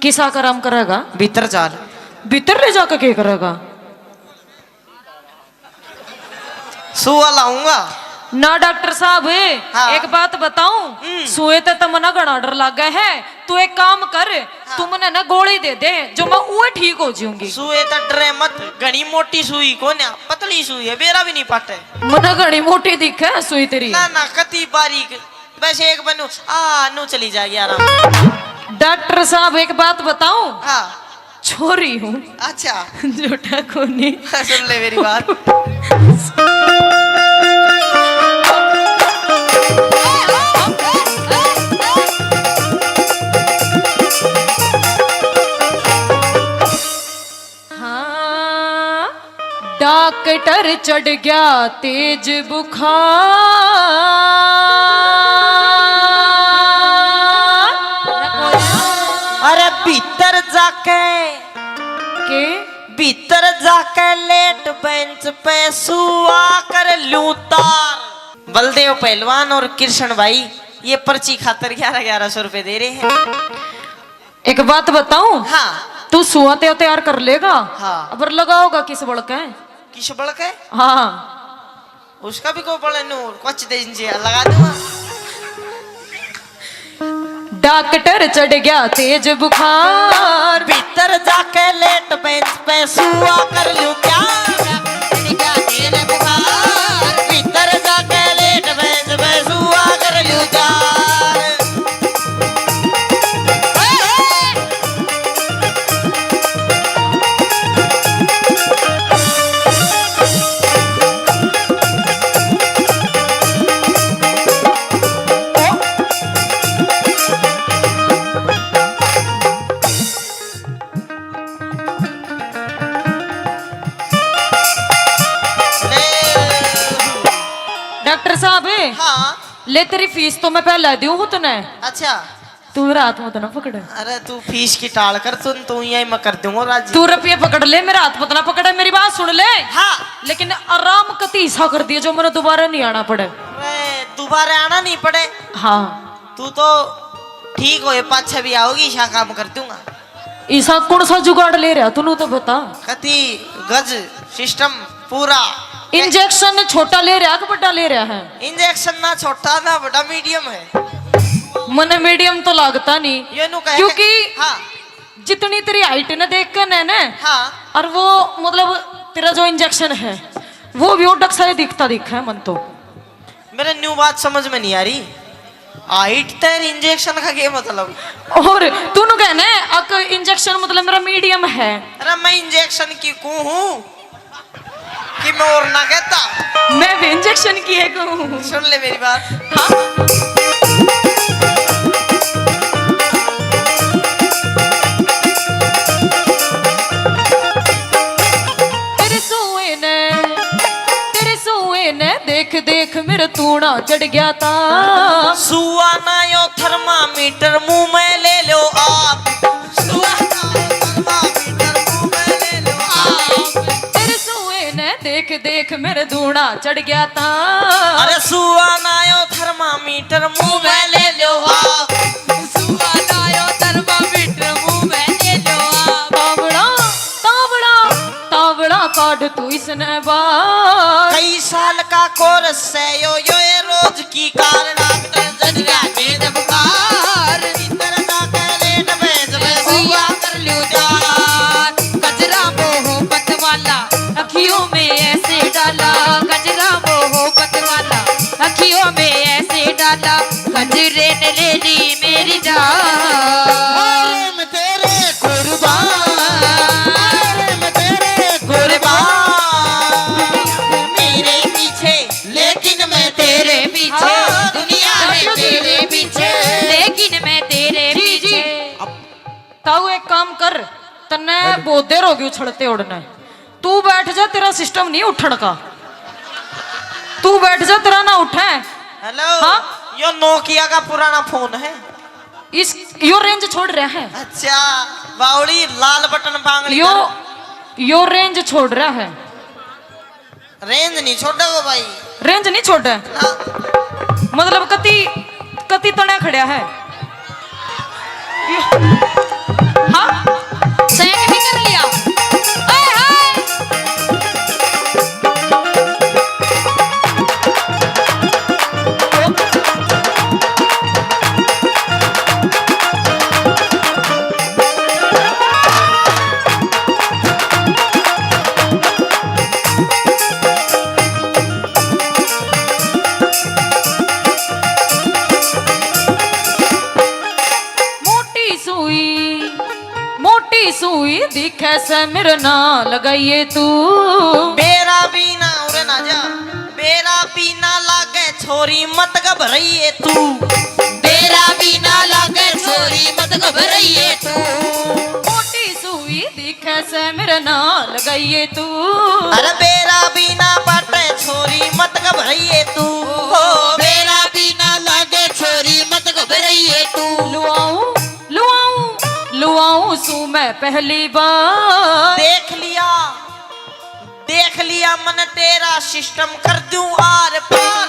किसा का आराम करेगा? भीतर चाल। भीतर ले जाकर क्या करेगा? सुआ लाऊंगा। ना डॉक्टर साहब, हाँ। एक बात बताऊं, हम्म। सुए ते तो मना घना डर लागे है। तू एक काम कर, हाँ। तू मने ना गोली दे दे, जो मैं उए ठीक हो जाऊंगी। सुए ते डरे मत, घनी मोटी सुई कोन्या, पतली सुई है, बेरा भी नहीं पाटे। मने घनी मोटी दिखे है सुई तेरी। ना ना, कती बारीक, बस एक बनू आ नू चली जाएगी आराम। डॉक्टर साहब, एक बात बताऊं? हाँ। छोरी हूँ। अच्छा। झूठा कोनी। सुन ले मेरी बात। हाँ, डॉक्टर चढ़ गया तेज बुखार। अरे भीतर जाके के? भीतर जाके लेट बेंच पे सुआ कर लूं तार। बलदेव पहलवान और कृष्ण भाई ये पर्ची खातर ग्यारह ग्यारह सौ रुपए दे रहे हैं। एक बात बताऊं? हाँ। तू सुआ ते तैयार कर लेगा? हाँ। पर लगाओगा किस बल के? किस बल के? हाँ। उसका भी को बल नू कुछ दे इंजे लगा दूंगा। डॉक्टर चढ़ गया तेज बुखार। भीतर जाके लेट बेंच पे सुआ कर लूं क्या? भीतर जाके लेट बेंच पे सुआ कर लूं क्या? ए, तेरी फीस तो मैं पहले दूं हूँ तने। अच्छा। तू मेरा हाथ मत ना पकड़। अरे तू फीस की टाल कर, तू, तू यही मैं कर दूंगा राजी। तू रुपये पकड़ ले, मेरा हाथ मत ना पकड़, मेरी बात सुन ले। हाँ। लेकिन आराम कती सा कर दिए जो मैंने दोबारा नहीं आना पड़े। अरे दोबारा आना नहीं पड़े। हाँ। तू तो ठीक होए, पाछे भी आओगी, ईसा काम कर दूंगा। ईसा कौन सा जुगाड़ ले रहा, तू तो बता। कती गज सिस्टम पूरा। इंजेक्शन छोटा ले रहा कि बड़ा ले रहा है? इंजेक्शन ना छोटा ना बड़ा, मीडियम है। मने मीडियम तो लागता नहीं, ये नु कहे। क्योंकि हाँ। जितनी तेरी हाइट ने देख के ने, ने हाँ। और वो मतलब तेरा जो इंजेक्शन है वो भी ओडक सा ही दिखता दिखा है मन तो। मेरे न्यू बात समझ में नहीं आ रही, हाइट तेरी इंजेक्शन का क्या मतलब? और तू नु कहने अक इंजेक्शन मतलब मेरा मीडियम है। अरे मैं इंजेक्शन की कूँ हूँ कि मैं और ना कहता। मैं भी इंजेक्शन की है कूँ हूँ। सुन ले मेरी बात। हाँ। तेरे सुए ने, तेरे सुए ने देख देख मेरे तूणा चढ़ गया था। सुआ ना यो थर्मामीटर मुंह में ले लो आप। सुआ ना यो थर्मामीटर मुंह में ले लो आप। तेरे सुए ने देख देख मेरे धूणा चढ़ गया था। अरे सुआ ना यो थर्मामीटर मुंह में ले लो आप। सुआ ना यो थर्मामीटर मुंह में ले लो आप। तावड़ा, तावड़ा, तावड़ा काट तू इसने बाहर। कई साल का कोर्स है यो, यो ये रोज की कार। डॉक्टर जज गया तेज बुखार। इधर जाके लेट बैज में हुआ कर ल्यू जान। गजरा मोहब्बत वाला अखियों में ऐसे डाला। गजरा मोहब्बत वाला अखियों में ऐसे डाला। गजरे ने ले ली मेरी जान। अरे मैं तेरे कुर्बान, अरे मैं तेरे कुर्बान। मेरे पीछे, लेकिन मैं तेरे पीछे। हाँ। दुनिया है मेरे पीछे, लेकिन मैं तेरे पीछे। ताऊ एक काम कर, तन्ने बहुत देर होगी उछलते उड़ने। तू बैठ जा, तेरा सिस्टम नहीं उठण का। तू बैठ जा, तेरा ना उठे। हेलो। हाँ? यो नोकिया का पुराना फोन है। इस, यो रेंज छोड़ रहा है। अच्छा, बावली लाल बटन बांगड़ी यो, यो रेंज छोड़ रहा है। रेंज नहीं छोड़ेगा भाई। रेंज नहीं छोड़े? ना। मतलब कति, कति तने खड़ा है। हाँ? सैक भी कर लिया। ओए होए। मोटी सुई, मोटी सुई दिखे से मेरे ना लगाइए तू। बेरा भी ना उरे ना जा, बेरा भी ना लागे छोरी मत घबराइए तू। बेरा भी ना लागे छोरी मत घबराइए तू। मोटी सुई दिखे से मेरे ना लगाइए तू। अरे बेरा भी ना बाटे छोरी मत घबराइए तू। ओ, बेरा भी ना लागे छोरी मत घबराइए तू। लुआऊं, लुआऊं, लुआऊं सू मैं पहली बार। देख लिया, देख लिया मन तेरा सिस्टम कर दूं आर पार।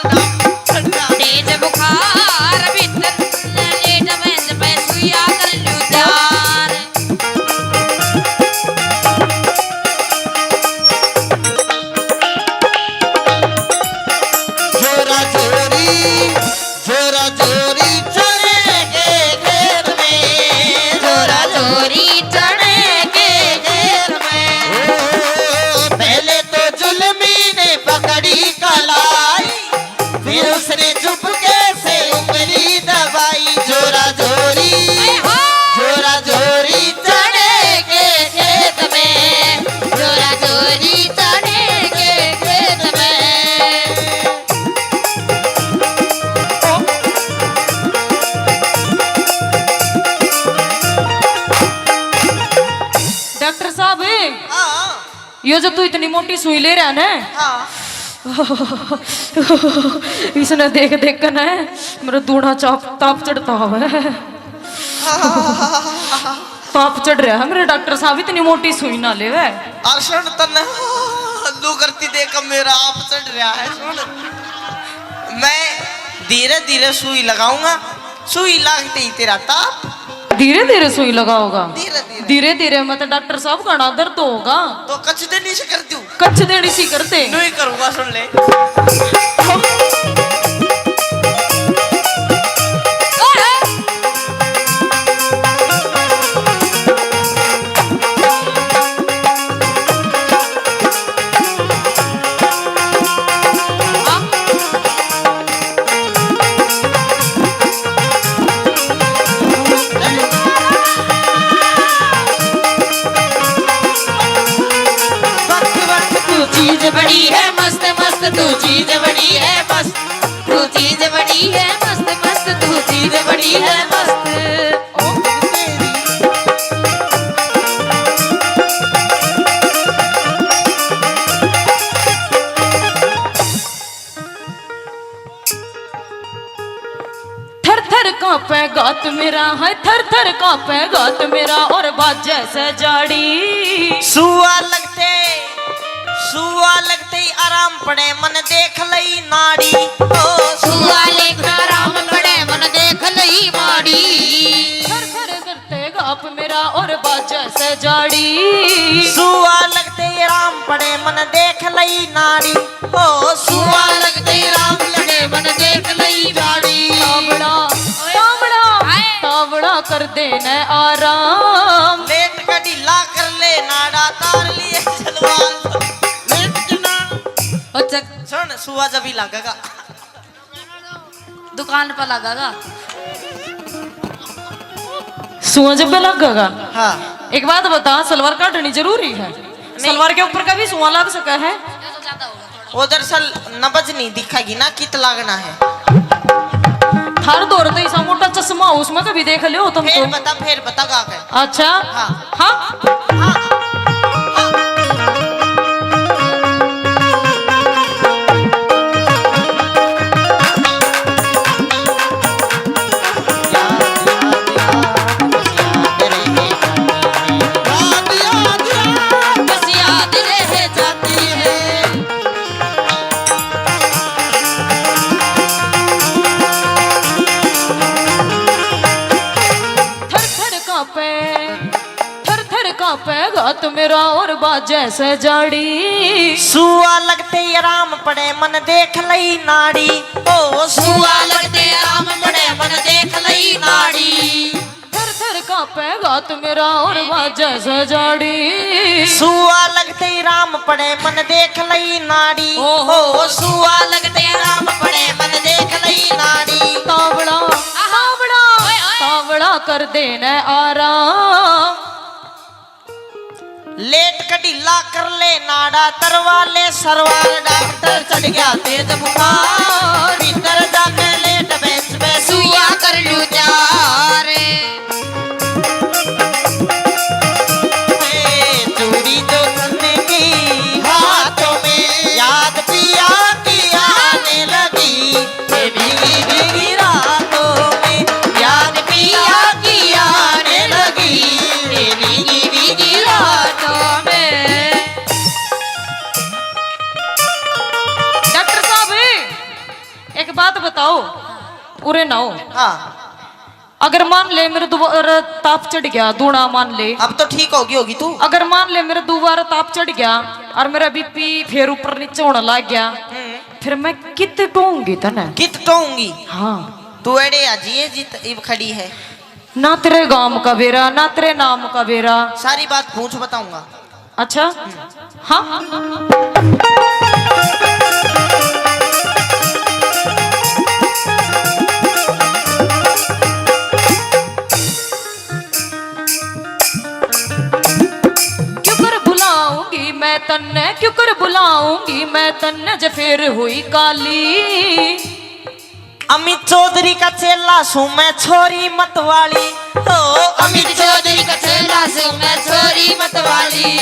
तेज बुखार भीतर लेट बेंच पे सुइया कर लूं जान। जोरा जोरी, जोरा जोरी चढ़ेंगे खेत में। जोरा जोरी चढ़ेंगे खेत में। ओ, पहले तो जुल्मी ने पकड़ी कलाई, फिर उसने चुपके से उंगली दबाई। जोरा जोरी, जोरा जोरी चढ़ेंगे खेत में। जोरा जोरी चढ़ेंगे खेत में। डॉक्टर साहब, हाँ। यो जो तू इतनी मोटी सुई ले रहा ना, हाँ। इसने देख देख कर ना मेरा दूना चाप ताप चढ़ता हुआ है। ताप चढ़ रहा है मेरे डॉक्टर साहब, इतनी मोटी सुई ना लेवे। और सुन, तन्ने लू करती देख मेरा आप चढ़ रहा है। सुन, मैं धीरे धीरे सुई लगाऊंगा, सुई लागते ही तेरा ताप धीरे धीरे सुई लगाओगा। धीरे धीरे। धीरे धीरे मत डॉक्टर साहब, घना दर्द होगा। तो कच देनी से कर दूं। कच देनी सी करते। न्यू ही करूंगा, सुन ले। तू चीज बड़ी है मस्त मस्त, तू चीज बड़ी है मस्त, तू चीज बड़ी है मस्त मस्त, तू चीज बड़ी है मस्त। थर थर कांपे गात मेरा, हाय थर थर कांपे गात मेरा, और बाजे से जाड़ी। सुआ लगते, सुआ लगते ही आराम पड़े मन देख लई नाड़ी। ओ सुआ लगते आराम पड़े मन देख लई माड़ी। थर थर करते गाप मेरा और बाजे से जाड़ी। सुआ लगते ही आराम पड़े मन देख लई नाड़ी। ओ सुआ लगते राम लगे मन देख लई जाड़ी। तावड़ा, तावड़ा, हाय। तावड़ा कर दे न आराम। लेट का ढीला कर ले नाड़ा, तार लिए सलवार। लेट के ना। अच्छा। सुन, सुआ जब ही लागेगा। दुकान पर लागेगा। सुआ जब पे लागेगा? हाँ। एक बात बता, सलवार काटनी जरूरी है? सलवार के ऊपर का भी सुआ लाग सका है? वो दरअसल नब्ज नहीं दिखेगी ना, कित लागना है। थार दौर तो ऐसा मोटा चश्मा हो, उसमें कभी देख लियो तुम फिर तो। बता, फिर बता गा के। अच्छा। हाँ। हाँ। हाँ। थर थर कांपे, थर थर कांपे गात मेरा और बाजे से जाड़ी। सुआ लगते ही आराम पड़े मन देख लई नाड़ी। ओ सुआ लगते आराम पड़े मन देख लई नाड़ी। थर थर कांपे गात मेरा और बाजे से जाड़ी। सुआ लगते ही राम पड़े मन देख लई नाड़ी। ओहो। ओ सुआ लगते राम पड़े मन देख लई नाड़ी। तावड़ा, तावड़ा, तावड़ा कर दे न आराम। लेट का ढीला कर ले नाड़ा, तरवा ले सरवार, डॉक्टर चढ़ गया तेज बुखार। भीतर जाके लेट बेंच पे सुइया कर लूं चार। ए, चूड़ी जो तन की हाथों में, याद पिया की आने लगी। ये भीगी भीगी रातों में, याद पिया की आने लगी। ये भीगी भीगी रातों में। डॉक्टर साहब, एक बात बताओ, पूरे ना हो। हाँ। अगर मान ले मेरे दोबारा ताप चढ़ गया, दूना मान ले। अब तो ठीक होगी होगी तू। अगर मान ले मेरे दोबारा ताप चढ़ गया और मेरा बीपी फिर ऊपर नीचे होने लग गया, हम्म। फिर मैं कित टोऊंगी तने? कित टोऊंगी? हाँ। तू एड़े आ जिए जित इब खड़ी है। ना तेरे गांव का बेरा, ना तेरे नाम का बेरा। सारी बात पूछ, बताऊंगा। अच्छा? हाँ? क्यों कर बुलाऊंगी मैं तन्ने, क्यों कर बुलाऊंगी मैं तन्ने, जे फिर हुई काली। अमित चौधरी का चेला सूं मैं, छोरी मत वाली। ओ, अमित चौधरी चेला सू मैं छोरी मतवाली।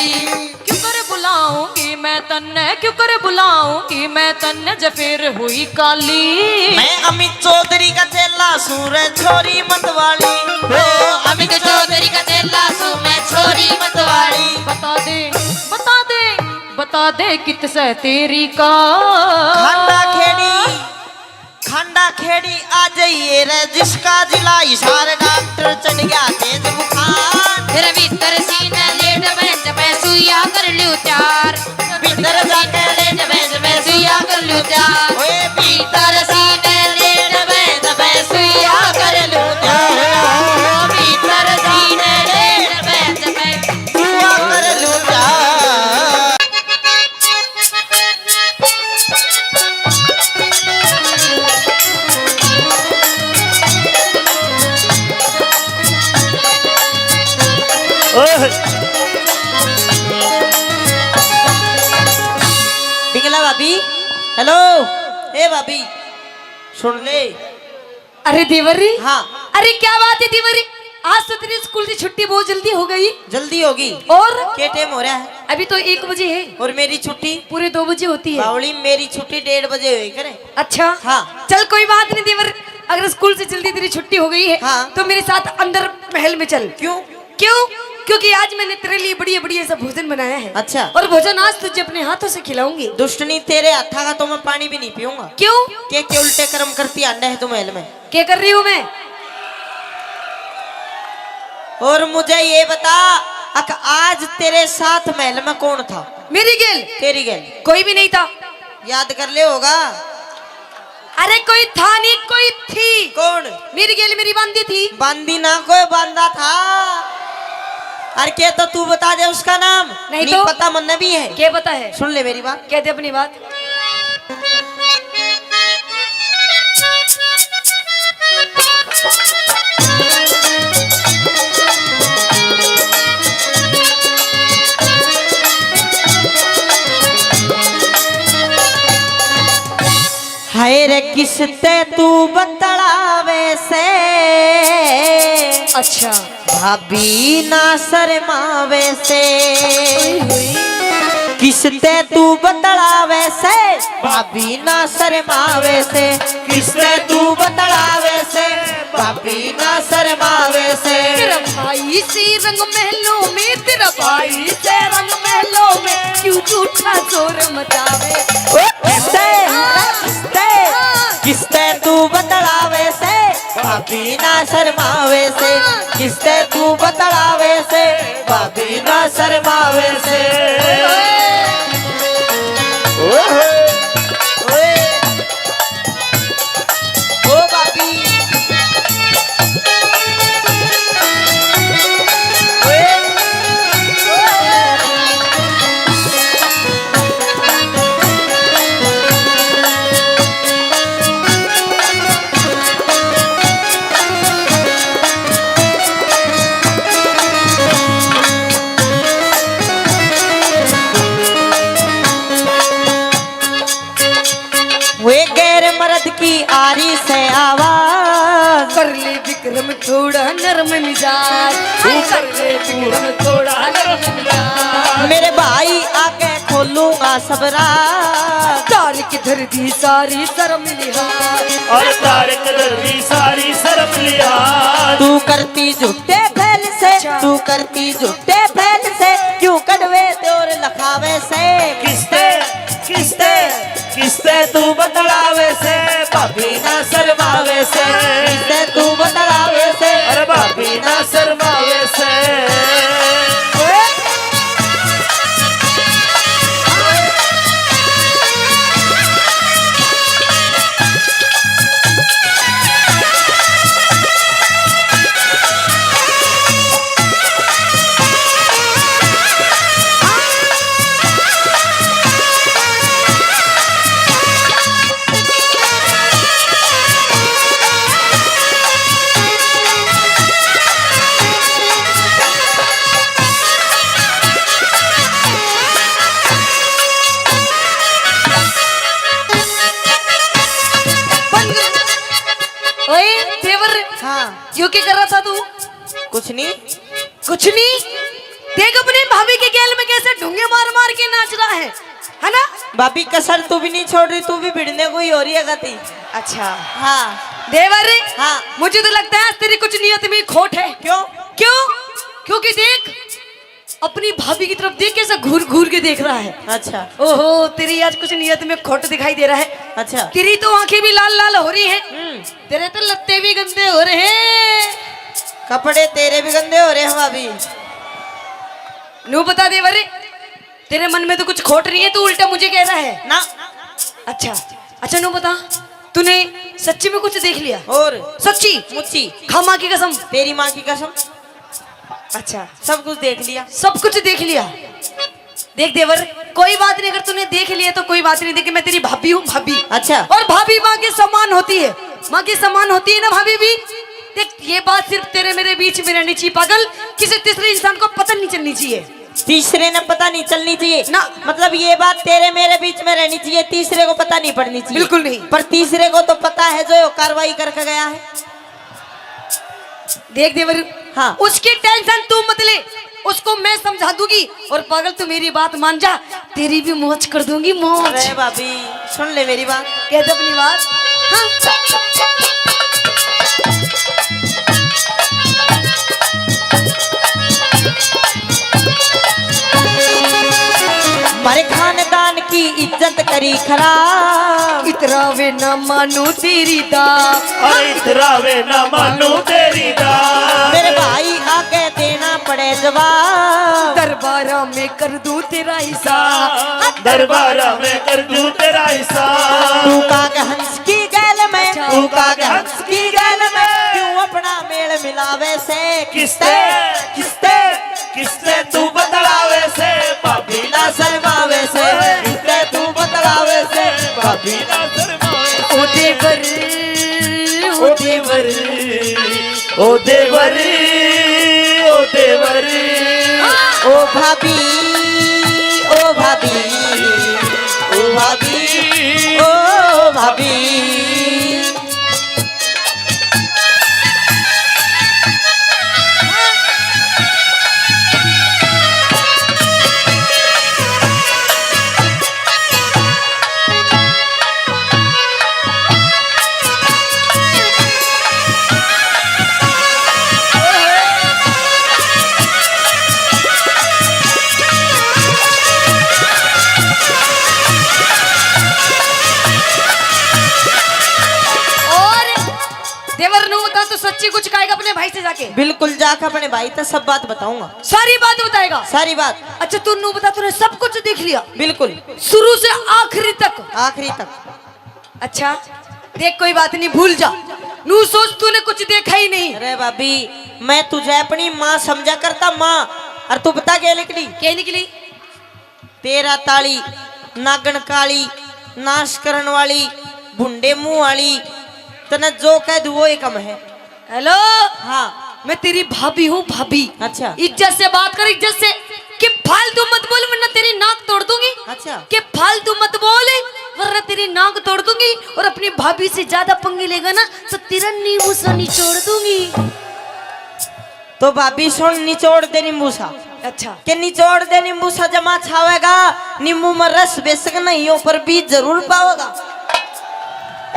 क्यों कर बुलाऊंगी मैं तन्ने, क्यों कर बुलाऊंगी मैं तन्ने, जब फिर हुई काली। मैं अमित चौधरी का चेला सू रे छोरी मतवाली। ओ अमित चौधरी का चेला सू मैं छोरी मतवाली। बता दे, बता दे, बता दे कित से तेरी का। खांडा खेड़ी, खांडा खेड़ी आ जाइए रे, जिसका जिला हिसार, डॉक्टर चढ़ गया तेज बुखार। तेरे भीतर सीने लेट बेंच पे सुइया कर लूं चार। भीतर जाके लेट बेंच पे सुइया कर लूं चार। ओए भीतर सीने लेट बेंच पे सुइया कर लूं चार। भीतर सीने लेट बेंच पे सुइया कर लूं चार। ओह। पिंगला भाभी, हेलो। ए भाभी, सुन ले। अरे देवर री। हाँ। अरे क्या बात है देवर री, आज तो तेरी स्कूल की छुट्टी बहुत जल्दी हो गई। जल्दी होगी। और? के टाइम हो रहा है? अभी तो एक बजे है। और मेरी छुट्टी? पूरे दो बजे होती है। बावली, मेरी छुट्टी डेढ़ बजे हुई करे। अच्छा। हाँ। चल कोई बात नहीं देवर, अगर स्कूल से जल्दी तेरी छुट्टी हो गई है, हाँ। तो मेरे साथ अंदर महल में चल। क्यों? क्यों? क्योंकि आज मैंने तेरे लिए बढ़िया बढ़िया सा भोजन बनाया है। अच्छा। और भोजन आज तुझे अपने हाथों से खिलाऊंगी। दुष्टनी, तेरे हाथा का तो मैं पानी भी नहीं पीऊंगा। क्यों? के, के उल्टे कर्म करती आंडे है तू महल में। क्या कर रही हूँ मैं? और मुझे ये बता, अक आज तेरे साथ महल में कौन था? मेरी गेल। तेरी गेल। कोई भी नहीं था। याद कर ले होगा। अरे कोई था नहीं, कोई थी। कौन? मेरी गेल मेरी बांदी थी। बांदी ना, कोई बांदा था। अरे के तो तू बता दे उसका नाम। नहीं नहीं तो? पता मन्ने भी है। क्या पता है? सुन ले मेरी बात। कह दे अपनी बात। हाय रे किसते तू बतलावे से। अच्छा। भाभी ना शर्मावे से। ओए होए। किसते तू बतलावे से, भाभी ना शर्मावे से। किसते तू बतलावे से, भाभी ना शर्मावे से। तेरा भाई से रंग महलों में, तेरा भाई से रंग महलों में, क्यों झूठा शोर मचावे। ओ किसते, हाँ। किसते, हाँ। किसते तू बतलावे से, भाभी ना शर्मावे से। हाँ। किसते तू बतलावे से, भाभी ना शर्मावे से। ओए। ओए। ओ भाभी। ओए। वे गैर मर्द की आ रही से आवाज। कर ले विक्रम थोड़ा नरम मिजाज। तू कर ले विक्रम थोड़ा नरम मिजाज। मेरे भाई आके खोलूंगा सब राज। तार के धर दी सारी शर्म लिहाज। और तार के धर दी सारी शर्म लिहाज। तू करती झूठे फैल से, अच्छा। तू करती झूठे फैल से, क्यों कड़वे त्योर लखावे से। किसते, किसते, किसते तू बतलावे से, भाभी ना शर्मावे से। किसते तू बतलावे से, अरे भाभी ना शर्मावे से। ओए, देवर, हाँ। यो के कर रहा था तू? कुछ नहीं। कुछ नहीं। देख अपनी भाभी के गैल में कैसे ढूंगे मार मार के नाच रहा है, है ना? भाभी, कसर तू भी नहीं छोड़ रही, तू भी भिड़ने को ही हो रही है गति। अच्छा। हाँ। देवर, हाँ। मुझे तो लगता है आज तेरी कुछ नियत में खोट है। क्यों? क्यों? क्योंकि देख, अपनी भाभी की तरफ देख, कैसे घूर घूर के देख रहा है। अच्छा। ओहो, तेरी आज कुछ नियत में खोट दिखाई दे रहा है। अच्छा। तेरी तो आंखें भी लाल लाल हो रही हैं। हम्म। तेरे तो लत्ते भी गंदे हो रहे हैं। कपड़े तेरे भी गंदे हो रहे हैं भाभी। नू बता देवर, तेरे मन में तो कुछ खोट नहीं है, तू उल्टा मुझे कह रहा है ना। अच्छा, अच्छा, नू बता, तूने सच्ची में कुछ देख लिया? और? सच्ची? मुच्ची। खा माँ की कसम। तेरी माँ की कसम। अच्छा। सब कुछ देख लिया। सब कुछ देख लिया। देख देवर, कोई बात नहीं, अगर तूने देख लिया तो कोई बात नहीं। देख, मैं तेरी भाभी हूँ, भाभी। अच्छा। और भाभी माँ के समान होती है, माँ के समान होती है ना भाभी भी। देख, ये बात सिर्फ तेरे मेरे बीच में रहनी चाहिए पागल, किसी तीसरे इंसान को पता नहीं चलनी चाहिए। तीसरे ने पता नहीं चलनी चाहिए ना। मतलब, ये बात तेरे मेरे बीच में रहनी चाहिए, तीसरे को पता नहीं पड़नी चाहिए। बिल्कुल नहीं। पर तीसरे को तो पता है, जो कार्रवाई करके गया है। देख देवर, हाँ। उसकी टेंशन तू मत ले, उसको मैं समझा दूंगी। और पागल, तू मेरी बात मान जा, तेरी भी मौज कर दूंगी, मौज। अरे भाभी, सुन ले मेरी बात। कह दे अपनी बात। हाँ। मारे खानदान की इज्जत करी खराब। इतरावे ना मानू तेरी दा। अरे इतरावे ना मानू तेरी दा। मेरे भाई आगे देना पड़े जवाब। दरबारा में कर दूं तेरा हिसाब। दरबारा में कर दूं तेरा हिसाब। तू काग हंस की गैल में, अच्छा। तू काग हंस की गैल में। क्यों अपना मेल मिलावे से किसते, किसते, किसते तू बतलावे से, भाभी ना शर्मावे से, किसते तू बतलावे से, भाभी ना शर्मावे से। ओ देवर, ओ देवर, ओ देवर, ओ देवर, ओ भाभी, ओ भाभी, ओ भाभी, ओ भाभी। और देवर नू बता, तू सच्ची कुछ कहेगा अपने भाई से जाके? बिल्कुल, जाके अपने भाई से सब बात बताऊंगा। सारी बात बताएगा? सारी बात। अच्छा, तू नू बता, तूने सब कुछ देख लिया? बिल्कुल। शुरू से आखिरी तक? आखिरी तक। अच्छा, देख, कोई बात नहीं, भूल जा। नू सोच, तूने कुछ देखा ही नहीं। अरे भाभी, मैं तुझे अपनी माँ समझा करता, माँ, और तू बता क्या निकली? क्या निकली? तेरा ताली, नागण काली, नाश करण वाली, भुंडे मुंह वाली, तने जो कह दूं वो ही कम है। हेलो। हाँ। मैं तेरी भाभी हूँ, भाभी। अच्छा। इज्जत से बात कर, इज्जत से। कि फालतू मत बोल, वरना तेरी नाक तोड़ दूंगी। अच्छा। कि फालतू मत बोल, वरना तेरी नाक तोड़ दूंगी। और अपनी भाभी से ज्यादा पंगे लेगा ना, तो तेरा नींबू सा निचोड़ दूंगी। तो भाभी सुन, निचोड़ दे नींबू सा। अच्छा। के निचोड़ दे नींबू सा, जमा छावेगा, नींबू में रस बेशक नहीं हो, पर बीज जरूर पावेगा।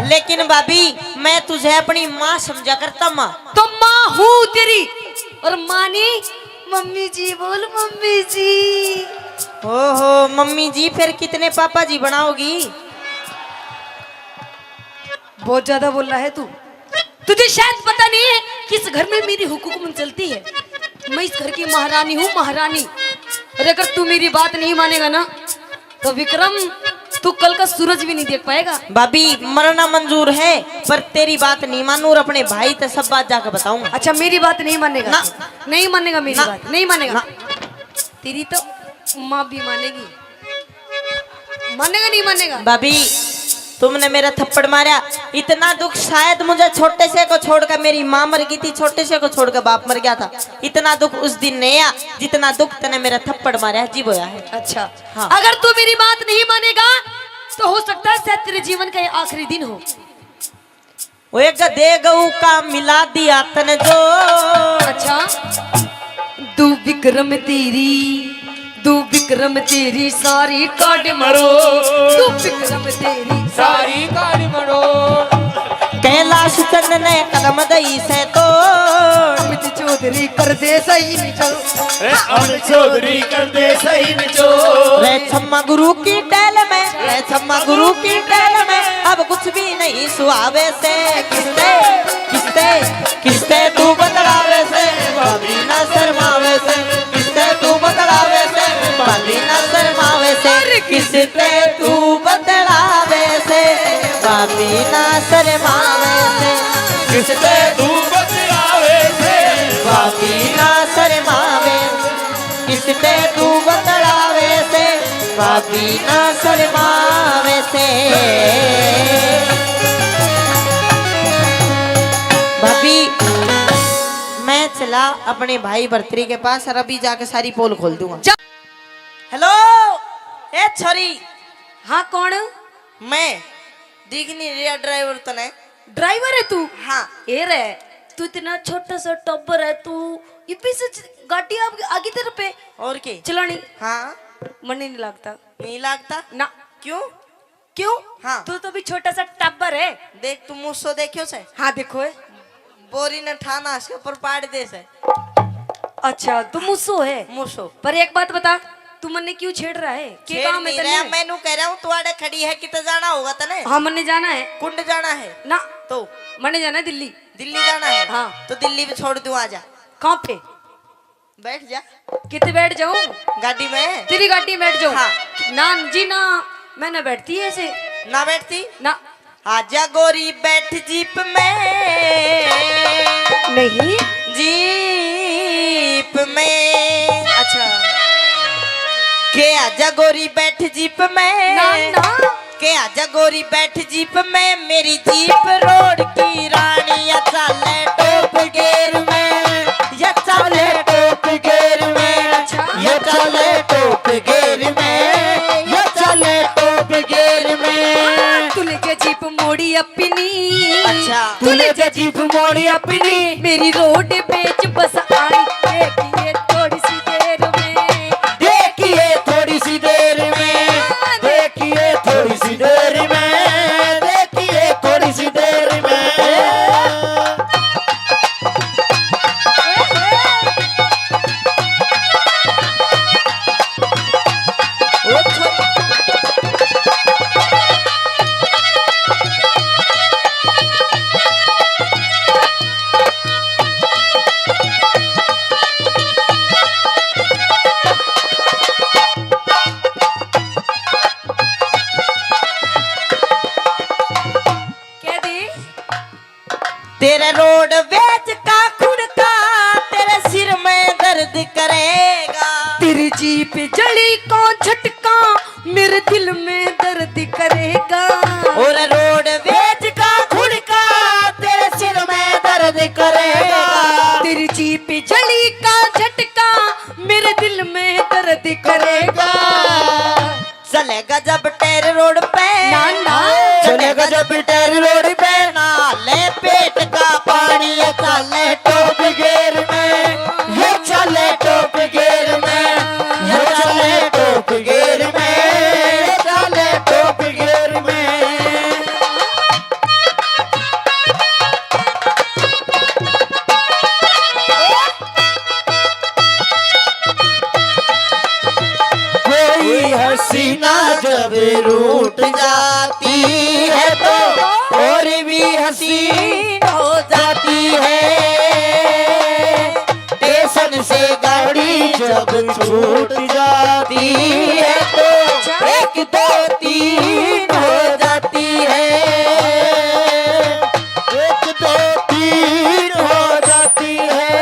लेकिन भाभी, मैं तुझे अपनी माँ समझा करता, माँ। तो माँ हूँ तेरी, और माँ नहीं, मम्मी जी बोल, मम्मी जी। ओहो, मम्मी जी, फिर कितने पापा जी बनाओगी? बहुत ज्यादा बोल रहा है तू। तुझे शायद पता नहीं है कि इस घर में मेरी हुकूमत चलती है। मैं इस घर की महारानी हूँ, महारानी। और अगर तू मेरी बात नहीं मानेगा ना, तो विक्रम, तू कल का सूरज भी नहीं देख पाएगा। भाभी, मरना मंजूर है, पर तेरी बात नहीं मानू और अपने भाई ते सब बात जाके बताऊंगा। अच्छा, मेरी बात नहीं मानेगा? ना। नहीं मानेगा मेरी ना। बात? नहीं मानेगा? ना। तेरी तो माँ भी मानेगी। मानेगा, नहीं मानेगा? भाभी, तुमने मेरा थप्पड़ मारा, इतना दुख शायद मुझे छोटे से को छोड़कर, मेरी माँ मर गई थी, छोटे से को छोड़कर बाप मर गया था, इतना दुख उस दिन नहीं आया, जितना दुख तने मेरा थप्पड़ मारा है, जी, वो आया है। अच्छा। हाँ। अगर तू मेरी बात नहीं मानेगा, तो हो सकता है शायद तेरे जीवन का ये आखिरी दिन हो। ओए गधे गऊ का मिला दिया तने जो। अच्छा। तू विक्रम तेरी, तू विक्रम तेरी सारी काट मरो। तू विक्रम तेरी सारी काट मरो। कैलाश चंद ने कदम दई से तो अमित चौधरी कर दे सही निचो। ए, अमित चौधरी कर दे सही निचो। रे छम्मा गुरु की टहल में, रे छम्मा गुरु की टहल में अब कुछ भी नहीं सुहावे से। किसते, किसते, किसते तू बतलावे से, भाभी ना शर्मावे से। किसते तू बतलावे से, भाभी ना शर्मावे से। अरे किसते तू बतलावे से, भाभी ना शर्मावे से। किसते तू बतलावे से, भाभी ना शर्मावे से। किसते तू बतलावे से, भाभी ना शर्मावे से। भाभी, मैं चला अपने भाई भरतरी के पास और अभी जाके सारी पोल खोल दूंगा। जा। हेलो, ए छोरी। हाँ, कौन? मैं दिख नहीं रहा ड्राइवर तने। ड्राइवर है तू? हाँ। ए रे, तू इतना छोटा सा टब्बर है, तू ये पीछे च-, गाड़ी आ-, आगे तेरे पे और के? चलानी? हाँ। मन ही नहीं लगता। नहीं लगता? ना। क्यों? क्यों? हाँ। तू तो भी छोटा सा टब्बर है। देख, तू मूसो देख्यो से? हाँ, देखो है। बोरी ने ठाना इसके ऊपर पाड़ दे से। अच्छा, तू मूसो है? मूसो। पर एक बात बता, तू मन्ने क्यों छेड़ रहा है? के छेड़ काम है नहीं तन्ने? रहा, मैं नू कह रहा हूँ, तू आड़े खड़ी है, किते जाना होगा तने? हाँ, मन्ने जाना है। कुंड जाना है? ना। तो? मन्ने जाना है दिल्ली। दिल्ली जाना है? हाँ। तो दिल्ली भी छोड़ दूँ, आ जा। कहाँ पे? बैठ जा। किते बैठ जाऊं? गाड़ी में। तेरी गाड़ी में बैठ जाऊं? हाँ। ना जी ना, मैं ना बैठती ऐसे। ना बैठती? ना। आजा गोरी बैठ जीप में। नहीं। जीप में। अच्छा। के आजा गोरी बैठ जीप में। ना, ना। के आजा गोरी बैठ जीप में, मेरी जीप रोड की रानी, या चाले टॉप गियर में, या चाले टॉप गियर में, अच्छा। या चाले टॉप गियर में, या चाले टॉप गियर में। तूने जे जीप मोड़ी अपनी, अच्छा। तूने जे जीप मोड़ी अपनी, मेरी रोड पे च बस आई, देखिए थोड़ी सी देर में। देखिए थोड़ी सी देर में, देखिए थोड़ी सी देर में, देखिए थोड़ी सी देर में। कह दे। तेरे रोड वेज का खुड़का तेरे सिर में दर्द करेगा। तेरी जीप जली का झटका मेरे दिल में दर्द करेगा। और रोड वेज का खुड़का तेरे सिर में दर्द करेगा। तेरी जीप जली का झटका मेरे दिल में दर्द करेगा। चलेगा जब टायर रोड पे, ना, ना। चलेगा जब टायर रोड पे, ना ले पेट का पानी, ये चले टॉप गियर में, ये चले टॉप गियर में, ये चले टॉप गियर में, ये चले टॉप गियर में। कोई हसीना जब रूठ जाती है तो और भी हसीन हो जाती है। स्टेशन से गाड़ी जब छूट जाती है तो एक दो तीन हो जाती है। एक दो तीन हो जाती है।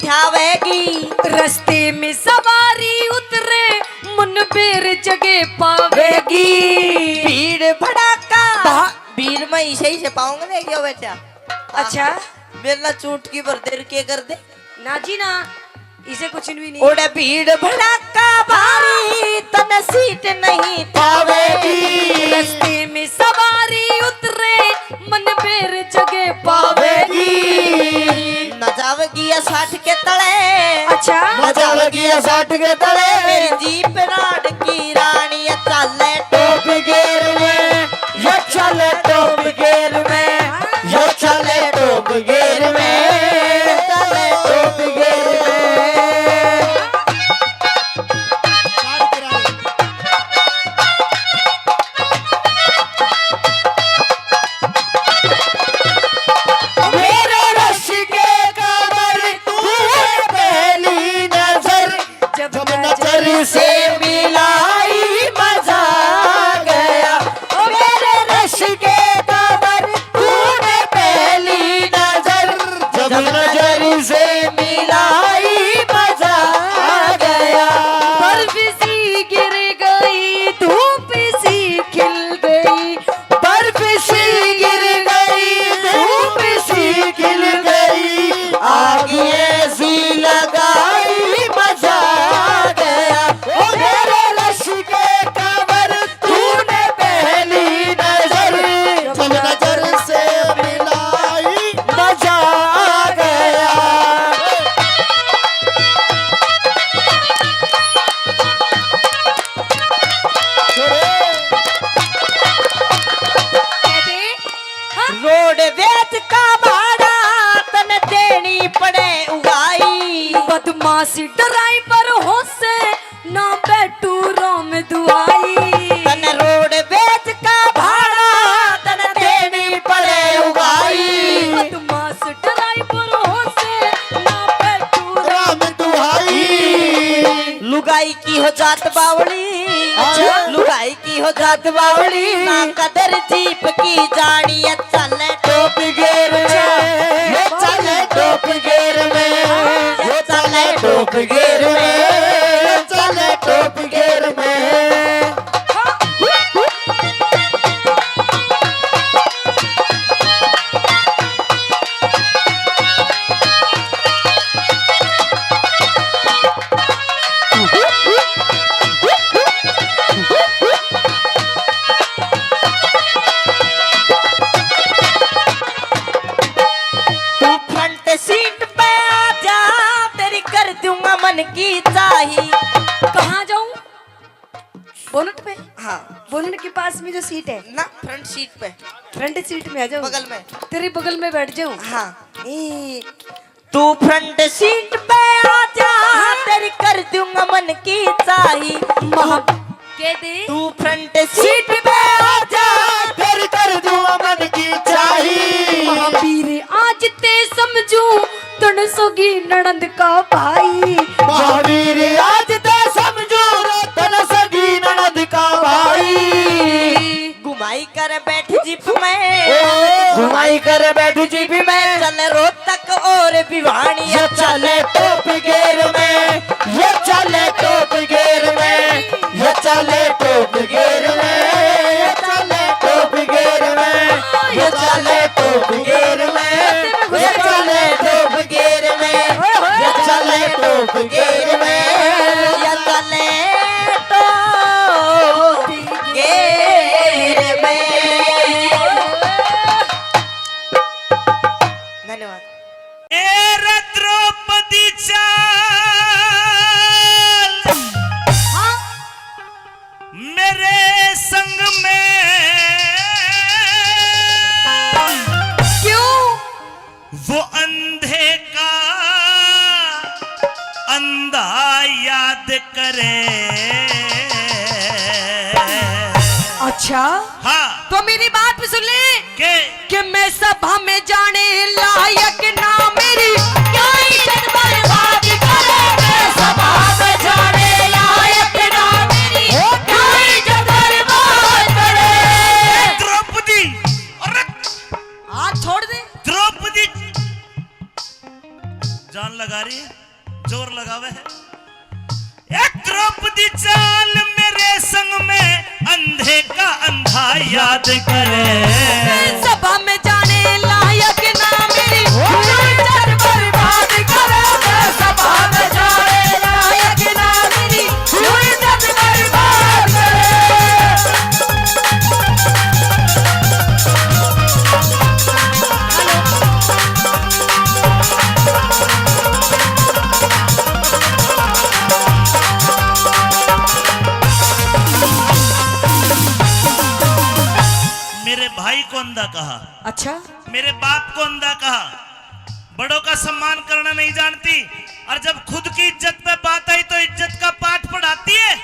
ठावेगी। रस्ते में सवारी उतरे, मन बेर जगह पावेगी। भीड़ भड़ाका, भा- भीड़ में इसे ही से पाऊंगा, देखियो बेटा। अच्छा। मेरे ना चूटकी भर देर के कर दे। ना जी ना, इसे कुछ भी नहीं। ओड़े भीड़ भड़ाका भारी, तन सीट नहीं पावेगी। रस्ते में सवारी उतरे, मन बेर जगह पावेगी। ना जावेगी या साठ के तले। अच्छा। ना जावेगी या साठ के तले। मेरी जीप राड की रानी या चाले टॉप गियर में, या चाले टॉप गियर में, या चाले टॉप गियर में, चाले टॉप गियर में। मेरे रश के कमर तूने पहली नजर, जब नजर से मिलाई मजा आ गया। ओ मेरे रश के कमर तूने पहली नजर, जब नजर से मिलाई मजा आ गया। बर्फ सी गिर गई, धूप सी खिल गई, बर्फ सी गिर गई, धूप सी खिल गई, आग ऐसी लगाई मजा आ गया। ओ मेरे रश के कमर तूने पहली नजर, जब नजर से मिलाई मजा आ गया। कह दे, हाँ? रोडवेज का भाड़ा तन देनी पड़े उगाई। बदमाश ड्राइवर हो से ना बैठू रोम दुआई। तन रोडवेज का भाड़ा तन देनी पड़े उगाई। बदमाश ड्राइवर हो से ना बैठू रोम दुआई। लुगाई की हो जात बावली, अच्छा। लुगाई की हो जात बावली, ना कदर जीप की जानी है, चले टॉप गियर में, ये चले टॉप गियर में, ये चले टॉप गियर में, ये चले टॉप गियर में। तू फ्रंट सीट पे आ जा, तेरी कर दूंगा मन की चाही। कहाँ जाऊं? बोनट पे? हाँ। बोनट के पास में जो सीट है? ना, फ्रंट सीट पे। फ्रंट सीट में आ जाऊं? बगल में। तेरे बगल में बैठ जाऊं? हाँ। ए, तू फ्रंट सीट पे आ जा, हाँ। तेरी कर दूंगा मन की चाही। महा-, कह दे। तू फ्रंट सीट पे आ जा, तेरी कर दूंगा मन की चाही। महावीर आज ते समझू, तन सगी ननद का भाई। महावीर आज ते समझू, तन सगी ननद का भाई। घुमाई कर बैठ जीप में, ओ। घुमाई कर बैठ जीप में, चल रोहतक और भिवानी। ये चले टॉप गियर में, ये चले टॉप गियर में, ये चले टॉप गियर में, ये चले टॉप गियर में, ये चले टॉप गियर में, ये चले टॉप गियर में, ये चले टॉप गियर में, ये चले टॉप गियर में। धन्यवाद। ए रे द्रौपदी चाल, हाँ? मेरे संग में। क्यों? वो अंधे का अंधा याद करे। अच्छा? हाँ। तो मेरी बात भी सुन ले। के? कि मैं सभा में जाने लायक ना मेरी, क्या इज्जत बर्बाद करे? मैं सभा में जाने लायक ना मेरी, क्या इज्जत बर्बाद करे? द्रौपदी, अरे हाथ छोड़ दे। द्रौपदी जान लगा रही है। याद करे। सभा में जाने लायक ना मेरी, इज्जत बर्बाद करे। सभा में जाने लायक ना मेरी, इज्जत बर्बाद करे। मेरे भाई को अंधा कहा। अच्छा। मेरे बाप को अंधा कहा। बड़ों का सम्मान करना नहीं जानती, और जब खुद की इज्जत पे बात आई तो इज्जत का पाठ पढ़ाती है।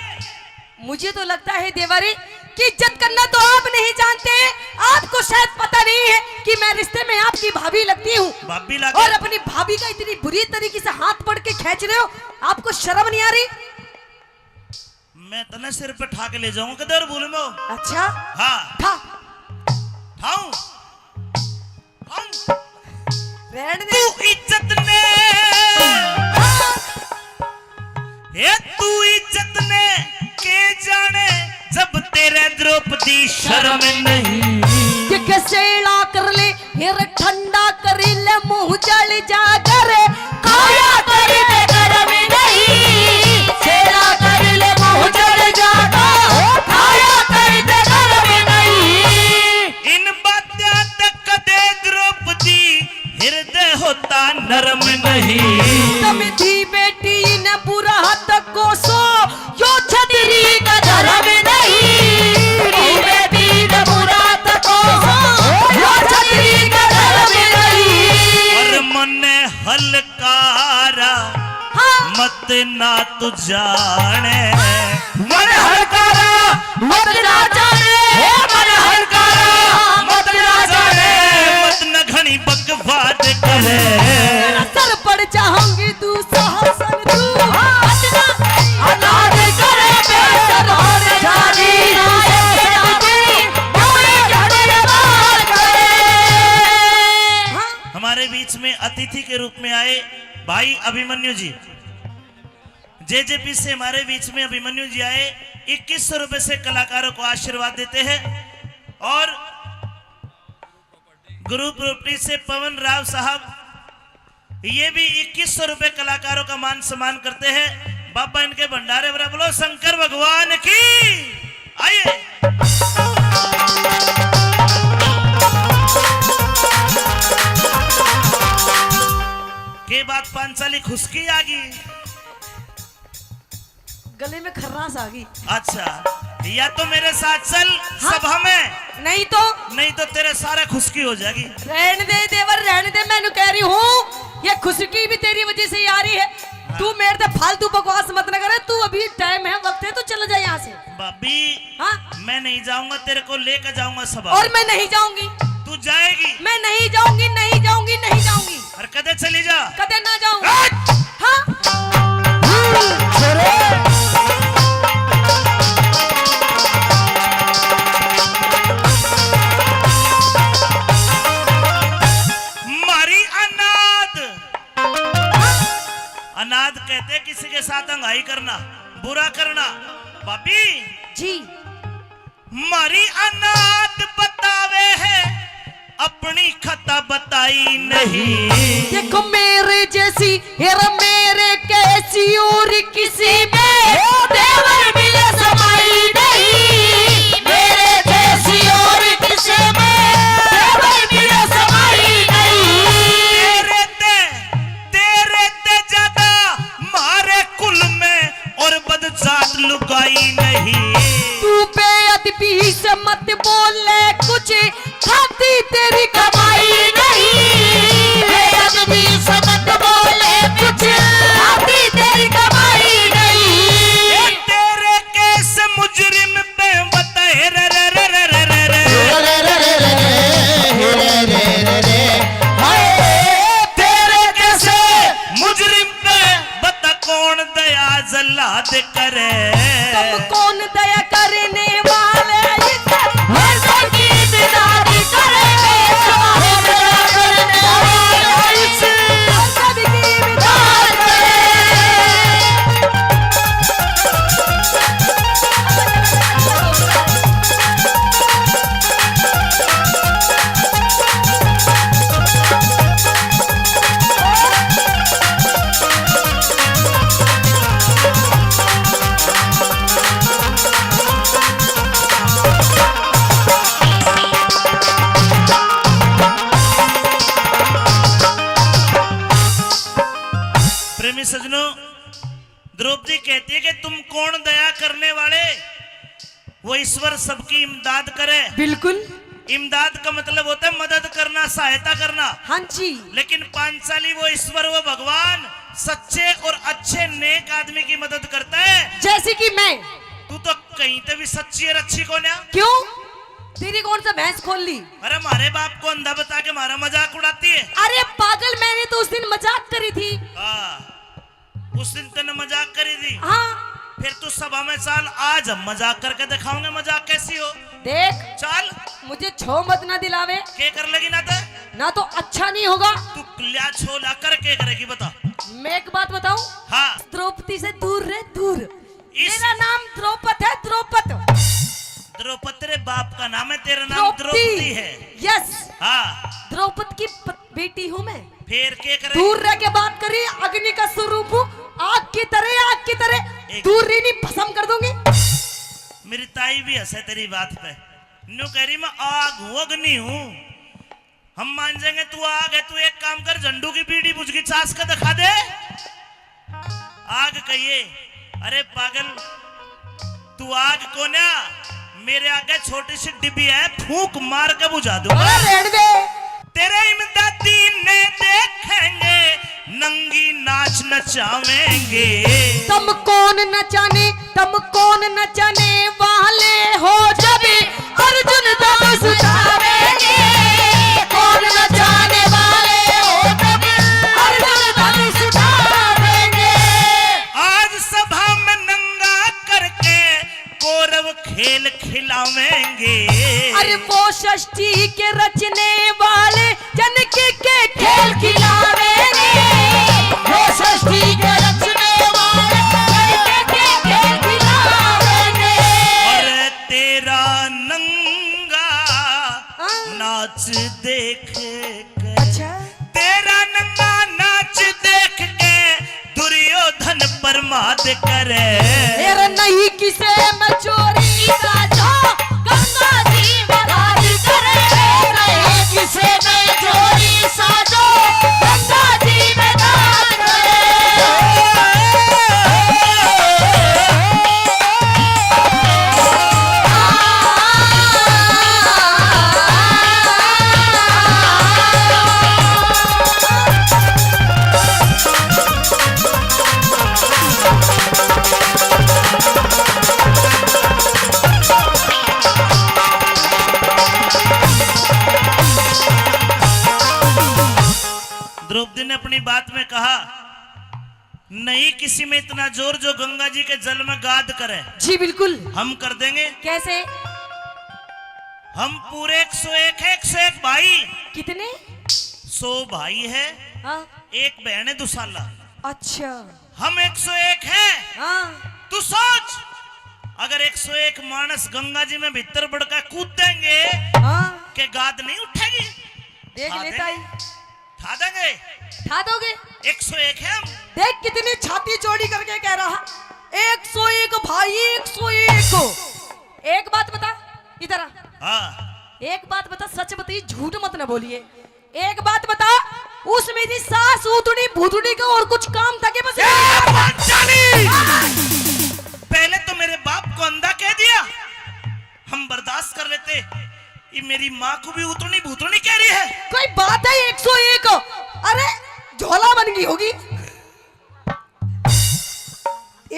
मुझे तो लगता है देवरी कि इज्जत करना तो आप नहीं जानते। आपको शायद पता नहीं है कि मैं रिश्ते में आपकी भाभी लगती हूँ। भाभी लगे। और अपनी भाभी का इतनी बुरी तरीके से हाथ पकड़ के खींच रहे हो, आपको शर्म नहीं आ रही? मैं तने सिर पे ठा के ले जाऊंगा, किधर भूल में हो? अच्छा। हाँ। ठा। ठाऊं? ठाऊं? रहने दे। तू इज्जत ने, हे तू इज्जत ने के जाने, जब तेरे द्रौपदी शर्म नहीं। ये कैसे इला कर ले, फिर ठंडा करी ले, मुंह जल जा कर, खाया करी दे गरम नहीं। सेला करी ले, मुंह जल जा कर, खाया करी दे गरम नहीं। इन बात्यां तक कदे द्रौपदी हृदय होता नरम नहीं। तम धी बेटी ने बुरा तक कोसो, यो छतरी का धर्म नहीं। धी बेटी ने बुरा तक कोसो, यो छतरी का धर्म नहीं। और मन्ने हलकारा, हाँ। मत ना तू जाने। मन हलकारा, मत ना जाने। हे मन हलकारा, मत ना जाने। मत न घणी बकवाद करे। सर पड़ जाऊंगी तू सहसन तू। मत ना, अनाज करे बेसर पड़ जाऊंगी तू सहसन तू। हमारे बीच में अतिथि के रूप में आए भाई अभिमन्यु जी, जेजेपी से हमारे बीच में अभिमन्यु जी आए, इक्कीस सौ रुपए से कलाकारों को आशीर्वाद देते हैं। और गुरु प्रॉपर्टी से पवन राव साहब, ये भी इक्कीस सौ रुपए कलाकारों का मान सम्मान करते हैं। बाबा इनके भंडारे भरा, बोलो शंकर भगवान की। आइए। के बात पांचाली खुशकी आ गई। गले में खर्रास आ गई। अच्छा, या तो मेरे साथ चल हाँ। सभा में, नहीं तो? नहीं तो तेरे सारे खुशकी हो जाएगी। रहने दे देवर, रहने दे, मैं कह रही हूँ, ये खुशकी भी तेरी वजह से ही आ रही है। हाँ। तू मेरे से फालतू बकवास मत ना करे, तू अभी टाइम है, वक्त है, तू चला जा यहाँ से। भाभी, हाँ? मैं नहीं जाऊंगा, तेरे को लेकर जाऊंगा सभा और में। मैं नहीं जाऊंगी। तू जाएगी? मैं नहीं जाऊंगी, नहीं जाऊंगी, नहीं जाऊंगी। और कदे चली जा? कदे ना जाऊं। हट! हाँ? छोरे! मारी अनाद। अनाद कहते किसी के साथ अंगाई करना, बुरा करना। भाभी। जी। मारी अनाद बतावे है, अपनी खता बताई नहीं। देखो मेरे जैसी, हेरा मेरे कैसी और किसी में देवर मिले समाई नहीं। मेरे जैसी और किसी में देवर मिले समाई नहीं। तेरे ते, तेरे ते ज्यादा मारे कुल में और बदजात लुगाई नहीं। तू बेअदबी से मत बोले कुछ, खाती तेरी कमाई नहीं। बेअदबी से मत बोले कुछ, खाती तेरी कमाई नहीं। ए, तेरे केस मुजरिम पे बता, हे रे रे रे रे रे रे। हाय, तेरे केस मुजरिम पे बता कौन दया जल्लाद करे। तुम कौन दया करने वाले, इस हर दर की इमदाद करे। सजनों, द्रौपदी कहती है कि तुम कौन दया करने वाले, वो ईश्वर सबकी इमदाद करे। बिल्कुल। इमदाद का मतलब होता है मदद करना, सहायता करना। हाँ जी। लेकिन पांचाली वो ईश्वर, वो भगवान सच्चे और अच्छे नेक आदमी की मदद करता है। जैसे कि मैं। तू तो कहीं ते भी सच्ची और अच्छी कोन्या। क्यों? तेरी कौन सा भैंस खोल ली? अरे, हमारे बाप को अंधा बता के हमारा मजाक उड़ाती है। अरे पागल, मैंने तो उस दिन मजाक करी थी। हाँ, उस दिन तने मजाक करी थी। हाँ। फिर तू सभा में चाल, आज हम मजाक करके दिखाओगे मजाक कैसी हो। देख, चाल। मुझे छो मत ना दिलावे। के कर लेगी ना तो? ना तो अच्छा नहीं होगा। तू लिया छो ला कर के करेगी, बता। मैं एक बात बताऊं? हाँ। द्रौपदी से दूर रहे, दूर। इस मेरा नाम द्रौपद है, द्रौपद। द्रौपद तेरे बाप का नाम है, तेरा नाम द्रौपदी। द्रौपदी है। यस। हाँ। द्रौपद की प-, बेटी हूँ मैं। फिर के करे? दूर रह के बात करी, अग्नि का स्वरूप हूँ, आग की तरह, आग की तरह। एक दूर रही नहीं, भस्म कर दूंगी। मेरी ताई भी हंसे तेरी बात पे, न्यू कह रही, मैं आग हूँ, अग्नि हूँ। हम मान जाएंगे तू आग है। तू एक काम कर, झंडू की बीड़ी बुझ गई, चास का दिखा दे। आग कहिए, अरे पागल, तू आग कोन्या, मेरे आगे छोटी सी डिब्बी है, फूंक मार के बुझा दूंगा। अरे रहने दे। तेरे इमदादी ने देखेंगे, नंगी नाच नचावेंगे। तुम कौन नचाने, तुम कौन नचाने वाले हो, जब अर्जुन धनुष उठावेंगे। कौन नचाने वाले हो, जब अर्जुन धनुष उठावेंगे। आज सभा में नंगा करके कौरव खेल खिलावेंगे। अरे वो षष्ठी के रचने वाले जनक के खेल खिलावेंगे। वो षष्ठी के रचने वाले जनक के खेल खिलावेंगे। अरे तेरा नंगा हाँ। नाच देख के, अच्छा। तेरा नंगा नाच देख के दुर्योधन प्रमाद करे। तेरा नहीं किसे में चोरी साजो, गंगा जी में दाद करे। नहीं किसे में चोरी साजो, गंगा जी में दाद करे। द्रौपदी ने अपनी बात में कहा, नहीं किसी में इतना जोर जो गंगा जी के जल में गाद करे। जी बिल्कुल। हम कर देंगे। कैसे? हम पूरे एक सौ एक है, एक सौ एक भाई। कितने? सौ भाई है, हाँ। एक बहन है दुसाला। अच्छा। हम एक सौ एक है। हाँ। तू सोच, अगर एक सौ एक मानस गंगा जी में भीतर बड़का कूद देंगे, हाँ। के गाद नहीं उठेगी? देख ले ताई। ठा देंगे। ठा दोगे? एक सौ एक है हम। देख कितनी छाती चौड़ी करके कह रहा, एक सौ एक भाई, एक सौ एक। एक बात बता, इधर आ। हाँ। एक बात बता, सच बताइए, झूठ मत ना बोलिए। एक बात बता, उस मेरी सास उतनी भूतनी का और कुछ काम था कि बस ए, पांचाली! पहले तो मेरे बाप को अंधा कह दिया, हम बर्दाश्त कर लेते। ये मेरी माँ को भी उतनी भूतनी कह रही है। कोई बात है, एक सौ एक। अरे, झोला बन गई होगी।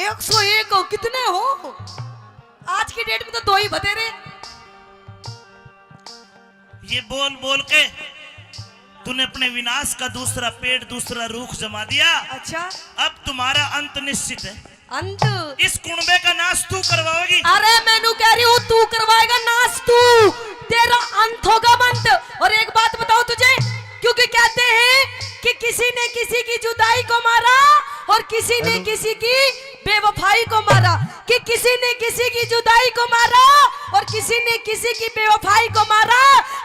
एक सौ एक हो, कितने हो? आज की डेट में तो दो ही बतेरे। ये बोल बोल के तूने अपने विनाश का दूसरा पेड़, दूसरा रूख जमा दिया। अच्छा। अब तुम्हारा अंत निश्चित है। अंत? इस कुणबे का नाश तू करवाओगी। अरे मैं नू कह रही हूँ, तू करवाएगा नाश तू, तेरा अंत होगा अंत। और एक बात बताओ तुझे, क्योंकि कहते हैं कि किसी ने किसी की जुदाई को मारा और किसी ने हेलो। किसी की बेवफाई को मारा, कि किसी ने किसी की जुदाई को मारा और किसी ने किसी की बेवफाई को मारा।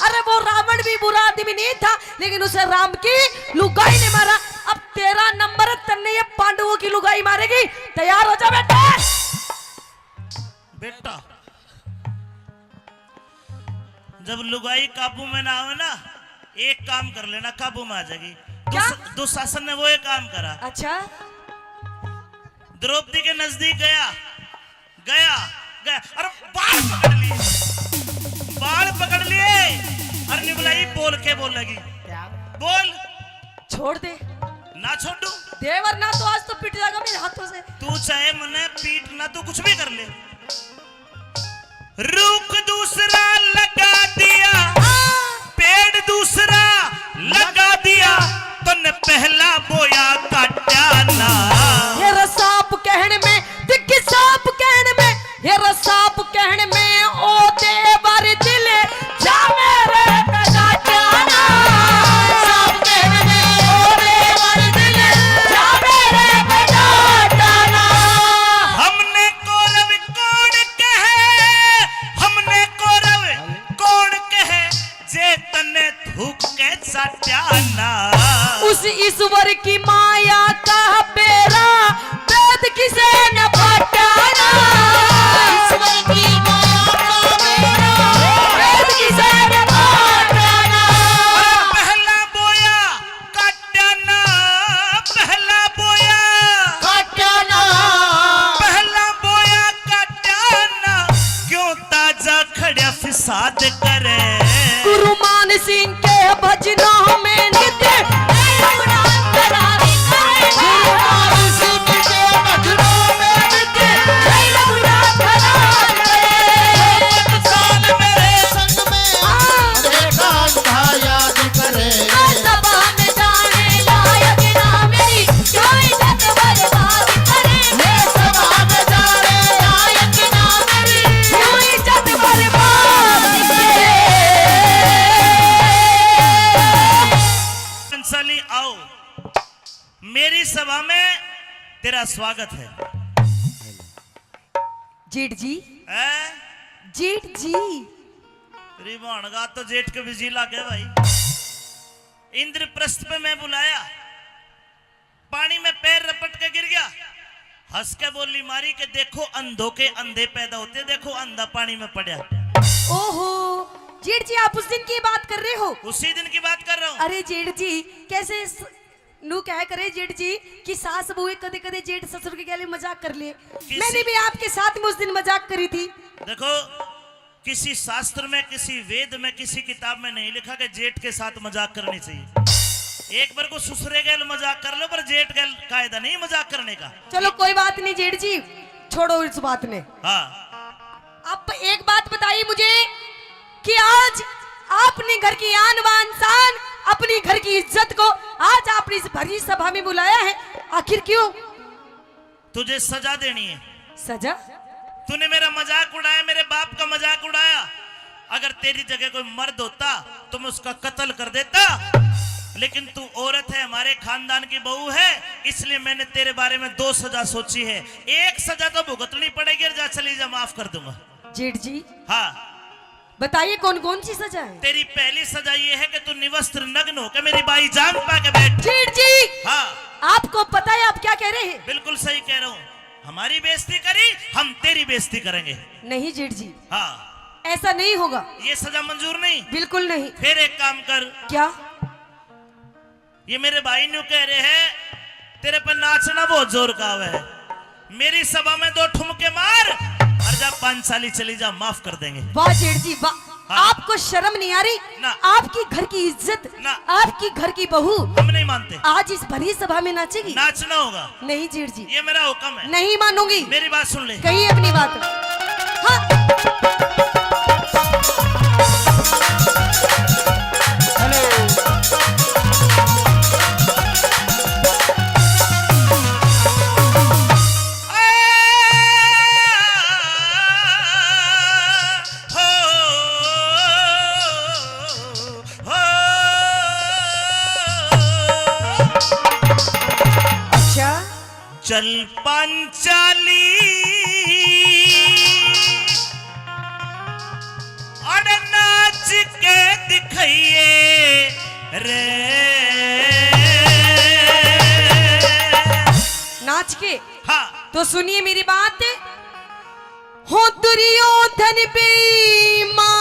अरे वो रावण भी बुरा आदमी नहीं था, लेकिन उसे राम की लुगाई ने मारा। अब तेरा नंबर है, तन्ने ये पांडवों की लुगाई मारेगी। तैयार हो जा बेटा। बेटा, जब लुगाई काबू में ना आवे ना, एक काम कर लेना, काबू में आ जाएगी। क्या? दुस-, दुशासन ने वो एक काम करा। अच्छा। द्रौपदी के नजदीक गया, गया, गया, अरे बाल पकड़ लिए, बाल पकड़ लिए। अरे नहीं बुलाई, बोल के बोलेगी। क्या? बोल। छोड़ दे। ना छोड़ू। देवर ना तो आज तो पिट जाएगा मेरे हाथों से। तू चाहे मने पीट ना, तू कुछ भी कर ले। रुख दूसरा लगा दिया, पेड़ दूसरा लगा दिया, तन्ने पहला बोया काटा ना। हेरा साफ कहण में, दिख साफ कहण में, हेरा साफ कहण में, ओ देवर दिल जा मेरे पे काटा ना। साफ कहण में, ओ देवर दिल जा मेरे पे काटा ना। हमने कौरव कौन कहे, हमने कौरव कौन कहे, जे तन्ने थूक के चाट्या ना। उस ईश्वर की माया का बेरा वेद किसे न पाटा ना। ईश्वर की माया का बेरा वेद किसे न पाटा ना। अरे पहला बोया काट्या ना, पहला बोया काट्या ना। पहला बोया काट्या ना, क्यों ताजा खड़ा फिसाद करे। गुरु मान सिंह के भजनों में नित्य गुरु मान सिंह के भजनों में नित्य साल मेरे संग में देखा अंधा याद करे। सभा में जाने लायक ना मेरी, क्यों इज्जत बर्बाद करे। ये सभा में जाने लायक ना मेरी, क्यों इज्जत बर्बाद करे। पंचाली आओ, मेरी सभा में तेरा स्वागत है। जेठ जी। हैं? जेठ जी। तेरी भाणगा तो जेठ के बिजी लागे भाई। इंद्रप्रस्थ पे मैं बुलाया, पानी में पैर रपट के गिर गया, हंस के बोली मारी कि देखो अंधों के अंधे पैदा होते, देखो अंधा पानी में पड़ा। ओहो, जेठ जी आप उस दिन की बात कर रहे हो? उसी दिन की बात कर रहा हूँ। अरे जेठ जी, कैसे स-, नू कह करे जेठ जी कि सास बहू कदे कदे जेठ ससुर के गले मजाक कर ले। किसी मैंने भी आपके साथ में उस दिन मजाक करी थी। देखो, किसी शास्त्र में, किसी वेद में, किसी किताब में नहीं लिखा कि जेठ के साथ मजाक करनी चाहिए। एक बार को ससुरे गैल मजाक कर लो, पर जेठ गैल कायदा नहीं मजाक करने का। चलो कोई बात नहीं जेठ जी, छोड़ो इस बात ने। हाँ। आप एक बात बताइए मुझे कि आज आपने घर की आन बान शान, अपनी घर की इज्जत को आज आपने इस भरी सभा में बुलाया है, आखिर क्यों? तुझे सजा देनी है। सजा? तूने मेरा मजाक उड़ाया, मेरे बाप का मजाक उड़ाया। अगर तेरी जगह कोई मर्द होता तो मैं उसका कत्ल कर देता, लेकिन तू औरत है, हमारे खानदान की बहू है, इसलिए मैंने तेरे बारे में दो सजा सोची है। एक सजा तो भुगतनी पड़ेगी और जा चली जा, माफ कर दूंगा। जेठ जी, हाँ। बताइए कौन कौन सी सजा है? तेरी पहली सजा ये है कि तू निवस्त्र नग्न होकर मेरी बाई जांग पा के बैठ। जेठ जी, हाँ। आपको पता है आप क्या कह रहे हैं? बिल्कुल सही कह रहा हूँ। हमारी बेइज्जती करी, हम तेरी बेइज्जती करेंगे। नहीं जेठ जी, हाँ। ऐसा नहीं होगा। ये सजा मंजूर नहीं? बिल्कुल नहीं। फिर एक काम कर। क्या? ये मेरे भाई न्यू कह रहे हैं, तेरे पे नाचना बहुत जोर का आवे है। मेरी सभा में दो ठुमके मार और जा पांचाली चली जा, माफ कर देंगे। वाह जेठ जी वाह। हाँ। आपको शर्म नहीं आ रही? ना। आपकी घर की इज्जत, ना। आपकी घर की बहू हम नहीं मानते। आज इस भरी सभा में नाचेगी? नाचना होगा। नहीं जेठ जी। ये मेरा हुक्म है। नहीं मानूंगी। मेरी बात सुन ले। कही अपनी बात। हाँ। हेलो। अच्छा। चल पांचाली, अड़ नाच के दिखाइए रे। नाच के? हाँ। तो सुनिए मेरी बात। हो दुर्योधन बेईमान,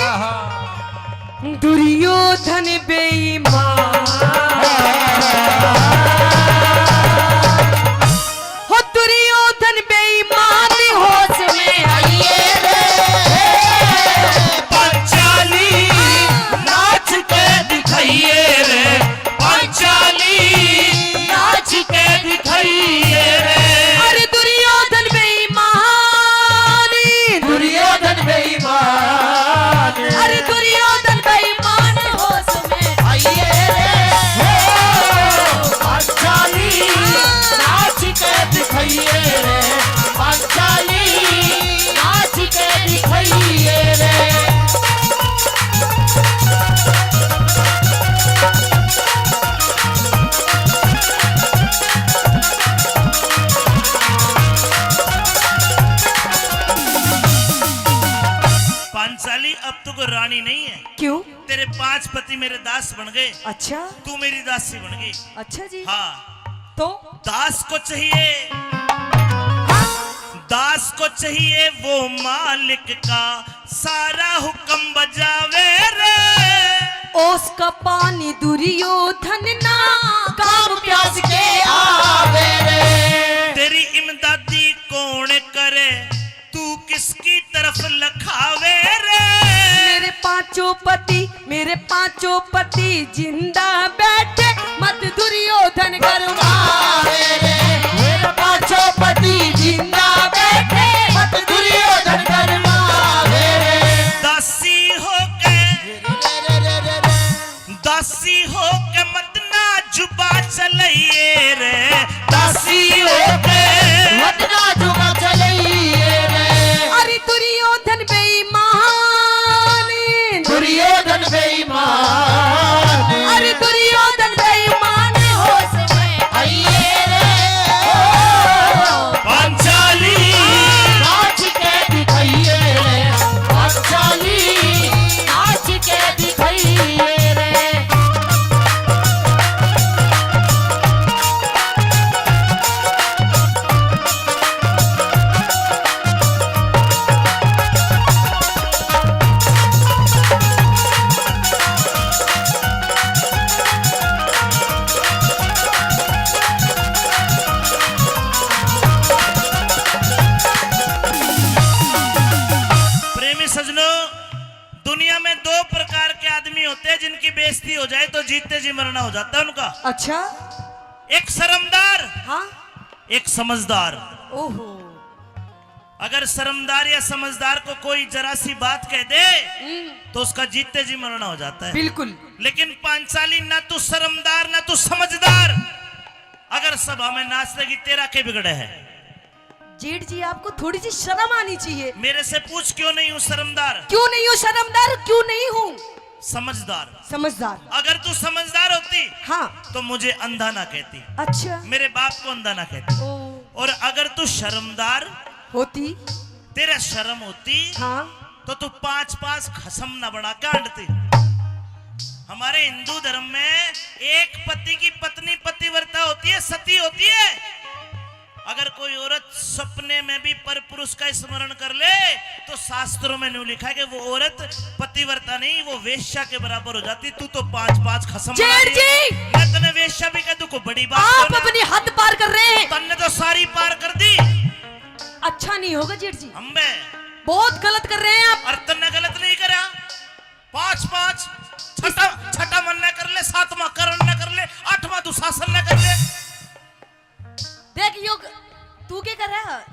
आहा। दुर्योधन बेईमान। अब तू कोई रानी नहीं है। क्यों? तेरे पांच पति मेरे दास बन गए। अच्छा। तू मेरी दासी बन गई। अच्छा जी। हाँ। तो? दास को चाहिए, दास को चाहिए वो मालिक का सारा हुक्म बजावे रे। उसका पानी दुर्योधन ना काम प्यास के आवे रे। तेरी इमदादी कौन करे, तू किसकी तरफ लखावे रे? मेरे पांचों पति, मेरे पांचों पति जिंदा बैठे, मत दुर्योधन गरमावे रे। मेरे पांचों पति जिंदा बैठे, मत दुर्योधन गरमावे रे। दासी होके, दासी होके मत ना जुबा चलइए रे, दासी होके मत ना जुबा चलइए रे। अरे दुर्योधन बेईमान, दुर्योधन बेईमान। अरे दुर्योधन बेईमान, होश में आइए रे। पांचाली नाच के दिखाइए रे, पांचाली नाच के दिखाइए रे। प्रेमी सजनों, दुनिया में दो प्रकार के आदमी होते हैं जिनकी बेइज्जती हो जाए तो जीते जी मरना हो जाता है उनका। अच्छा। एक शर्मदार, हाँ। एक समझदार। ओहो। अगर शर्मदार या समझदार को कोई जरा सी बात कह दे, हम्म। तो उसका जीते जी मरना हो जाता है। बिल्कुल। लेकिन पांचाली, ना तू शर्मदार, ना तू समझदार, अगर सभा में नाच लेगी, तेरा के बिगड़े है? जेठ जी, आपको थोड़ी सी शर्म आनी चाहिए। मेरे से पूछ, क्यों नहीं हूँ शर्मदार? क्यों नहीं हो शर्मदार? क्यों नहीं हूँ समझदार? समझदार। अगर तू समझदार होती, हाँ। तो मुझे अंधा ना कहती। अच्छा। मेरे बाप को अंधा ना कहती। ओ। और अगर तू शर्मदार होती, तेरा शर्म होती, हाँ। तो तू पांच पांच खसम ना बना के हांडती। हमारे हिंदू धर्म में एक पति की पत्नी पतिव्रता होती है, सती होती है। अगर कोई औरत सपने में भी पर पुरुष का स्मरण कर ले, तो शास्त्रों में न्यू लिखा है कि वो औरत पतिव्रता नहीं, वो वेश्या के बराबर हो जाती। तू तो पांच पांच खसम बना जेठ रही है। जी! मैं तन्ने वेश्या भी कह दूं, कोई बड़ी बात आप कौन है? अपनी हद पार कर रहे हैं। तन्ने तो सारी पार कर दी। अच्छा नहीं होगा जेठ जी। अम्बे। बहुत गलत कर रहे हैं आप। और तन्ने गलत नहीं करा। पांच पांच, छठा, छठा मन न कर ले, सातवां करण न कर ले, आठवां दुशासन न कर ले। देख यो, तू क्या कर रहा है?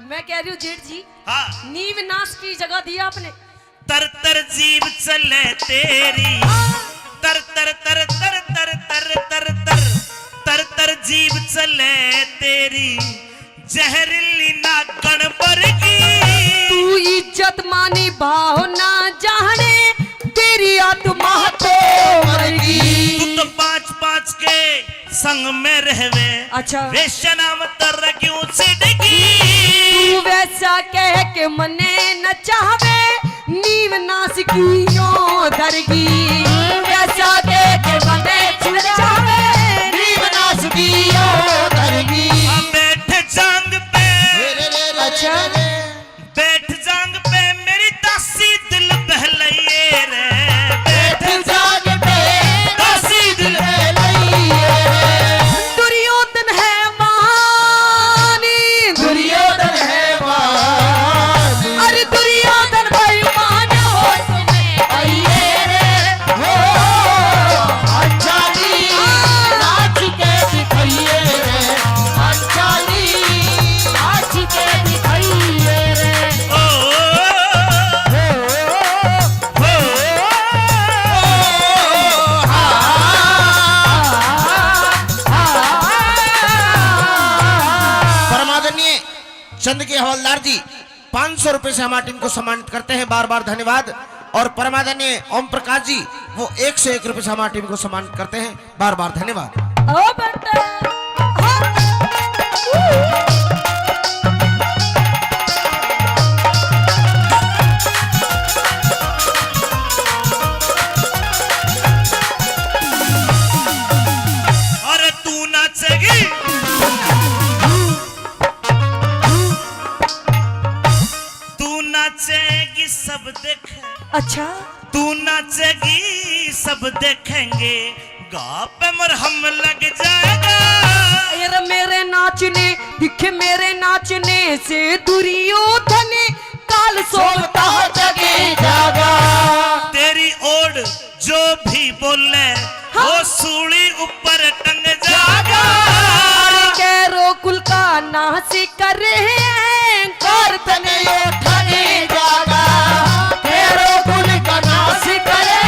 मैं कह रही हूँ जेठ जी, हाँ। नीव नाश की जगह दी आपने। तर तर जीभ चले तेरी, तर तर तर तर तर तर तर तर तर तर जीभ चले तेरी, जहरीली नागण वर्गी। तू इज्जत मानी भाव ना जाने, तेरी आत्मा तो मरगी। तू तो पांच पांच के संग में रहवे, अच्छा। वेश्या नाम तर क्यों छिड़गी? तू वैसा कह के मने नचावे, नीव नाश की यो धरगी। तू वैसा कह के मने नचावे, नीव नाश की यो धरगी। आ बैठ जांग पे, अच्छा। बैठ जांग पे मेरी दासी दिल बहलाइए रे, बैठ जांग पे दासी दिल बहलाइए रे। दुर्योधन है मानी, दुर्योधन है मानी। अरे दुर्योधन भाई मान हो आइए रे। हो, अच्छा जी, नाच के दिखाइए रे, अच्छा जी, नाच के दिखाइए रे। ओ, हो, हो, हो, हा, हा, हा। परमादरणीय चंद के हवलदार जी, पाँच सौ रुपए से हमारी टीम को सम्मानित करते हैं, बार बार धन्यवाद। और परमादरणीय ओम प्रकाश जी, वो एक सौ एक रुपए से हमारी टीम को सम्मानित करते हैं, बार बार धन्यवाद। ओ बंटे, हाँ। अच्छा। तू नाचेगी, सब देखेंगे, घाव पे मरहम लग जाएगा। यार, मेरे नाचने, दिखे मेरे नाचने से दुर्योधन काल सोवता जगे जागा। तेरी ओर जो भी बोले, हाँ। वो सूली ऊपर टंग जागा। अरे, कैरो कुल का नाश करे, कार तने यो ठगे जागा। कैरो कुल का नाश करे,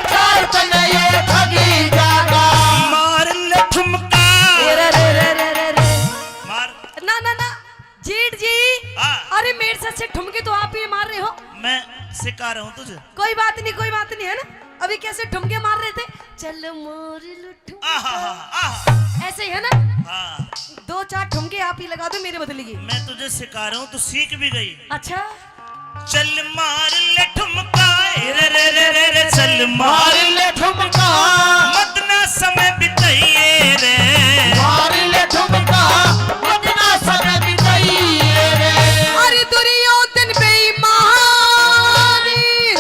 कार तने यो ठगे जागा। मार ले ठुमका। रे, रे, रे, रे, रे, रे। मार। ना, ना, ना। जेठ जी, हाँ। अरे, मेरे से अच्छे ठुमके तो आप ही मार रहे हो। मैं सिखा रहा हूँ तुझे। कोई बात नहीं, कोई बात नहीं, है ना? अभी कैसे ठुमके मार रहे थे, चल मार लो ठुमका। आहा, आहा। ऐसे ही है ना? हाँ। दो चार ठुमके आप ही लगा दो मेरे बदले की। मैं तुझे सिखा रहा हूँ, तू सीख भी गई। अच्छा। चल मार ले ठुमका, रे, रे, रे, रे, रे, चल मार मार ले ठुमका। मत ना समय बिताइए रे। मार ले ठुमका, मत ना समय बिताइए रे। अरे दुर्योधन बेईमान।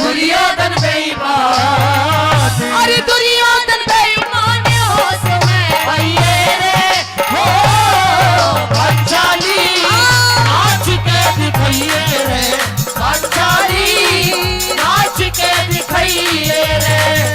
दुर्योधन बेईमान। अरे दुर्योधन बेईमान, होश में आइए रे। हो, पंचाली, नाच के दिखाइए रे, पंचाली, नाच के दिखाइए रे।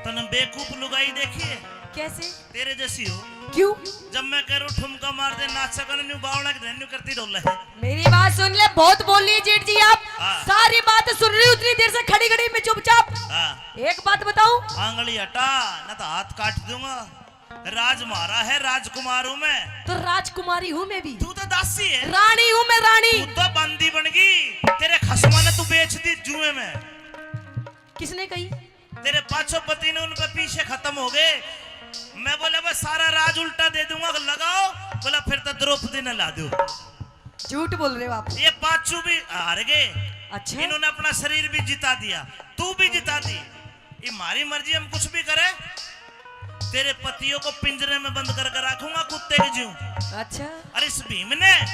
तने बेवकूफ लुगाई देखी है? कैसे? तेरे जैसी हो। क्यों? जब मैं कह रहा हूँ ठुमका मार दे, नाच सकन, न्यू बावला की न्यू करती डोले। मेरी बात सुन ले, बहुत बोल लिए जेठ जी आप। हाँ। सारी बात सुन रही, उतनी देर से खड़ी खड़ी मैं चुपचाप। हाँ। एक बात बताऊं? आंगली हटा, ना तो हाथ काट दूंगा। राज म्हारा है, राजकुमार हूँ मैं। तो राजकुमारी हूँ मैं भी। तू तो दासी है। रानी हूँ मैं, रानी। तू तो बंदी बन गई, तेरे खसमा ने तू बेच दी जुए में। किसने कही? तेरे पाछो पति ने उन पे पीछे खत्म हो गए। मैं बोला, "बस सारा राज उल्टा दे दूंगा, लगाओ।" बोला, "फिर तो द्रौपदी ने ला दो।" झूठ बोल रहे हो आप। ये पाछू भी हार गए। अच्छा। इन्होंने अपना शरीर भी जिता दिया, तू भी जिता दी। ये हमारी मर्जी, हम कुछ भी करें। तेरे पतियों को पिंजरे में बंद करके रखूंगा कुत्ते के ज्यूं। अच्छा। और इस भीम ने,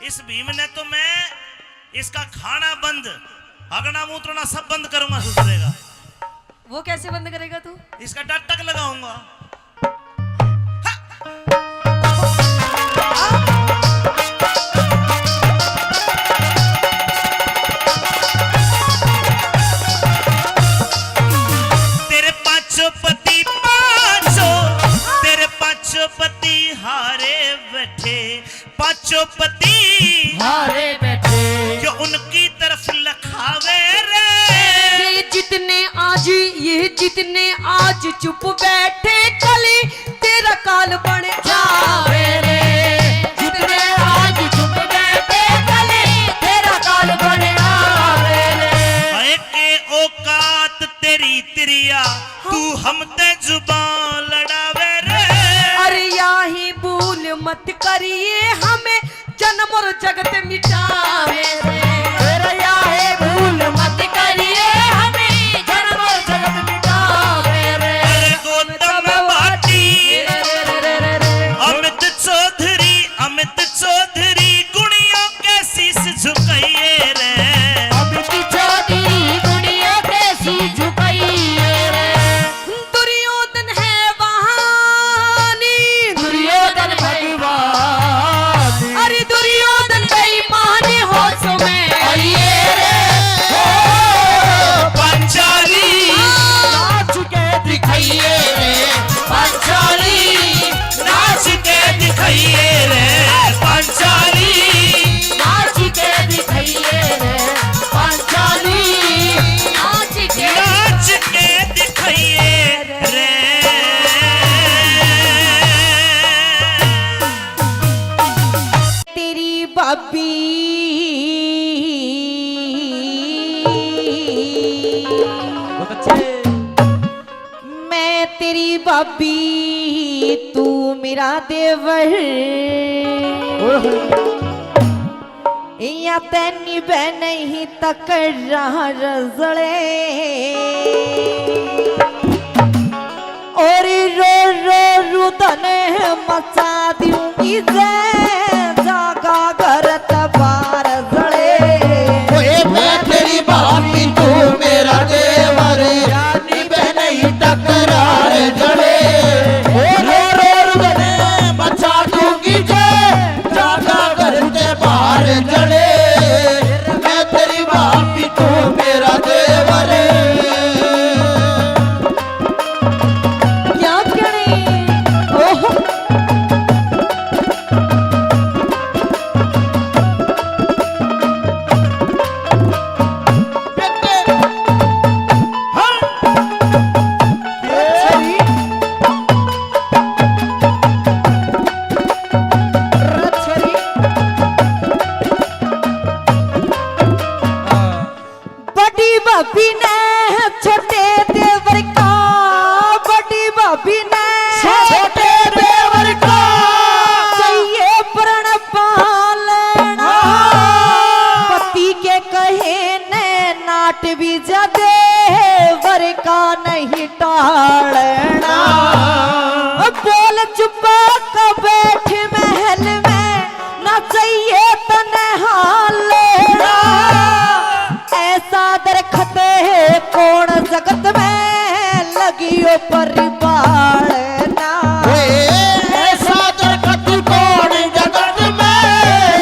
इस भीम ने तो मैं इसका खाना बंद, हगना मूत्रना सब बंद करूंगा, सुधरेगा। वो कैसे बंद करेगा तू? इसका डटक लगाऊंगा। तेरे पांचों पति, पांचों, तेरे पांचों पति हारे बैठे, पांचों पति हारे बैठे। जो उनकी तरफ लखावे रे। ये जितने आज, ये जितने आज चुप बैठे, कल तेरा काल बन जावे रे। जितने आज चुप बैठे, कल तेरा काल बन जावे रे। हाय के औकात तेरी तिरिया, तू हम ते जुबान लड़ावे रे। अरे याही भूल मत करिए, हमें जन्म और जगत मिटावे रे। अरे याही भूल मत करिए, हमें जन्म और जगत मिटावे रे। अरे गौतम भाटी, अमित चौधरी, अमित चौधरी गुणियों के शीश झुकाइए रे। अमित चौधरी गुणियों के शीश झुकाइए रे। दुर्योधन है वहानी। दुर्योधन भगवान। अरे दुर्योधन बेईमान, होश में आइए रे। ओ पंचाली, नाच के दिखाइए रे। पंचाली, नाच के दिखाइए रे। पंचाली, नाच के दिखाइए रे। पंचाली, नाच के, नाच के दिखाइए रे। तेरी भाभी। बहुत अच्छे। मैं तेरी भाभी, तू मेरा देवर। ओए होए। या तैनी बे नहीं तकरार जले, और रो रो रुदन मचा दूंगी जै जागा घर ते बाहर जले। ओए मैं तेरी भाभी, तू मेरा देवर, या नी बे नहीं तकरार जले। ओ रो रो रुदन मचा दूंगी जै जागा घर ते बाहर जले। मैं तेरी भाभी, तू मेरा देवर। क्या कहने? ओहो। बड़ी भाभी ने छोटे देवर का, बड़ी भाभी ने छोटे देवर का चाहिए प्रण पालना। हाँ। पति के कहे ने नाट भी जा, देवर का नहीं टालना। बोल चुपा का बैठ महल में, ना चाहिए तने हालना। ऐसा दरखत है कौन जगत में लगियो परिपालना। ओए, ऐसा दरखत कौन जगत में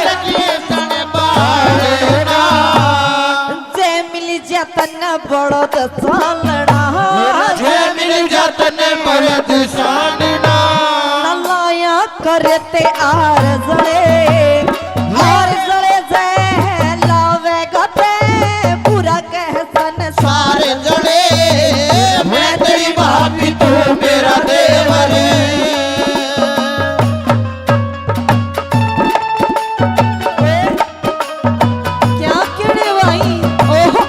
लगियो तने पालना। जय मिल जा तन्ने बड़द सालना। जय मिल जा तन्ने बड़द सालना। न लाया करते आर जले, आर जले जय लावेगा ते बुरा कह संसार जले। मैं तेरी भाभी, तू मेरा देवर। क्या कहने भाई? ओहो।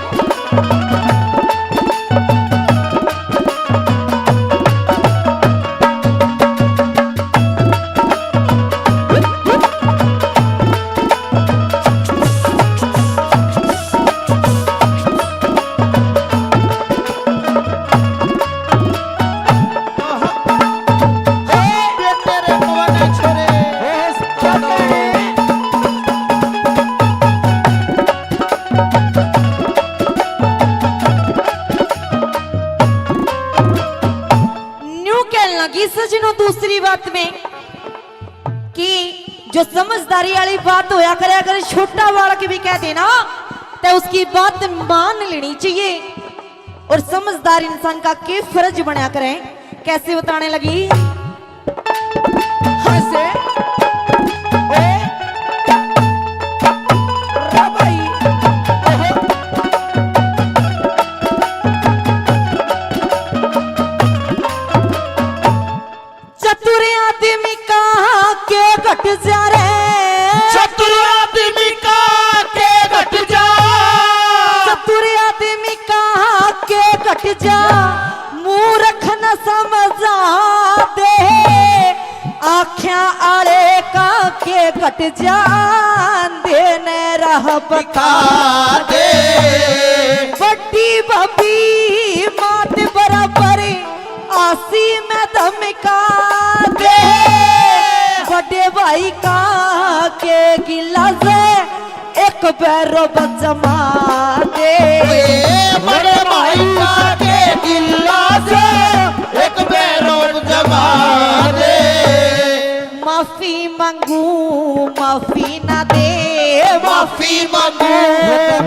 न्यू कहने लगी सजनों दूसरी बात में कि जो समझदारी वाली बात होया करे, अगर छोटा बालक भी कह देना तो उसकी बात मान लेनी चाहिए। और समझदार इंसान का के फर्ज बनया करे, कैसे बताने लगी? हंसे। ए। रा भाई। ओहो। चतुर आदमी का के घट जा रे। चतुर आदमी का के घट जा। चतुर आदमी का के घट जा। मूर्ख न समझा दे। आख्या आले का के घट जा। दे ने राह बता दे। बड़ी भाभी मात बराबर आसी में धमका दे। बड़े भाई का के गिला से एक बैरो जमा दे। ए, बड़े भाई का के गिला से एक बैरो जमा दे। माफी मांगू, माफी ना दे, माफी मांगू,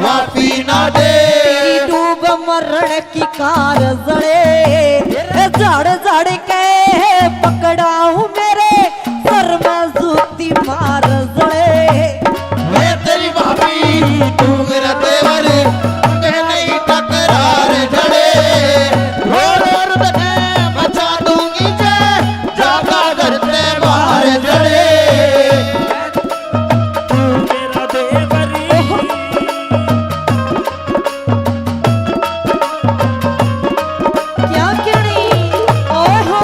माफी ना दे। तेरी डूब मरण की कार जले, झाड़ झाड़ के पकड़ाऊं मेरे सर में जूती मार जले। मैं तेरी भाभी, तू मेरा देवर, मैं नहीं तकरार जले। रो रो रुदन मचा दूंगी जय, जागा घर ते बाहर जले। तू मेरा देवर। क्या कहनी? ओए हो।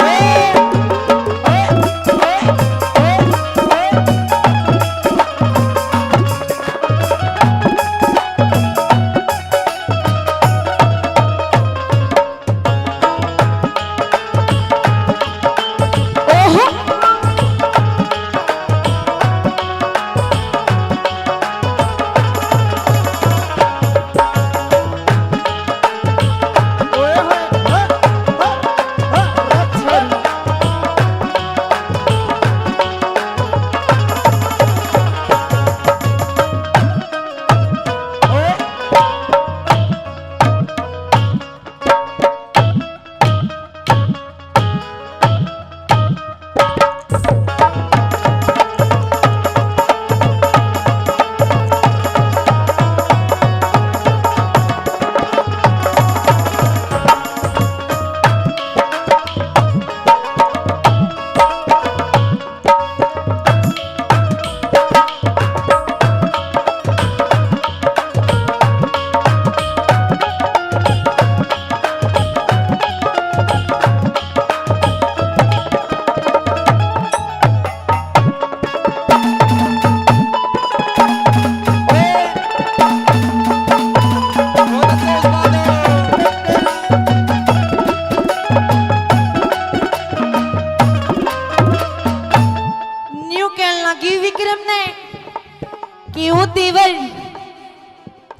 ओ देवर,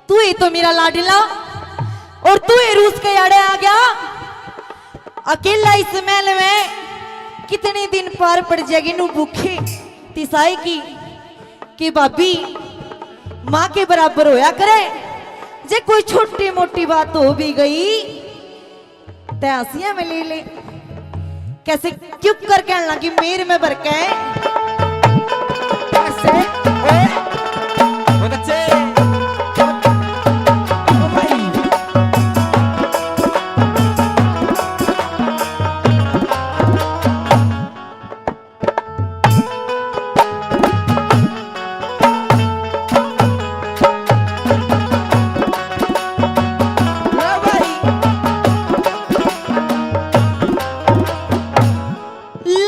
तू ही तो मेरा लाडला, और तू ही रूस के आड़े आ गया। अकेला इस महल में कितने दिन पार पड़ जाएगी नू भूखे तिसाई की, कि भाभी माँ के बराबर होया करे, जे कोई छोटी मोटी बात हो भी गई, तै हंसिया में ले ले। कैसे क्यों कर कहने लगी मेर में भर के। कैसे? ओए, बहुत अच्छे। ओ भाई।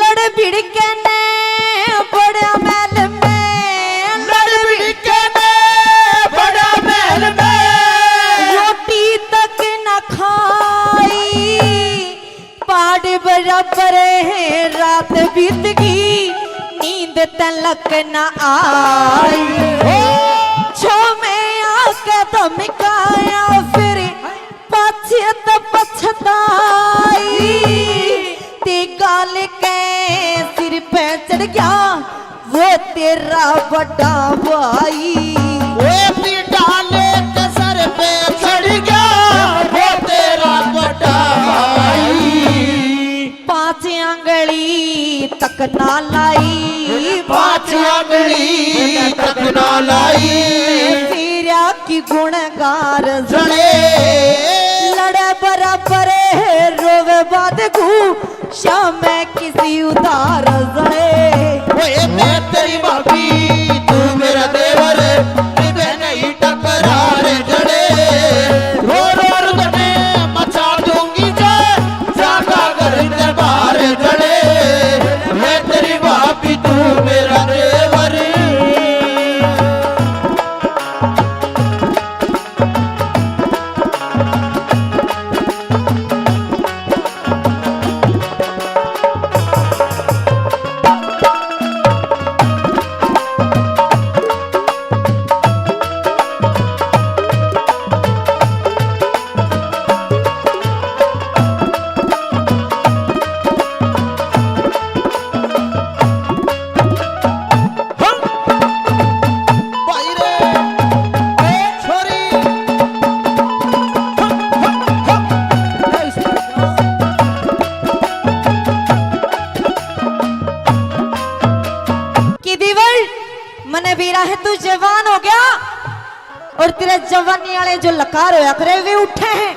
लड़ भिड़ के ने बड़ा महल में, लड़ भिड़ के ने बड़ा महल में, रोटी तक न खाई। पहाड़ बराबर है रात बीत गई, नींद तलक न आई। ओ छो में आके धमकाया, फिर पाछे तो पछताई। ते गाल के सिर पे चढ़ गया वो तेरा बड़ा भाई। ओए पीटा लेके सर पे चढ़ गया वो तेरा बड़ा भाई। पांच आंगली तक ना लाई, पांच आंगली तक ना लाई। तेरा की गुणगार जड़े। लड़े बराबर है रोवे बाद गू, श्याम मैं किसी उधार जड़े। ओए मैं तेरी भाभी, तू मेरा देवर, निभे नहीं टकरार जड़े। रो रो रो तने मचा दूंगी जे, जागा घर ते बाहर जड़े। मैं तेरी भाभी, तू मेरा देवर। भाई रे, ए छोरी। कि देवर, मने बेरा है तू जवान हो गया और तेरे जवानी वाले जो लकार होया करे वे उठे हैं,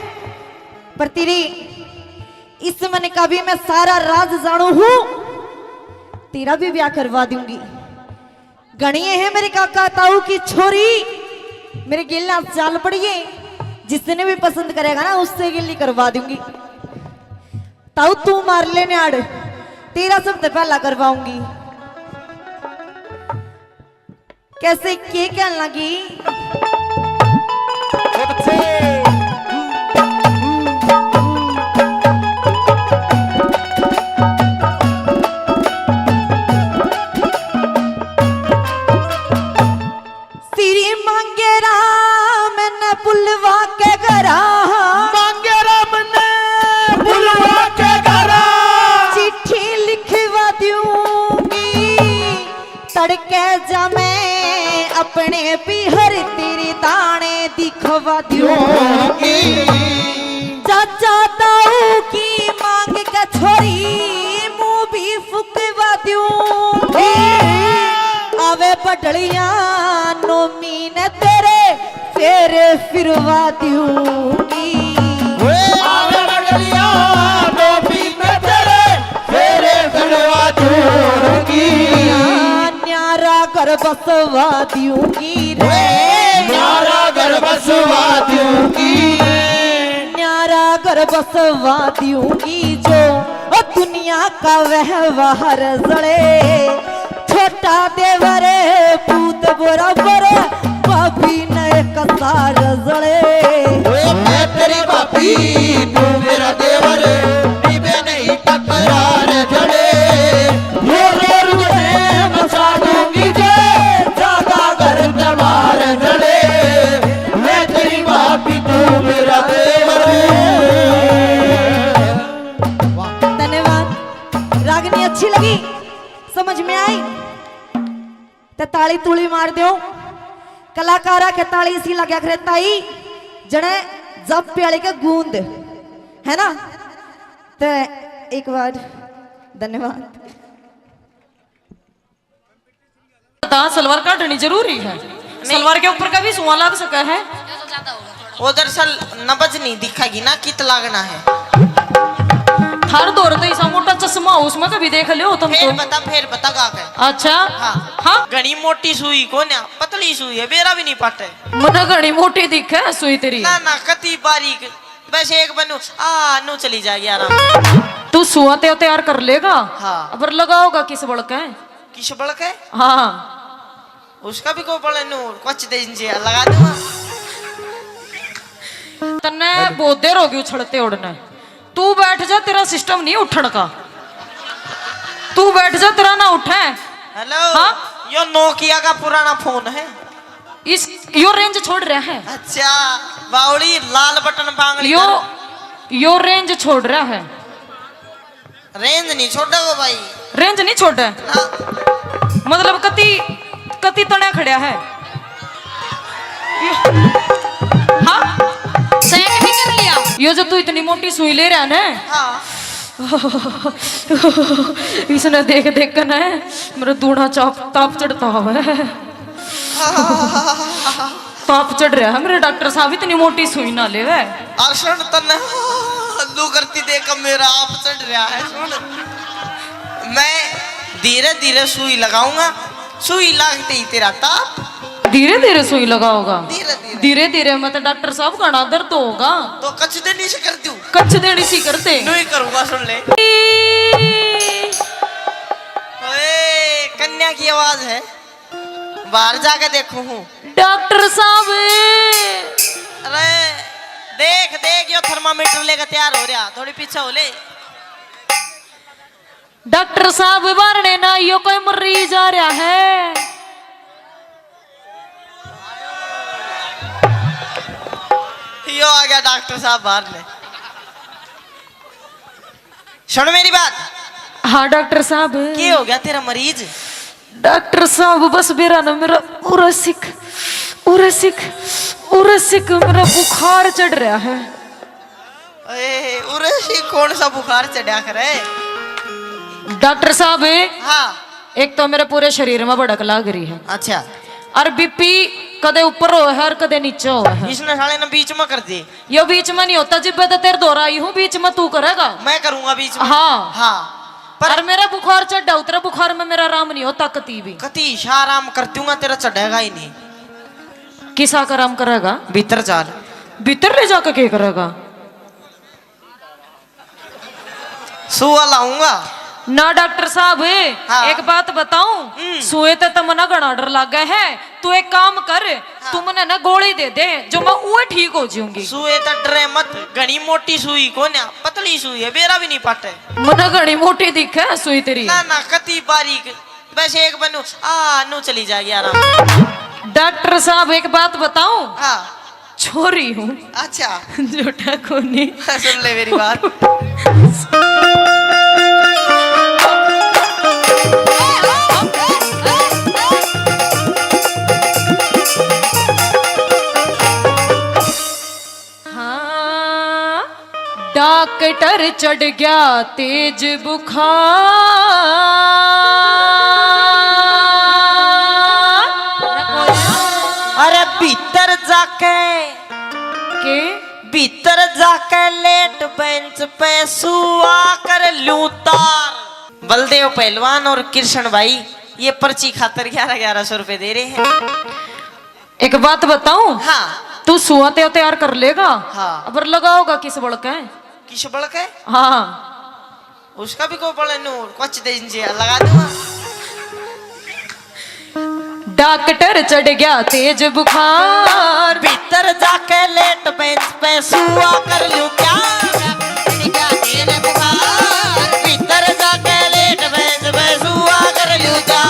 पर तेरी इस मन का भी मैं सारा राज जानू हूँ। तेरा भी ब्याह करवा दूंगी। घणी है मेरे काका ताऊ की छोरी, मेरे गेला चाल पड़िए, जिसने भी पसंद करेगा ना उससे गेली करवा दूंगी। ताऊ तू मार ले न्याड़, तेरा सबसे पहला करवाऊंगी। कैसे के कहने लगी? बहुत अच्छे। श्री मांगे राम ने बुलवा के घरा, मांगे राम ने बुलवा के घरा, चिट्ठी लिखवा दूंगी। तड़के जा मैं अपने पीहर तेरे दाने दिखवा दूंगी। चाचा ताऊ की मांग के छोरी मुंह भी फुकवा दूंगी। आवे बडलिया नोमी ने तेरे फेरे फिरवा दूंगी। ओए आवे बडलिया नोमी ने तेरे फेरे फिरवा दूंगी। न्यारा घर बसवा दूंगी रे। ओए न्यारा घर बसवा दूंगी। न्यारा घर बसवा दूंगी जो ओ दुनिया का व्यवहार जले। छोटा देवर पूत बराबर, भाभी ने कसार जले। ओए मैं तेरी भाभी, तू मेरा देवर, निभे नहीं टकरार जले। रो रो रुदने मचा दूंगी जे, जागा घर तमा ताली तुली मार दो। कलाकारा के ताली इसी लग्या करे ताई, जने जब प्याली के गूंद, है ना? ते एक बार धन्यवाद। ता सलवार काटनी जरूरी है। सलवार के ऊपर का भी सुआ लाग सका है। वो दरअसल नब्ज नहीं दिखेगी ना, कित लागना है। थार दौर तो ऐसा मोटा चश्मा हो, उसमें कभी देख लियो तुम फिर तो। बता, फिर बता गा के। अच्छा। हाँ। हाँ। घणी मोटी सुई को ना, पतली सुई है, बेरा भी नहीं पाटे। मने घणी मोटी दिखे सुई तेरी। ना, ना, कति बारीक। बस एक बनू, आ, नू चली जाएगी आराम से। तू सुआ ते तैयार कर लेगा? हाँ। पर लगाओगा किस बल के? किस बल के? हाँ। उसका भी को बल नू, कुछ दे इंजे लगा दूंगा। तन्ने बहुत देर होगी उछलते उड़ने। तू बैठ जा, तेरा सिस्टम नहीं उठण का। तू बैठ जा, तेरा ना उठे। हेलो। हाँ? यो नोकिया का पुराना फोन है। इस, यो रेंज छोड़ रहा है। अच्छा, बावली लाल बटन बांगड़ी यो, करो। यो रेंज छोड़ रहा है। रेंज नहीं छोड़ेगा भाई। रेंज नहीं छोड़े? ना। मतलब कति, कति तने खड़ा है? हाँ? चेक नहीं कर लिया? यो जो तू इतनी मोटी सुई ले रहा है ना, हाँ। इसने देख देख कर ना मेरा दूना चाप, ताप चढ़ता हुआ है। ताप चढ़ रहा है मेरे डॉक्टर साहब, इतनी मोटी सुई ना लेवे। और सुन तन्ने लू करती देख मेरा आप चढ़ रहा है। सुन, मैं धीरे धीरे सुई लगाऊंगा, सुई लागते ही तेरा ताप। धीरे धीरे सुई लगाओगा? धीरे धीरे। धीरे धीरे? मैं तो डॉक्टर साहब घना दर्द होगा। तो कच देनी से कर दूं? कच देनी सी कर दे। नहीं करूंगा, सुन ले। ओए, कन्या की आवाज है। बाहर जाके देखूं हूँ। डॉक्टर साहब। अरे देख, देख, यो थर्मामीटर लेकर तैयार हो रहा, थोड़ी पीछे हो ले। डॉक्टर साहब, बारणे ना, यो कोई मरीज आ रहा है। यो आ गया डॉक्टर साहब बाहर ने। सुन मेरी बात। हाँ डॉक्टर साहब। के हो गया तेरा मरीज? डॉक्टर साहब, बस बेरा ना मेरा उरसिक, उरसिक, उरसिक मेरा बुखार चढ़ रहा है। ए, उरसिक कौन सा बुखार चढ़ा करे? डॉक्टर साहब, हाँ। एक तो मेरे पूरे शरीर में भड़क लाग रही है। अच्छा। और बीपी कदे ऊपर हो है और कदे नीचे हो है। इसने साले ने बीच में कर दे। यो बीच में नहीं होता, जिब्बे तो तेरे दौरा आई हूँ, बीच में तू करेगा। मैं करूंगा बीच में। हाँ। हाँ। पर और मेरा बुखार चढ़ा, उतरा बुखार में मेरा आराम नहीं होता कती भी। कती सा आराम कर दूंगा, तेरा चढ़ेगा ही नहीं। किसा का आराम करेगा? भीतर चाल। भीतर ले जाके क्या करेगा? सुआ लाऊंगा। ना डॉक्टर साहब, हाँ। एक बात बताऊं, हम्म। सुए ते तो मना घना डर लागे है। तू एक काम कर, हाँ। तू मने ना गोली दे दे, जो मैं उए ठीक हो जाऊंगी। सुए तो डरे मत, घनी मोटी सुई को ना, पतली सुई है, बेरा भी नहीं पाटे। मने घनी मोटी दिखे सुई तेरी। ना ना, कती बारीक, बस एक बनू, आ, नू चली जाएगी आराम। डॉक्टर साहब, एक बात बताऊं? हाँ। छोरी हूँ। अच्छा। झूठा कोनी। सुन ले मेरी बात। हाँ, डॉक्टर चढ़ गया तेज बुखार। अरे भीतर जाके के? भीतर जाके लेट बेंच पे सुआ कर लूं तार। बलदेव पहलवान और कृष्ण भाई ये पर्ची खातर ग्यारह ग्यारह सौ रुपए दे रहे हैं। एक बात बताऊं? हाँ। तू सुआ ते तैयार कर लेगा? हाँ। पर लगाओगा किस बल के? किस बल के? हाँ। उसका भी को बल नू कुछ दे इंजे लगा दूंगा। डॉक्टर चढ़ गया तेज बुखार। भीतर जाके लेट बेंच पे सुआ कर लूं क्या? भीतर जाके लेट बेंच पे सुआ कर लूं क्या?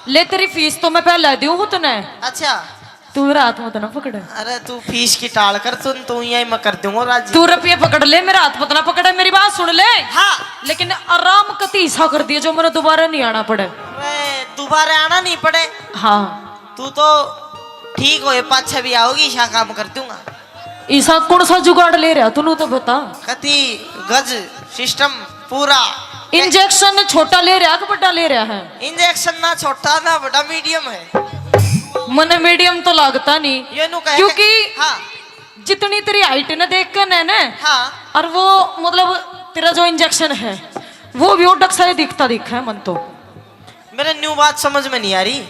ले, तेरी फीस तो मैं पहले दूं हूँ तने। अच्छा। तू मेरा हाथ मत ना पकड़। अरे तू फीस की टाल कर, तू, तू यही मैं कर दूंगा राजी। तू रुपये पकड़ ले, मेरा हाथ मत ना पकड़, मेरी बात सुन ले। हाँ। लेकिन आराम कती सा कर दिए, जो मैंने दोबारा नहीं आना पड़े। अरे दोबारा आना नहीं पड़े। हाँ। तू तो ठीक होए, पाछे भी आओगी, ईसा काम कर दूंगा। ईसा कौन सा जुगाड़ ले रहा, तू तो बता। कती गज सिस्टम पूरा। इंजेक्शन छोटा ले रहा कि बड़ा ले रहा है? इंजेक्शन ना छोटा ना बड़ा, मीडियम है। मने मीडियम तो लागता नहीं, ये नु कहे क्योंकि हाँ। जितनी तेरी हाइट ने देख के ने, ने हाँ। और वो मतलब तेरा जो इंजेक्शन है वो भी ओडक सा ही दिखता दिखा है मन तो। मेरे न्यू बात समझ में नहीं आ रही,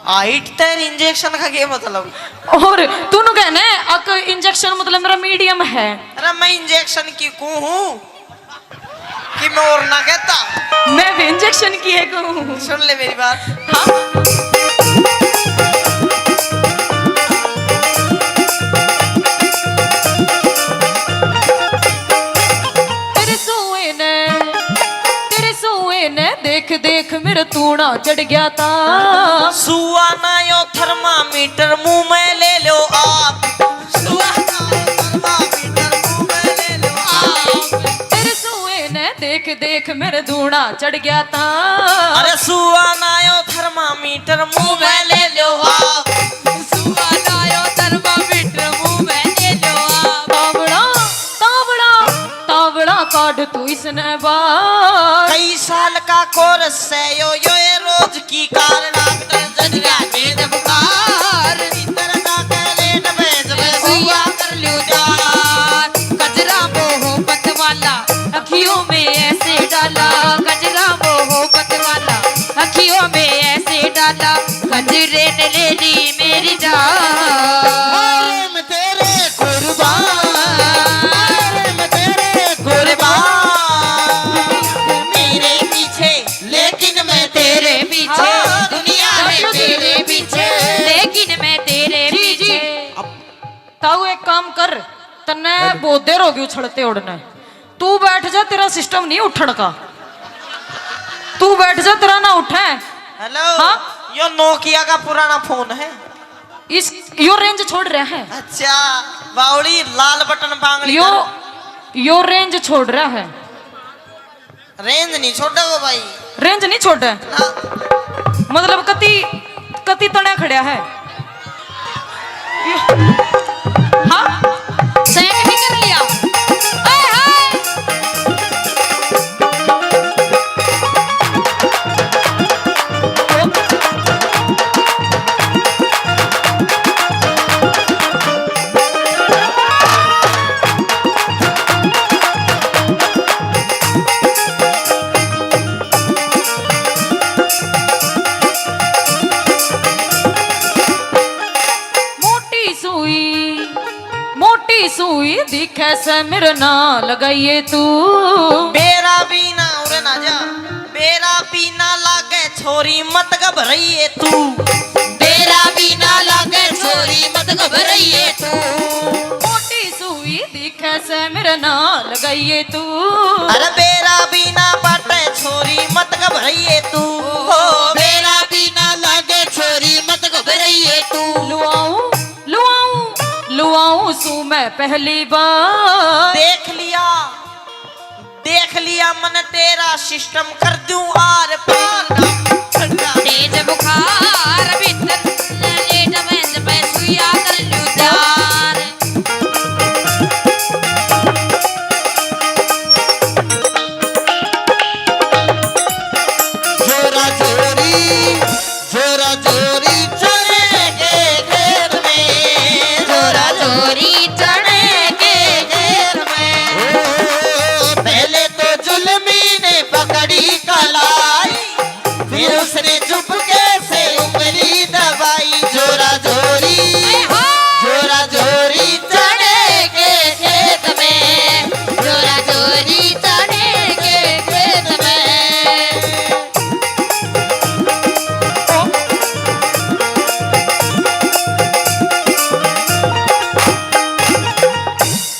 हाइट तेरी इंजेक्शन का क्या मतलब? और तूने कहना है अक इंजेक्शन मतलब मेरा मीडियम है। अरे मैं इंजेक्शन की कूँ हूँ कि मैं और ना कहता। मैं भी इंजेक्शन की एक हूँ। सुन ले मेरी बात। हाँ। तेरे सुए ने, तेरे सुए ने देख देख मेरा तूना चढ़ गया था। सुआ ना यो थर्मामीटर मुंह में ले लो आप। सुआ ना यो थर्मामीटर मुंह में ले लो आप। तेरे सुए ने देख देख मेरे धूणा चढ़ गया था। अरे सुआ ना यो थर्मामीटर मुंह में ले लो आप। सुआ ना यो थर्मामीटर मुंह में ले लो आप। तावड़ा, तावड़ा, तावड़ा काट तू इसने बाहर। कई साल का कोर्स है यो, यो ये रोज की कार। डॉक्टर जज गया तेज बुखार। इधर जाके लेट बैज में सुआ कर ल्यू जान। गजरा मोहब्बत वाला अखियों में ऐसे डाला। गजरा मोहब्बत वाला अखियों में ऐसे डाला। गजरे ने ले ली मेरी जान। मैं तेरे कुर्बान, मैं तेरे कुर्बान। मेरे पीछे, लेकिन मैं तेरे पीछे। हाँ। दुनिया है तेरे पीछे, लेकिन मैं तेरे पीछे। ताऊ एक काम कर, तन्ने बहुत देर होगी उछलते उड़ने। तू बैठ जा, तेरा सिस्टम नहीं उठण का। तू बैठ जा, तेरा ना उठे। हेलो। हाँ? यो नोकिया का पुराना फोन है। इस, यो रेंज छोड़ रहा है। अच्छा, बावली लाल बटन बांगड़ी यो, यो रेंज छोड़ रहा है। रेंज नहीं छोड़े वो भाई। रेंज नहीं छोड़े? ना। मतलब कति, कति तने खड़ा है। हाँ? सैक नहीं कर लिया। ओए हाय। मोटी सुई, मोटी सुई दिखे से मेरे ना लगाइए तू। बेरा भी ना उरे ना जा, बेरा भी ना लागे छोरी मत घबराइए तू। बेरा भी ना लागे छोरी मत घबराइए तू। मोटी सुई दिखे से मेरे ना लगाइए तू। अरे बेरा भी ना बाटे छोरी मत घबराइए तू। ओ बेरा भी ना लागे छोरी मत घबराइए तू। लुआऊं, लुआऊं, लुआऊं सू मैं पहली बार। देख लिया, देख लिया मन तेरा सिस्टम कर दूं आर पार। तेज बुखार भीतर लेट बेंच पे सुइया कर लूं जान। जोरा जोरी, जोरा जोरी चने के खेत में। जोरा जोरी चने के खेत में। ओ, पहले तो जुल्मी ने पकड़ी कलाई, फिर उसने चुपके से उंगली दबाई। जोरा जोरी, जोरा जोरी चने के खेत में। जोरा जोरी चने के खेत में।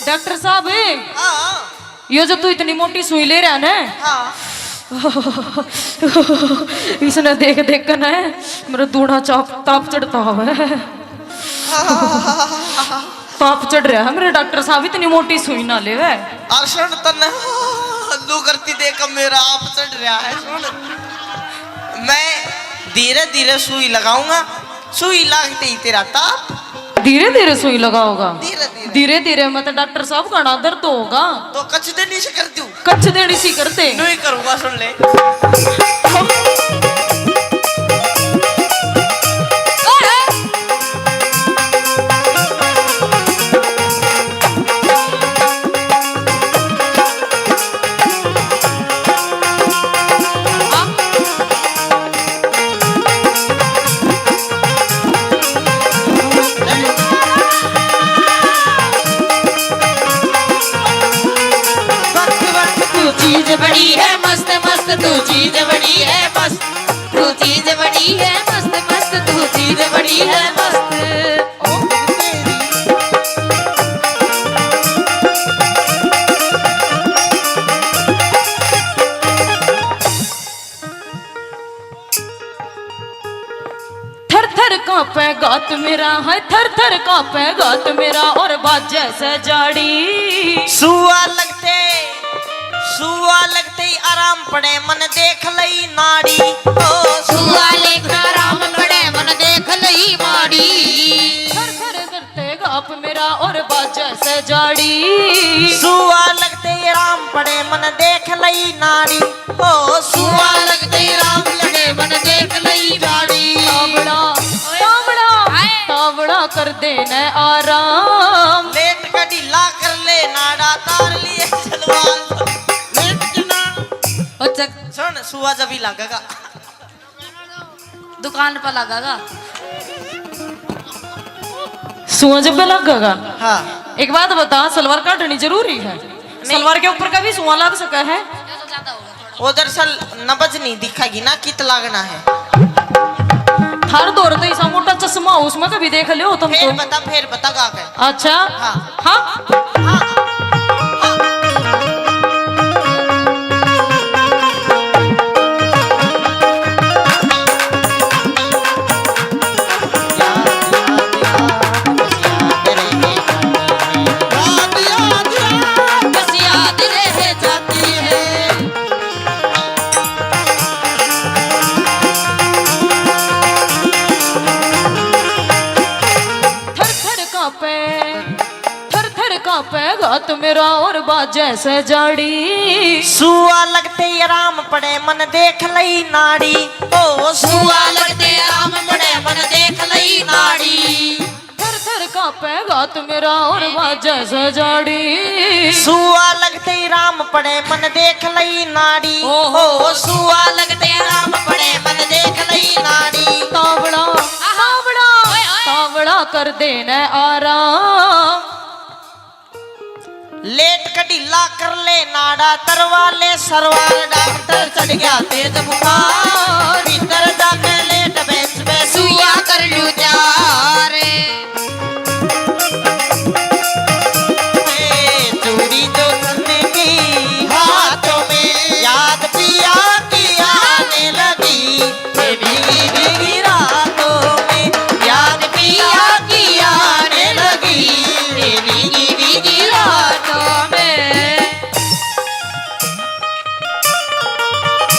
डॉक्टर साहब, हाँ। यो जो तू इतनी मोटी सुई ले रहा ना, हाँ। इसने देख देख कर ना मेरा दूना चाप ताप चढ़ता हुआ है। ताप चढ़ रहा है मेरे डॉक्टर साहब, इतनी मोटी सुई ना लेवे। अर्षण तन्ने लू करती देख मेरा आप चढ़ रहा है। सुन, मैं धीरे धीरे सुई लगाऊंगा। सुई लागते ही तेरा ताप। धीरे धीरे सुई लगाओगा? धीरे धीरे। धीरे धीरे मत डॉक्टर साहब, घना दर्द होगा। तो कच देनी से कर दूं? कच देनी सी करते। नहीं करूंगा, सुन ले। तू चीज बड़ी है मस्त मस्त, तू चीज बड़ी है मस्त, तू चीज बड़ी है मस्त मस्त, तू चीज बड़ी है मस्त। थर थर कांपे गात मेरा, हाय थर थर कांपे गात मेरा, और बाजे से जाड़ी। सुआ लगते, सुआ लगते ही आराम पड़े मन देख लई नाड़ी। ओ सुआ लेखा राम पड़े मन देख लई माड़ी। थर थर करते गाप मेरा और बाजे से जाड़ी। सुआ लगते ही राम पड़े मन देख लई नाड़ी। ओ सुआ लगते ही राम पड़े मन देख लई जाड़ी। तावड़ा, तावड़ा, हाय। तावड़ा कर देने आराम। लेट का ढीला कर ले नाड़ा तार लिए सलवार। लेट किना अच्छा सुन, सुआ जब ही लागेगा। दुकान पर लगेगा। सुआ जब पे लगेगा? हाँ। एक बात बता, सलवार काटनी जरूरी है? सलवार के ऊपर का भी सुआ लग सका है? वो दरअसल नब्ज नहीं दिखेगी ना, कित लागना है। थार दौर तो ऐसा मोटा चश्मा हो, उसमें कभी देख लियो तुम फिर तो। बता, फिर बता गा के। अच्छा। हाँ। हाँ। बस याद रह जाती है। थर थर कांपे, थर थर कांपे गात मेरा और बाजे से जाड़ी। सुआ लगते ही आराम पड़े मन देख लई नाड़ी। ओ सुआ लगते आराम पड़े मन देख लई नाड़ी। थर थर कांपे गात मेरा और बाजे से जाड़ी। सुआ लगते ही राम पड़े मन देख लई नाड़ी। ओहो। ओ सुआ लगते राम पड़े मन देख लई नाड़ी। तावड़ा, तावड़ा, ओए, ओए। तावड़ा कर देने आराम। लेट का ढीला कर ले नाड़ा तरवाले सरवार डॉक्टर चढ़ गया तेज बुखार। भीतर जाके लेट बेंच पे सुइया कर लूं तैयार। ए, चूड़ी जो तन्ने की हाथों में याद पिया की आने लगी। ये भीगी भीगी रातों में याद पिया की आने लगी। ये भीगी भीगी रातों में।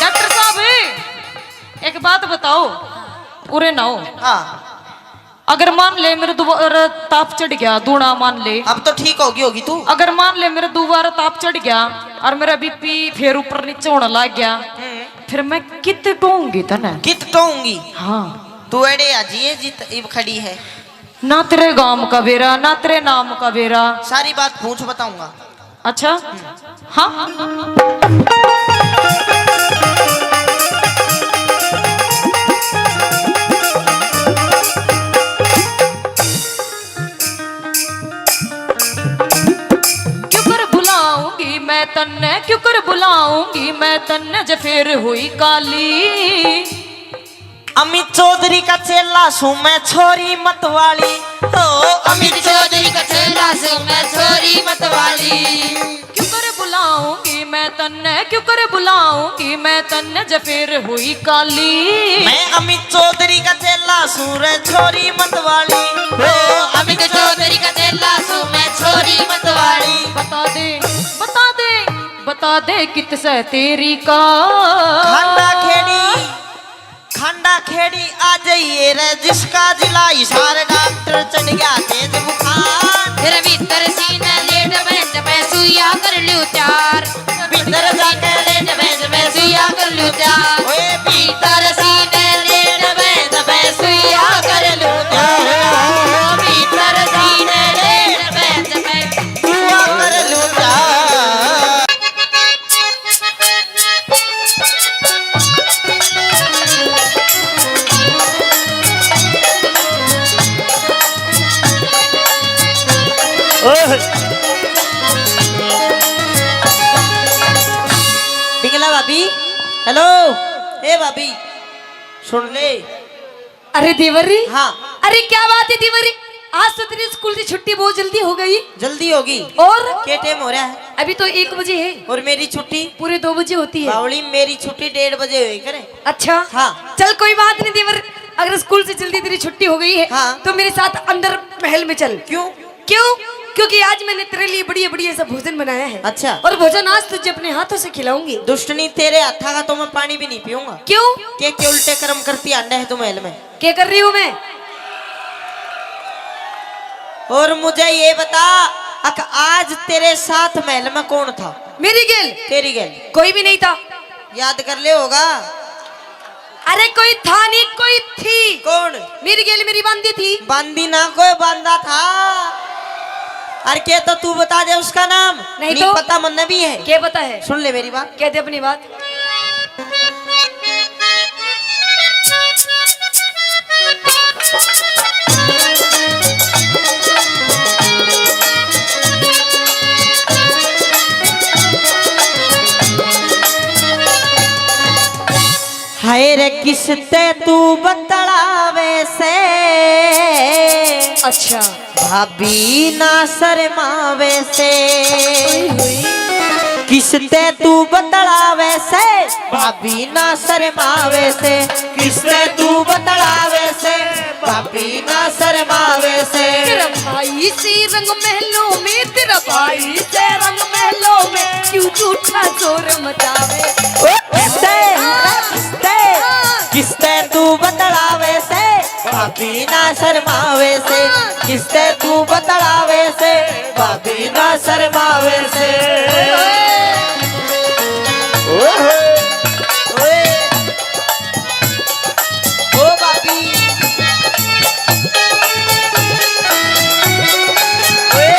डॉक्टर साहब, एक बात बताओ, उरे ना हो। हाँ। अगर मान ले मेरे दोबारा ताप चढ़ गया, दूना मान ले। अब तो ठीक होगी होगी तू। अगर मान ले मेरे दोबारा ताप चढ़ गया और मेरा बीपी फिर ऊपर नीचे होने लग गया, फिर मैं कित टोऊंगी तने? कित टोऊंगी? हाँ। तू एड़े आ जिए जित इब खड़ी है। ना तेरे गांव का बेरा, ना तेरे नाम का बेरा। सारी बात पूछ, बताऊंगा। अच्छा। हाँ। क्यों कर बुलाऊंगी मैं तन्ने, क्यों कर बुलाऊंगी मैं तन्ने, जे फिर हुई काली। अमित चौधरी का चेला सूं मैं, छोरी मत वाली। ओ अमित चौधरी का चेला सूं मैं, छोरी मत वाली। क्यों कर बुलाऊंगी मैं तन्ने क्यों कर बुलाऊंगी मैं तन्ने, जब फिर हुई काली। मैं अमित चौधरी का चेला सूं रे, छोरी मतवाली। ओ, अमित चौधरी का चेला सूं मैं, छोरी मतवाली। बता दे, बता दे, बता दे कित से तेरी का। खांडा खेड़ी, खांडा खेड़ी आ जाइए रे, जिसका जिला हिसार, डॉक्टर चढ़ गया तेज बुखार। तेरे भीतर सीने लेट बेंच पे सुइया कर लूं चार। भीतर जाके लेट बेंच पे सुइया कर लूं चार। ओए भीतर सीने लेट बेंच पे सुइया कर लूं चार। भीतर सीने लेट बेंच पे सुइया कर लूं चार। ओह। पिंगला भाभी, हेलो। ए भाभी, सुन ले। अरे देवर री। हाँ। अरे क्या बात है देवर री, आज तो तेरी स्कूल की छुट्टी बहुत जल्दी हो गई। जल्दी होगी। और? क्या टाइम हो रहा है? अभी तो एक बजे है। और मेरी छुट्टी? पूरे दो बजे होती है। बावली, मेरी छुट्टी डेढ़ बजे हुई करे। अच्छा। हाँ। चल कोई बात नहीं देवर, अगर स्कूल से जल्दी तेरी छुट्टी हो गई है, हाँ। तो मेरे साथ अंदर महल में चल। क्यों? क्यों? क्योंकि आज मैंने तेरे लिए बढ़िया बढ़िया सा भोजन बनाया है। अच्छा। और भोजन आज तुझे अपने हाथों से खिलाऊंगी। दुष्टनी, तेरे हाथा का तो मैं पानी भी नहीं पीऊंगा। क्यों? के, के उल्टे कर्म करती आंडे है तू महल में। क्या कर रही हूँ मैं? और मुझे ये बता, अक आज तेरे साथ महल में कौन था? मेरी गेल? तेरी गेल। कोई भी नहीं था। याद कर ले होगा। अरे कोई था नहीं, कोई थी। कौन? मेरी गेल मेरी बांदी थी। बांदी ना, कोई बांदा था। अरे के तो तू बता दे उसका नाम। नहीं नहीं तो? पता मन्ने भी है। क्या पता है? सुन ले मेरी बात। कह दे अपनी बात। हाय रे किसते तू बतलावे से। अच्छा। भाभी ना शर्मावे से। ओए होए। किसते तू बतलावे से, भाभी ना शर्मावे से। किसते तू बतलावे से, भाभी ना शर्मावे से। तेरा भाई सी रंग महलों में, तेरा भाई से रंग महलों में, क्यों झूठा शोर मचावे। ओ किसते, हाँ। किसते, हाँ। किसते तू बतलावे से, भाभी ना शर्मावे से। हाँ। किसते तू बतलावे से, भाभी ना शर्मावे से। ओए होए। ओए। ओ भाभी। ओए।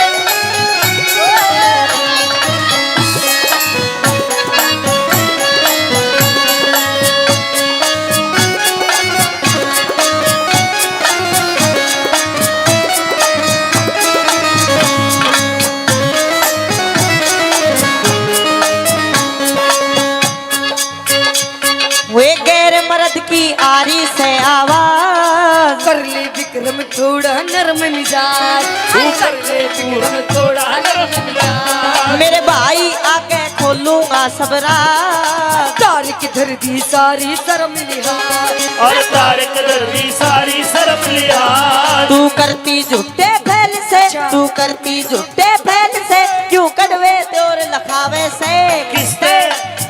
वे गैर मर्द की आ रही से आवाज। कर ले विक्रम थोड़ा नरम मिजाज। तू कर ले विक्रम थोड़ा नरम मिजाज। मेरे भाई आके खोलूंगा सब राज। तार की धर दी सारी शर्म लिहाज। और तार की धर दी सारी शर्म लिहाज। तू करती झूठे फैल से, अच्छा। तू करती झूठे फैल से, क्यों कड़वे त्योर लखावे से। किसते,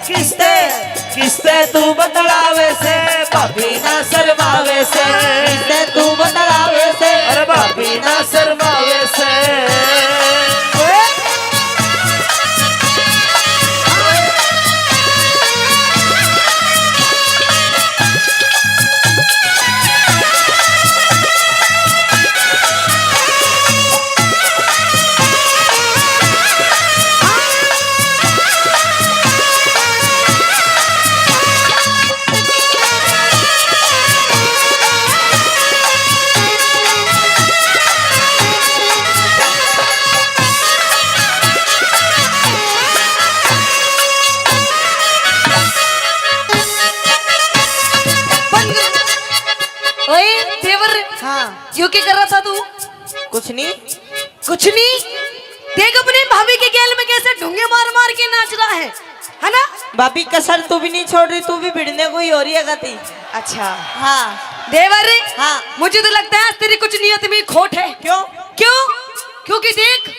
किसते, किसते तू बतलावे से, भाभी ना शर्मावे से। किसते तू बतलावे से, अरे भाभी ना शर्मावे से। ओए देवर, हाँ। यो क्या कर रहा था तू? कुछ नहीं। कुछ नहीं? देख अपनी भाभी के गैल में कैसे ढूंगे मार मार के नाच रहा है। है ना? भाभी, कसर तू भी नहीं छोड़ रही, तू भी भिड़ने को ही हो रही है गति। अच्छा। हाँ। देवर, हाँ। मुझे तो लगता है आज तेरी कुछ नीयत में खोट है। क्यों? क्यों? क्योंकि देख,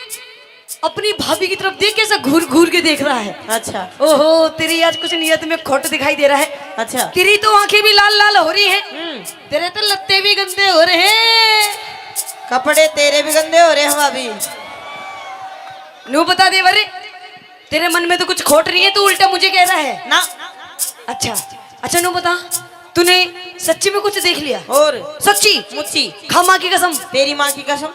अपनी भाभी की तरफ देख, कैसा घूर घूर के देख रहा है। अच्छा। ओहो, तेरी आज कुछ नीयत में खोट दिखाई दे रहा है। अच्छा। तेरी तो आंखें भी लाल लाल हो रही हैं। हम्म। तेरे तो लत्ते भी गंदे हो रहे हैं। कपड़े तेरे भी गंदे हो रहे हैं भाभी। नू बता देवर, तेरे मन में तो कुछ खोट नहीं है, तू उल्टा मुझे कह रहा है ना। अच्छा, अच्छा नू बता, तूने सच्ची में कुछ देख लिया? और सच्ची? मुच्ची। खा माँ की कसम। तेरी माँ की कसम।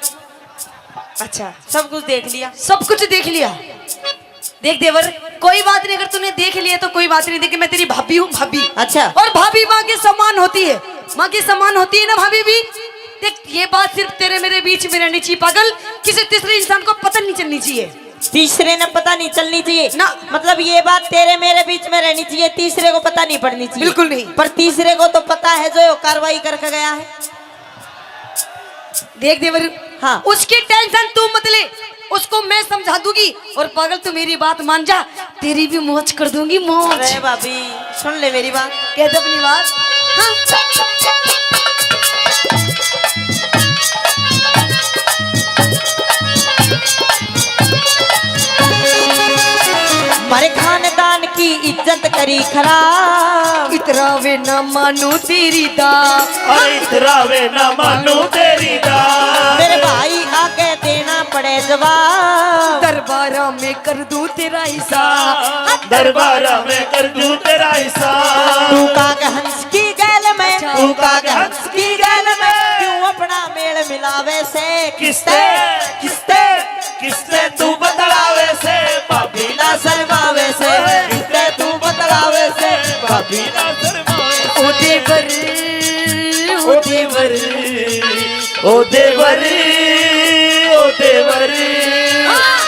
अच्छा। सब कुछ देख लिया। सब कुछ देख लिया। देख देवर, कोई बात नहीं, अगर तूने देख लिया तो कोई बात नहीं। देख, मैं तेरी भाभी हूँ, भाभी। अच्छा। और भाभी माँ के समान होती है, माँ के समान होती है ना भाभी भी। देख, ये बात सिर्फ तेरे मेरे बीच में रहनी चाहिए पागल, किसी तीसरे इंसान को पता नहीं चलनी चाहिए। तीसरे ने पता नहीं चलनी चाहिए ना। मतलब ये बात तेरे मेरे बीच में रहनी चाहिए, तीसरे को पता नहीं पड़नी चाहिए। बिल्कुल नहीं। पर तीसरे को तो पता है जो कार्रवाई करके गया है। देख देवर, हाँ। उसकी टेंशन तू मत ले, उसको मैं समझा दूंगी। और पागल, तू मेरी बात मान जा, तेरी भी मौज कर दूंगी, मौज। अरे भाभी, सुन ले मेरी बात। कह दे अपनी बात। हाँ। म्हारे खानदान की इज्जत करी खराब। इतरावे ना मानू तेरी दा। अरे इतरावे ना मानू तेरी दा। मेरे भाई आगे देना पड़े जवाब। दरबारा में कर दूं तेरा हिसाब। दरबारा में कर दूं तेरा हिसाब। तू काग हंस की गैल में। तू काग हंस की गैल में। क्यों अपना मेल मिलावे से किसते, किसते, किसते तू बतलावे से, भाभी ना शर्मावे से, किसते तू बतलावे से, भाभी ना शर्मावे से। ओ देवर, ओ देवर, ओ देवर, ओ देवर,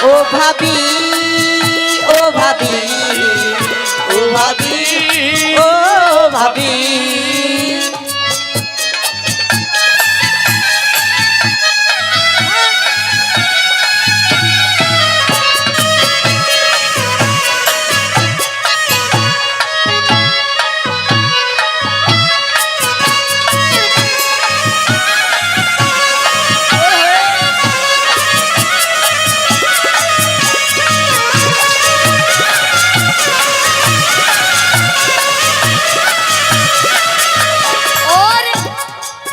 ओ भाभी, ओ भाभी, ओ भाभी, ओ भाभी। और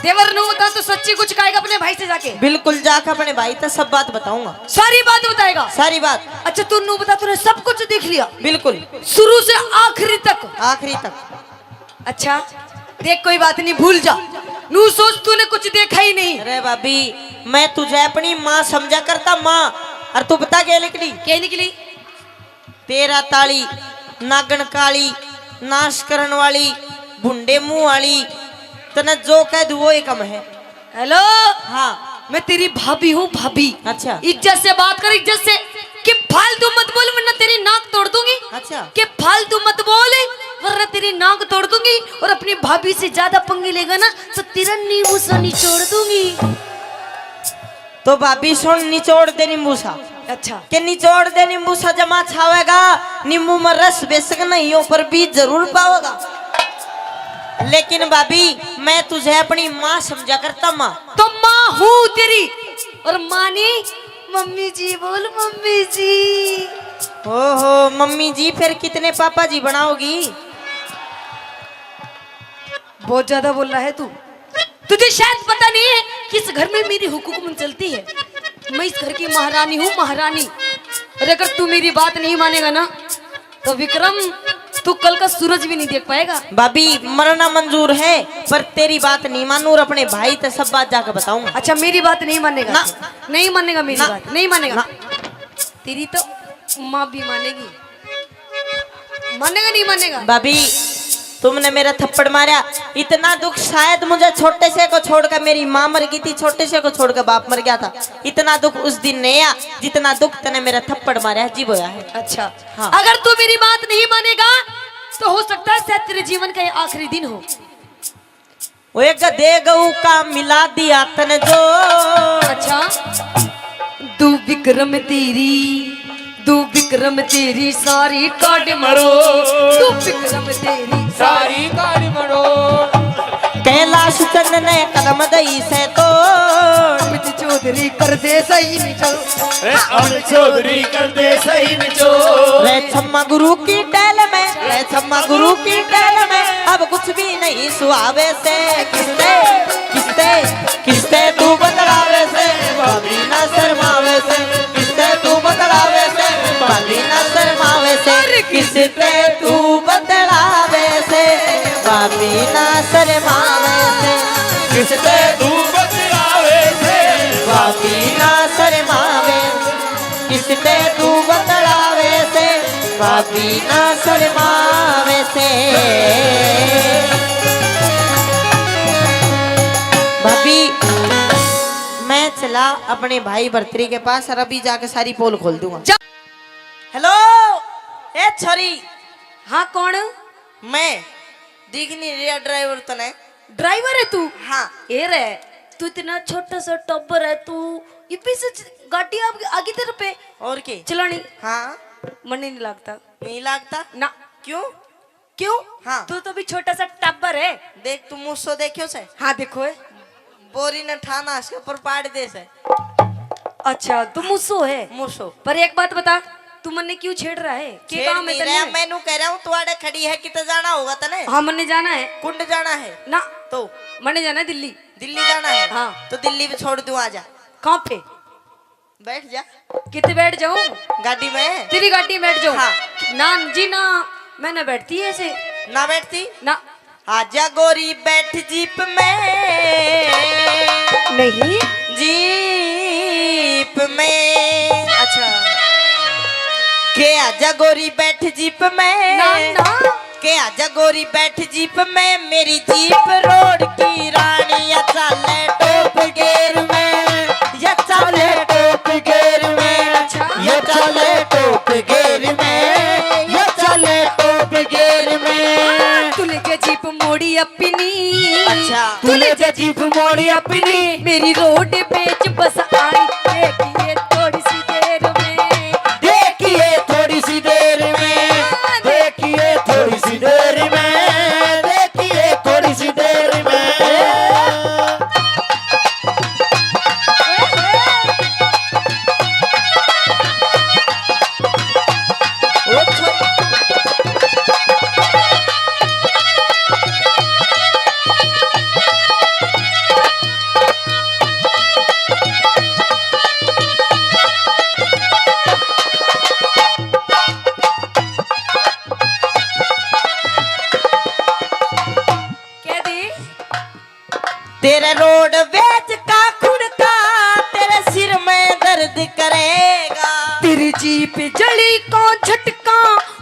देवर नू बता, तू सच्ची कुछ कहेगा अपने भाई से जाके? बिल्कुल, जाके अपने भाई तक सब बात बताऊंगा। सारी बात बताएगा? सारी बात। अच्छा, तू नू बता, तूने सब कुछ देख लिया? बिल्कुल। शुरू से आखिरी तक? आखिरी तक। अच्छा, देख, कोई बात नहीं, भूल जा। नू सोच, तूने कुछ देखा ही नहीं। अरे भाभी, मैं तुझे अपनी माँ समझा करता, माँ। और तू बता क्या निकली? क्या निकली? तेरा ताली, नागण काली, नाश करण वाली, भुंडे मुंह वाली, तने जो कह दूं वो ही कम है। हेलो। हाँ। मैं तेरी भाभी हूँ, भाभी। अच्छा। इज्जत से बात कर, इज्जत से। कि फालतू मत बोल, वरना तेरी नाक तोड़ दूंगी। अच्छा। कि फालतू मत बोल, वरना तेरी नाक तोड़ दूंगी। और अपनी भाभी से ज्यादा पंगे लेगा ना, तो तेरा नींबू सा निचोड़ दूंगी। तो भाभी सुन, निचोड़ दे नींबू सा। अच्छा। के निचोड़ दे नींबू सा, जमा छावेगा, नींबू में रस बेशक नहीं हो, पर बीज जरूर पावेगा। लेकिन भाभी, मैं तुझे अपनी माँ समझा करता, माँ। तो माँ हूँ तेरी, और माँ नहीं, मम्मी जी बोल, मम्मी जी। ओहो, मम्मी जी, फिर कितने पापा जी बनाओगी? बहुत ज्यादा बोल रहा है तू। तुझे शायद पता नहीं है कि इस घर में मेरी हुकूमत चलती है। मैं इस घर की महारानी हूँ, महारानी। और अगर तू मेरी बात नहीं मानेगा ना, तो विक्रम, तू कल का सूरज भी नहीं देख पाएगा। भाभी, मरना मंजूर है, पर तेरी बात नहीं मानू और अपने भाई ते सब बात जाके बताऊंगा। अच्छा, मेरी बात नहीं मानेगा? ना। नहीं मानेगा मेरी ना। बात? नहीं मानेगा? ना। तेरी तो माँ भी मानेगी। मानेगा, नहीं मानेगा? भाभी, तुमने मेरा थप्पड़ मारा, इतना दुख शायद मुझे छोटे से को छोड़कर, मेरी माँ मर गई थी, छोटे से को छोड़कर बाप मर गया था, इतना दुख उस दिन नहीं आया जितना दुख तने मेरा थप्पड़ मारा है, जी बोया है। अच्छा। हाँ। अगर तू मेरी बात नहीं मानेगा, तो हो सकता है शायद तेरे जीवन का ये आखिरी दिन हो। ओए गधे गऊ का मिला दिया तने जो। अच्छा। तू विक्रम तेरी तू विक्रम तेरी सारी काट मरो, तू विक्रम तेरी सारी काट मरो। कैलाश चंद ने कदम दई से तोड़, अमित चौधरी कर दे सही निचोड़। ए, अमित चौधरी कर दे सही निचोड़। रे छम्मा गुरु की टहल में, रे छम्मा गुरु की टहल में, अब कुछ भी नहीं सुहावे से। किसते, किसते, किसते तू बतलावे से, भाभी ना शर्मावे से। किसते तू बतलावे से, भाभी ना शर्मावे से। अरे किसते तू बतलावे से, भाभी ना शर्मावे से। किसते तू बतलावे से, भाभी ना शर्मावे। किसते तू बतलावे से, भाभी ना शर्मावे से। भाभी, मैं चला अपने भाई भरतरी के पास और अभी जाके सारी पोल खोल दूंगा। जा। हेलो, ए छोरी। हाँ, कौन? मैं। दिख नहीं रहा ड्राइवर तने? ड्राइवर है तू? हाँ। ए रे, तू इतना छोटा सा टब्बर है, तू ये पीछे च-, गाड़ी आ-, आगी तेरे पे। और के? चलानी? हाँ। मन ही नहीं लगता। नहीं लगता? ना। क्यों? क्यों? हाँ। तू तो भी छोटा सा टब्बर है। देख, तू मूसो देख्यो से? हाँ, देखो है। बोरी ने ठाना इसके ऊपर पाड़ दे से। अच्छा, तू मूसो है? मूसो। पर एक बात बता, तू मन्ने क्यों छेड़ रहा है? के छेड़ काम है नहीं तन्ने? रहा, मैं नू कह रहा हूँ, तू आड़े खड़ी है, किते जाना होगा तने? हाँ, मन्ने जाना है। कुंड जाना है? ना। तो? मन्ने जाना है दिल्ली। दिल्ली जाना है? हाँ। तो दिल्ली भी छोड़ दूँ, आ जा। कहाँ पे? बैठ जा। किते बैठ जाऊं? गाड़ी में। तेरी गाड़ी में बैठ जाऊं? हाँ। ना जी ना, मैं ना बैठती ऐसे। ना बैठती? ना। आजा गोरी बैठ जीप में। नहीं। जीप में। अच्छा। के आजा गोरी बैठ जीप में। ना, ना। के आजा गोरी बैठ जीप में, मेरी जीप रोड की रानी, या चाले टॉप गियर में, या चाले टॉप गियर में, अच्छा। या चाले टॉप गियर में, या चाले टॉप गियर में। तूने के जीप मोड़ी अपनी, अच्छा। तूने के जीप मोड़ी अपनी, मेरी रोड पे च बस आई, देखिए थोड़ी सी देर में। देखिए थोड़ी सी देर में, देखिए थोड़ी सी देर में, देखिए थोड़ी सी देर में। कह दी। तेरे रोड वेच का खुड़का तेरे सिर में दर्द करेगा। तेरी जीप जली को झटका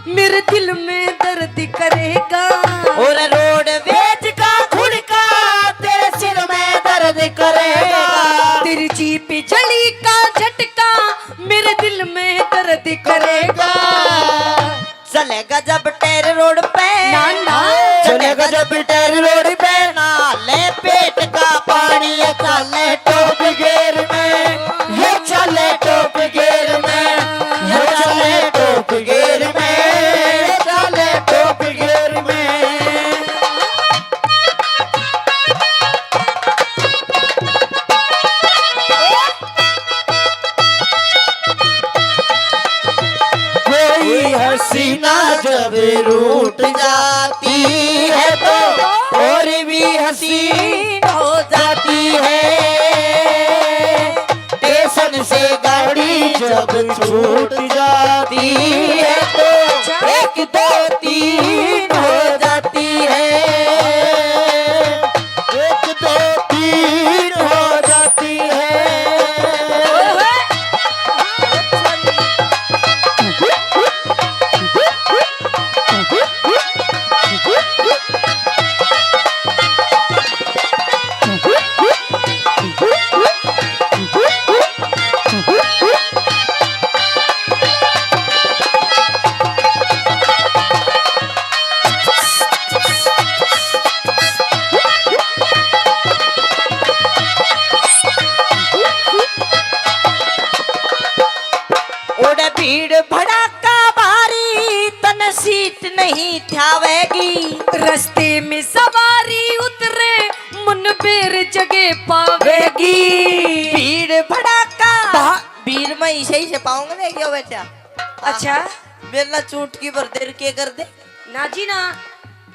मेरे दिल में दर्द करेगा। और रोड वेच का खुड़का तेरे सिर में दर्द करेगा। तेरी जीप जली का झटका मेरे दिल में दर्द करेगा। चलेगा जब टायर रोड पे, ना, ना। चलेगा जब टायर रोड पे, ना ले पेट का पानी, ये चाले टॉप गियर में, ये चाले टॉप गियर में, ये चाले टॉप गियर में, ये चाले टॉप गियर में। कोई हसीना जब रूठ जाती है तो और भी हसीन हो जाती है। स्टेशन से गाड़ी जब छूट जाती है तो एक दो तीन हो जाती है। एक दो तीन हो जाती है। भीड़ भड़ाका भारी, तन सीट नहीं ठावेगी। रस्ते में सवारी उतरे, मन बेर जगह पावेगी। भीड़ भड़ाका भा- भीड़ में ही सही से पाऊंगा, देखियो बेटा। अच्छा। मेरे ना चूट की भर देर के कर दे। ना जी ना,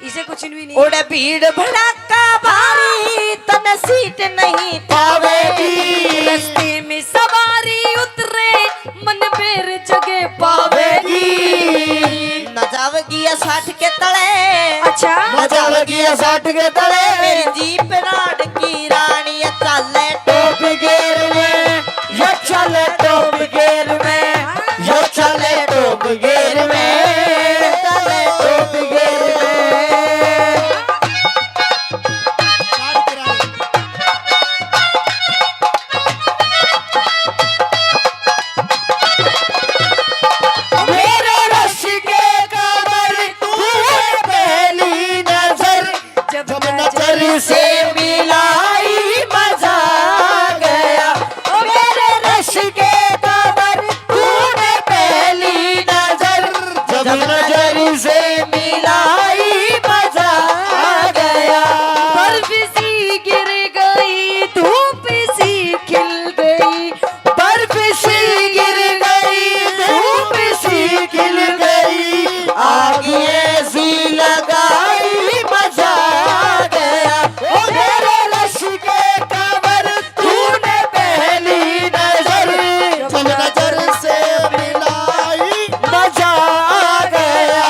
इसे कुछ भी नहीं। ओड़े भीड़ भड़ाका भारी, तन सीट नहीं ठावेगी। रस्ते में सवारी उतरे, मन बेर जगह पावेगी। पावेगी। न जावेगी या साठ के तले। अच्छा। न जावेगी या साठ के तले। मेरी जीप राड की रानी या चाले टॉप गियर में। यो चले टॉप गियर में, यो चले टॉप गियर में, चले टॉप गियर में। मेरे रश के कमर तू है पहली नजर, जब नजर से मिलाई मजा आ गया। ओ मेरे रश के कमर तूने पहली नजर, जब नजर से मिलाई मजा आ गया। बर्फ सी गिर गई, धूप सी खिल गई, बर्फ सी गिर गई, धूप सी खिल गई, आग ऐसी लगाई मजा आ गया। ओ मेरे रश के कमर तूने पहली नजर, जब नजर से मिलाई मजा आ गया।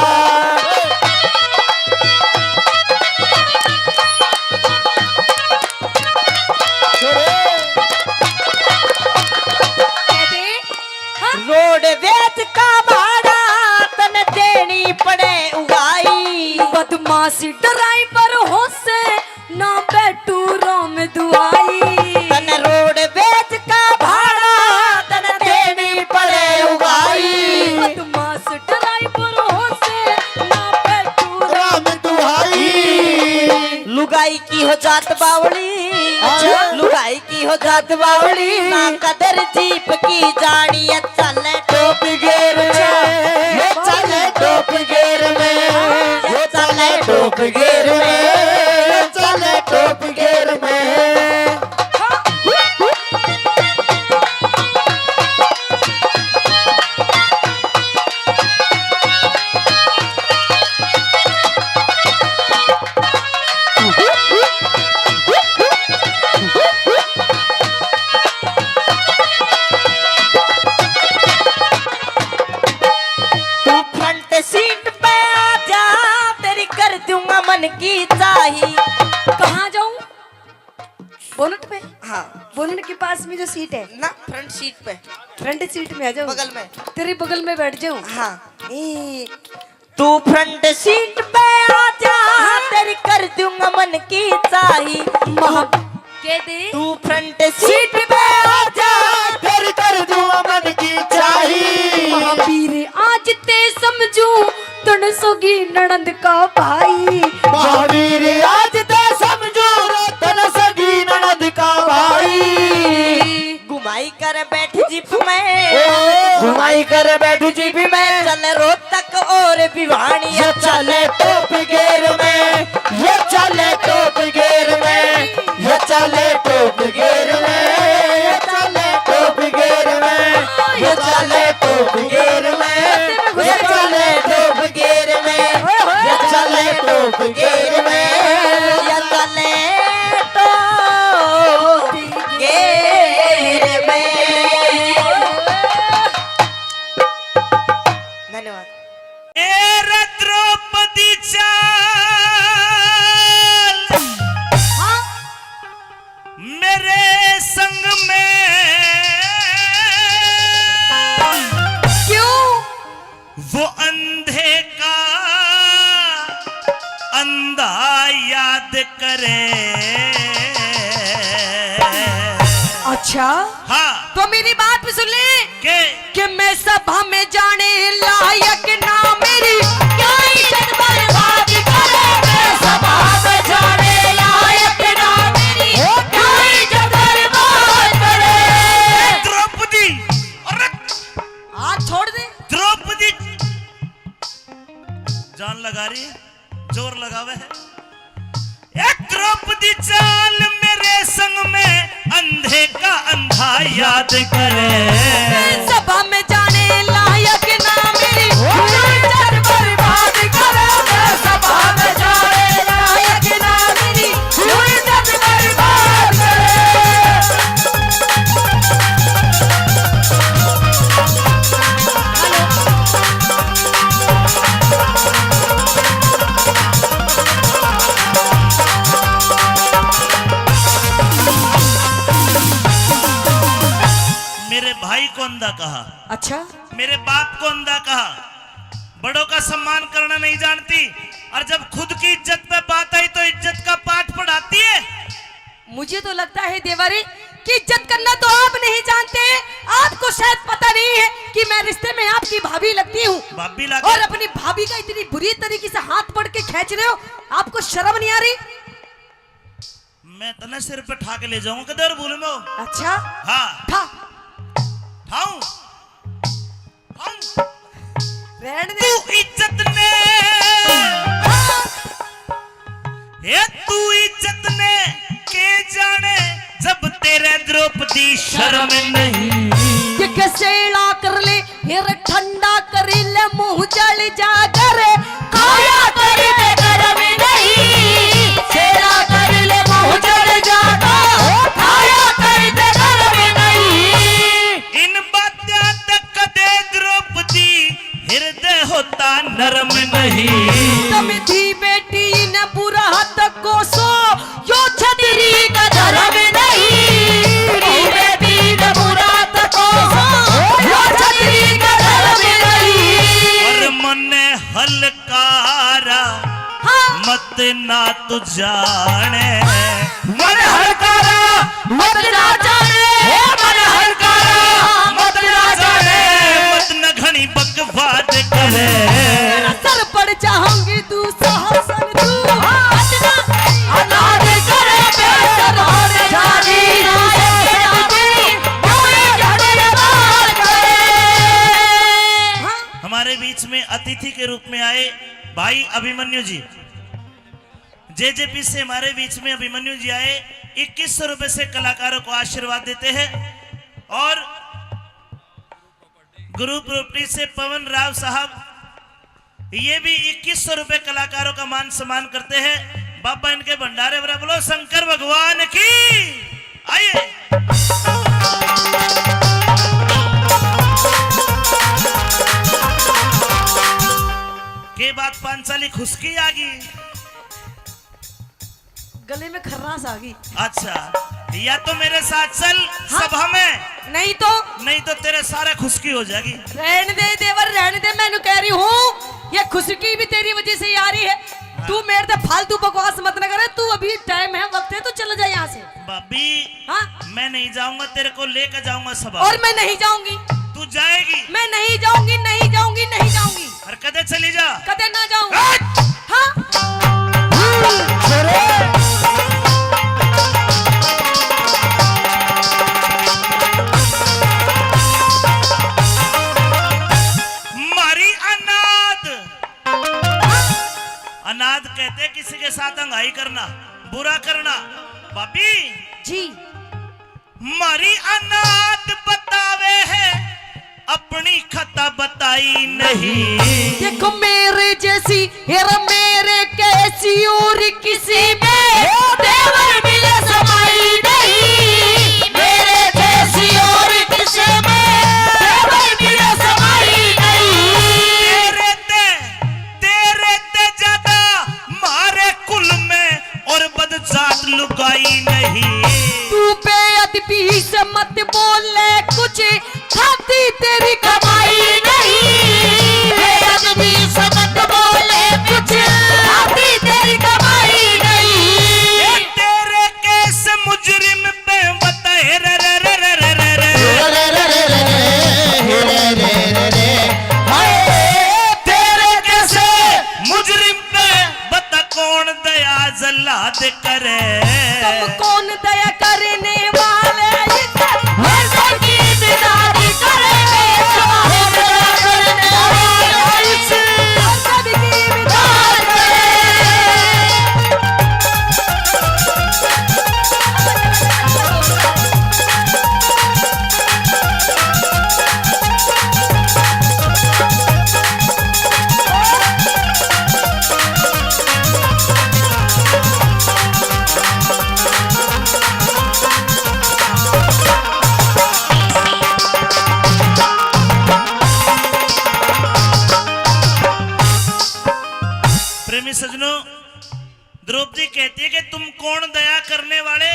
रोडवेज का भाड़ा तन देनी पड़े उगाई। बदमाश ड्राइवर होसे ना बैठू रोम दुआई। तन रोडवेज का भाड़ा तन देनी पड़े उगाई। बदमाश ड्राइवर होसे ना बैठू रोम दुआई। लुगाई की हो जात बावली, अच्छा। लुगाई की हो जात बावली। ना कदर जीप की जानी है, चले टॉप गियर में, ये चले टॉप गियर में, ये चले टॉप गियर में, ये चले टॉप गियर में। तू फ्रंट सीट पे आ जा, तेरी कर दूंगा मन की चाही। कहाँ जाऊं? बोनट पे? हाँ। बोनट के पास में जो सीट है? ना, फ्रंट सीट पे। फ्रंट सीट में आ जाऊं? बगल में। तेरे बगल में बैठ जाऊं? हाँ। ए, तू फ्रंट सीट पे आ जा, हाँ। तेरी कर दूंगा मन की चाही। महा-, कह दे। तू फ्रंट सीट पे आ जा, तेरी कर दूंगा मन की चाही। महावीर आज ते समझू, तन सगी ननद का भाई। महावीर आज ते समझू, तन सगी ननद का भाई। घुमाई कर बैठ जीप में, ओ। घुमाई कर बैठ जीप में। चल रोहतक और भिवानी। ये चले टॉप गियर में, ये चले टॉप गियर में, ये चले टॉप गियर में, ये चले टॉप गियर में, ये चले टॉप गियर में, ये चले टॉप गियर में, ये चले टॉप गियर में, ये चले टॉप गियर में। धन्यवाद। ए रे द्रौपदी चाल मेरे संग में। क्यों? वो अंधे का अंधा याद करे। अच्छा? हाँ। तो मेरी बात भी सुन ले। के? कि मैं सभा में जाने लायक ना मेरी, क्या इज्जत बर्बाद करे। मैं सभा में जाने लायक ना मेरी, क्या इज्जत बर्बाद करे। द्रौपदी, अरे हाथ छोड़ दे। जान लगा रही, जोर लगावे है। ए द्रौपदी चाल मेरे संग में, अंधे का अंधा याद करे। सभा में जाने लायक ना मेरी, इज्जत बर्बाद करे। सभा में जाने लायक ना मेरी, इज्जत बर्बाद करे। मेरे भाई को अंधा कहा। अच्छा। मेरे बाप को अंधा कहा। बड़ों का सम्मान करना नहीं जानती, और जब खुद की इज्जत पे बात आई तो इज्जत का पाठ पढ़ाती है। मुझे तो लगता है देवरी कि इज्जत करना तो आप नहीं जानते। आपको शायद पता नहीं है कि मैं रिश्ते में आपकी भाभी लगती हूँ। भाभी लगे। और अपनी भाभी का इतनी बुरी तरीके से हाथ पकड़ के खींच रहे हो, आपको शर्म नहीं आ रही? मैं तने सिर पे ठा के ले जाऊंगा, किधर भूल में हो? अच्छा। हाँ। ठा। ठाऊं। ठाऊं। रहने दे। तू इज्जत ने, हे तू इज्जत ने के जाने, जब तेरे द्रौपदी शर्म नहीं। ये कैसे इला कर ले, फिर ठंडा करी ले, मुंह जल जा कर, खाया करी दे गरम नहीं। सेला करी ले, मुंह जल जा कर, खाया करी दे गरम नहीं। इन बात्या तक कदे द्रौपदी हृदय होता नरम नहीं। तम धी बेटी न बुरा तक कोसो, यो छतरी का धर्म नहीं। धी बेटी न बुरा तक कोसो, यो छतरी का धर्म नहीं। और मन हलकारा हाँ। मत ना तू जाने। मन हलकारा मत ना जाने। हे मन हलकारा मत ना जाने। मत न घणी बकवाद करे। सर पड़ जाऊंगी तू सहसन तू। मत ना अनाज करे बेसर होने जानी तू सहसन तू। बोले घड़ी बात करे। हमारे बीच में अतिथि के रूप में आए भाई अभिमन्यु जी, जेजेपी से हमारे बीच में अभिमन्यु जी आए, इक्कीस सौ रुपए से कलाकारों को आशीर्वाद देते हैं। और गुरु प्रॉपर्टी से पवन राव साहब, ये भी इक्कीस सौ रुपए कलाकारों का मान सम्मान करते हैं। बाबा इनके भंडारे भरा, बोलो शंकर भगवान की। आइए। के बात पांचाली खुशकी आ गई। गले में खर्रास आ गई। अच्छा, या तो मेरे साथ चल हाँ। सभा में। नहीं तो? नहीं तो तेरे सारा खुशकी हो जाएगी। रहने दे देवर, रहने दे, मैं कह रही हूँ, ये खुशकी भी तेरी वजह से ही आ रही है। हाँ। तू मेरे से फालतू बकवास मत ना करे, तू अभी टाइम है, वक्त है, तू चला जा यहाँ से। भाभी, हाँ? मैं नहीं जाऊंगा, तेरे को लेकर जाऊंगा सभा। और मैं नहीं जाऊंगी। तू जाएगी। मैं नहीं जाऊंगी, नहीं जाऊंगी, नहीं जाऊंगी। और कदे चली जा। कदे ना जाऊं। हट! हाँ? मारी अनाद। अनाद कहते किसी के साथ अंगाई करना, बुरा करना। भाभी। जी। मारी अनाथ बतावे है, अपनी खता बताई नहीं। देखो मेरे जैसी, हेरा मेरे कैसी और किसी में देवर मिले समाई नहीं। मेरे जैसी और किसी में देवर मिले समाई नहीं। तेरे ते, तेरे ते ज्यादा मारे कुल में और बदजात लुगाई नहीं। तू बेअदबी से मत बोले कुछ, खाती तेरी कमाई नहीं। बेअदबी से मत बोले कुछ, खाती तेरी कमाई नहीं। ए तेरे केस मुजरिम पे बता, हे रे रे रे रे रे रे रे। हाय, तेरे केस मुजरिम पे बता कौन दया जल्लाद करे। तुम कौन दया करने वाले इस मर्द की इमदाद करेंगे। कौन दया करने वाले इस मर्द की इमदाद सजनों, द्रौपदी कहती है कि तुम कौन दया करने वाले,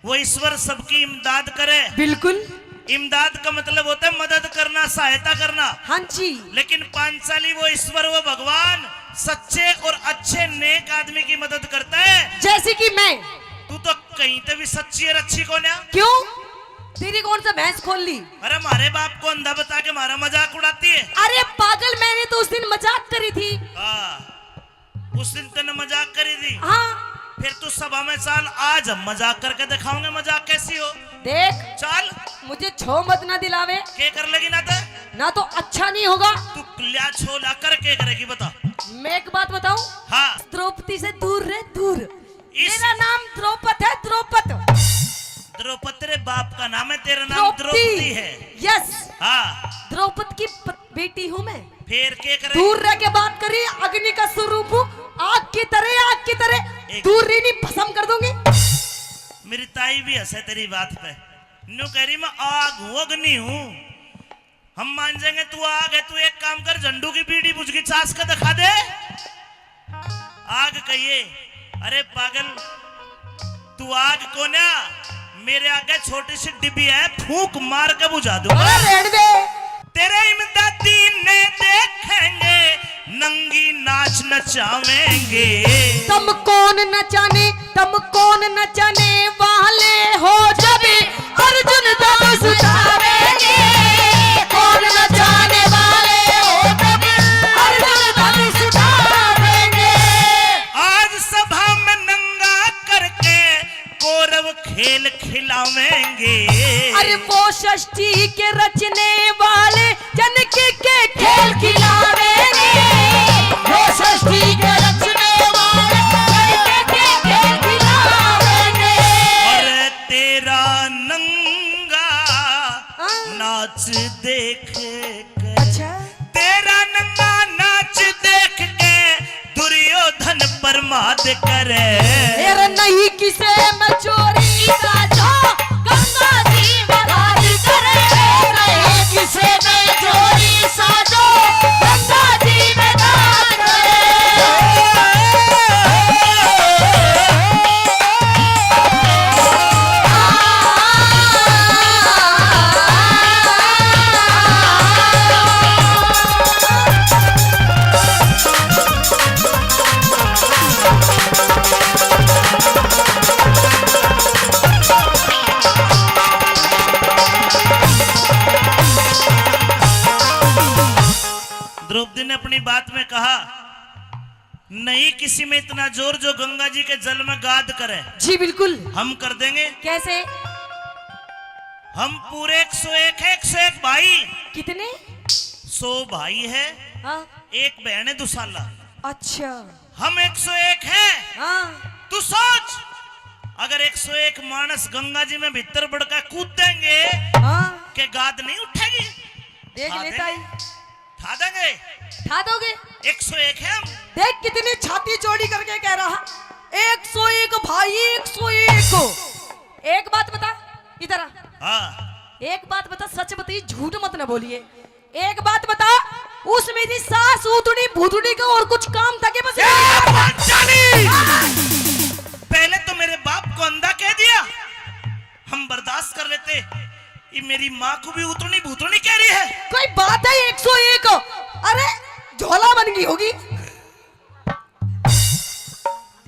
वो ईश्वर सबकी इमदाद करे। बिल्कुल। इमदाद का मतलब होता है मदद करना, सहायता करना। हाँ जी। लेकिन पांचाली वो ईश्वर, वो भगवान सच्चे और अच्छे नेक आदमी की मदद करता है। जैसे कि मैं। तू तो कहीं ते भी सच्ची और अच्छी कोन्या। क्यों? तेरी कौन सा भैंस खोल ली? अरे, हमारे बाप को अंधा बता के हमारा मजाक उड़ाती है। अरे पागल, मैंने तो उस दिन मजाक करी थी। हाँ, उस दिन तूने मजाक करी थी। हाँ। फिर तू सभा में चाल, आज हम मजाक करके दिखाओगे मजाक कैसी हो। देख, चाल। मुझे छो मत ना दिलावे। के कर लेगी ना ते? ना तो अच्छा नहीं होगा। तू लिया छो ला कर के करेगी, बता। मैं एक बात बताऊं? हाँ। द्रौपदी से दूर रह, दूर। इस मेरा नाम द्रौपद है, द्रौपद। द्रौपद तेरे बाप का नाम है, तेरा नाम द्रौपदी। द्रौपदी है। यस। हाँ। द्रौपद की प-, बेटी हूँ मैं। फिर के करे? दूर रह के बात करी, अग्नि का स्वरूप हूँ, आग की तरह, आग की तरह। एक दूर रही नहीं, भस्म कर दूंगी। मेरी ताई भी हंसे तेरी बात पे, न्यू कह रही, मैं आग हूँ, अग्नि हूँ। हम मान जाएंगे तू आग है। तू एक काम कर, झंडू की बीड़ी बुझ गई, चास का दिखा दे। आग कहिए, अरे पागल, तू आग कोन्या, मेरे आगे छोटी सी डिब्बी है, फूंक मार के बुझा दूंगा। अरे रहने दे। तेरे इमदादी ने देखेंगे, नंगी नाच नचावेंगे। तुम कौन नचाने, तुम कौन नचाने वाले हो, जब अर्जुन धनुष उठावेंगे। कौन नचाने वाले हो, जब अर्जुन धनुष उठावेंगे। आज सभा में नंगा करके कौरव खेल खिलावेंगे। अरे वो षष्ठी के रचने वाले जनक के खेल खिलावेंगे। वो षष्ठी के रचने वाले जनक के खेल खिलावेंगे। अरे तेरा नंगा हाँ। नाच देख के, अच्छा। तेरा नंगा नाच देख के दुर्योधन प्रमाद करे। तेरे नहीं किसे में चोरी साजो, गंगा जी में दाद करे। नहीं किसे में चोरी साजो, गंगा जी में दाद करे। द्रौपदी ने अपनी बात में कहा, नहीं किसी में इतना जोर जो गंगा जी के जल में गाद करे। जी बिल्कुल। हम कर देंगे। कैसे? हम पूरे एक सौ एक है, एक सौ एक भाई। कितने? सौ भाई है, हाँ। एक बहन है दुसाला। अच्छा। हम एक सौ एक हैं। हाँ। तू सोच, अगर एक सौ एक मानस गंगा जी में भीतर बड़का कूद देंगे, हाँ। के गाद नहीं उठेगी? देख लेता है। ठा देंगे। ठा दोगे? एक सौ एक है हम। देख कितनी छाती चौड़ी करके कह रहा, एक सौ एक भाई, एक सौ एक। एक बात बता, इधर आ। हाँ। एक बात बता, सच बताइए, झूठ मत ना बोलिए। एक बात बता, उस मेरी सास उतनी भूतनी का और कुछ काम था के बस? ए, पांचाली! पहले तो मेरे बाप को अंधा कह दिया, हम बर्दाश्त कर लेते। ये मेरी माँ को भी उतनी भूतनी कह रही है। कोई बात है, एक सौ एक। अरे, झोला बन गई होगी।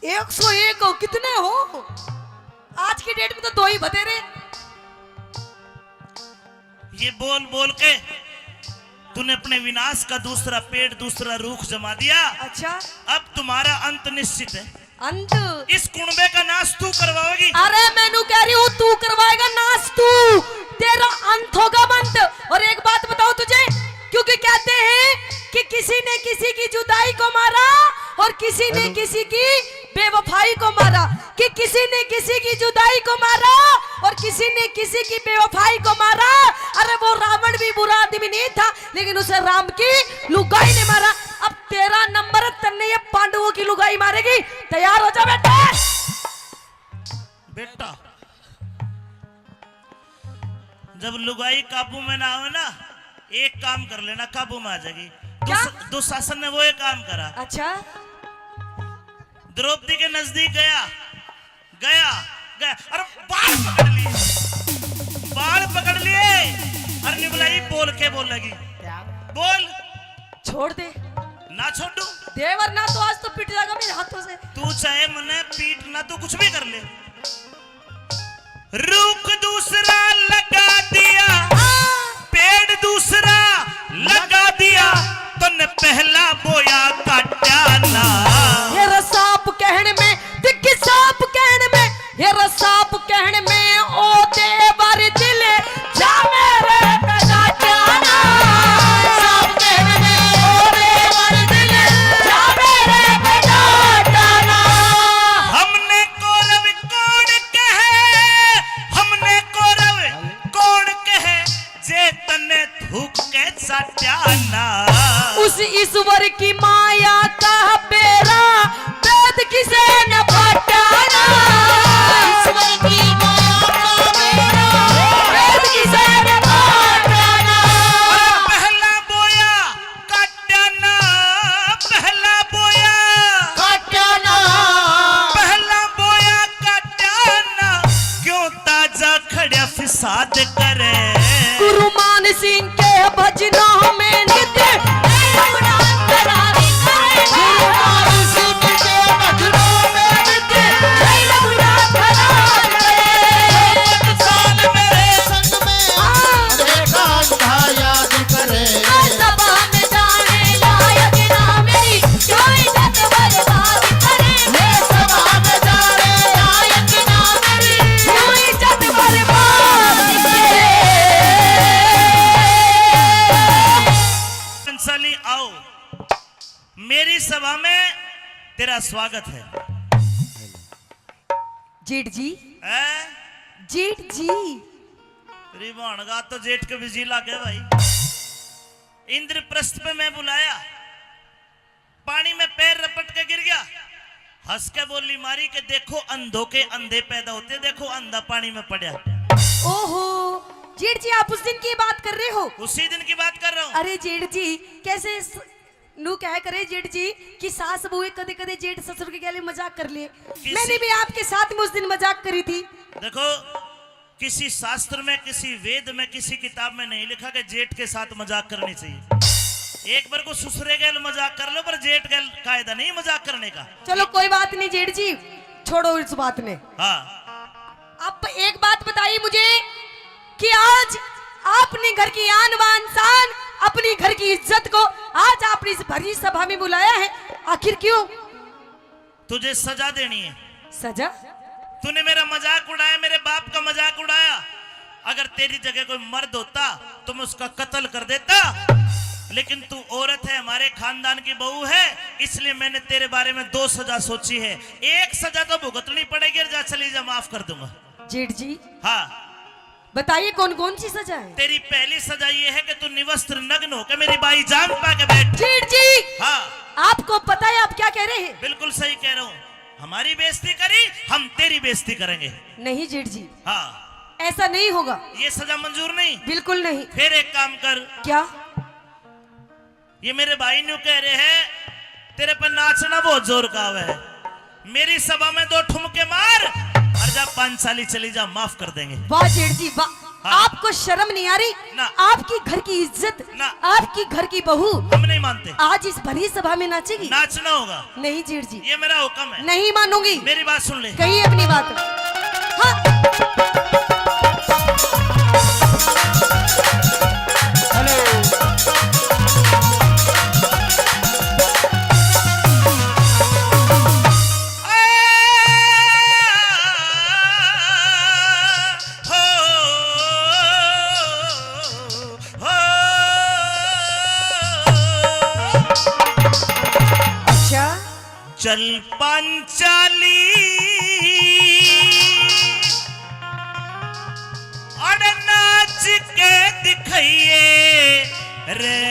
एक सौ एक हो, कितने हो? आज की डेट में तो दो ही बतेरे। ये बोल बोल के तूने अपने विनाश का दूसरा पेड़, दूसरा रूख जमा दिया। अच्छा। अब तुम्हारा अंत निश्चित है। अंत? इस कुणबे का नाश तू करवाओगी। अरे मैं नू कह रही हूँ, तू करवाएगा नाश तू, तेरा अंत होगा मंत। और एक बात बताओ तुझे, क्योंकि कहते हैं कि किसी ने किसी की जुदाई को मारा और किसी ने किसी की बेवफाई को मारा, कि किसी ने किसी की जुदाई को मारा और किसी ने किसी की बेवफाई को मारा। अरे वो रावण भी बुरा आदमी नहीं था, लेकिन उसे राम की लुगाई ने मारा। अब तेरा नंबर है, तन्ने ये पांडवों की लुगाई मारेगी। तैयार हो जा बेटा। बेटा, जब लुगाई काबू में ना आवे ना, एक काम कर लेना, काबू में आ जाएगी। क्या? दुस-, दुशासन ने वो एक काम करा। अच्छा। द्रौपदी के नजदीक गया, गया, गया, अरे बाल पकड़ लिए, बाल पकड़ लिए। अरे निबलाई बोल के बोलेगी, क्या? बोल। छोड़ दे। ना छोड़ू। देवर ना तो आज तो पिट जाएगा मेरे हाथों से। तू चाहे मने पीट ना, तू कुछ भी कर ले। रुख दूसरा लगा दिया, पेड़ दूसरा लगा दिया, तन्ने पहला बोया काटा ना। हेरा साफ कहण में, दिख साफ कहण में, हेरा साफ कहण में, ओ देवर दिल जा मेरे पे काटा ना। साफ कहण में, ओ देवर दिल जा मेरे पे काटा ना। हमने कौरव कौन कहे, हमने कौरव कौन कहे, जे तन्ने थूक के चाट्या ना। उस ईश्वर की माया का बेरा वेद किसे न पाटा ना। ईश्वर की माया का बेरा वेद किसे न पाटा ना। अरे पहला बोया काट्या ना, पहला बोया काट्या ना। पहला बोया काट्या ना, क्यों ताजा खड़ा फिसाद करे। गुरु मान सिंह के भजनों में नित गुरु मान सिंह के भजनों में नित साल मेरे संग में हाँ। अनेकांता याद करे। सभा में जाने लायक ना मेरी, क्यों इज्जत बर्बाद करे। ये सभा में जाने लायक ना मेरी, क्यों इज्जत बर्बाद करे। पंचाली आओ, मेरी सभा में तेरा स्वागत है। जेठ जी। हैं? जेठ जी। तेरी बहन का तो जेठ के बिजी लागे भाई। इंद्रप्रस्थ पे मैं बुलाया, पानी में पैर रपट के गिर गया, हंस के बोली मारी कि देखो अंधों के अंधे पैदा होते, देखो अंधा पानी में पड़ा। ओहो, जेठ जी आप उस दिन की बात कर रहे हो? उसी दिन की बात कर रहा हूँ। अरे जेठ जी, कैसे स-, नू कह करे जेठ जी कि सास बहू कदे कदे जेठ ससुर के गले मजाक कर लिए। किसी मैंने भी आपके साथ में उस दिन मजाक करी थी। देखो, किसी शास्त्र में, किसी वेद में, किसी किताब में नहीं लिखा कि जेठ के साथ मजाक करनी चाहिए। एक बार को ससुरे गैल मजाक कर लो, पर जेठ गैल कायदा नहीं मजाक करने का। चलो कोई बात नहीं जेठ जी, छोड़ो इस बात ने। हाँ। आप एक बात बताइए मुझे कि आज आपने घर की आन बान शान, अपनी घर की इज्जत को आज आपने इस भरी सभा में बुलाया है, आखिर क्यों? तुझे सजा देनी है। सजा? तूने मेरा मजाक उड़ाया, मेरे बाप का मजाक उड़ाया। अगर तेरी जगह कोई मर्द होता तो मैं उसका कत्ल कर देता, लेकिन तू औरत है, हमारे खानदान की बहू है, इसलिए मैंने तेरे बारे में दो सजा सोची है। एक सजा तो भुगतनी पड़ेगी और जा चली जा, माफ कर दूंगा। जेठ जी। हाँ। बताइए कौन कौन सी सजा है? तेरी पहली सजा ये है कि तू निवस्त्र नग्न होकर मेरी बाई जांग पा के बैठ। जेठ जी। हाँ। आपको पता है आप क्या कह रहे हैं? बिल्कुल सही कह रहा हूँ। हमारी बेइज्जती करी, हम तेरी बेइज्जती करेंगे। नहीं जेठ जी। हाँ। ऐसा नहीं होगा। ये सजा मंजूर नहीं? बिल्कुल नहीं। फिर एक काम कर। क्या? ये मेरे भाई न्यू कह रहे हैं, तेरे पे नाचना बहुत जोर का आवे है। मेरी सभा में दो ठुमके मार और जा पांचाली चली जा, माफ कर देंगे। वाह जेठ जी वाह। हाँ। आपको शर्म नहीं आ रही? ना। आपकी घर की इज्जत, ना। आपकी घर की बहू हम नहीं मानते। आज इस भरी सभा में नाचेगी? नाचना होगा। नहीं जेठ जी। ये मेरा हुक्म है। नहीं मानूंगी। मेरी बात सुन ले। कही अपनी बात। हाँ। हेलो। अच्छा। चल पांचाली, अड़ नाच के दिखाइए रे।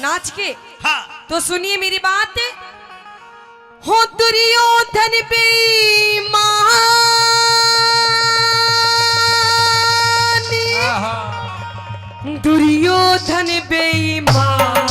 नाच के? हाँ। तो सुनिए मेरी बात। हो दुर्योधन बेईमान, आहा। दुर्योधन बेईमान,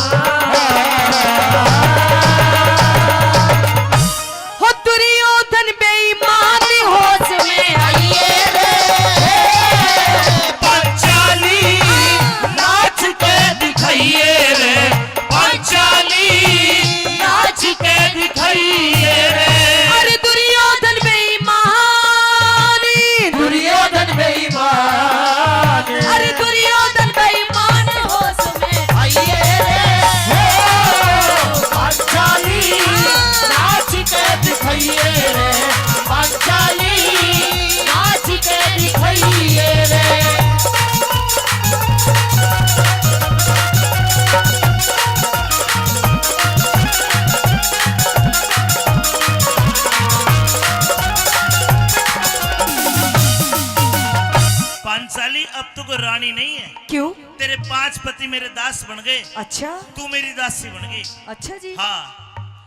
पांचाली, अब तू कोई रानी नहीं है। क्यों? तेरे पांच पति मेरे दास बन गए। अच्छा। तू मेरी दासी बन गई। अच्छा जी। हाँ।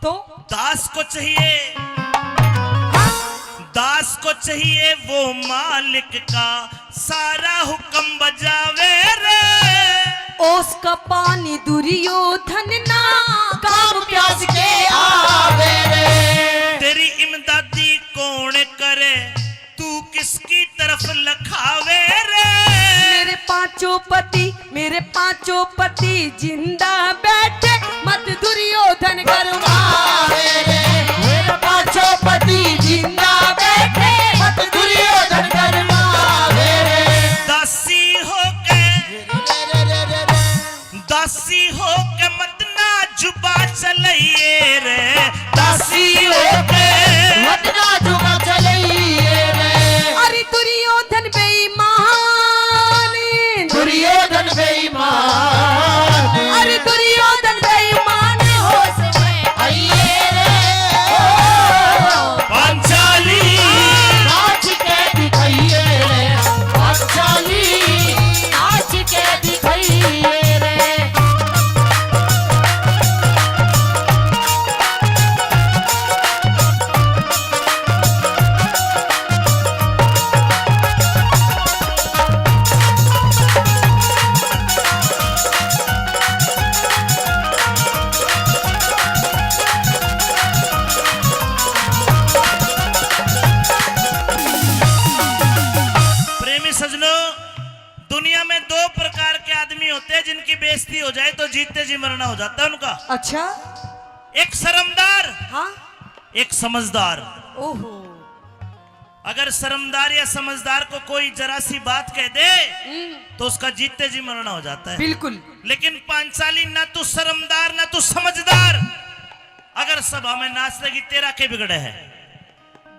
तो? दास को चाहिए, हाँ। दास को चाहिए वो मालिक का सारा हुक्म बजावे रे। ओस का पानी दुर्योधन ना काम प्यास के आवे रे। तेरी इमदादी कौन करे, तू किसकी तरफ लखावे रे? मेरे पांचों पति, मेरे पांचों पति जिंदा बैठे, मत दुर्योधन गरमावे रे। मेरे पांचों पति जिंदा बैठे, मत दुर्योधन गरमावे रे। दासी होके, दासी होके मत ना जुबा चलइए रे, दासी होके मत ना जुबा चलइए रे। अरे दुर्योधन बेईमान, दुर्योधन बेईमान। अरे दुर्योधन बेईमान, होश में आइए रे। ओ पांचाली, नाच के दिखाइए रे, पांचाली, नाच के दिखाइए रे। प्रेमी सजनों, दुनिया में दो प्रकार के आदमी होते हैं जिनकी बेइज्जती हो जाए तो जीते जी मरना हो जाता है उनका। अच्छा। एक शर्मदार, हाँ। एक समझदार। ओहो। अगर शर्मदार या समझदार को कोई जरा सी बात कह दे, हम्म। तो उसका जीते जी मरना हो जाता है। बिल्कुल। लेकिन पांचाली, ना तू शर्मदार, ना तू समझदार, अगर सभा में नाच लेगी, तेरा के बिगड़े है?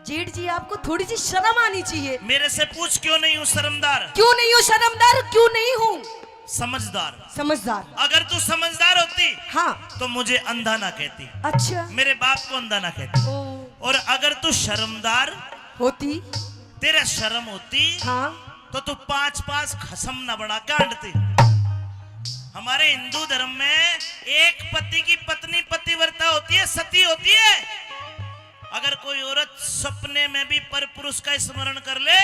जेठ जी, आपको थोड़ी सी शर्म आनी चाहिए। मेरे से पूछ, क्यों नहीं हूँ शर्मदार? क्यों नहीं हो शर्मदार? क्यों नहीं हूँ समझदार? समझदार। अगर तू समझदार होती, हाँ। तो मुझे अंधा ना कहती। अच्छा। मेरे बाप को अंधा ना कहती। ओ। और अगर तू शर्मदार होती, तेरा शर्म होती, हाँ। तो तू पांच पांच खसम ना बना के हांडती। हमारे हिंदू धर्म में एक पति की पत्नी पतिव्रता होती है, सती होती है। अगर कोई औरत सपने में भी पर पुरुष का स्मरण कर ले,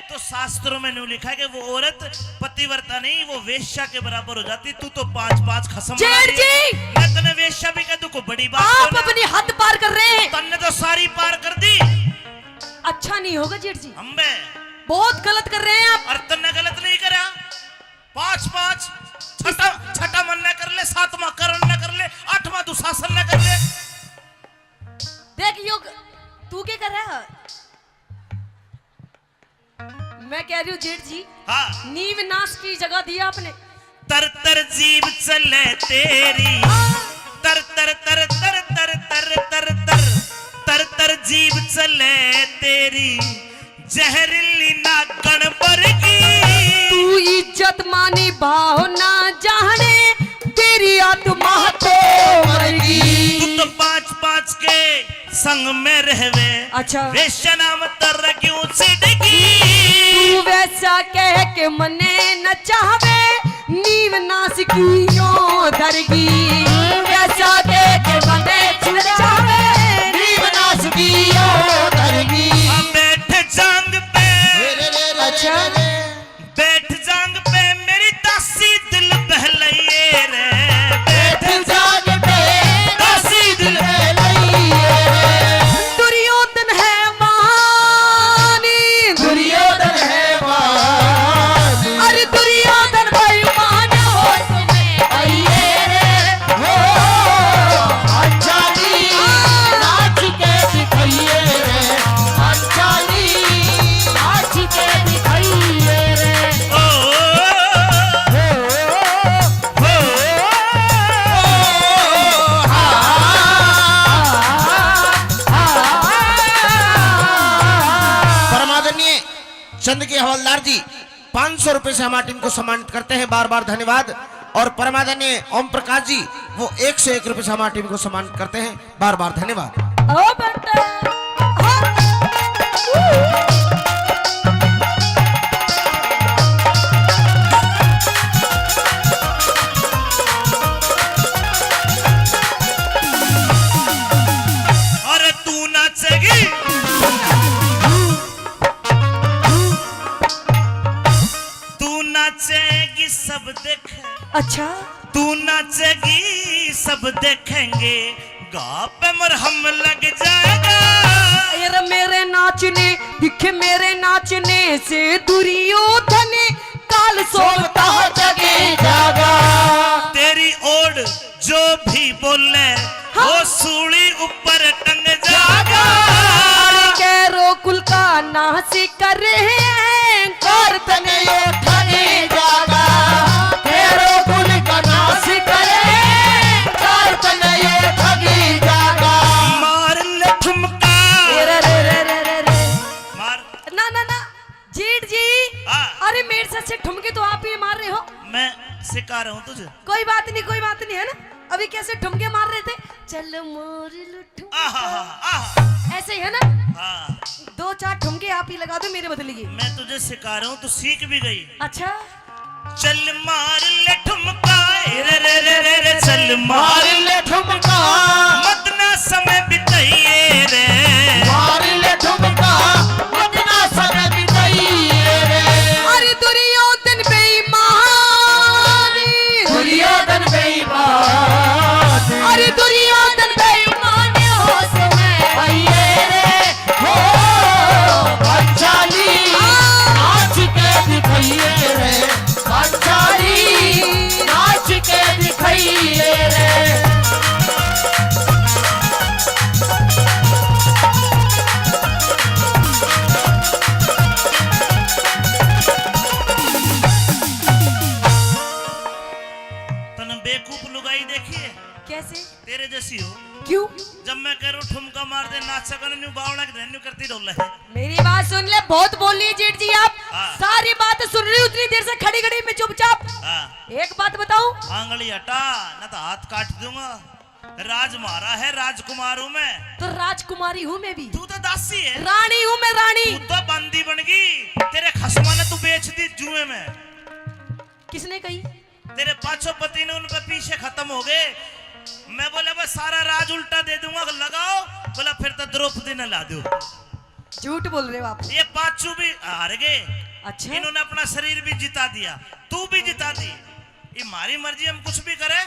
तो शास्त्रों में न्यू लिखा है कि वो औरत पतिव्रता नहीं, वो वेश्या के बराबर हो जाती। तू तो पांच पांच खसम बना जेठ रही है। जी! मैं तन्ने वेश्या भी कह दूं, कोई बड़ी बात आप तो ना। अपनी हद पार कर रहे हैं। तन्ने तो सारी पार कर दी। अच्छा नहीं होगा जेठ जी। अम्बे। बहुत गलत कर रहे हैं आप। और तन्ने गलत नहीं करा। पांच पांच, छठा, छठा मन न कर ले, सातवां करण न कर ले, आठवां दुशासन न कर ले। देख योग, तू क्या कर रहा है? मैं कह रही हूँ जेठ जी, हाँ। नीव नाश की जगह दी आपने। तर तर जीभ चले तेरी, हाँ। तर तर तर तर तर तर तर तर तर तर जीभ चले तेरी, जहरीली नागण वर्गी। तू इज्जत मानी भाव ना जाने, तेरी आत्मा तो मरगी। तू तो पांच पांच के संग में रहवे। अच्छा। वेश्या नाम तर क्यों छिड़गी? तू वैसा कह के मने नचावे, नीव नाश की यो धरगी। तू वैसा कह के मने नचावे, नीव नाश की यो धरगी। आ बैठ जांग पे। अच्छा। बैठ जांग पे मेरी दासी दिल बहलाइए रे। बैठ जांग पे दासी दिल बहलाइए रे। दुर्योधन है मानी। दुर्योधन है मानी। अरे दुर्योधन भाई मान हो। आइए रे। हो, अच्छा जी, नाच के दिखाइए रे, अच्छा जी, नाच के दिखाइए रे। ओ, हो, हो, हा, हा, हा। परमादरणीय चंद के हवलदार जी, पाँच सौ रुपए से हमारी टीम को सम्मानित करते हैं, बार बार धन्यवाद। और परमादरणीय ओम प्रकाश जी, वो एक सौ एक रुपए से हमारी टीम को सम्मानित करते हैं, बार बार धन्यवाद। ओ बंदे, हाँ। नाचेगी सब देखे। अच्छा। तू नाचेगी सब देखेंगे, घाव पे मरहम लग जाएगा। यार मेरे नाचने, दिखे मेरे नाचने से दुर्योधन काल सोता जगे जागा। तेरी ओर जो भी बोले, हाँ। वो सूली ऊपर टंग जागा। अरे कैरो कुल का नाश करे, कार तने उठने जागा। कैरो कुल का नाश करे, कार तने उठने जागा। मार ले ठुमका। रे, रे, रे, रे, रे, रे। मार। ना, ना, ना। जेठ जी, हाँ। अरे मेरे से अच्छे ठुमके तो आप ही मार रहे हो। मैं सिखा रहा हूँ तुझे। कोई बात नहीं, कोई बात नहीं, है ना? अभी कैसे ठुमके मार रहे थे, चल मार लो ठुमका। आहा, आहा। ऐसे ही है ना? हाँ। दो चार ठुमके आप ही लगा दो मेरे बदले की। मैं तुझे सिखा रहा हूँ, तू सीख भी गई। अच्छा। चल मार ले ठुमका, रे, रे, रे, रे, रे, चल मार ले ठुमका। मत ना समय बिताइए रे। मार ले ठुमका, मत ना समय बिताइए रे। अरे दुर्योधन बेईमान। दुर्योधन बेईमान। अरे दुर्योधन बेईमान, होश में आइए रे। हो, पंचाली, नाच के दिखाइए रे, पंचाली, नाच के दिखाइए रे। तने बेवकूफ लुगाई देखी है? कैसे? तेरे जैसी हो। क्यों? जब मैं कह रहा हूँ ठुमका मार दे, नाच सकन, न्यू बावला की न्यू करती डोले है। मेरी बात सुन ले, बहुत बोल लिए जेठ जी आप। हाँ। सारी बात सुन रही, उतनी देर से खड़ी खड़ी मैं चुपचाप। हाँ। एक बात बताऊं? आंगली हटा, ना तो हाथ काट दूंगा। राज म्हारा है, राजकुमार हूँ मैं। तो राजकुमारी हूँ मैं भी। तू तो दासी है। रानी हूँ मैं, रानी। तू तो बंदी बन गई, तेरे खसमा ने तू बेच दी जुए में। किसने कही? तेरे पाछो पति ने उन पे पीछे खत्म हो गए। मैं बोला, बस सारा राज उल्टा दे दूंगा, लगाओ। बोला, फिर तो द्रौपदी ने ला दो। झूठ बोल रहे हो आप। ये पाछू भी हार गए। अच्छा। इन्होंने अपना शरीर भी जिता दिया, तू भी जिता दी। ये हमारी मर्जी, हम कुछ भी करें।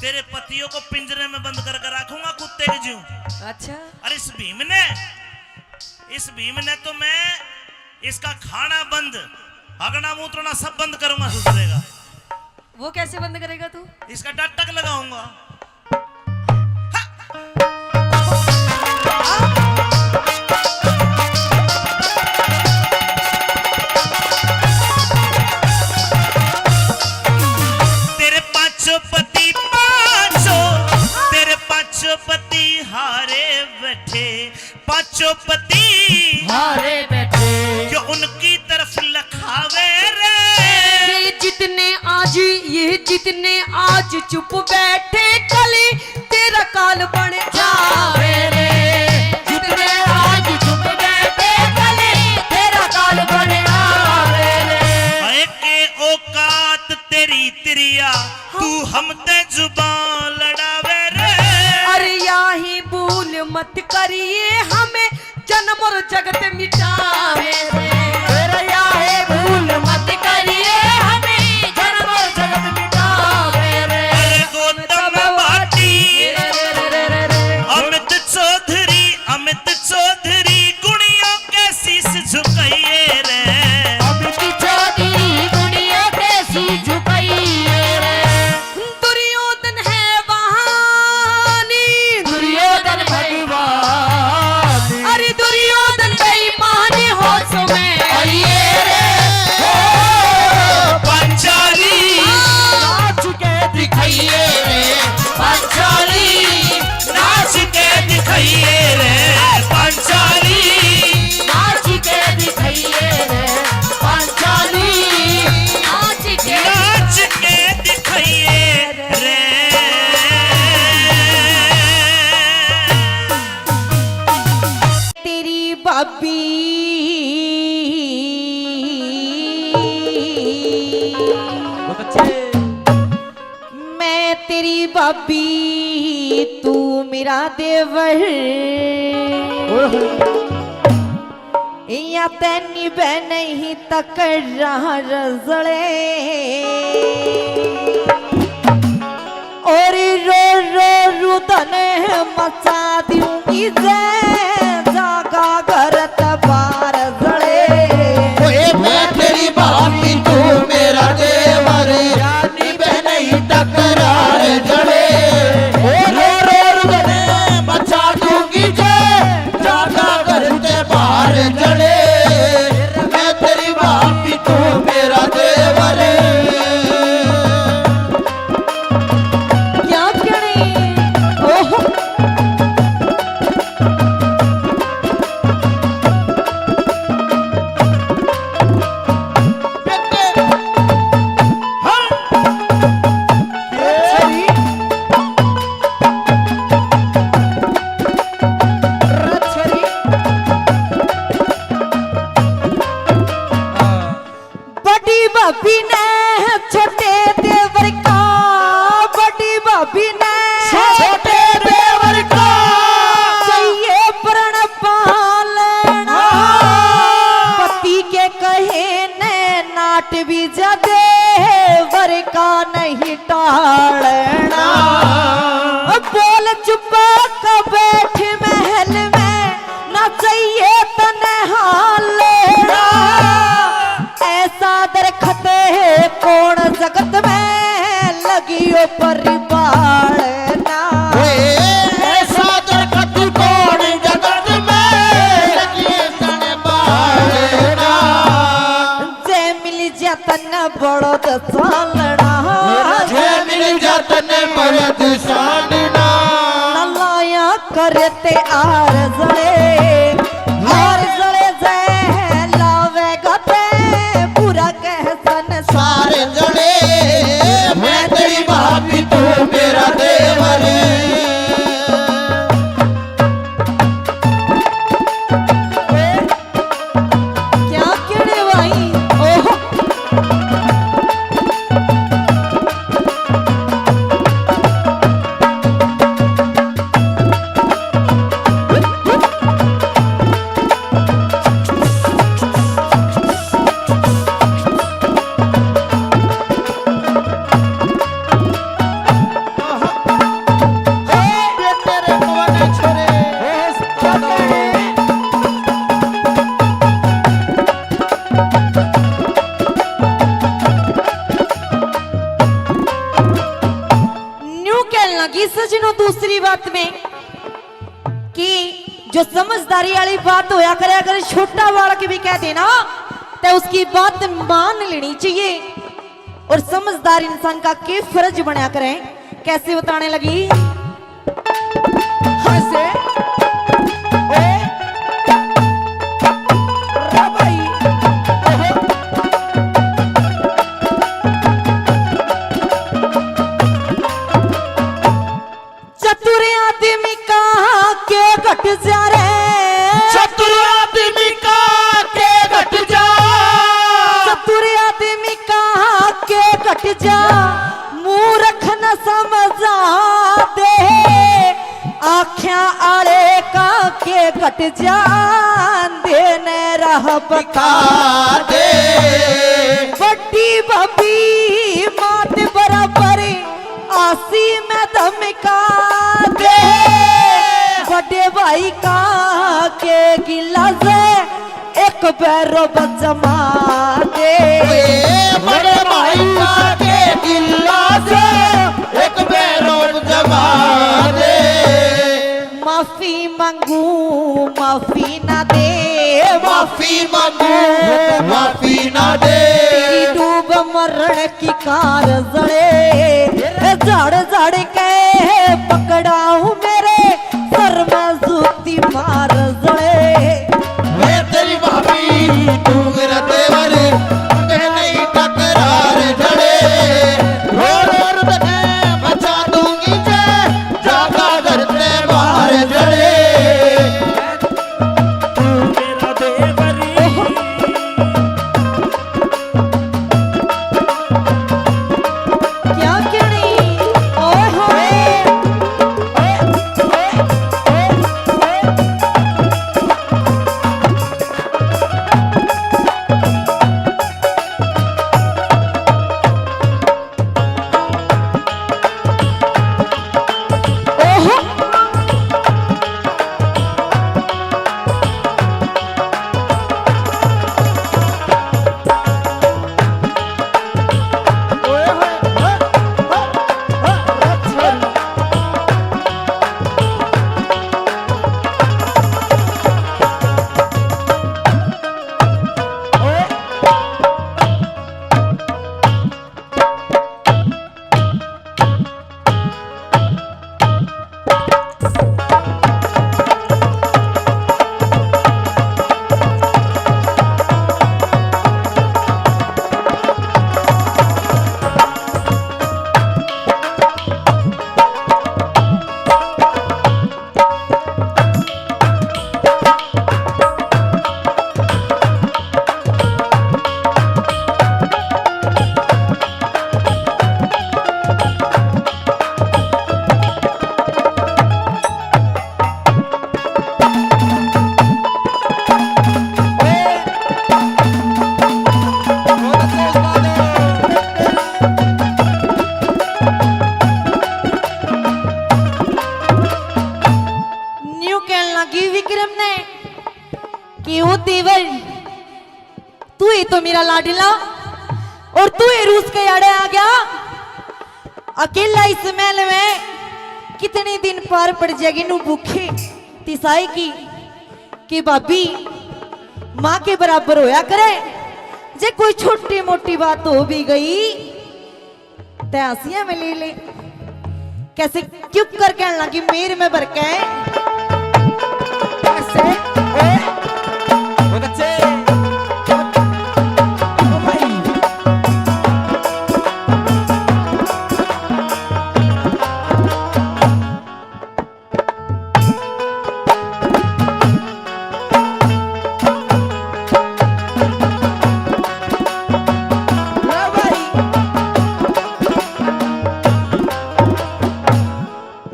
तेरे पतियों को पिंजरे में बंद करके रखूंगा कुत्ते के ज्यूं। अच्छा। और इस भीम ने, इस भीम ने तो मैं इसका खाना बंद, हगना मूत्रना सब बंद करूंगा, सुधरेगा। वो कैसे बंद करेगा तू? इसका डटक लगाऊंगा। तेरे पांचों पति, पांचों, तेरे पांचों पति हारे बैठे, पांचों पति हारे बैठे। जो उनकी तरफ लखावे रे। ये जितने आज, ये जितने आज चुप बैठे, कल तेरा काल बन जावे रे। जितने आज चुप बैठे, कल तेरा काल बन जावे रे। हाय के औकात तेरी तिरिया, तू हम ते जुबान लड़ावे रे। अरे याही भूल मत करिए, हमें जन्म और जगत मिटावे रे। तेरा याही भूल मत करिए, हमें जन्म और जगत मिटावे रे। अरे गौतम भाटी, अमित चौधरी, अमित चौधरी गुणियों के शीश झुकाइए रे। अमित चौधरी गुणियों के शीश झुकाइए रे। दुर्योधन है वहानी। दुर्योधन भगवान। अरे दुर्योधन बेईमान, होश में आइए रे। हो, पंचाली। नाच के दिखाइए रे। पंचाली। नाच के दिखाइए रे। पंचाली। नाच के दिखाइए रे। पंचाली। नाच के, नाच के दिखाइए रे। तेरी भाभी। बहुत अच्छे। मैं तेरी भाभी, तू मेरा देवर। ओए होए। या तैनी बे नहीं तकरार जले, और रो रो रुदन मचा दूंगी जै जागा घर ते बाहर जले। ओए मैं तेरी भाभी, तू मेरा देवर, या नी बे नहीं तकरार जले। ओ रो रो रुदन मचा दूंगी जै जागा घर ते बाहर जले। मैं तेरी भाभी, तू मेरा देवर। क्या कहने? ओहो। बड़ी भाभी ने छोटे देवर का, बड़ी भाभी ने छोटे देवर का चाहिए प्रण पालना। हाँ। पति के कहे ने नाट भी जा, देवर का नहीं टालना। बोल चुपा का बैठ महल में, ना चाहिए तने हाल लेना। ऐसा दरखत है कौन जगत में लगियो परिपालना। ऐसा दरखत कौन जगत में लगियो परिपालना। जय मिल जा तन्ने बड़द सालना। जय मिल जा तन्ने बड़द सालना। ना लाया करते आर जले, आर जले जय लावेगा ते बुरा कह संसार जले। मैं तेरी भाभी, तू मेरा देवर। क्या कहने भाई? ओहो। न्यू कहने लगी सजनों, दूसरी बात में कि जो समझदारी वाली बात होया करे, अगर छोटा बालक भी कह देना, तो उसकी बात मान लेनी चाहिए। और समझदार इंसान का के फर्ज बनया करे, कैसे बताने लगी? हंसे, ए, रे भाई, ओहो। चतुर आदमी का के घट जा रे। चतुर आदमी का के घट जा। चतुर आदमी का के घट जा। मूर्ख न समझा दे। आख्या आले का के घट जा। दे ने राह बता दे। बड़ी भाभी मात बराबर आसी में धमका दे। बड़े भाई का के गिला से एक बैरो बचमा दे। ए, बड़े भाई का के गिला से एक बैरो बचमा दे। माफी मांगू, माफी ना दे, माफी मांगू, माफी ना दे। तेरी डूब मरण की कार जले, झाड़ झाड़ के पकड़ाऊं मेरे सर में जूती मार जले। मैं तेरी भाभी, तू मेरा देवर, मैं नहीं तकरार जले। रो रो रुदन मचा दूंगी जय, जागा घर ते बाहर जले। तू मेरा देवर। क्या कहने? ओए होए। तो मेरा लाडला, और तू ये रूस के आड़े आ गया अकेला इस महल में, कितने दिन पार पड़ जाएगी नू भूखी तिसाई की। कि भाभी, माँ के बराबर होया करे, जे कोई छोटी मोटी बात हो भी गई, तै हंसियां में ले ले। कैसे चुप कर कहने लगी, मेर में भर के। कैसे? ओए, बहुत अच्छे। ओ भाई।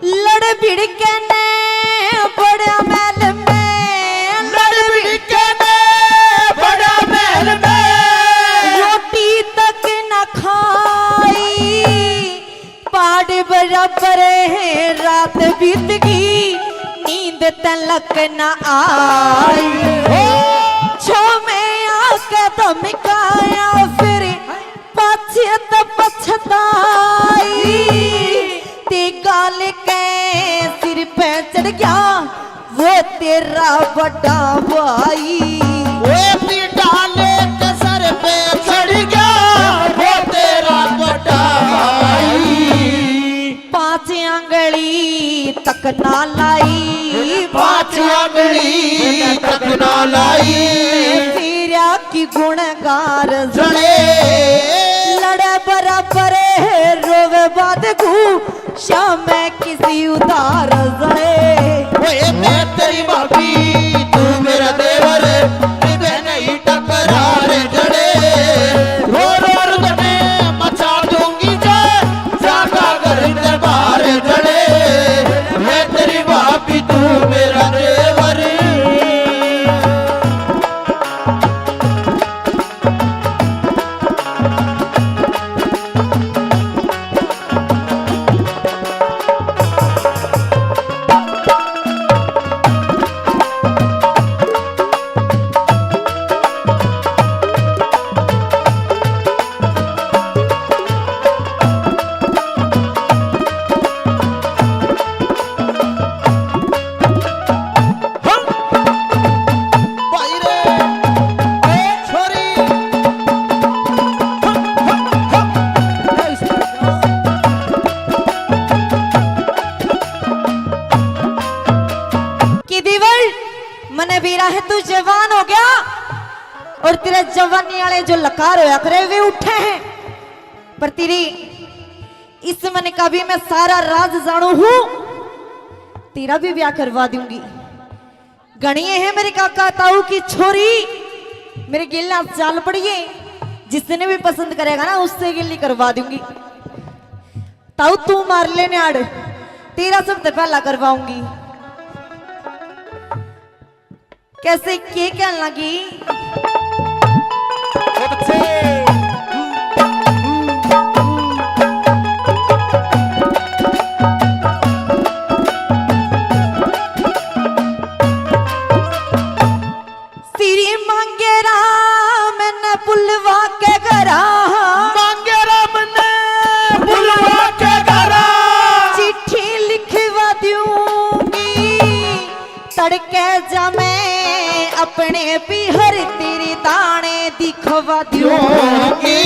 लड़ भिड़ के ने बड़ा महल में, लड़ भिड़ के ने बड़ा महल में, रोटी तक न खाई। पहाड़ बराबर है, रात बीत गई, नींद तलक न आई। ओ छो में आके धमकाया, फिर पाछे तो पछताई। ते गाल के सिर पे चढ़ गया वो तेरा बड़ा भाई। ओए पीटा लेके सर पे चढ़ गया वो तेरा बड़ा भाई। पांच आंगली तक ना लाई, पांच आंगली तक ना लाई। तेरा की गुणगार जड़े। लड़े बराबर रोवे बाद गू, श्याम किसी उधार जड़े। ओए मैं तेरी भाभी, तू मेरा देवर, निभे नहीं टकरार जड़े। रो रो रुदने मचा दूंगी जे, जागा घर ते बाहर जड़े। मैं तेरी भाभी, तू मेरा देवर। भाई रे, ए छोरी। कि देवर, मने बेरा है तू जवान हो गया और तेरे जवानी वाले जो लकार होया करे वे उठे हैं, पर तेरी इस मन का भी मैं सारा राज जानू हूँ, तेरा भी ब्याह करवा दूंगी। घणी है मेरे काका ताऊ की छोरी, मेरे गेला चाल पड़िए, जिसने भी पसंद करेगा ना उससे गेली करवा दूंगी। ताऊ तू मार ले न्याड़, तेरा सबसे पहला करवाऊंगी। कैसे के कहन लगी? बहुत अच्छे। श्री मांगे राम ने बुलवा के घरा, मांगे राम ने बुलवा के घरा, चिट्ठी लिखवा दूंगी। तड़के जा मैं अपने पीहर तेरे दाने दिखवा दूंगी।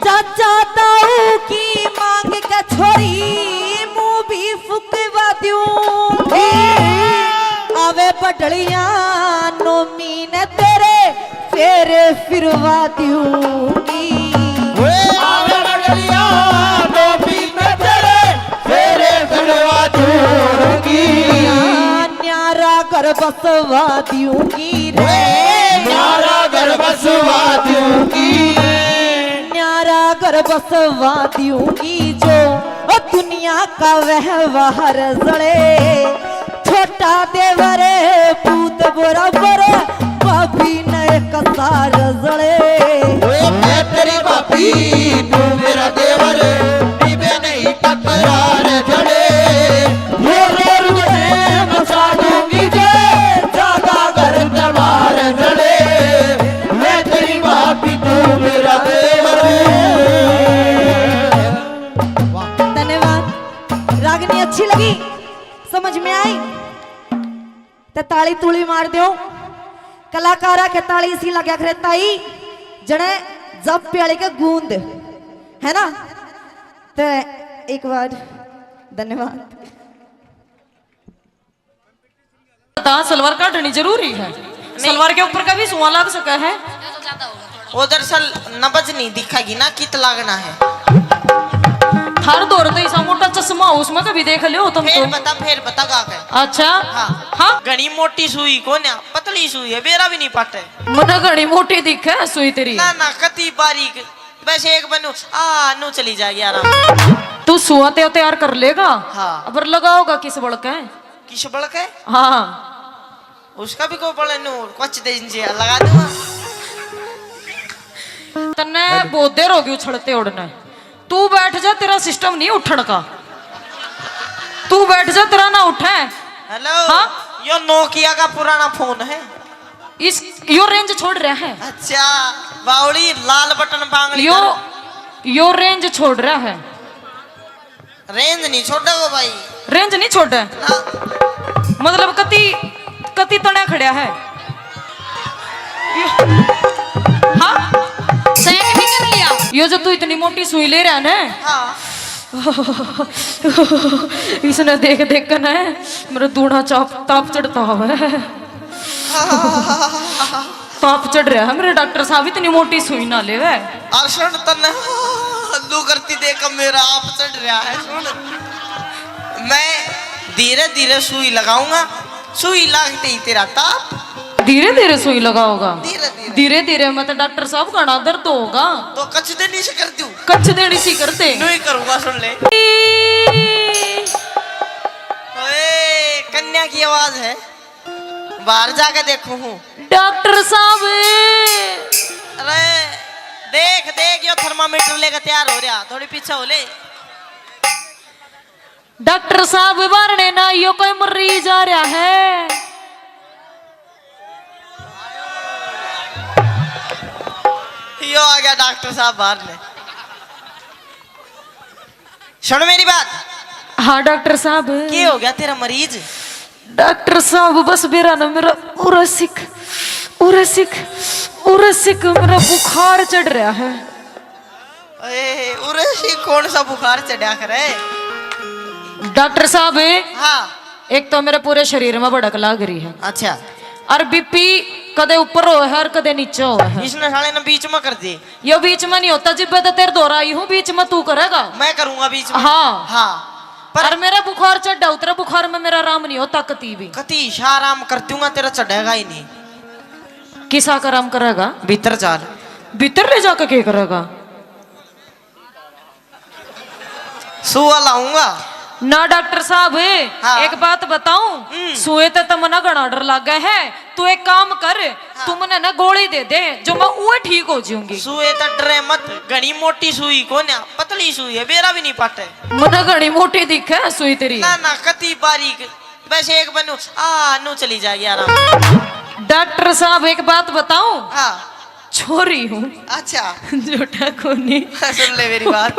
चाचा ताऊ की मांग के छोरी मुंह भी फुकवा दूंगी। आवे पटड़िया नोमी ने तेरे फेरे फिरवा दूंगी। ओए आवे पटड़िया नोमी ने तेरे फेरे फिरवा दूंगी। न्यारा घर बसवा दूंगी रे। ओए न्यारा घर बसवा दूंगी। न्यारा घर बसवा दूंगी जो ओ दुनिया का व्यवहार जले। छोटा देवर पूत बराबर, भाभी ने कसार जले। ओए मैं तेरी भाभी, तू मेरा देवर, निभे नहीं तकरार जले। रो रो रुदने मचा दूंगी जे, जागा घर तलवार जले। मैं तेरी की समझ में आई? ते ताली तूली मार दो। कलाकारा के ताली इसी लग्या करे ताई, जने जब प्याले के गूंद, है ना? ते एक बार धन्यवाद। बता, सलवार काटनी जरूरी है? सलवार के ऊपर का भी सुआ लाग सका है। वो दरअसल नब्ज नहीं दिखेगी ना, कित लागना है। थार दौर तो ऐसा मोटा चश्मा हो, उसमें कभी देख लियो तुम फिर तो। बता, फिर बता गा के। अच्छा। हाँ। हाँ? घणी मोटी सुई कोन्या, पतली सुई है, बेरा भी नहीं पाटे। मने घणी मोटी दिखे सुई तेरी। ना, ना, कति बारीक, बस एक बनू, आ, नू चली जाएगी आराम से। तू सुआ ते तैयार कर लेगा? हाँ। पर लगाओगा किस बल के? किस बल के? हाँ। उसका भी को बल नू कुछ दे इंजे लगा दूंगा। तन्ने बहुत देर होगी उछलते उड़ने। तू बैठ जा, तेरा सिस्टम नहीं उठण का। तू बैठ जा, तेरा ना उठे। हेलो। हाँ? यो नोकिया का पुराना फोन है। इस, यो रेंज छोड़ रहा है। अच्छा, बावड़ी लाल बटन बांगड़ी यो, करो। यो रेंज छोड़ रहा है। रेंज नहीं छोड़ेगा भाई। रेंज नहीं छोड़े? ना। मतलब कति, कति तने खड़ा है? हाँ? सैक नहीं कर लिया? यो जो तू इतनी मोटी सुई ले रहा है ना? हाँ। इसने देख देख कर ना मेरा दूना चाप, ताप चढ़ता हुआ है। ताप चढ़ रहा है मेरे डॉक्टर साहब, इतनी मोटी सुई ना लेवे। अर्षण तन्ने लू करती देख मेरा आप चढ़ रहा है। सुन, मैं धीरे धीरे सुई लगाऊंगा, सुई लागते ही तेरा ताप। धीरे धीरे सुई लगाओगा? धीरे धीरे। धीरे धीरे मत डॉक्टर साहब, घना दर्द होगा। तो कच देनी से कर दूं? कच देनी सी कर दे। नहीं करूंगा, सुन ले। ओए, कन्या की आवाज है। बाहर जाके देखूं हूँ। डॉक्टर साहब। अरे, देख, देख, यो थर्मामीटर लेकर तैयार हो रहा, थोड़ी पीछे हो ले। डॉक्टर साहब, बाहर ने ना, यो कोई मरीज आ रहा है। यो आ गया डॉक्टर साहब बाहर ने। सुन मेरी बात। हाँ डॉक्टर साहब। के हो गया तेरा मरीज? डॉक्टर साहब, बस बेरा ना मेरा उरसिक, उरसिक, उरसिक मेरा बुखार चढ़ रहा है। ए, उरसिक कौन सा बुखार चढ़ा करे? डॉक्टर साहब। हाँ। एक तो मेरे पूरे शरीर में भड़क लाग रही है। अच्छा। और बीपी कदे ऊपर हो है और कदे नीचे हो है। इसने साले ने बीच में कर दे। यो बीच में नहीं होता, जिब्बे तो तेरे दौरा आई हूँ, बीच में तू करेगा। मैं करूंगा बीच में। हाँ। हाँ। पर और मेरा बुखार चढ़ा, उतरा बुखार में मेरा आराम नहीं होता कती भी। कती सा आराम कर दूंगा, तेरा चढ़ेगा ही नहीं। किसा का आराम करेगा? भीतर चाल। भीतर ले जाकर क्या करेगा? सुआ लाऊंगा। ना डॉक्टर साहब, हाँ। एक बात बताऊं, हम्म। सुए ते तो मना घना डर लागे है। तू एक काम कर, हाँ। तू मने ना गोली दे दे, जो मैं उए ठीक हो जाऊंगी। सुए ते डरे मत, घनी मोटी सुई कोन्या, पतली सुई है, बेरा भी नहीं पाटे। मने घनी मोटी दिखे सुई तेरी। ना, ना, कती बारीक, बस एक बनू, आ, नू चली जाएगी आराम। डॉक्टर साहब, एक बात बताऊं? हाँ। छोरी हूँ। अच्छा। झूठा कोनी। सुन ले मेरी बात।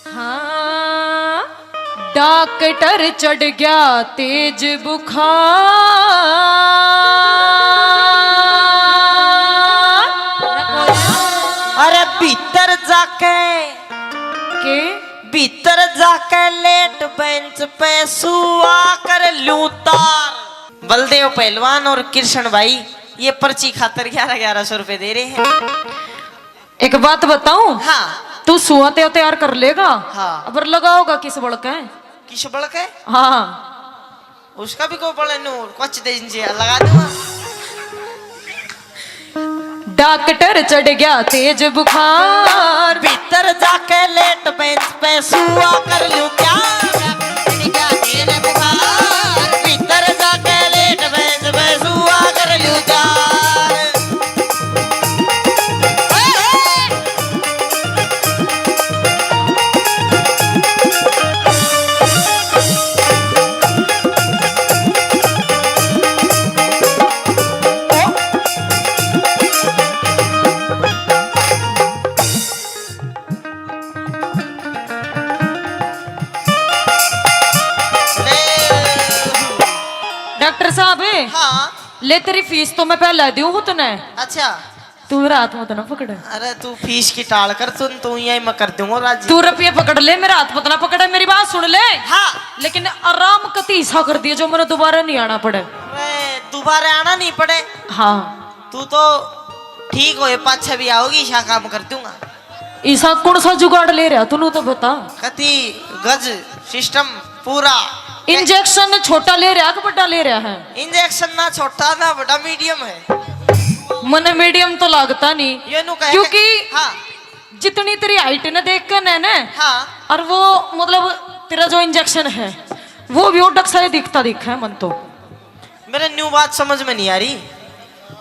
हाँ, डॉक्टर चढ़ गया तेज बुखार। अरे भीतर जाके के? भीतर जाके लेट बेंच पे सुआ कर लूं तार। बलदेव पहलवान और कृष्ण भाई ये पर्ची खातर ग्यारह ग्यारह सौ रुपए दे रहे हैं। एक बात बताऊं? हाँ। तू सुआ ते तैयार कर लेगा? हाँ। पर लगाओगा किस बल के? किस बल के? हाँ। उसका भी को बल नू कुछ दे इंजे लगा दूंगा। डॉक्टर चढ़ गया तेज बुखार। भीतर जाके लेट बेंच पे सुआ कर लूं क्या? भीतर जाके लेट बेंच पे सुआ कर लूं क्या? ले, तेरी फीस तो मैं पहले दूं हूँ तने। अच्छा। तू मेरा हाथ मत ना पकड़। अरे तू फीस की टाल कर, तू तू यही मैं कर दूंगा राजी। तू रुपये पकड़ ले, मेरा हाथ मत ना पकड़, मेरी बात सुन ले। हाँ। लेकिन आराम कती सा कर दिए जो मैंने दोबारा नहीं आना पड़े। अरे दोबारा आना नहीं पड़े। हाँ। तू तो ठीक होए, पाछे भी आओगी, ईसा काम कर दूंगा। ईसा कौन सा जुगाड़ ले रहा, तू तो बता। कती गज सिस्टम पूरा। इंजेक्शन छोटा ले रहा कि बड़ा ले रहा है? इंजेक्शन ना छोटा ना बड़ा, मीडियम है। मने मीडियम तो लागता नहीं, ये नु कहे क्योंकि हाँ। जितनी तेरी हाइट ने देख के ने, ने हाँ। और वो मतलब तेरा जो इंजेक्शन है वो भी ओडक सा ही दिखता दिखा है मन तो। मेरे न्यू बात समझ में नहीं आ रही,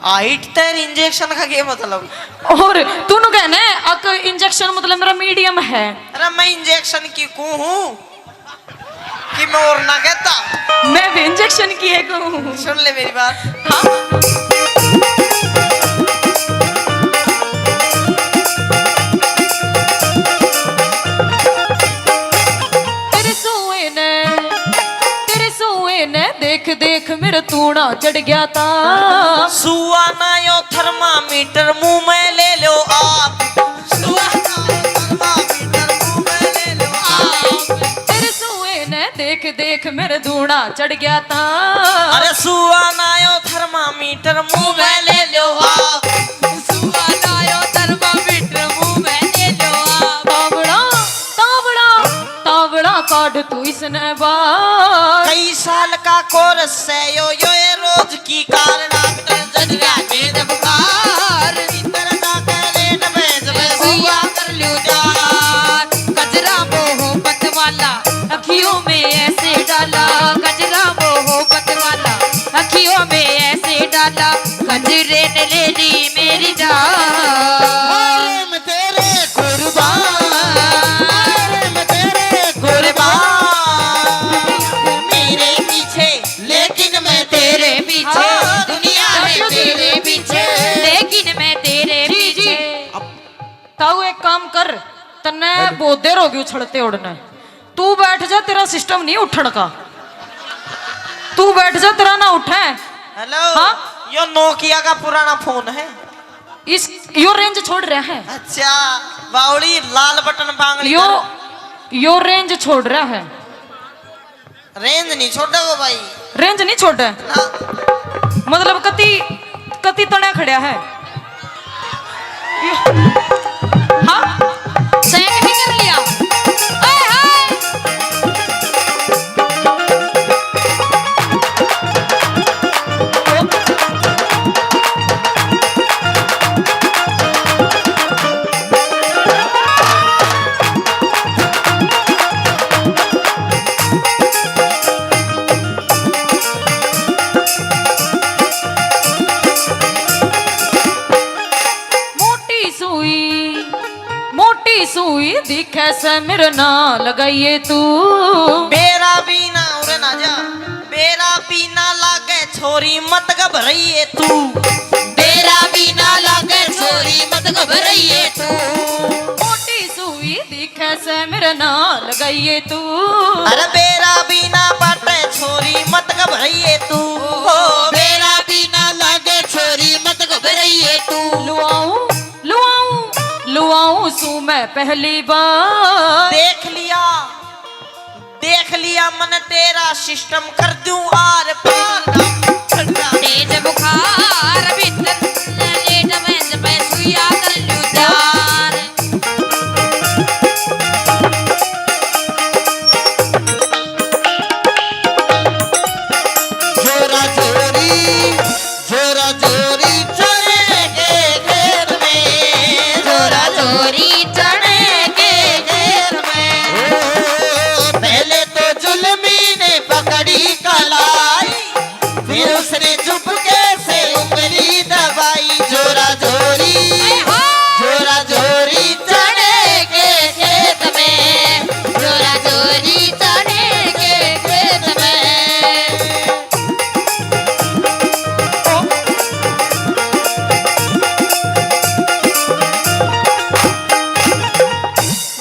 हाइट तेरी इंजेक्शन का क्या मतलब? और तू नु कहने अक इंजेक्शन मतलब मेरा मीडियम है। अरे मैं इंजेक्शन की कूँ हूँ कि मैं और ना कहता। मैं भी इंजेक्शन की एक हूँ। सुन ले मेरी बात। हाँ। तेरे सुए ने, तेरे सुए ने देख देख मेरा तूड़ा चढ़ गया था। सुआ ना यो थर्मामीटर मुंह में ले लो आप। सुआ ना यो थर्मामीटर मुंह में ले लो आप। तेरे सुए ने देख देख मेरा तूड़ा चढ़ गया था। अरे सुआ ना यो थर्मामीटर मुंह में ले लो आप। सुआ ना यो थर्मामीटर मुंह में ले लो आप। तावड़ा, तावड़ा, तावड़ा काट तू इसने बाहर। कई साल का कोर्स है यो, यो ये रोज की कार। डॉक्टर जज गया तेज बुखार। भीतर जाके लेट में जब सुआ कर ल्यू जान। गजरा मोहब्बत वाला अखियों में ऐसे डाला। गजरा मोहब्बत वाला अखियों में ऐसे डाला। गजरे ने ले ली मेरी जान। मैं तेरे कुर्बान, मैं तेरे कुर्बान। मेरे पीछे, लेकिन मैं तेरे पीछे। हाँ। दुनिया है तेरे पीछे, लेकिन मैं तेरे पीछे। ताऊ एक काम कर, तन्ने बहुत देर होगी उछलते उड़ने। तू बैठ जा, तेरा सिस्टम नहीं उठण का। तू बैठ जा, तेरा ना उठे। हेलो। हाँ? यो नोकिया का पुराना फोन है। इस, यो रेंज छोड़ रहा है। अच्छा, बावली लाल बटन बांगड़ी यो, कर। यो रेंज छोड़ रहा है। रेंज नहीं छोड़े वो भाई। रेंज नहीं छोड़े? ना। मतलब कति, कति तने खड़ा है। हाँ? सैक नहीं कर लिया। ओए हाय। मोटी सुई, मोटी सुई दिखे से मेरे ना लगाइए तू। बेरा भी ना उरे ना जा, बेरा भी ना लागे छोरी मत घबराइए तू। बेरा भी ना लागे छोरी मत घबराइए तू। मोटी सुई दिखे से मेरे ना लगाइए तू। अरे बेरा भी ना बाटे छोरी मत घबराइए तू। ओ, बेरा भी ना लागे छोरी मत घबराइए तू। लुआऊं, लुआऊं, लुआऊं सू मैं पहली बार। देख लिया, देख लिया मन तेरा सिस्टम कर दूं आर पार। तेज बुखार भीतर लेट में जब सुइया कर लूं जान। जोरा जोरी, जोरा जोरी चने के खेत में। जोरा जोरी चने के खेत में। ओ, पहले तो जुल्मी ने पकड़ी कलाई, फिर उसने चुपके से उंगली दबाई। जोरा जोरी, जोरा जोरी चने के खेत में। जोरा जोरी चने के खेत में।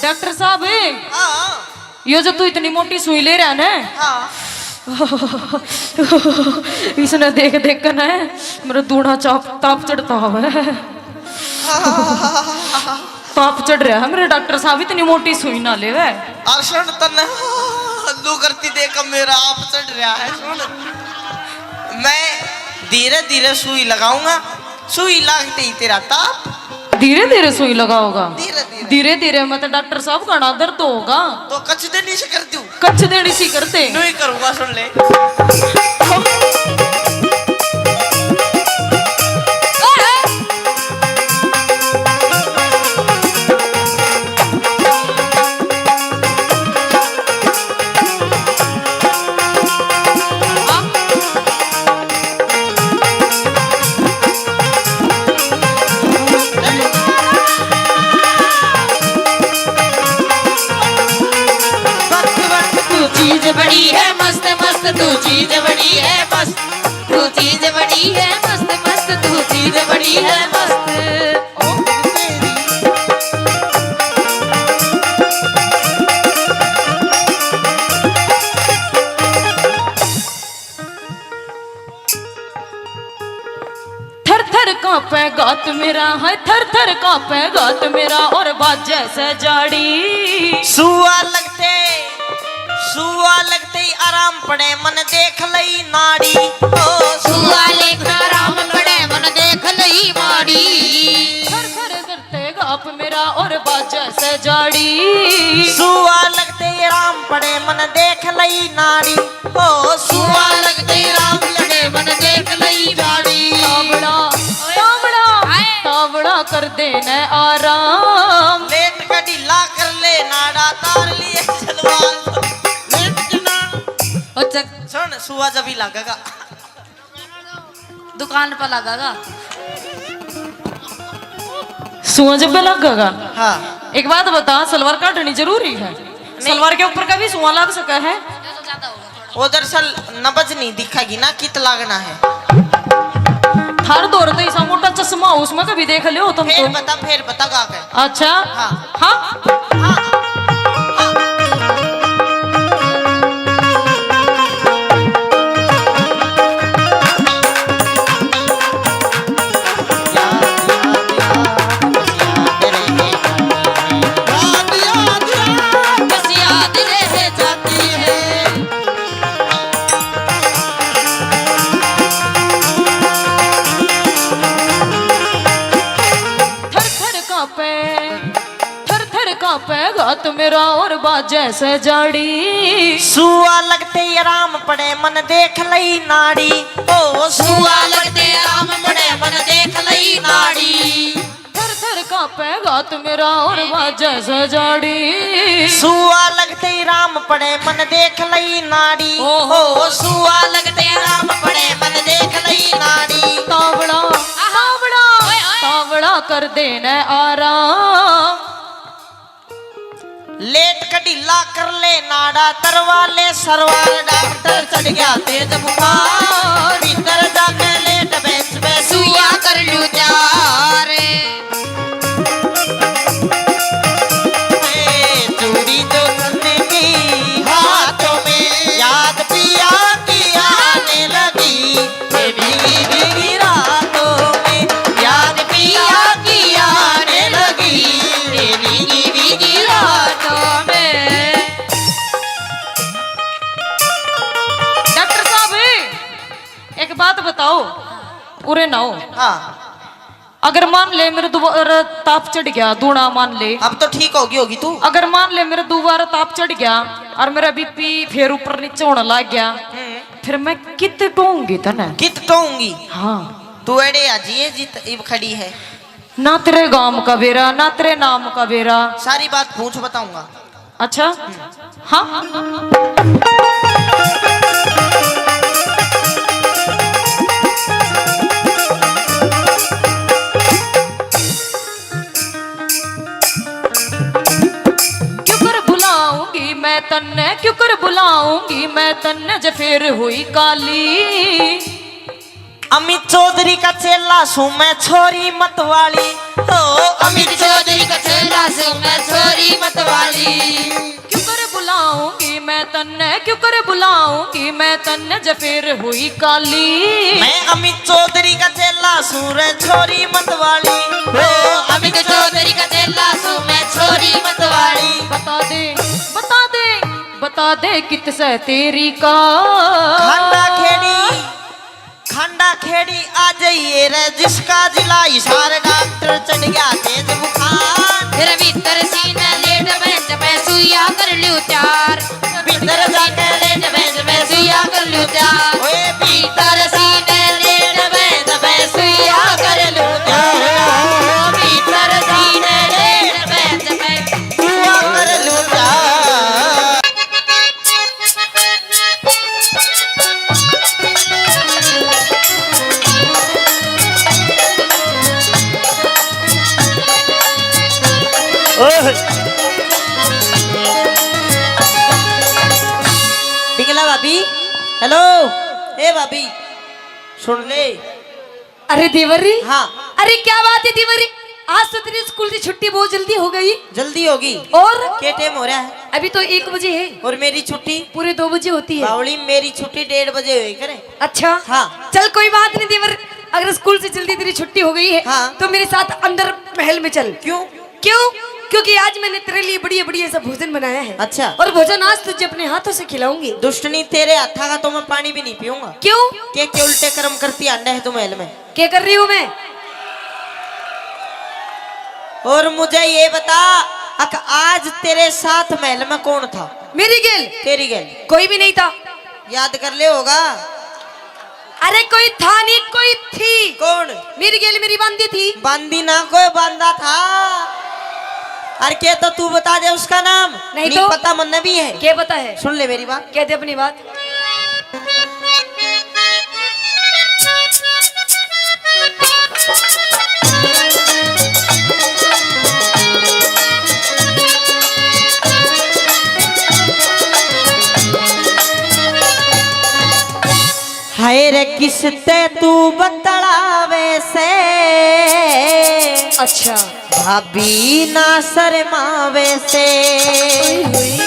डॉक्टर साहब, हाँ। यो जो तू इतनी मोटी सुई ले रहा है ना, हाँ। इसने देख देख कर ना मेरा दूना चाप ताप चढ़ता हुआ है। ताप चढ़ रहा है मेरे डॉक्टर साहब, इतनी मोटी सुई ना लेवे। अरे सुन, तन्ने लू करती देख मेरा आप चढ़ रहा है। सुन, मैं धीरे धीरे सुई लगाऊंगा, सुई लागते ही तेरा ताप। धीरे धीरे सुई लगाओगा? धीरे धीरे। धीरे धीरे मत डॉक्टर साहब, घना दर्द होगा। तो कच देनी से कर दूं? कच देनी सी करते। नहीं करूंगा, सुन ले। तू चीज बड़ी है मस्त मस्त, तू चीज बड़ी है मस्त, तू चीज बड़ी है मस्त मस्त, तू चीज बड़ी है मस्त। थर थर कांपे गात मेरा, हाय थर थर कांपे गात मेरा, और बाजे से जाड़ी। सुआ लगते, सुआ लगते ही आराम पड़े मन देख लई नाड़ी। ओ सुआ लगते आराम पड़े मन देख लई माड़ी। थर थर करते गाप मेरा और बाजे से जाड़ी। सुआ लगते ही आराम पड़े मन देख लई नाड़ी। ओ सुआ लगते राम लड़े मन देख लई जाड़ी। तावड़ा, तावड़ा, हाय। तावड़ा कर देने आराम। लेट का ढीला कर ले नाड़ा, तार लिए सलवार। लेट के ना। अच्छा। सुन, सुआ जब ही लागेगा। दुकान पर लागेगा। सुआ जब पे लागेगा? हाँ। एक बात बता, सलवार काटनी जरूरी है? नहीं। सलवार के ऊपर का भी सुआ लाग सका है? वो दरअसल नब्ज नहीं दिखेगी ना, कित लागना है। थार दौर तो ऐसा मोटा चश्मा हो, उसमें कभी देख लियो तुम फिर तो। बता, फिर बता गा के। अच्छा। हाँ। हाँ? हाँ। थर थर कांपे, थर थर कांपे गात मेरा और बाजे से जाड़ी। सुआ लगते ही आराम पड़े मन देख लई नाड़ी। ओ सुआ लगते आराम पड़े मन देख लई नाड़ी। थर थर कांपे गात मेरा और बाजे से जाड़ी। सुआ लगते ही राम पड़े मन देख लई नाड़ी। ओहो। ओ सुआ लगते राम पड़े मन देख लई नाड़ी। तावड़ा, तावड़ा, ओए, ओए। तावड़ा कर देने आराम। लेट का ढीला कर ले नाड़ा, तरवा ले सरवार, डॉक्टर चढ़ गया तेज बुखार। भीतर जाके लेट बेंच पे सुआ कर लूं तैयार। ए, चूड़ी जो तन की हाथों में, याद पिया की आने लगी। ये भीगी भीगी रातों में, याद पिया की आने लगी। ये भीगी भीगी रातों में। डॉक्टर साहब, एक बात बताओ, उरे ना हो। हाँ। अगर मान ले मेरे दोबारा ताप चढ़ गया, दूना मान ले। अब तो ठीक होगी होगी तू। अगर मान ले मेरे दोबारा ताप चढ़ गया और मेरा बीपी फिर ऊपर नीचे होने लग गया, हम्म। फिर मैं कित टोऊंगी तने? कित टोऊंगी? हाँ। तू एड़े आ जिए जित इब खड़ी है। ना तेरे गांव का बेरा, ना तेरे नाम का बेरा। सारी बात पूछ, बताऊंगा। अच्छा? हाँ? क्यों कर बुलाऊंगी मैं तन्ने, क्यों कर बुलाऊंगी मैं तन्ने, जे फिर हुई काली। अमित चौधरी का चेला सूं मैं, छोरी मत वाली। हो, अमित चौधरी का चेला सूं मैं, छोरी मत वाली। क्यों कर बुलाऊंगी मैं तन्ने, क्यों कर बुलाऊंगी मैं तन्ने, जे फिर हुई काली। मैं अमित चौधरी का चेला सूं रे, छोरी मत वाली। हो, अमित चौधरी का चेला सूं मैं, छोरी मत वाली। बता दे, बता दे, बता दे कित से तेरी का। खांडा खेड़ी, खांडा खेड़ी आ जाइए रे, जिसका जिला हिसार, डॉक्टर चढ़ गया तेज बुखार। तेरे भीतर सीने लेट बेंच पे सुइया कर लूं चार। भीतर जाके लेट बेंच पे सुइया कर लूं चार। ओए भीतर सीने लेट बेंच पे सुइया कर लूं चार। भीतर सीने लेट बेंच पे सुइया कर लूं चार। ओह। पिंगला भाभी, हेलो। ए भाभी, सुन ले। अरे देवर री। हाँ। अरे क्या बात है देवर री, आज तो तेरी स्कूल की छुट्टी बहुत जल्दी हो गई। जल्दी होगी। और? क्या टाइम हो रहा है? अभी तो एक बजे है। और मेरी छुट्टी? पूरे दो बजे होती है। बावली, मेरी छुट्टी डेढ़ बजे हुई करे। अच्छा। हाँ। चल कोई बात नहीं देवर, अगर स्कूल से जल्दी तेरी छुट्टी हो गई है, हाँ। तो मेरे साथ अंदर महल में चल। क्यों? क्यों? क्योंकि आज मैंने तेरे लिए बढ़िया बढ़िया सा भोजन बनाया है। अच्छा। और भोजन आज तुझे अपने हाथों से खिलाऊंगी। दुष्टनी, तेरे हाथा का तो मैं पानी भी नहीं पीऊंगा। क्यों? के, के उल्टे कर्म करती आंडे है तू महल में। क्या कर रही हूँ मैं? और मुझे ये बता, अक आज तेरे साथ महल में कौन था? मेरी गेल? तेरी गेल। कोई भी नहीं था। याद कर ले होगा। अरे कोई था नहीं, कोई थी। कौन? मेरी गेल मेरी बांदी थी। बांदी ना, कोई बांदा था। अरे के तो तू बता दे उसका नाम। नहीं नहीं तो? पता मन्ने भी है। क्या पता है? सुन ले मेरी बात। कह दे अपनी बात। हाय रे किसते तू बतलावे से। अच्छा। भाभी ना शर्मावे से। ओए होए।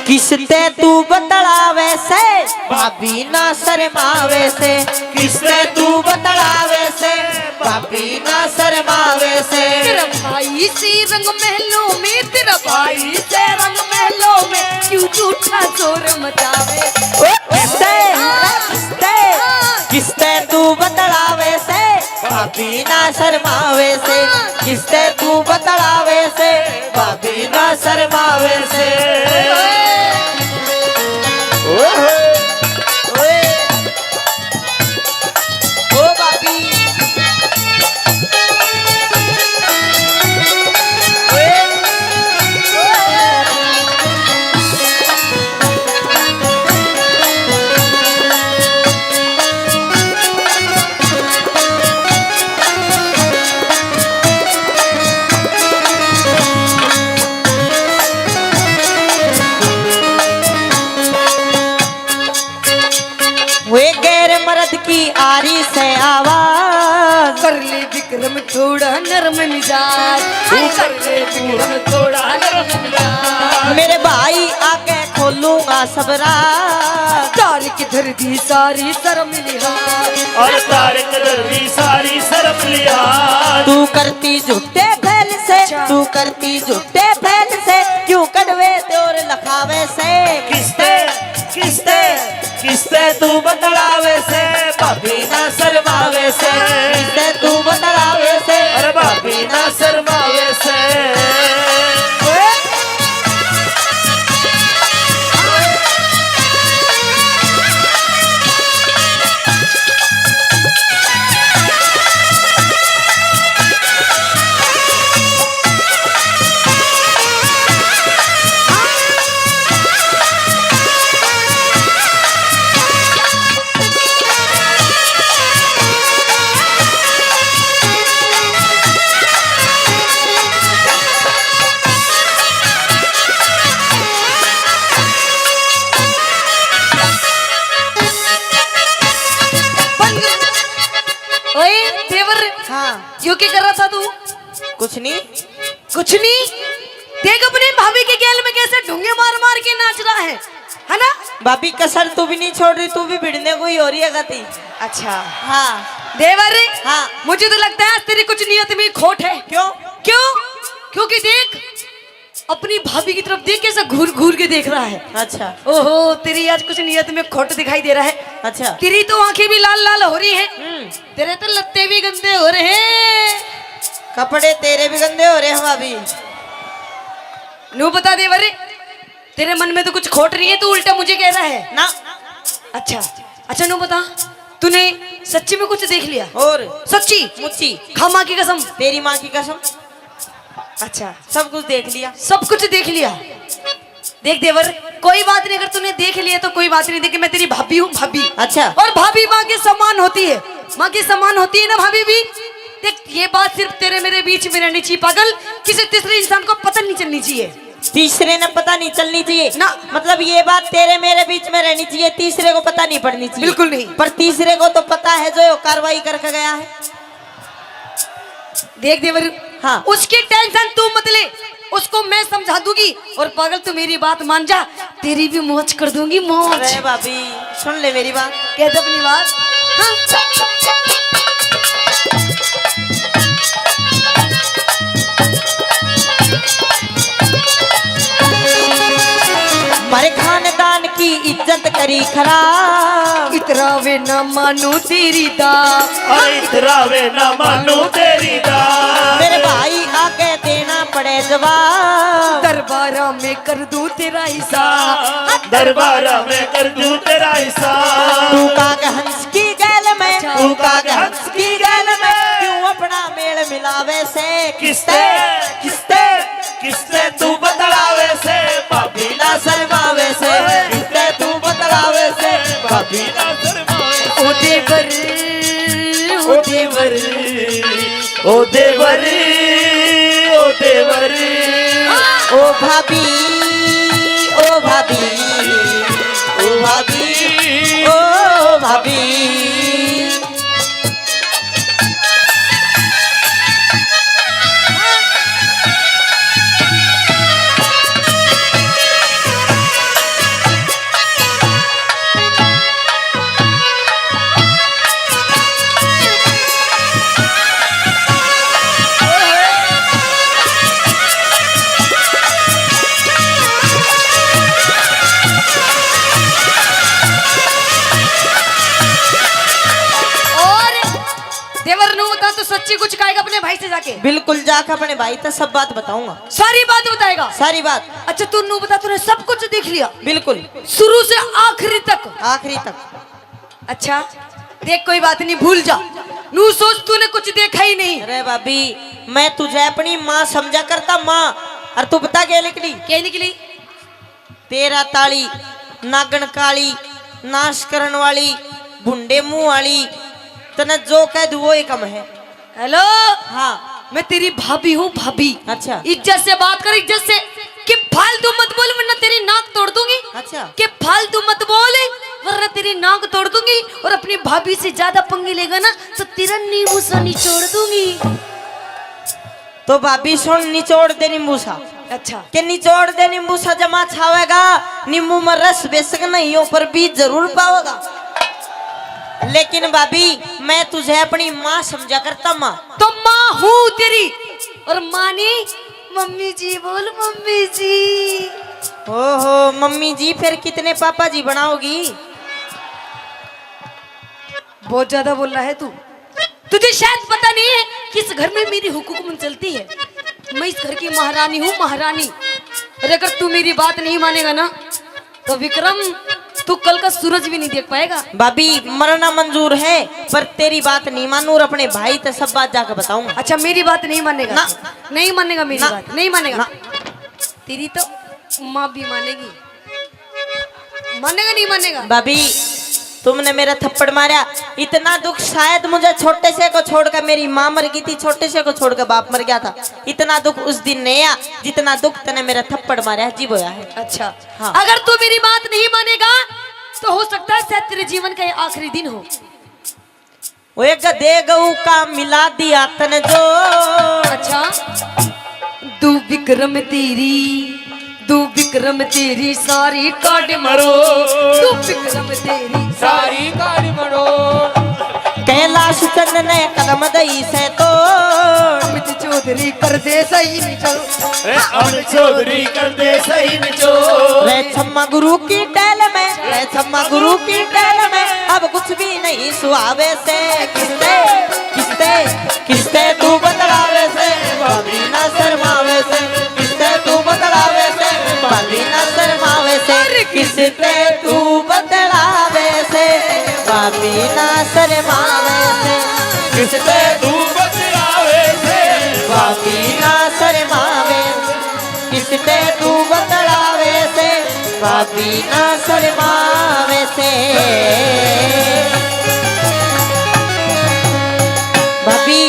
किसते तू बतलावे से, भाभी ना शर्मावे से। किसते तू बतलावे से, भाभी ना शर्मावे से। तेरा भाई से रंग महलों में, तेरा भाई से रंग महलों में, क्यों झूठा शोर मचावे। ओ किसते, हाँ। किसते, हाँ। किसते तू बतलावे से, भाभी ना शर्मावे से। हाँ। किसते तू बतलावे से, भाभी ना शर्मावे से। ओए होए। ओए। ओ भाभी। ओए। वे गैर मर्द की आ रही से आवाज। कर ले विक्रम थोड़ा नरम मिजाज। तू कर ले विक्रम थोड़ा नरम मिजाज। मेरे भाई आके खोलूंगा सब राज। तार की धर दी सारी शर्म लिहाज। और तार की धर दी सारी शर्म लिहाज। तू करती झूठे फैल से, अच्छा। तू करती झूठे फैल से, क्यों कड़वे त्योर लखावे से। किसते, किसते, किसते तू बतलावे से, भाभी ना शर्मावे से। किसते तू बतलावे से, अरे भाभी ना शर्मावे से। यो क्या कर रहा था तू? कुछ नहीं। कुछ नहीं? देख अपनी भाभी के गैल में कैसे ढूंगे मार मार के नाच रहा है, है ना? भाभी, कसर तू भी नहीं छोड़ रही, तू भी भिड़ने को ही हो रही है गति। अच्छा। हाँ। देवर, हाँ। मुझे तो लगता है आज तेरी कुछ नियत में खोट है। क्यों? क्यों? क्योंकि देख, अपनी भाभी की तरफ देख, कैसा घूर घूर के देख रहा है। अच्छा। ओहो, तेरी आज कुछ नियत में खोट दिखाई दे रहा है। अच्छा। तेरी तो आंखें भी लाल लाल हो रही हैं। हम्म। तेरे तो लत्ते भी गंदे हो रहे हैं। कपड़े तेरे भी गंदे हो रहे हैं भाभी। नू बता देवर, तेरे मन में तो कुछ खोट नहीं है, तू उल्टा मुझे कह रहा है ना। अच्छा, अच्छा नू बता, तूने सच्ची में कुछ देख लिया? और सच्ची? मुच्ची। खा माँ की कसम। तेरी माँ की कसम। अच्छा। सब कुछ देख लिया। सब कुछ देख लिया। देख देवर, कोई बात नहीं, अगर तूने देख लिया तो कोई बात नहीं। देख, मैं तेरी भाभी हूँ, भाभी। अच्छा। और भाभी माँ के समान होती है, माँ के समान होती है ना भाभी भी। देख, ये बात सिर्फ तेरे मेरे बीच में रहनी चाहिए पागल, किसी तीसरे इंसान को पता नहीं चलनी चाहिए। तीसरे ने पता नहीं चलनी चाहिए ना। मतलब ये बात तेरे मेरे बीच में रहनी चाहिए, तीसरे को पता नहीं पड़नी चाहिए। बिल्कुल नहीं। पर तीसरे को तो पता है जो कार्रवाई करके गया है। देख देवर, हाँ। उसकी टेंशन तू मत ले, उसको मैं समझा दूंगी। और पागल, तू मेरी बात मान जा, तेरी भी मौज कर दूंगी, मौज। अरे भाभी, सुन ले मेरी बात। कह दे अपनी बात। हाँ। मारे खानदान की इज्जत करी खराब। इतरावे ना मानू तेरी दा। अरे इतरावे ना मानू तेरी दा। मेरे भाई आगे देना पड़े जवाब। दरबारा में कर दूं तेरा हिसाब। दरबारा में कर दूं तेरा हिसाब। तू काग हंस की गैल में, अच्छा। तू काग हंस की गैल में। क्यों अपना मेल मिलावे से किसते, किसते, किसते तू बतलावे से, भाभी ना शर्मावे से, किसते तू बतलावे से, भाभी ना शर्मावे से। ओ देवर, ओ देवर, ओ देवर, ओ देवर, ओ भाभी, ओ भाभी, ओ भाभी, ओ भाभी। और देवर नू बता, तू सच्ची कुछ कहेगा अपने भाई से जाके? बिल्कुल, जाके अपने भाई तक सब बात बताऊंगा। सारी बात बताएगा? सारी बात। अच्छा, तू नू बता, तूने सब कुछ देख लिया? बिल्कुल। शुरू से आखिरी तक? आखिरी तक। अच्छा, देख, कोई बात नहीं, भूल जा। नू सोच, तूने कुछ देखा ही नहीं। अरे भाभी, मैं तुझे अपनी माँ समझा करता, माँ। और तू बता क्या निकली? क्या निकली? तेरा ताली, नागण काली, नाश करण वाली, भुंडे मुंह वाली, तने जो कह दूं वो ही कम है। हेलो। हाँ। मैं तेरी भाभी हूँ, भाभी। अच्छा। इज्जत से बात कर, इज्जत से। कि फालतू मत बोल, वरना तेरी नाक तोड़ दूंगी। अच्छा। कि फालतू मत बोल, वरना तेरी नाक तोड़ दूंगी। और अपनी भाभी से ज्यादा पंगे लेगा ना, तो तेरा नींबू सा निचोड़ दूंगी। तो भाभी सुन, निचोड़ दे नींबू सा। अच्छा। के निचोड़ दे नींबू सा जमा छावेगा, नींबू में रस बेशक नहीं हो, पर बीज जरूर पावेगा। लेकिन भाभी, मैं तुझे अपनी माँ समझा करता, माँ। तो माँ हूँ तेरी, और माँ ने मम्मी जी बोल, मम्मी जी। ओहो, मम्मी जी, फिर कितने पापा जी बनाओगी? बहुत ज्यादा बोल रहा है तू। तुझे शायद पता नहीं है कि इस घर में मेरी हुकूमत चलती है। मैं इस घर की महारानी हूँ, महारानी। और अगर तू मेरी बात नहीं मानेगा ना, तो विक्रम, तू कल का सूरज भी नहीं देख पाएगा। भाभी, मरना मंजूर है, पर तेरी बात नहीं मानू और अपने भाई ते सब बात जाके बताऊंगा। अच्छा, मेरी बात नहीं मानेगा? ना। नहीं मानेगा मेरी ना। बात, नहीं मानेगा? ना। तेरी तो माँ भी मानेगी। मानेगा, नहीं मानेगा? भाभी, तुमने मेरा थप्पड़ मारा, इतना दुख शायद मुझे छोटे से को छोड़कर, मेरी माँ मर गई थी, छोटे से को छोड़कर बाप मर गया था, इतना दुख उस दिन नहीं आया जितना दुख तने मेरा थप्पड़ मारा है, जी बोया है। अच्छा। हाँ। अगर तू मेरी बात नहीं मानेगा, तो हो सकता है शायद तेरे जीवन का ये आखिरी दिन हो। ओए गधे गऊ का मिला दिया तने जो। अच्छा। दू विक्रम तेरी, दू विक्रम तेरी सारी काट मरो। दू विक्रम तेरी सारी काट मरो। कैलाश चंद ने कदम दई से तो। अमित चौधरी कर दे सही निचो। रे अमित चौधरी कर दे सही निचो। रे छम्मा गुरु की टहल में, रे छम्मा गुरु की टहल में, अब कुछ भी नहीं सुहावे से। किसते, किसते, किसते तू बतलावे से, भाभी ना शर्मावे से। किसते तू बतलावे से, भाभी ना शर्मावे से। अरे किसते तू बतलावे से, भाभी ना शर्मावे से। किसते तू बतलावे से, भाभी ना शर्मावे। किसते तू बतलावे से, भाभी ना शर्मावे से। भाभी,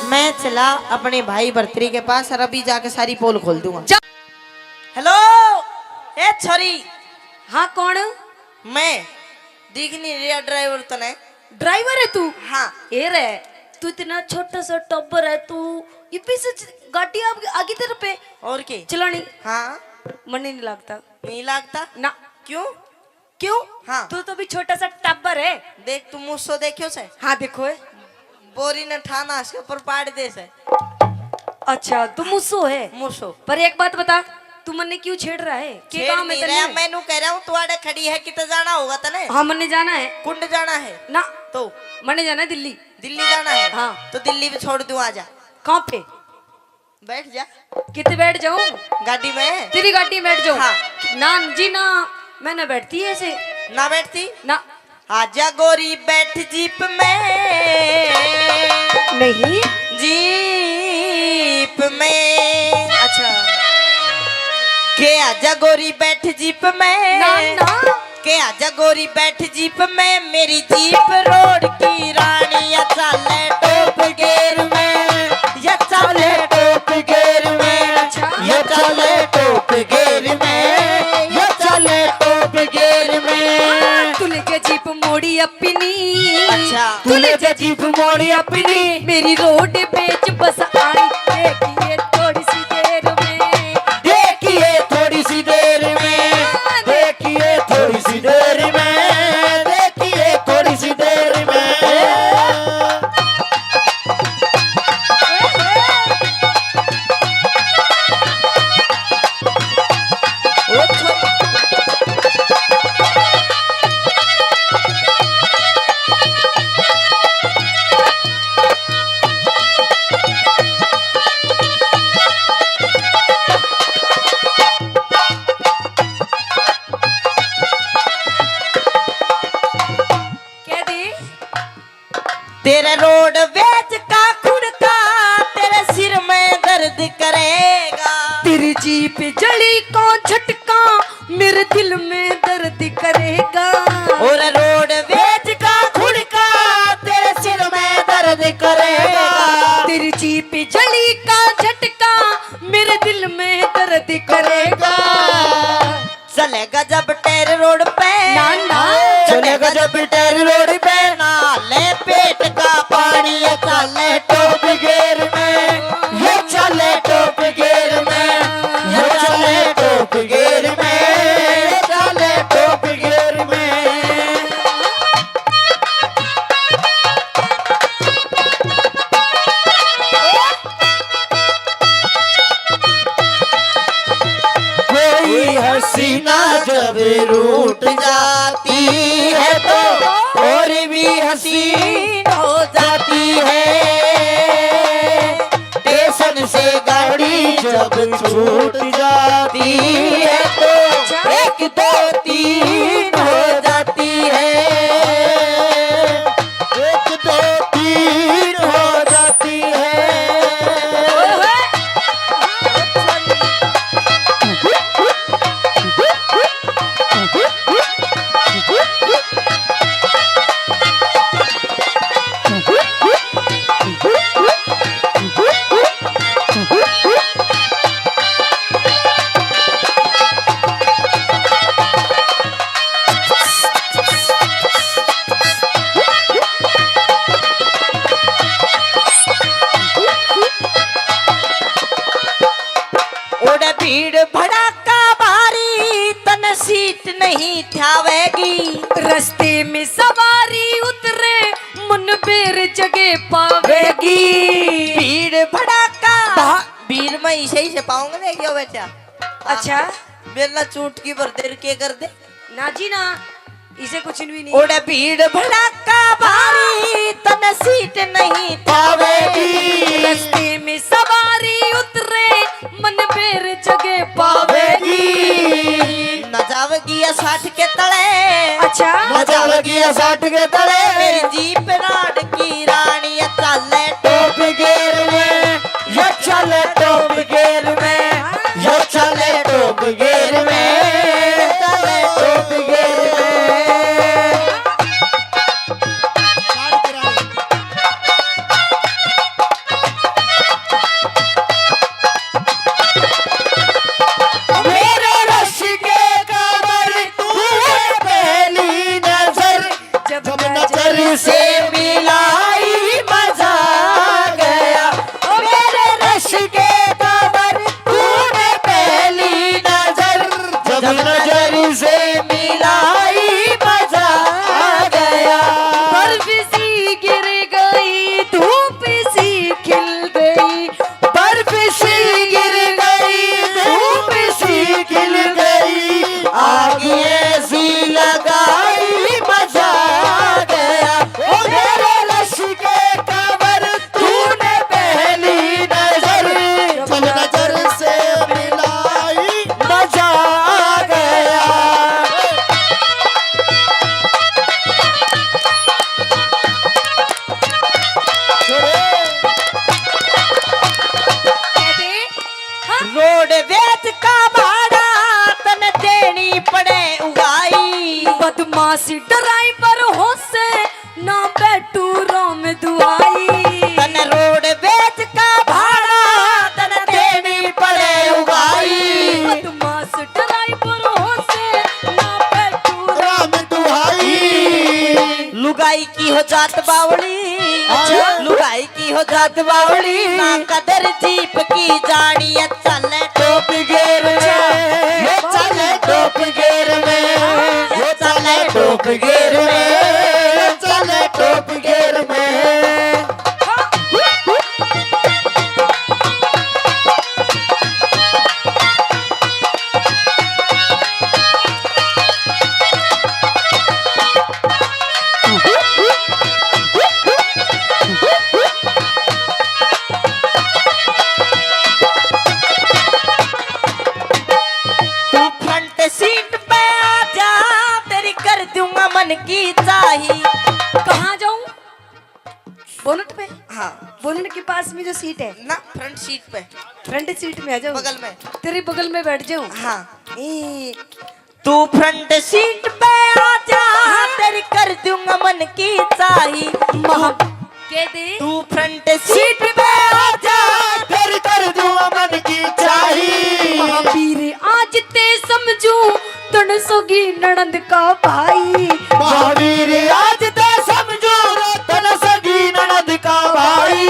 मैं चला अपने भाई भरतरी के पास और अभी जाके सारी पोल खोल दूंगा। जा। हेलो, ए छोरी। हाँ, कौन? मैं। दिख नहीं रहा ड्राइवर तने? ड्राइवर है तू? हाँ। ए रे, तू इतना छोटा सा टब्बर है, तू इब्बी से च-, गाड़ी आ, आगी तेरे पे और के? चलानी? हाँ। मन्ने नहीं लगता। नहीं लगता? ना। क्यों? क्यों? हाँ। तू तो भी छोटा सा टब्बर है। देख, तू मूसो देख्यो से? हाँ, देखो है। बोरी ने ठाना इसके ऊपर पाड़ दे से। अच्छा, तू मूसो है? मूसो। पर एक बात बता, तू मन्ने क्यों छेड़ रहा है? के छेड़ काम है नहीं तन्ने? रहा, मैं नू कह रहा हूँ, तू आड़े खड़ी है, किते जाना होगा तने? हाँ, मन्ने जाना है। कुंड जाना है? ना। तो? मन्ने जाना है दिल्ली। दिल्ली जाना है? हाँ। तो दिल्ली पे छोड़ दूँ, आजा। कहाँ पे? बैठ जा। किते बैठ जाऊं? गाड़ी में। तेरी गाड़ी में बैठ जाऊं? हाँ। ना जी ना, मैं ना बैठती ऐसे। ना बैठती? ना। आजा गोरी बैठ जीप में। नहीं। जीप में। अच्छा। के आजा गोरी बैठ जीप में। ना, ना। के आजा गोरी बैठ जीप में, मेरी जीप रोड की रानी, या चाले टॉप गियर में, या चाले टॉप गियर में, अच्छा। या चाले टॉप गियर में, या चाले टॉप गियर में। तूने के जीप मोड़ी अपनी, अच्छा। तूने के जीप मोड़ी अपनी, मेरी रोड पे च बस आई, देखिए थोड़ी सी देर में। देखिए थोड़ी सी देर में, देखिए थोड़ी सी देर में, देखिए थोड़ी सी देर में। कह दे। तेरे रोडवेज का खुड़का तेरे सिर में दर्द करेगा। तेरी जीप जली का झटका मेरे दिल में दर्द करेगा। और रोडवेज का खुड़का तेरे सिर में दर्द करेगा। तेरी जीप जली का झटका मेरे दिल में दर्द करेगा। चलेगा जब टायर रोड पे, ना, ना। चलेगा जब टायर रोड पे, ना ले पेट का पानी, ये चाले टॉप गियर में, ये चाले टॉप गियर में, ये चाले टॉप गियर में, ये चाले टॉप गियर में। कोई हसीना जब रूठ जाती है तो और भी हसीन हो जाती है। स्टेशन से गाड़ी जब छूट जाती है तो एक दो तीन हो जाती है। एक दो तीन हो जाती है। नहीं ठावेगी। रस्ते में सवारी उतरे, मन बेर जगह पावेगी। भीड़ भड़ाका, भा- भीड़ में इसे ही से पाऊंगा मैं, क्यों बेटा? अच्छा। मेरे ना चूटकी भर देर के कर दे। ना जी ना, इसे कुछ भी नहीं। ओड़े भीड़ भड़ाका भारी, तन सीट नहीं पावेगी। रस्ते में सवारी उतरे, मन बेर जगह पावेगी। पावेगी। न जावेगी या साठ के तले। अच्छा। न जावेगी या साठ के तले। मेरी जीप राड की रानी या चाले टॉप गियर में, या चाले टॉप गियर में, या चाले टॉप गियर में, चाले टॉप गियर में। मेरे रश के कांवर तूने पहली नजर जब नजर से मिलाई मजा आ गया। ओ मेरे रश के कांवर तूने पहली नजर जब नजर से मिलाई मजा आ गया। बर्फ सी गिर गई, धूप सी खिल गई, बर्फ सी गिर गई, धूप सी खिल गई, आग ऐसी लगाई मजा आ गया। ओ मेरे रश के कांवर तूने पहली नजर जब नजर से मिलाई मजा आ गया। कहते, हाँ? रोडवेज का भाड़ा तन देनी पड़े उगाई। बदमाश ड्राइवर हो से ना बैठू रोम दुआई। तन रोडवेज का भाड़ा तन देनी पड़े उगाई। बदमाश ड्राइवर हो से ना बैठू रोम दुआई। लुगाई की हो जात बावली, अच्छा। लुगाई की हो जात बावली, ना कदर जीप की जानी है, चले टॉप गियर में, ये चले टॉप गियर में, ये चले टॉप गियर में, ये चले टॉप गियर में। तू फ्रंट सीट पे आ जा, तेरी कर दूंगा मन की चाही। कहाँ जाऊं? बोनट पे? हाँ। बोनट के पास में जो सीट है? ना, फ्रंट सीट पे। फ्रंट सीट में आ जाऊं? बगल में। तेरे बगल में बैठ जाऊं? हाँ। ए, तू फ्रंट सीट पे आ जा, हाँ। तेरी कर दूंगा मन की चाही। महा-, कह दे। तू फ्रंट सीट पे आ जा, तेरी कर दूंगा मन की चाही। महावीर आज ते समझू, तन सगी ननद का भाई। महावीर आज ते समझू, तन सगी ननद का भाई।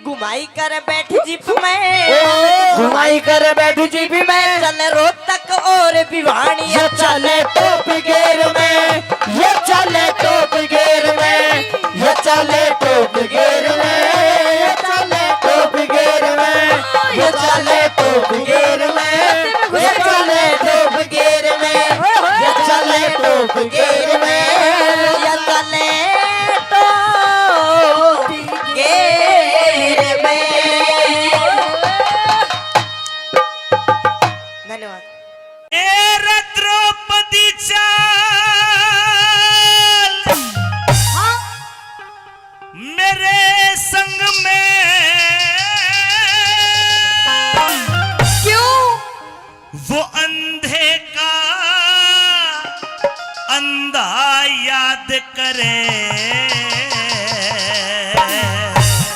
घुमाई कर बैठ जीप में, ओ। घुमाई कर बैठ जीप में, चल रोहतक और भिवानी, ये चले टॉप गियर में, ये चले टॉप गियर में, ये चले टॉप गियर में, ये चले टॉप गियर में, ये चले टॉप गियर में, ये चले टॉप गियर में, ये चले टॉप गियर में, ये चले टॉप गियर में। धन्यवाद। ए रे द्रौपदी चाल, हाँ? मेरे संग में। क्यों? वो अंधे का अंधा याद करे।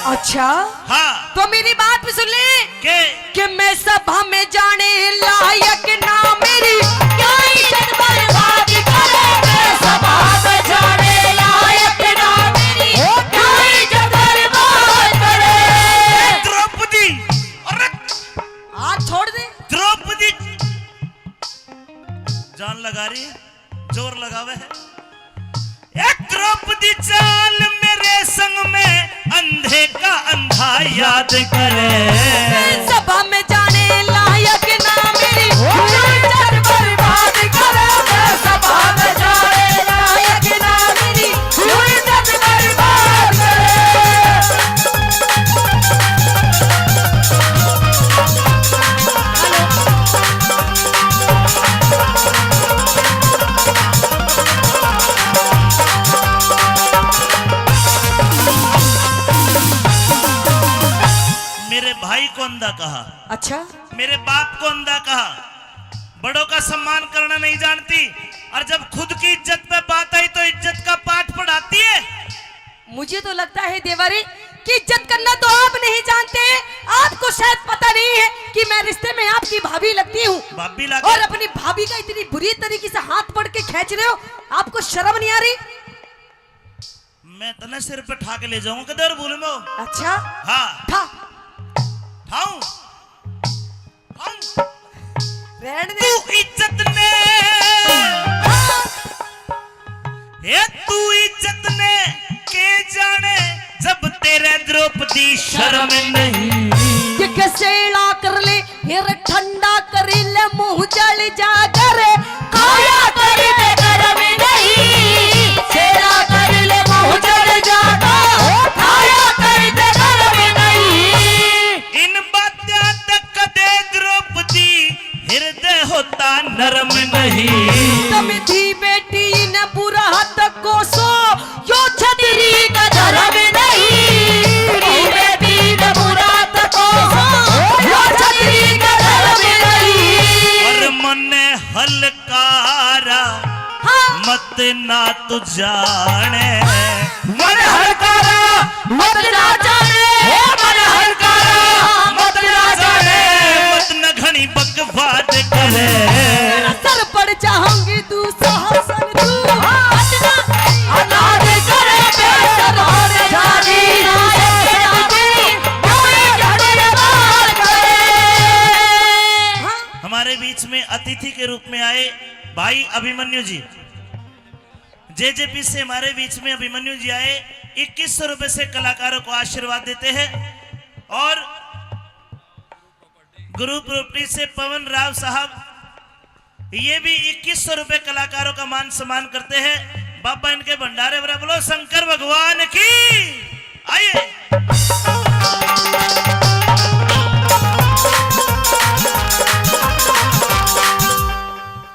अच्छा? हाँ। तो मेरी बात भी सुन ले। के? कि मैं सभा में जाने लायक ना मेरी, क्या इज्जत बर्बाद करे? मैं सभा में जाने लायक ना मेरी, क्या इज्जत बर्बाद करे? द्रौपदी, अरे हाथ छोड़ दे। द्रौपदी, जान लगा रही, जोर लगावे है। ए द्रौपदी चाल मेरे संग में, अंधे का अंधा याद करे। सभा में जाने लायक ना मेरी, इज्जत बर्बाद करे। सभा में जाने लायक ना मेरी, इज्जत बर्बाद करे। मेरे भाई को अंधा कहा। अच्छा। मेरे बाप को अंधा कहा। बड़ों का सम्मान करना नहीं जानती, और जब खुद की इज्जत पे बात आई तो इज्जत का पाठ पढ़ाती है। मुझे तो लगता है देवरी कि इज्जत करना तो आप नहीं जानते। आपको शायद पता नहीं है कि मैं रिश्ते में आपकी भाभी लगती हूँ। भाभी लगे। और अपनी भाभी का इतनी बुरी तरीके से हाथ पकड़ के खींच रहे हो, आपको शर्म नहीं आ रही? मैं तने सिर पे ठा के ले जाऊंगा, किधर बोलूं मैं? अच्छा। हाँ। ठा। ठाऊं। ठाऊं। रहने दे। तू इज्जत ने, हे तू इज्जत ने के जाने, जब तेरे द्रौपदी शर्म नहीं। ये कसेला कर ले, फिर ठंडा कर ले, मुंह जल जा कर, खाया कर दे गरम नहीं। सेला कर ले, मुंह जल जा कर, खाया कर दे गरम नहीं। इन बात्या तक कदे द्रौपदी हृदय होता नरम नहीं। तम धी बेटी न बुरा तक कोसो, यो छतरी का धर्म नहीं। धी बेटी न बुरा तक कोसो, यो छतरी का धर्म नहीं। और मन हलकारा हाँ। मत ना तू जाने। मन हलकारा मत ना जाने, हे मन हलकारा मत ना जाने, मत न घणी बकवाद करे। सर पड़ जाऊंगी तू सहसन तू। हाँ। मत ना अनाज करे बेसर और जानी तू सहसन तू। कोई घड़ी बात करे। हाँ। हमारे बीच में अतिथि के रूप में आए भाई अभिमन्यु जी, जेजेपी से हमारे बीच में अभिमन्यु जी आए, इक्कीस सौ रुपए से कलाकारों को आशीर्वाद देते हैं। और ग्रुप रोपटी से पवन राव साहब, ये भी इक्कीस सौ रुपए कलाकारों का मान सम्मान करते हैं। बाबा इनके भंडारे भरा, बोलो शंकर भगवान की। आइए।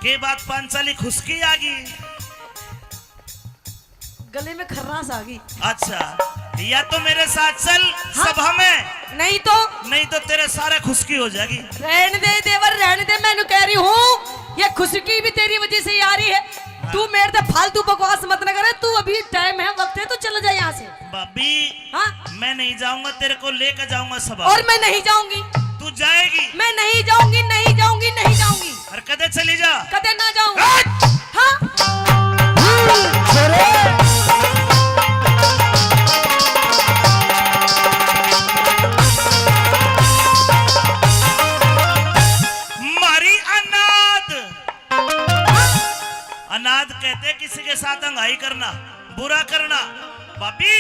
के बात पांचाली खुशकी आ गई। गले में खर्रास आ गई। अच्छा, या तो मेरे साथ चल हाँ। सभा में। नहीं तो? नहीं तो तेरे सारे खुशकी हो जाएगी। रहने दे देवर, रहने दे, मैं कह रही हूँ, ये खुशकी भी तेरी वजह से ही आ रही है। हाँ। तू मेरे से फालतू बकवास मत ना करे, तू अभी टाइम है, वक्त है, तो चला जा यहाँ से। भाभी, हाँ? मैं नहीं जाऊंगा, तेरे को लेकर जाऊंगा सभा। और मैं नहीं जाऊंगी। तू जाएगी। मैं नहीं जाऊंगी, नहीं जाऊंगी, नहीं जाऊंगी। और कदे चली जा। कदे ना जाऊं। हट! हाँ? मारी अनाद। अनाद कहते किसी के साथ अंगाई करना, बुरा करना। भाभी।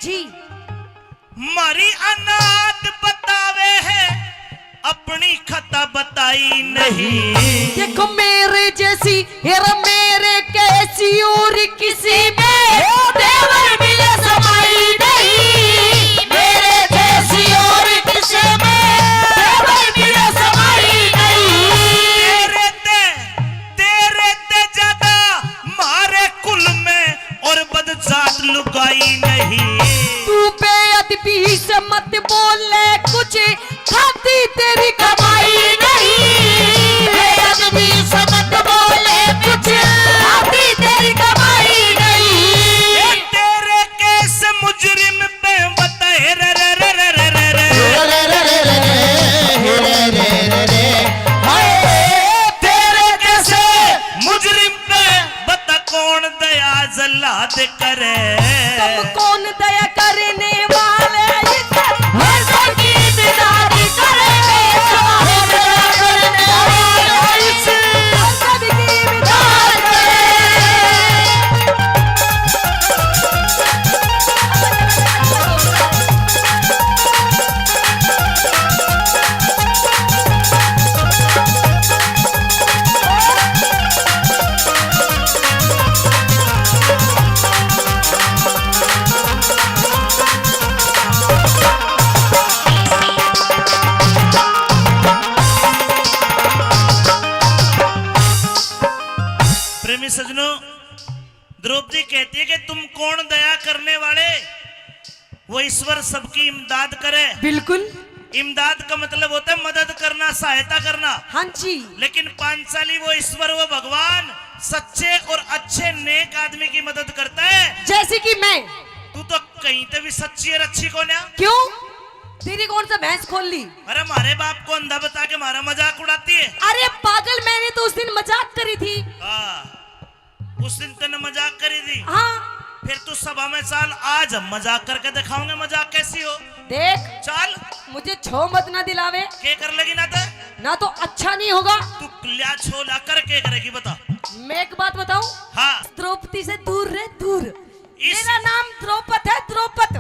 जी। मारी अनाद बतावे है, अपनी खता बताई नहीं। देखो मेरे जैसी, हेरा मेरे कैसी और किसी में देवर मिले समाई नहीं। मेरे जैसी और किसी में देवर मिले समाई नहीं। तेरे ते, तेरे ते ज्यादा मारे कुल में और बदजात लुगाई नहीं। तू बेअदबी से मत बोले कुछ, खाती तेरी कमाई नहीं। बेअदबी से मत बोले कुछ, खाती तेरी कमाई नहीं। ए, तेरे केस मुजरिम पे बता, रे, रे, रे। हाय, तेरे केस मुजरिम पे बता कौन दया जल्लाद करे। तुम कौन दया करने वाले इस हसद की मिजाज करे। कौन दया करने वाले इस हसद की मिजाज सजनों, द्रौपदी कहती है कि तुम कौन दया करने वाले, वो ईश्वर सबकी इमदाद करे। बिल्कुल। इमदाद का मतलब होता है मदद करना, सहायता करना। हाँ जी। लेकिन पांचाली वो ईश्वर, वो भगवान सच्चे और अच्छे नेक आदमी की मदद करता है। जैसे कि मैं। तू तो कहीं ते भी सच्ची और अच्छी कोन्या। क्यों? तेरी कौन सा भैंस खोल ली? अरे, हमारे बाप को अंधा बता के हमारा मजाक उड़ाती है। अरे पागल, मैंने तो उस दिन मजाक करी थी। हाँ, उस दिन तूने मजाक करी थी। हाँ। फिर तू सभा में चाल, आज हम मजाक करके दिखाओगे मजाक कैसी हो। देख, चाल। मुझे छो मत ना दिलावे। के कर लेगी ना तो? ना तो अच्छा नहीं होगा। तू लिया छो ला कर के करेगी, बता। मैं एक बात बताऊं? हाँ। द्रौपदी से दूर रह, दूर। इस मेरा नाम द्रौपद है, द्रौपद।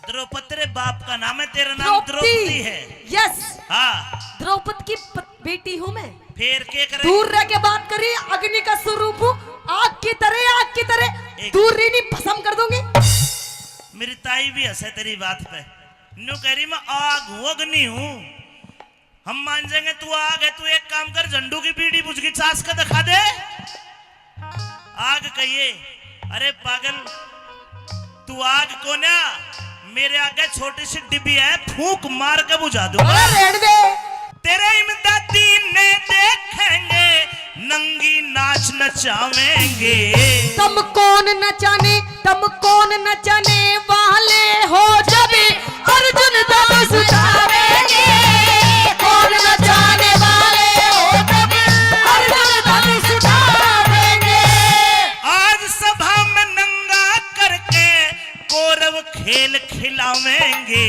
द्रौपद तेरे बाप का नाम है, तेरा नाम द्रौपदी। द्रौपदी है। यस। हाँ। द्रौपद की प-, बेटी हूँ मैं। फिर के करे? दूर रह के बात करी, अग्नि का स्वरूप हूँ, आग की तरह, आग की तरह। एक दूर रही नहीं, भस्म कर दूंगी। मेरी ताई भी हंसे तेरी बात पे, न्यू कह रही, मैं आग हूँ, अग्नि हूँ। हम मान जाएंगे तू आग है। तू एक काम कर, झंडू की बीड़ी बुझ गई, चास का दिखा दे। आग कहिए, अरे पागल, तू आग कोन्या, मेरे आगे छोटी सी डिब्बी है, फूंक मार के बुझा दूंगा। अरे रहने दे। तेरे इमदादी ने देखेंगे, नंगी नाच नचावेंगे। तुम कौन नचाने, तुम कौन नचाने वाले हो, जब अर्जुन धनुष उठावेंगे। कौन नचाने वाले हो, जब अर्जुन धनुष उठावेंगे। आज सभा में नंगा करके कौरव खेल खिलावेंगे।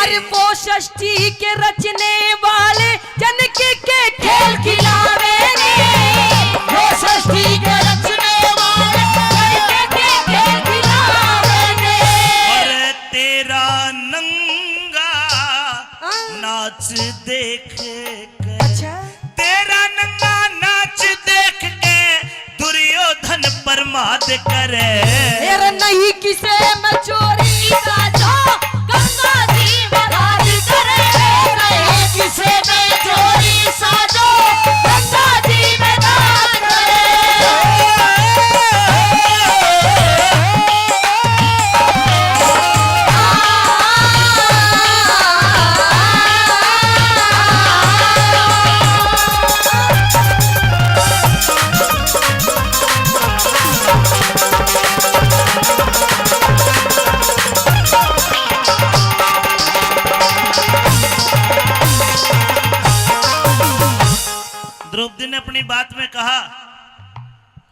अरे वो षष्ठी के रचने वाले जनक के खेल खिलावेंगे। वो षष्ठी के रचने वाले जनक के खेल खिलावेंगे। अरे तेरा नंगा हाँ। नाच देख के, अच्छा। तेरा नंगा नाच देख के दुर्योधन प्रमाद करे। मेरा नहीं किसे में चोरी का जो गंगा जी में दान करे। नहीं किसे में चोरी साजो, गंगा जी में दान करे। द्रौपदी ने अपनी बात में कहा,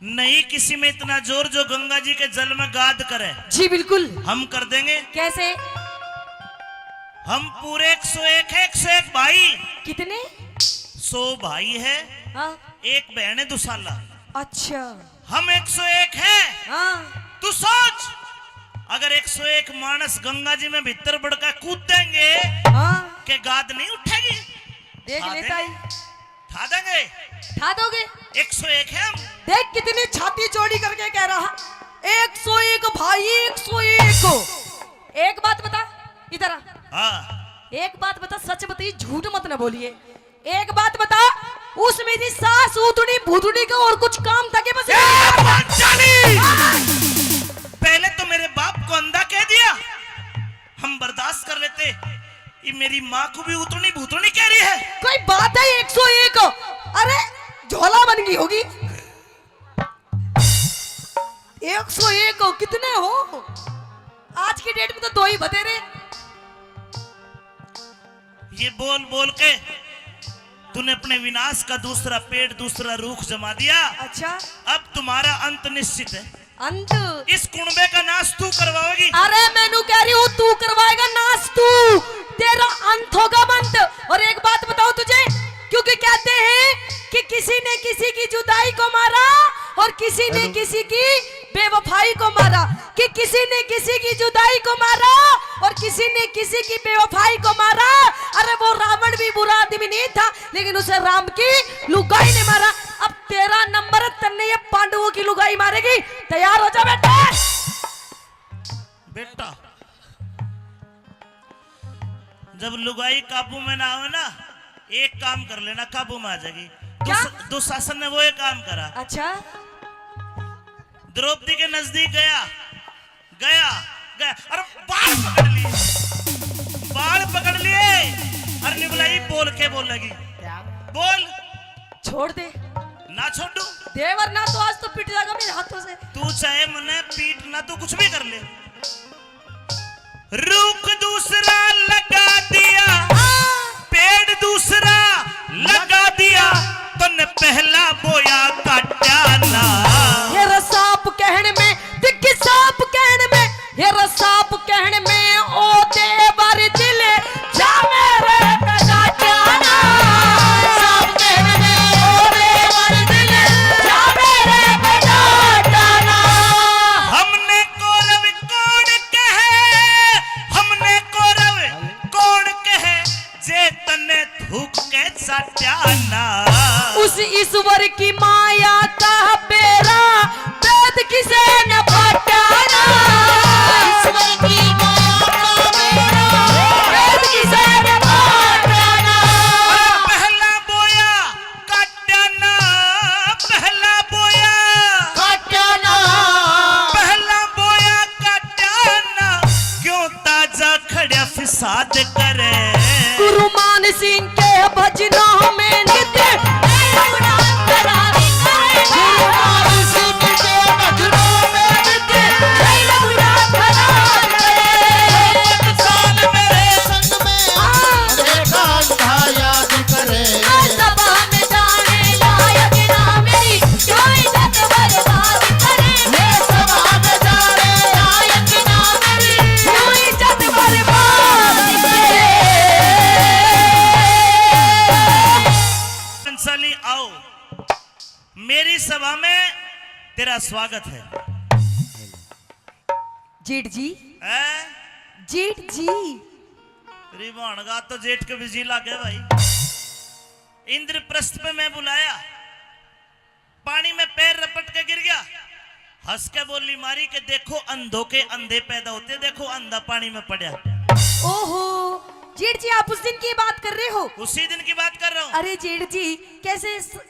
नहीं किसी में इतना जोर जो गंगा जी के जल में गाद करे। जी बिल्कुल। हम कर देंगे। कैसे? हम पूरे एक सौ एक है, एक सौ एक भाई। कितने? सौ भाई है, हाँ। एक बहन है दुसाला। अच्छा। हम एक सौ एक है। हाँ। तू सोच, अगर एक सौ एक मानस गंगा जी में भीतर बड़का कूद देंगे, हाँ। के गाद नहीं उठेगी? देख लेता ही। ठा देंगे। ठा दोगे? एक सौ एक है हम। देख कितनी छाती चौड़ी करके कह रहा, एक सौ एक भाई, एक सौ एक। एक बात बता, इधर आ। हाँ। एक बात बता, सच बताइए, झूठ मत ना बोलिए। एक बात बता, उस मेरी सास उतनी भूतनी का और कुछ काम था क्या? बस ए, पांचाली! पहले तो मेरे बाप को अंधा कह दिया, हम बर्दाश्त कर लेते। ये मेरी माँ को भी उतनी भूतनी कह रही है। कोई बात है, एक सौ एक। अरे, झोला बन गई होगी। एक सौ एक हो, कितने हो? आज की डेट में तो दो ही बतेरे। ये बोल बोल के तूने अपने विनाश का दूसरा पेड़, दूसरा रूख जमा दिया। अच्छा। अब तुम्हारा अंत निश्चित है। अंत? इस कुणबे का नाश तू करवाओगी। अरे मैं नू कह रही हूँ, तू करवाएगा नाश तू, तेरा अंत होगा मंत। और एक बात बताऊं तुझे, क्योंकि कहते हैं कि किसी ने किसी की जुदाई को मारा और किसी ने किसी की बेवफाई को मारा, कि किसी ने किसी की जुदाई को मारा और किसी ने किसी की बेवफाई को मारा। अरे वो रावण भी बुरा आदमी नहीं था, लेकिन उसे राम की लुगाई ने मारा। अब तेरा नंबर है, तन्ने ये पांडवों की लुगाई मारेगी। तैयार हो जा बेटा। बेटा, जब लुगाई काबू में ना आवे ना, एक काम कर लेना, काबू में आ जाएगी। क्या? दुस-, दुशासन ने वो एक काम करा। अच्छा। द्रौपदी के नजदीक गया, गया, गया, अरे बाल पकड़ लिए, बाल पकड़ लिए। अरे निबलाई बोल के बोलेगी, क्या? बोल। छोड़ दे। ना छोड़ू। देवर ना तो आज तो पिट जाएगा मेरे हाथों से। तू चाहे मने पीट ना, तू कुछ भी कर ले। रुख दूसरा लगा दिया, पेड़ दूसरा लगा दिया, तन्ने पहला बोया काटा ना। हेरा साफ कहण में, दिख साफ कहण में, हेरा साफ कहण में, ओ देवर दिल जा मेरे पे काटा ना। साफ कहण में, ओ देवर दिल जा मेरे पे काटा ना। हमने कौरव कौन कहे, हमने कौरव कौन कहे, जे तन्ने थूक के चाट्या ना। उस ईश्वर की माया का बेरा वेद किसे न पाटा ना। ईश्वर की माया का बेरा वेद किसे न पाटा ना। पहला बोया काट्या ना, पहला बोया काट्या ना। पहला बोया काट्या ना, क्यों ताजा खड़ा फिसाद करे। गुरु मान सिंह के भजनों में नित्य गुरु मान सिंह के भजनों में नित्य साल मेरे संग में हाँ। अनेकांधा याद करे। सभा में जाने लायक ना मेरी, क्यों इज्जत बर्बाद करे। ये सभा में जाने लायक ना मेरी, क्यों इज्जत बर्बाद करे। पंचाली आओ, मेरी सभा में तेरा स्वागत है। जेठ जी। हैं? जेठ जी। तेरी भाणगा तो जेठ के बिजी लागे भाई। इंद्रप्रस्थ पे मैं बुलाया, पानी में पैर रपट के गिर गया, हंस के बोली मारी कि देखो अंधों के अंधे पैदा होते, देखो अंधा पानी में पड़ा। ओहो, जेठ जी आप उस दिन की बात कर रहे हो? उसी दिन की बात कर रहा हूँ। अरे जेठ जी, कैसे स-,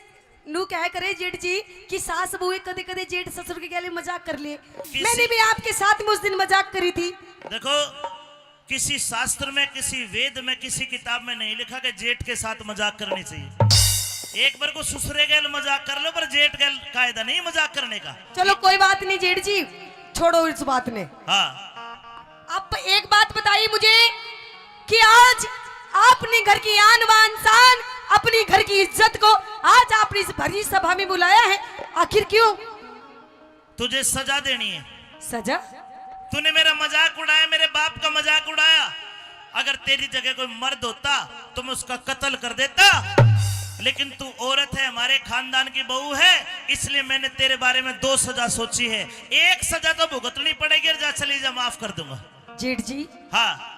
नू कह करे जेठ जी कि सास बहू कदे कदे जेठ ससुर के गले मजाक कर लिए। किसी मैंने भी आपके साथ में उस दिन मजाक करी थी। देखो, किसी शास्त्र में, किसी वेद में, किसी किताब में नहीं लिखा कि जेठ के साथ मजाक करनी चाहिए। एक बार को ससुरे गैल मजाक कर लो, पर जेठ गैल कायदा नहीं मजाक करने का। चलो कोई बात नहीं जेठ जी, छोड़ो इस बात ने। हाँ। आप एक बात बताइए मुझे कि आज आपने घर की आन बान शान, अपनी घर की इज्जत को आज आपने इस भरी सभा में बुलाया है, आखिर क्यों? तुझे सजा देनी है। सजा? तूने मेरा मजाक उड़ाया, मेरे बाप का मजाक उड़ाया। अगर तेरी जगह कोई मर्द होता तो मैं उसका कत्ल कर देता, लेकिन तू औरत है, हमारे खानदान की बहू है, इसलिए मैंने तेरे बारे में दो सजा सोची है। एक सजा तो भुगतनी पड़ेगी और जा चली जा, माफ कर दूंगा। जेठ जी। हाँ।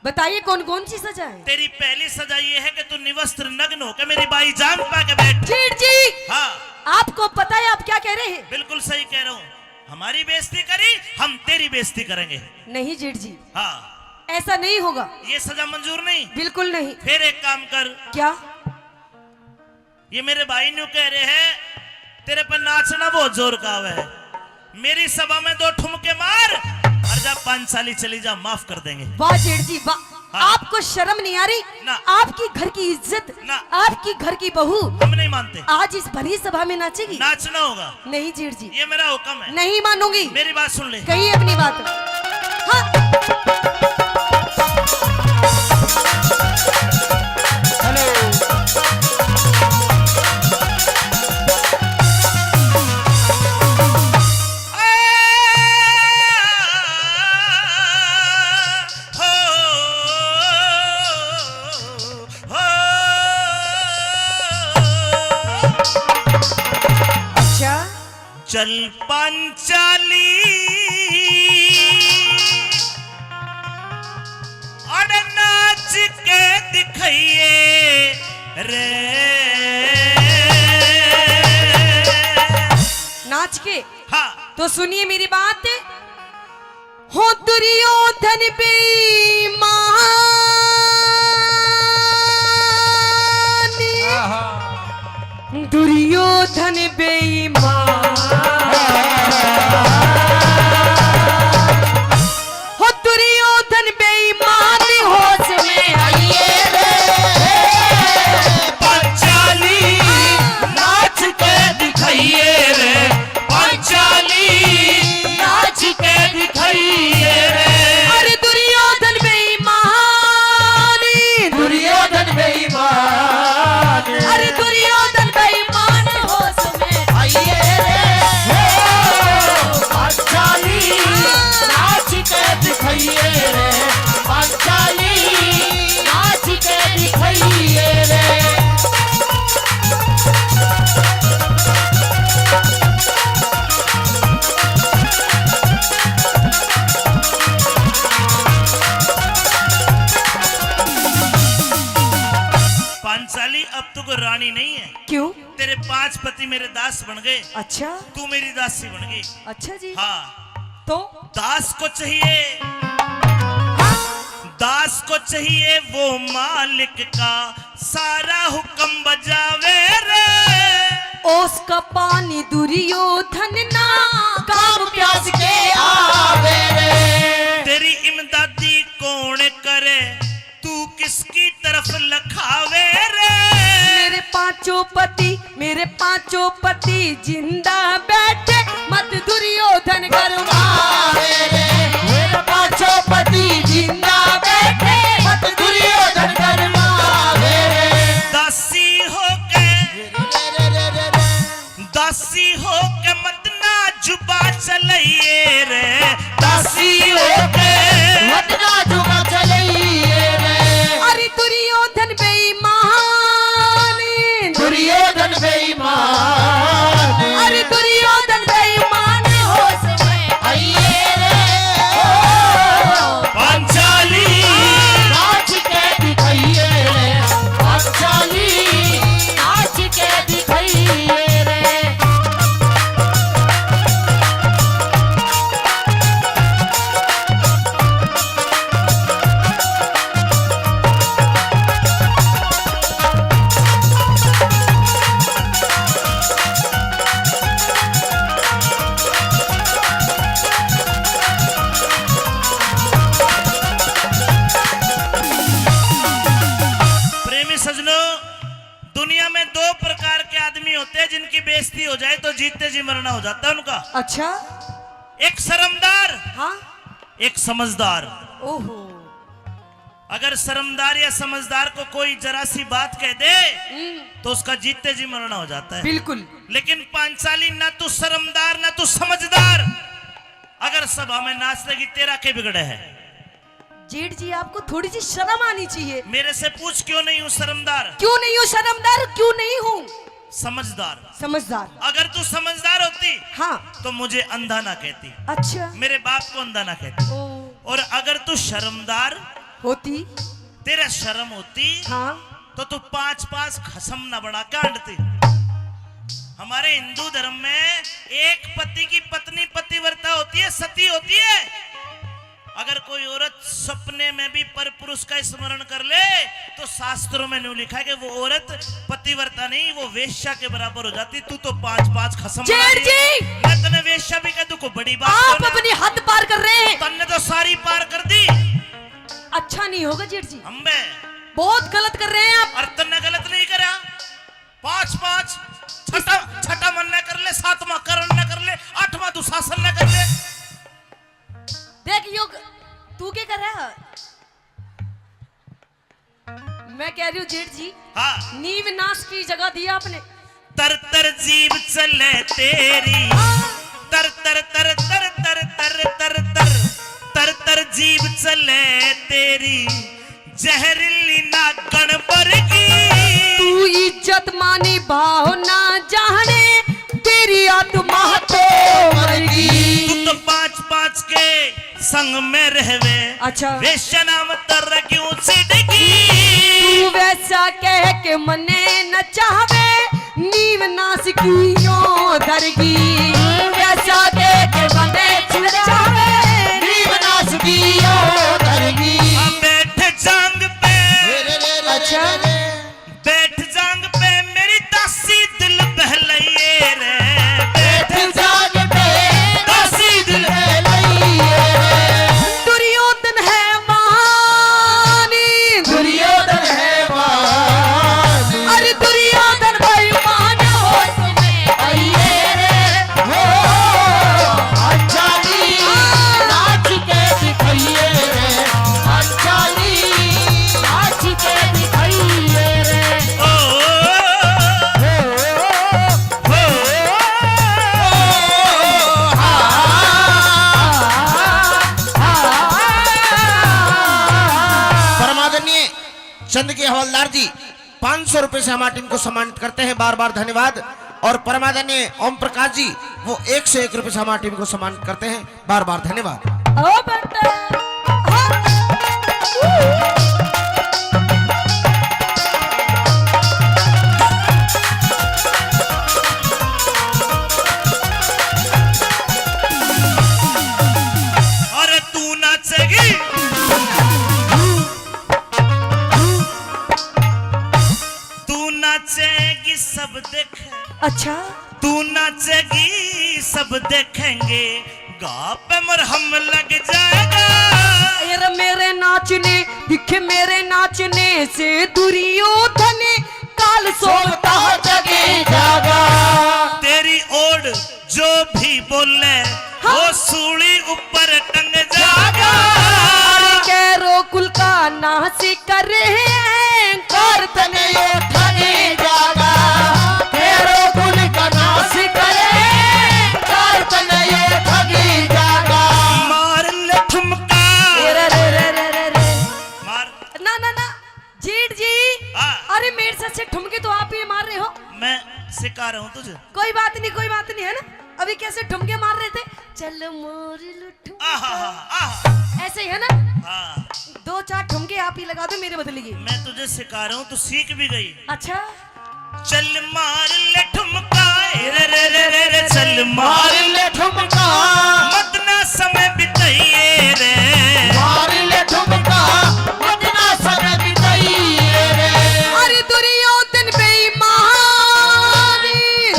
बताइए कौन कौन सी सजा है? तेरी पहली सजा ये है कि तू निवस्त्र नग्न होकर मेरी बाई जांग पा के बैठ। जेठ जी। हाँ। आपको पता है आप क्या कह रहे हैं? बिल्कुल सही कह रहा हूँ। हमारी बेइज्जती करी, हम तेरी बेइज्जती करेंगे। नहीं जेठ जी। हाँ। ऐसा नहीं होगा। ये सजा मंजूर नहीं? बिल्कुल नहीं। फिर एक काम कर। क्या? ये मेरे भाई न्यू कह रहे हैं, तेरे पे नाचना बहुत जोर का आवे है। मेरी सभा में दो ठुमके मार और जा पांचाली चली जा, माफ कर देंगे। वाह जेठ जी वाह। हाँ। आपको शर्म नहीं आ रही? ना। आपकी घर की इज्जत, ना। आपकी घर की बहू हम नहीं मानते। आज इस भरी सभा में नाचेगी? नाचना होगा। नहीं जेठ जी। ये मेरा हुक्म है। नहीं मानूंगी। मेरी बात सुन ले। कही अपनी बात। हाँ। हेलो। अच्छा। चल पांचाली, अड़ नाच के दिखाइए रे। नाच के? हाँ। तो सुनिए मेरी बात। हो दुर्योधन बेईमान, आहा। दुर्योधन बेईमान। पति मेरे दास बन गए, अच्छा। तू मेरी दासी बन गई। अच्छा जी। हाँ। तो? दास को चाहिए, दास को चाहिए वो मालिक का सारा हुक्म बजावे रे। उसका पानी दुर्योधन ना काम प्यास के आवे रे। तेरी इमदादी कौन करे, तू किसकी तरफ लखावे रे? मेरे पांचों पति, मेरे पांचों पति जिंदा बैठे, मत दुर्योधन गरमावे रे। मेरे पांचों पति जिंदा बैठे, मत दुर्योधन गरमावे रे। दासी होके, दासी होके मत ना जुबा चलाइए रे, दासी होके मत ना जुबा चलाइए रे। अरे दुर्योधन बेईमान, दुर्योधन बेईमान, अरे दुर्योधन बेईमान, होश में आइए रे। ओ पांचाली, नाच के दिखाइए रे, पांचाली, नाच के दिखाइए रे। प्रेमी सजनों, दुनिया में दो प्रकार के आदमी होते हैं जिनकी बेइज्जती हो जाए तो जीते जी मरना हो जाता है उनका। अच्छा। एक शर्मदार, हाँ। एक समझदार। ओहो। अगर शर्मदार या समझदार को कोई जरा सी बात कह दे, हम्म। तो उसका जीते जी मरना हो जाता है। बिल्कुल। लेकिन पांचाली, ना तू शर्मदार, ना तू समझदार, अगर सभा में नाच लेगी, तेरा के बिगड़े है? जेठ जी, आपको थोड़ी सी शर्म आनी चाहिए। मेरे से पूछ, क्यों नहीं हूँ शर्मदार? क्यों नहीं हो शर्मदार? क्यों नहीं हूँ समझदार? समझदार। अगर तू समझदार होती, हाँ। तो मुझे अंधा ना कहती। अच्छा। मेरे बाप को अंधा ना कहती। ओ। और अगर तू शर्मदार होती, तेरा शर्म होती, हाँ। तो तू पांच पांच खसम ना बना के हांडती। हमारे हिंदू धर्म में एक पति की पत्नी पतिव्रता होती है, सती होती है। अगर कोई औरत सपने में भी पर पुरुष का स्मरण कर ले, तो शास्त्रों में न्यू लिखा है कि वो औरत पतिव्रता नहीं, वो वेश्या के बराबर हो जाती। तू तो पांच पांच खसम बना जेठ रही है। जी! मैं तने वेश्या भी कह दूं, कोई बड़ी बात आप तो ना। अपनी हद पार कर रहे हैं। तन्ने तो सारी पार कर दी। अच्छा नहीं होगा जेठ जी। अम्बे। बहुत गलत कर रहे हैं आप। और तन्ने गलत नहीं करा। पांच पांच, छठा, छठा मन न कर ले, सातवां करण न कर ले, आठवां दुशासन न कर ले। देख यो, तू के कर रहा है? मैं कह रही हूँ जेठ जी, हाँ। नीव नाश की जगह दी आपने। तर तर जीभ चले तेरी, तर तर तर तर तर तर तर तर, तर तर जीभ चले तेरी, जहरीली नागण वर्गी। तू इज्जत मानी भाव ना जाने, तेरी आत्मा तो मरगी। तू तो पांच पांच के संग में रहवे। अच्छा। वेश्या नाम तर क्यों छिड़गी? तू वैसा कह के मने न चाहवे, नीव नाश की यो धरगी। तू वैसा कह के मने न चाहवे, नीव नाश की यो धरगी। आ बैठ जांग पे। अच्छा। बैठ जांग पे मेरी दासी दिल बहलाइए रे। बैठ जांग पे दासी दिल बहलाइए रे। दुर्योधन है मानी। दुर्योधन है मानी। अरे दुर्योधन भाई मान होश में आइए रे। हो, अच्छा जी, नाच के दिखाइए रे। अच्छा जी, नाच के दिखाइए रे। ओ, ओ, ओ, ओ, हाँ, हाँ, हाँ। परमादरणीय चंद के हवलदार जी पाँच सौ रुपए से हमारी टीम को सम्मानित करते हैं, बार बार धन्यवाद। और परमादरणीय ओम प्रकाश जी, वो एक सौ एक रुपए से हमारी टीम को सम्मानित करते हैं, बार बार धन्यवाद। ओ बेटा, हाँ। जगी सब देखेंगे, घाव पे मरहम लग जाएगा। यार मेरे नाचने, दिखे मेरे नाचने से दुर्योधन काल सोवता जगे जागा। तेरी ओर जो भी बोले, हाँ। वो सूली ऊपर टंग जागा। अरे कैरो कुल का नाश करे, कर तने यो ठगे जागा। कैरो कुल का नाश करे, कर तने यो ठगे जागा। मार ले ठुमका। रे, रे, रे, रे, रे, रे। मार। ना, ना, ना। जेठ जी, हाँ। अरे मेरे से अच्छे ठुमके तो आप ही मार रहे हो। मैं सिखा रहा हूँ तुझे। कोई बात नहीं, कोई बात नहीं, है ना? अभी कैसे ठुमके मार रहे थे, चल मार लो ठुमका। आहा, आहा। ऐसे ही है ना? हाँ। दो चार ठुमके आप ही लगा दो मेरे बदले की। मैं तुझे सिखा रहा हूँ, तू सीख भी गई। अच्छा। चल मार ले ठुमका, रे रे रे रे रे, चल मार मार ले ठुमका। मत ना समय बिताइए रे। मार ले ठुमका, मत ना समय बिताइए रे। अरे दुर्योधन बेईमान।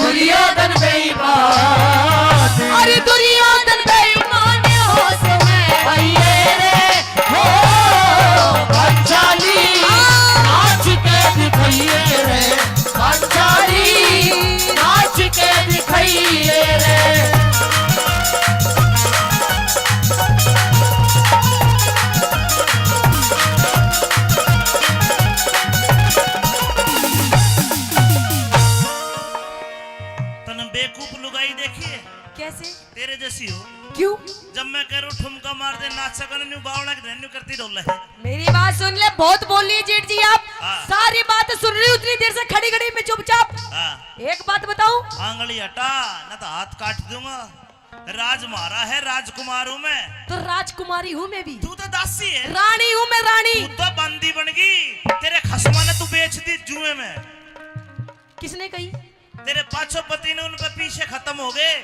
दुर्योधन बेईमान। अरे दुर्योधन बेईमान, होश में आइए रे। हो, पंचाली, नाच के दिखाइए रे, पंचाली, नाच के दिखाइए रे। तने बेवकूफ लुगाई देखी है? कैसे? तेरे जैसी हो। क्यों? जब मैं कह रहा हूँ ठुमका मार दे, नाचा कर, न्यू बावला की न्यू करती डोला है। मेरी बात सुन ले, बहुत बोल लिए जेठ जी आप। हाँ। सारी बात सुन रही, उतनी देर से खड़ी खड़ी मैं चुपचाप। हाँ। एक बात बताऊं? आंगली हटा, ना तो हाथ काट दूंगा। राज म्हारा है, राजकुमार हूँ मैं। तो राजकुमारी हूँ मैं भी। तू तो दासी है। रानी हूँ मैं, रानी। तू तो बंदी बन गई, तेरे खसमा ने तू बेच दी जुए में। किसने कही? तेरे पाछो पति ने उन पे पीछे खत्म हो गए।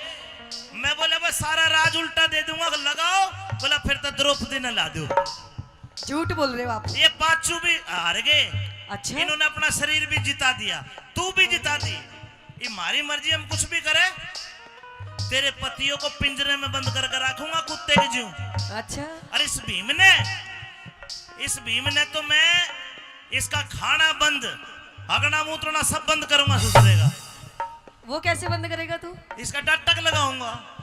मैं बोला, "बस सारा राज उल्टा दे दूंगा, लगाओ।" बोला, "फिर तो द्रौपदी ने ला दो।" झूठ बोल रहे हो आप। ये पाछू भी हार गए। अच्छा। इन्होंने अपना शरीर भी जिता दिया, तू भी जिता दी। ये हमारी मर्जी, हम कुछ भी करें। तेरे पतियों को पिंजरे में बंद करके रखूंगा कुत्ते के जूं। अच्छा। और इस भीम ने, इस भीम ने तो मैं इसका खाना बंद, हगना मूत्रना सब बंद करूंगा ससुरे का। वो कैसे बंद करेगा तू? इसका डटक लगाऊंगा।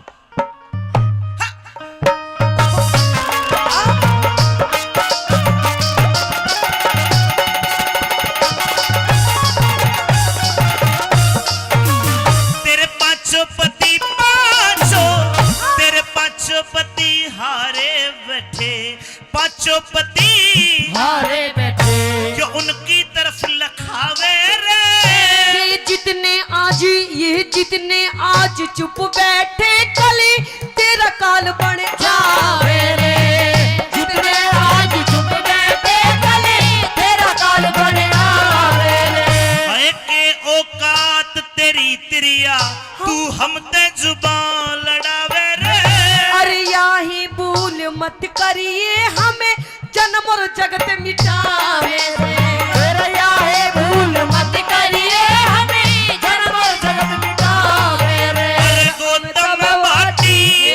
तेरे पांचों पति, पांचों, तेरे पांचों पति हारे बैठे, पांचों पति हारे बैठे। जो उनकी तरफ लखावे रे। ये जितने आज, ये जितने आज चुप बैठे, कल तेरा काल बन जावे रे। जितने आज चुप बैठे, कल तेरा काल बन जावे रे। हाय के औकात तेरी तिरिया, तू हम ते जुबान लड़ावे रे। अरे याही भूल मत करिए, हमें जन्म और जगत मिटावे रे। अरे याही भूल मत करिए, हमें जन्म और जगत मिटावे रे। अरे गौतम भाटी,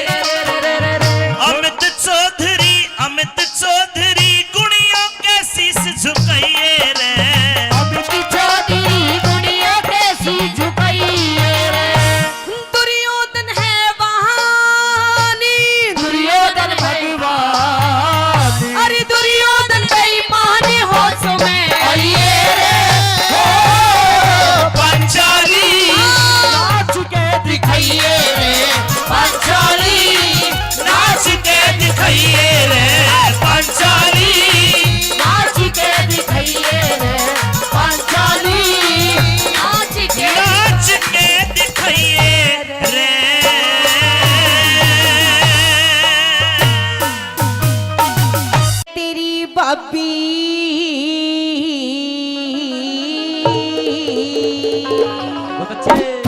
अमित चौधरी, अमित चौधरी गुणियों के शीश झुकाइए रे। अमित चौधरी गुणियों के शीश झुकाइए रे। दुर्योधन है बहानी। दुर्योधन भगवान। अरे दुर्योधन बेईमान, होश में आइए रे। हो पंचाली, नाच के दिखाइए रे। पंचाली, नाच के दिखाइए रे। पंचाली, नाच के दिखाइए रे। पंचाली, नाच के, नाच के दिखाइए रे। तेरी भाभी, बहुत अच्छे।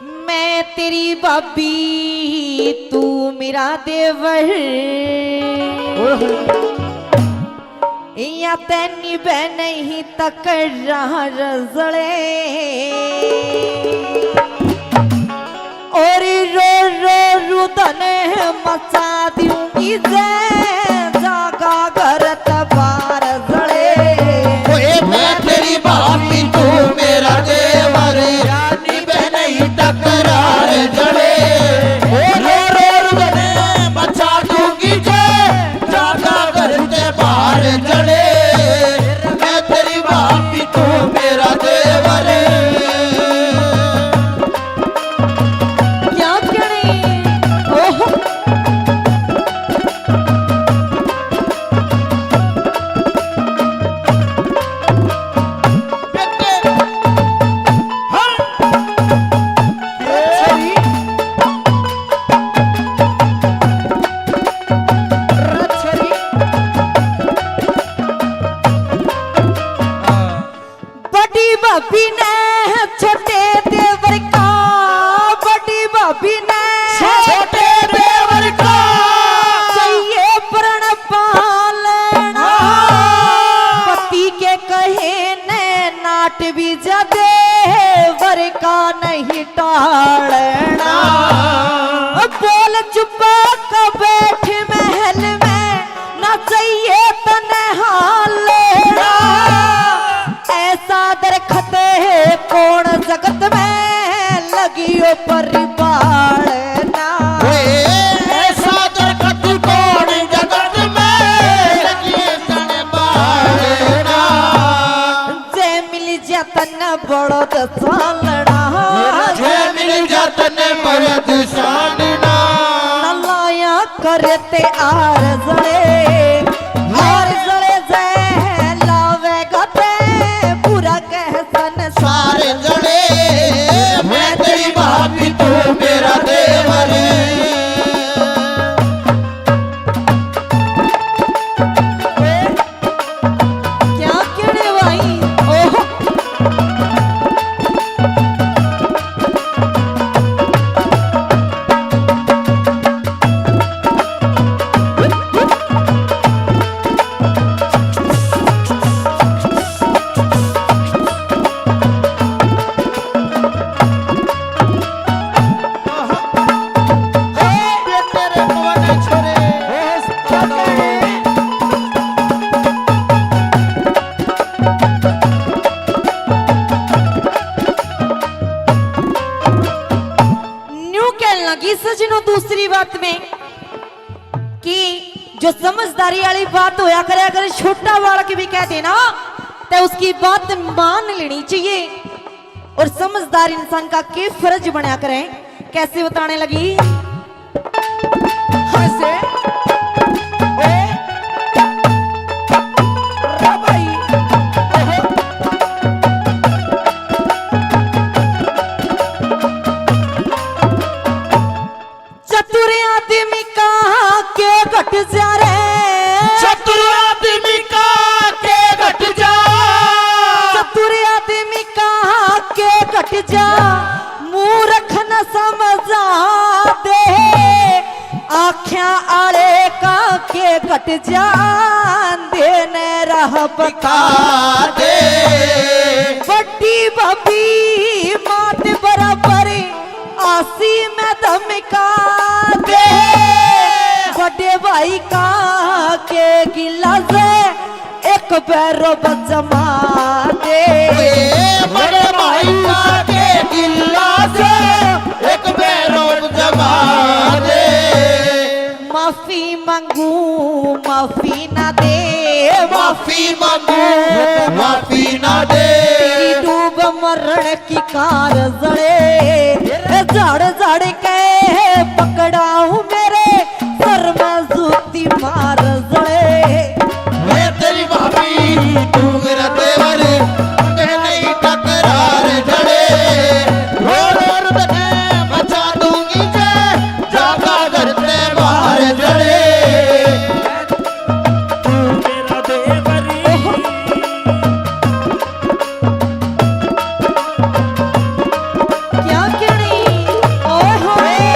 मैं तेरी भाभी, तू मेरा देवर। ओए होए। या तैनी बह नहीं तकड़ा रजड़े। मचा दूंगी जय जागा घर ते बाहर जले। ओए मैं तेरी भाभी, तू मेरा देवर, यानी बे नहीं तकरार जले। ओ रो रो रो बने मचा दूंगी जय जागा घर ते बाहर जले। मैं तेरी भाभी, तू मेरा देवर। क्या कहने? ओहो। बड़ी भाभी ने छोटे देवर का, बड़ी भाभी ने छोटे देवर का चाहिए प्रण पालना। हाँ। पति के कहे ने नाट भी जा देवर का नहीं टालना। बोल चुपा का बैठ महल में, ना चाहिए तने हालना। ऐसा दरखत है कौन जगत में लगियो परिपालना। ओए, ऐसा दरखत कौन जगत में लगियो तने पालना। जय मिल जा तन्ने बड़द सालना। जय मिल जा तन्ने बड़द सालना। न लाया करते आर जले, आर जले जय लावेगा ते बुरा कह संसार जले। मैं तेरी भाभी, तू मेरा देवर। क्या कहने भाई? ओहो। न्यू कहने लगी सजनों दूसरी बात में कि जो समझदारी वाली बात होया करे, अगर छोटा बालक भी कह देना तो उसकी बात मान लेनी चाहिए। और समझदार इंसान का के फर्ज बनया करे, कैसे बताने लगी? कैसे? ओए, रे भाई, ओहो। चतुर आदमी का के घट जा रे। चतुर आदमी का के घट जा। चतुर आदमी का के घट जा। मूर्ख न समझा दे। आख्या आले का के घट जा। दे ने राह बता दे। बड़ी भाभी मात बराबर आसी में धमका दे। बड़े भाई का के गिला से एक बैरो जमा दे। ए, बड़े भाई का के गिला से एक बैरो जमा दे। माफी मांगू, माफी ना दे, माफी मांगू, माफी ना दे। तेरी डूब मरण की कार जले, ए झाड़ झाड़ के पकड़ाऊं मेरे सर में जूती मार जले। ए तेरी भाभी, तू मेरा देवर, मैं नहीं टकरार जले। रो रो रो बने मचा दूंगी जय, जागा घर ते बाहर जले। तू मेरा देवर। क्या कहनी? ओए होए।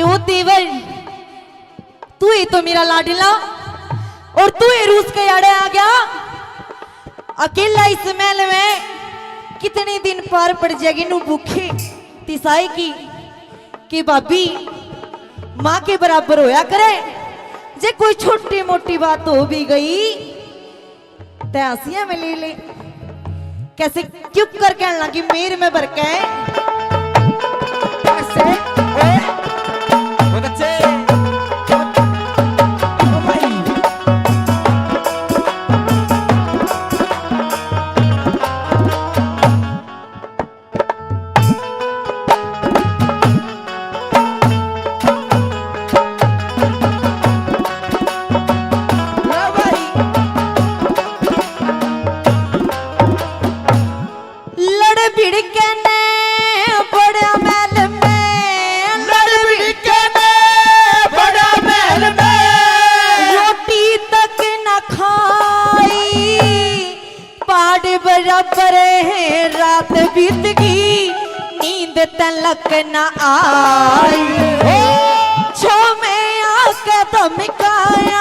ओ देवर, तू ही तो मेरा लाडला, और तू ही रूस के आड़े आ गया। अकेला इस महल में कितने दिन पार पड़ जाएगी नू भूखे तिसाई की, कि भाभी, माँ के बराबर होया करे। जे कोई छोटी मोटी बात हो भी गई, तै हंसिया में ले ले। कैसे क्यों कर कहने लगी, मेर में भर के। कैसे? ओए, बहुत अच्छे। ओ भाई। लड़ भिड़ के ने बड़ा महल में, लड़ भिड़ के ने बड़ा महल में, रोटी तक न खाई। पहाड़ बराबर है, रात बीत गई, नींद तलक न आई। ओ, छो में आके धमकाया,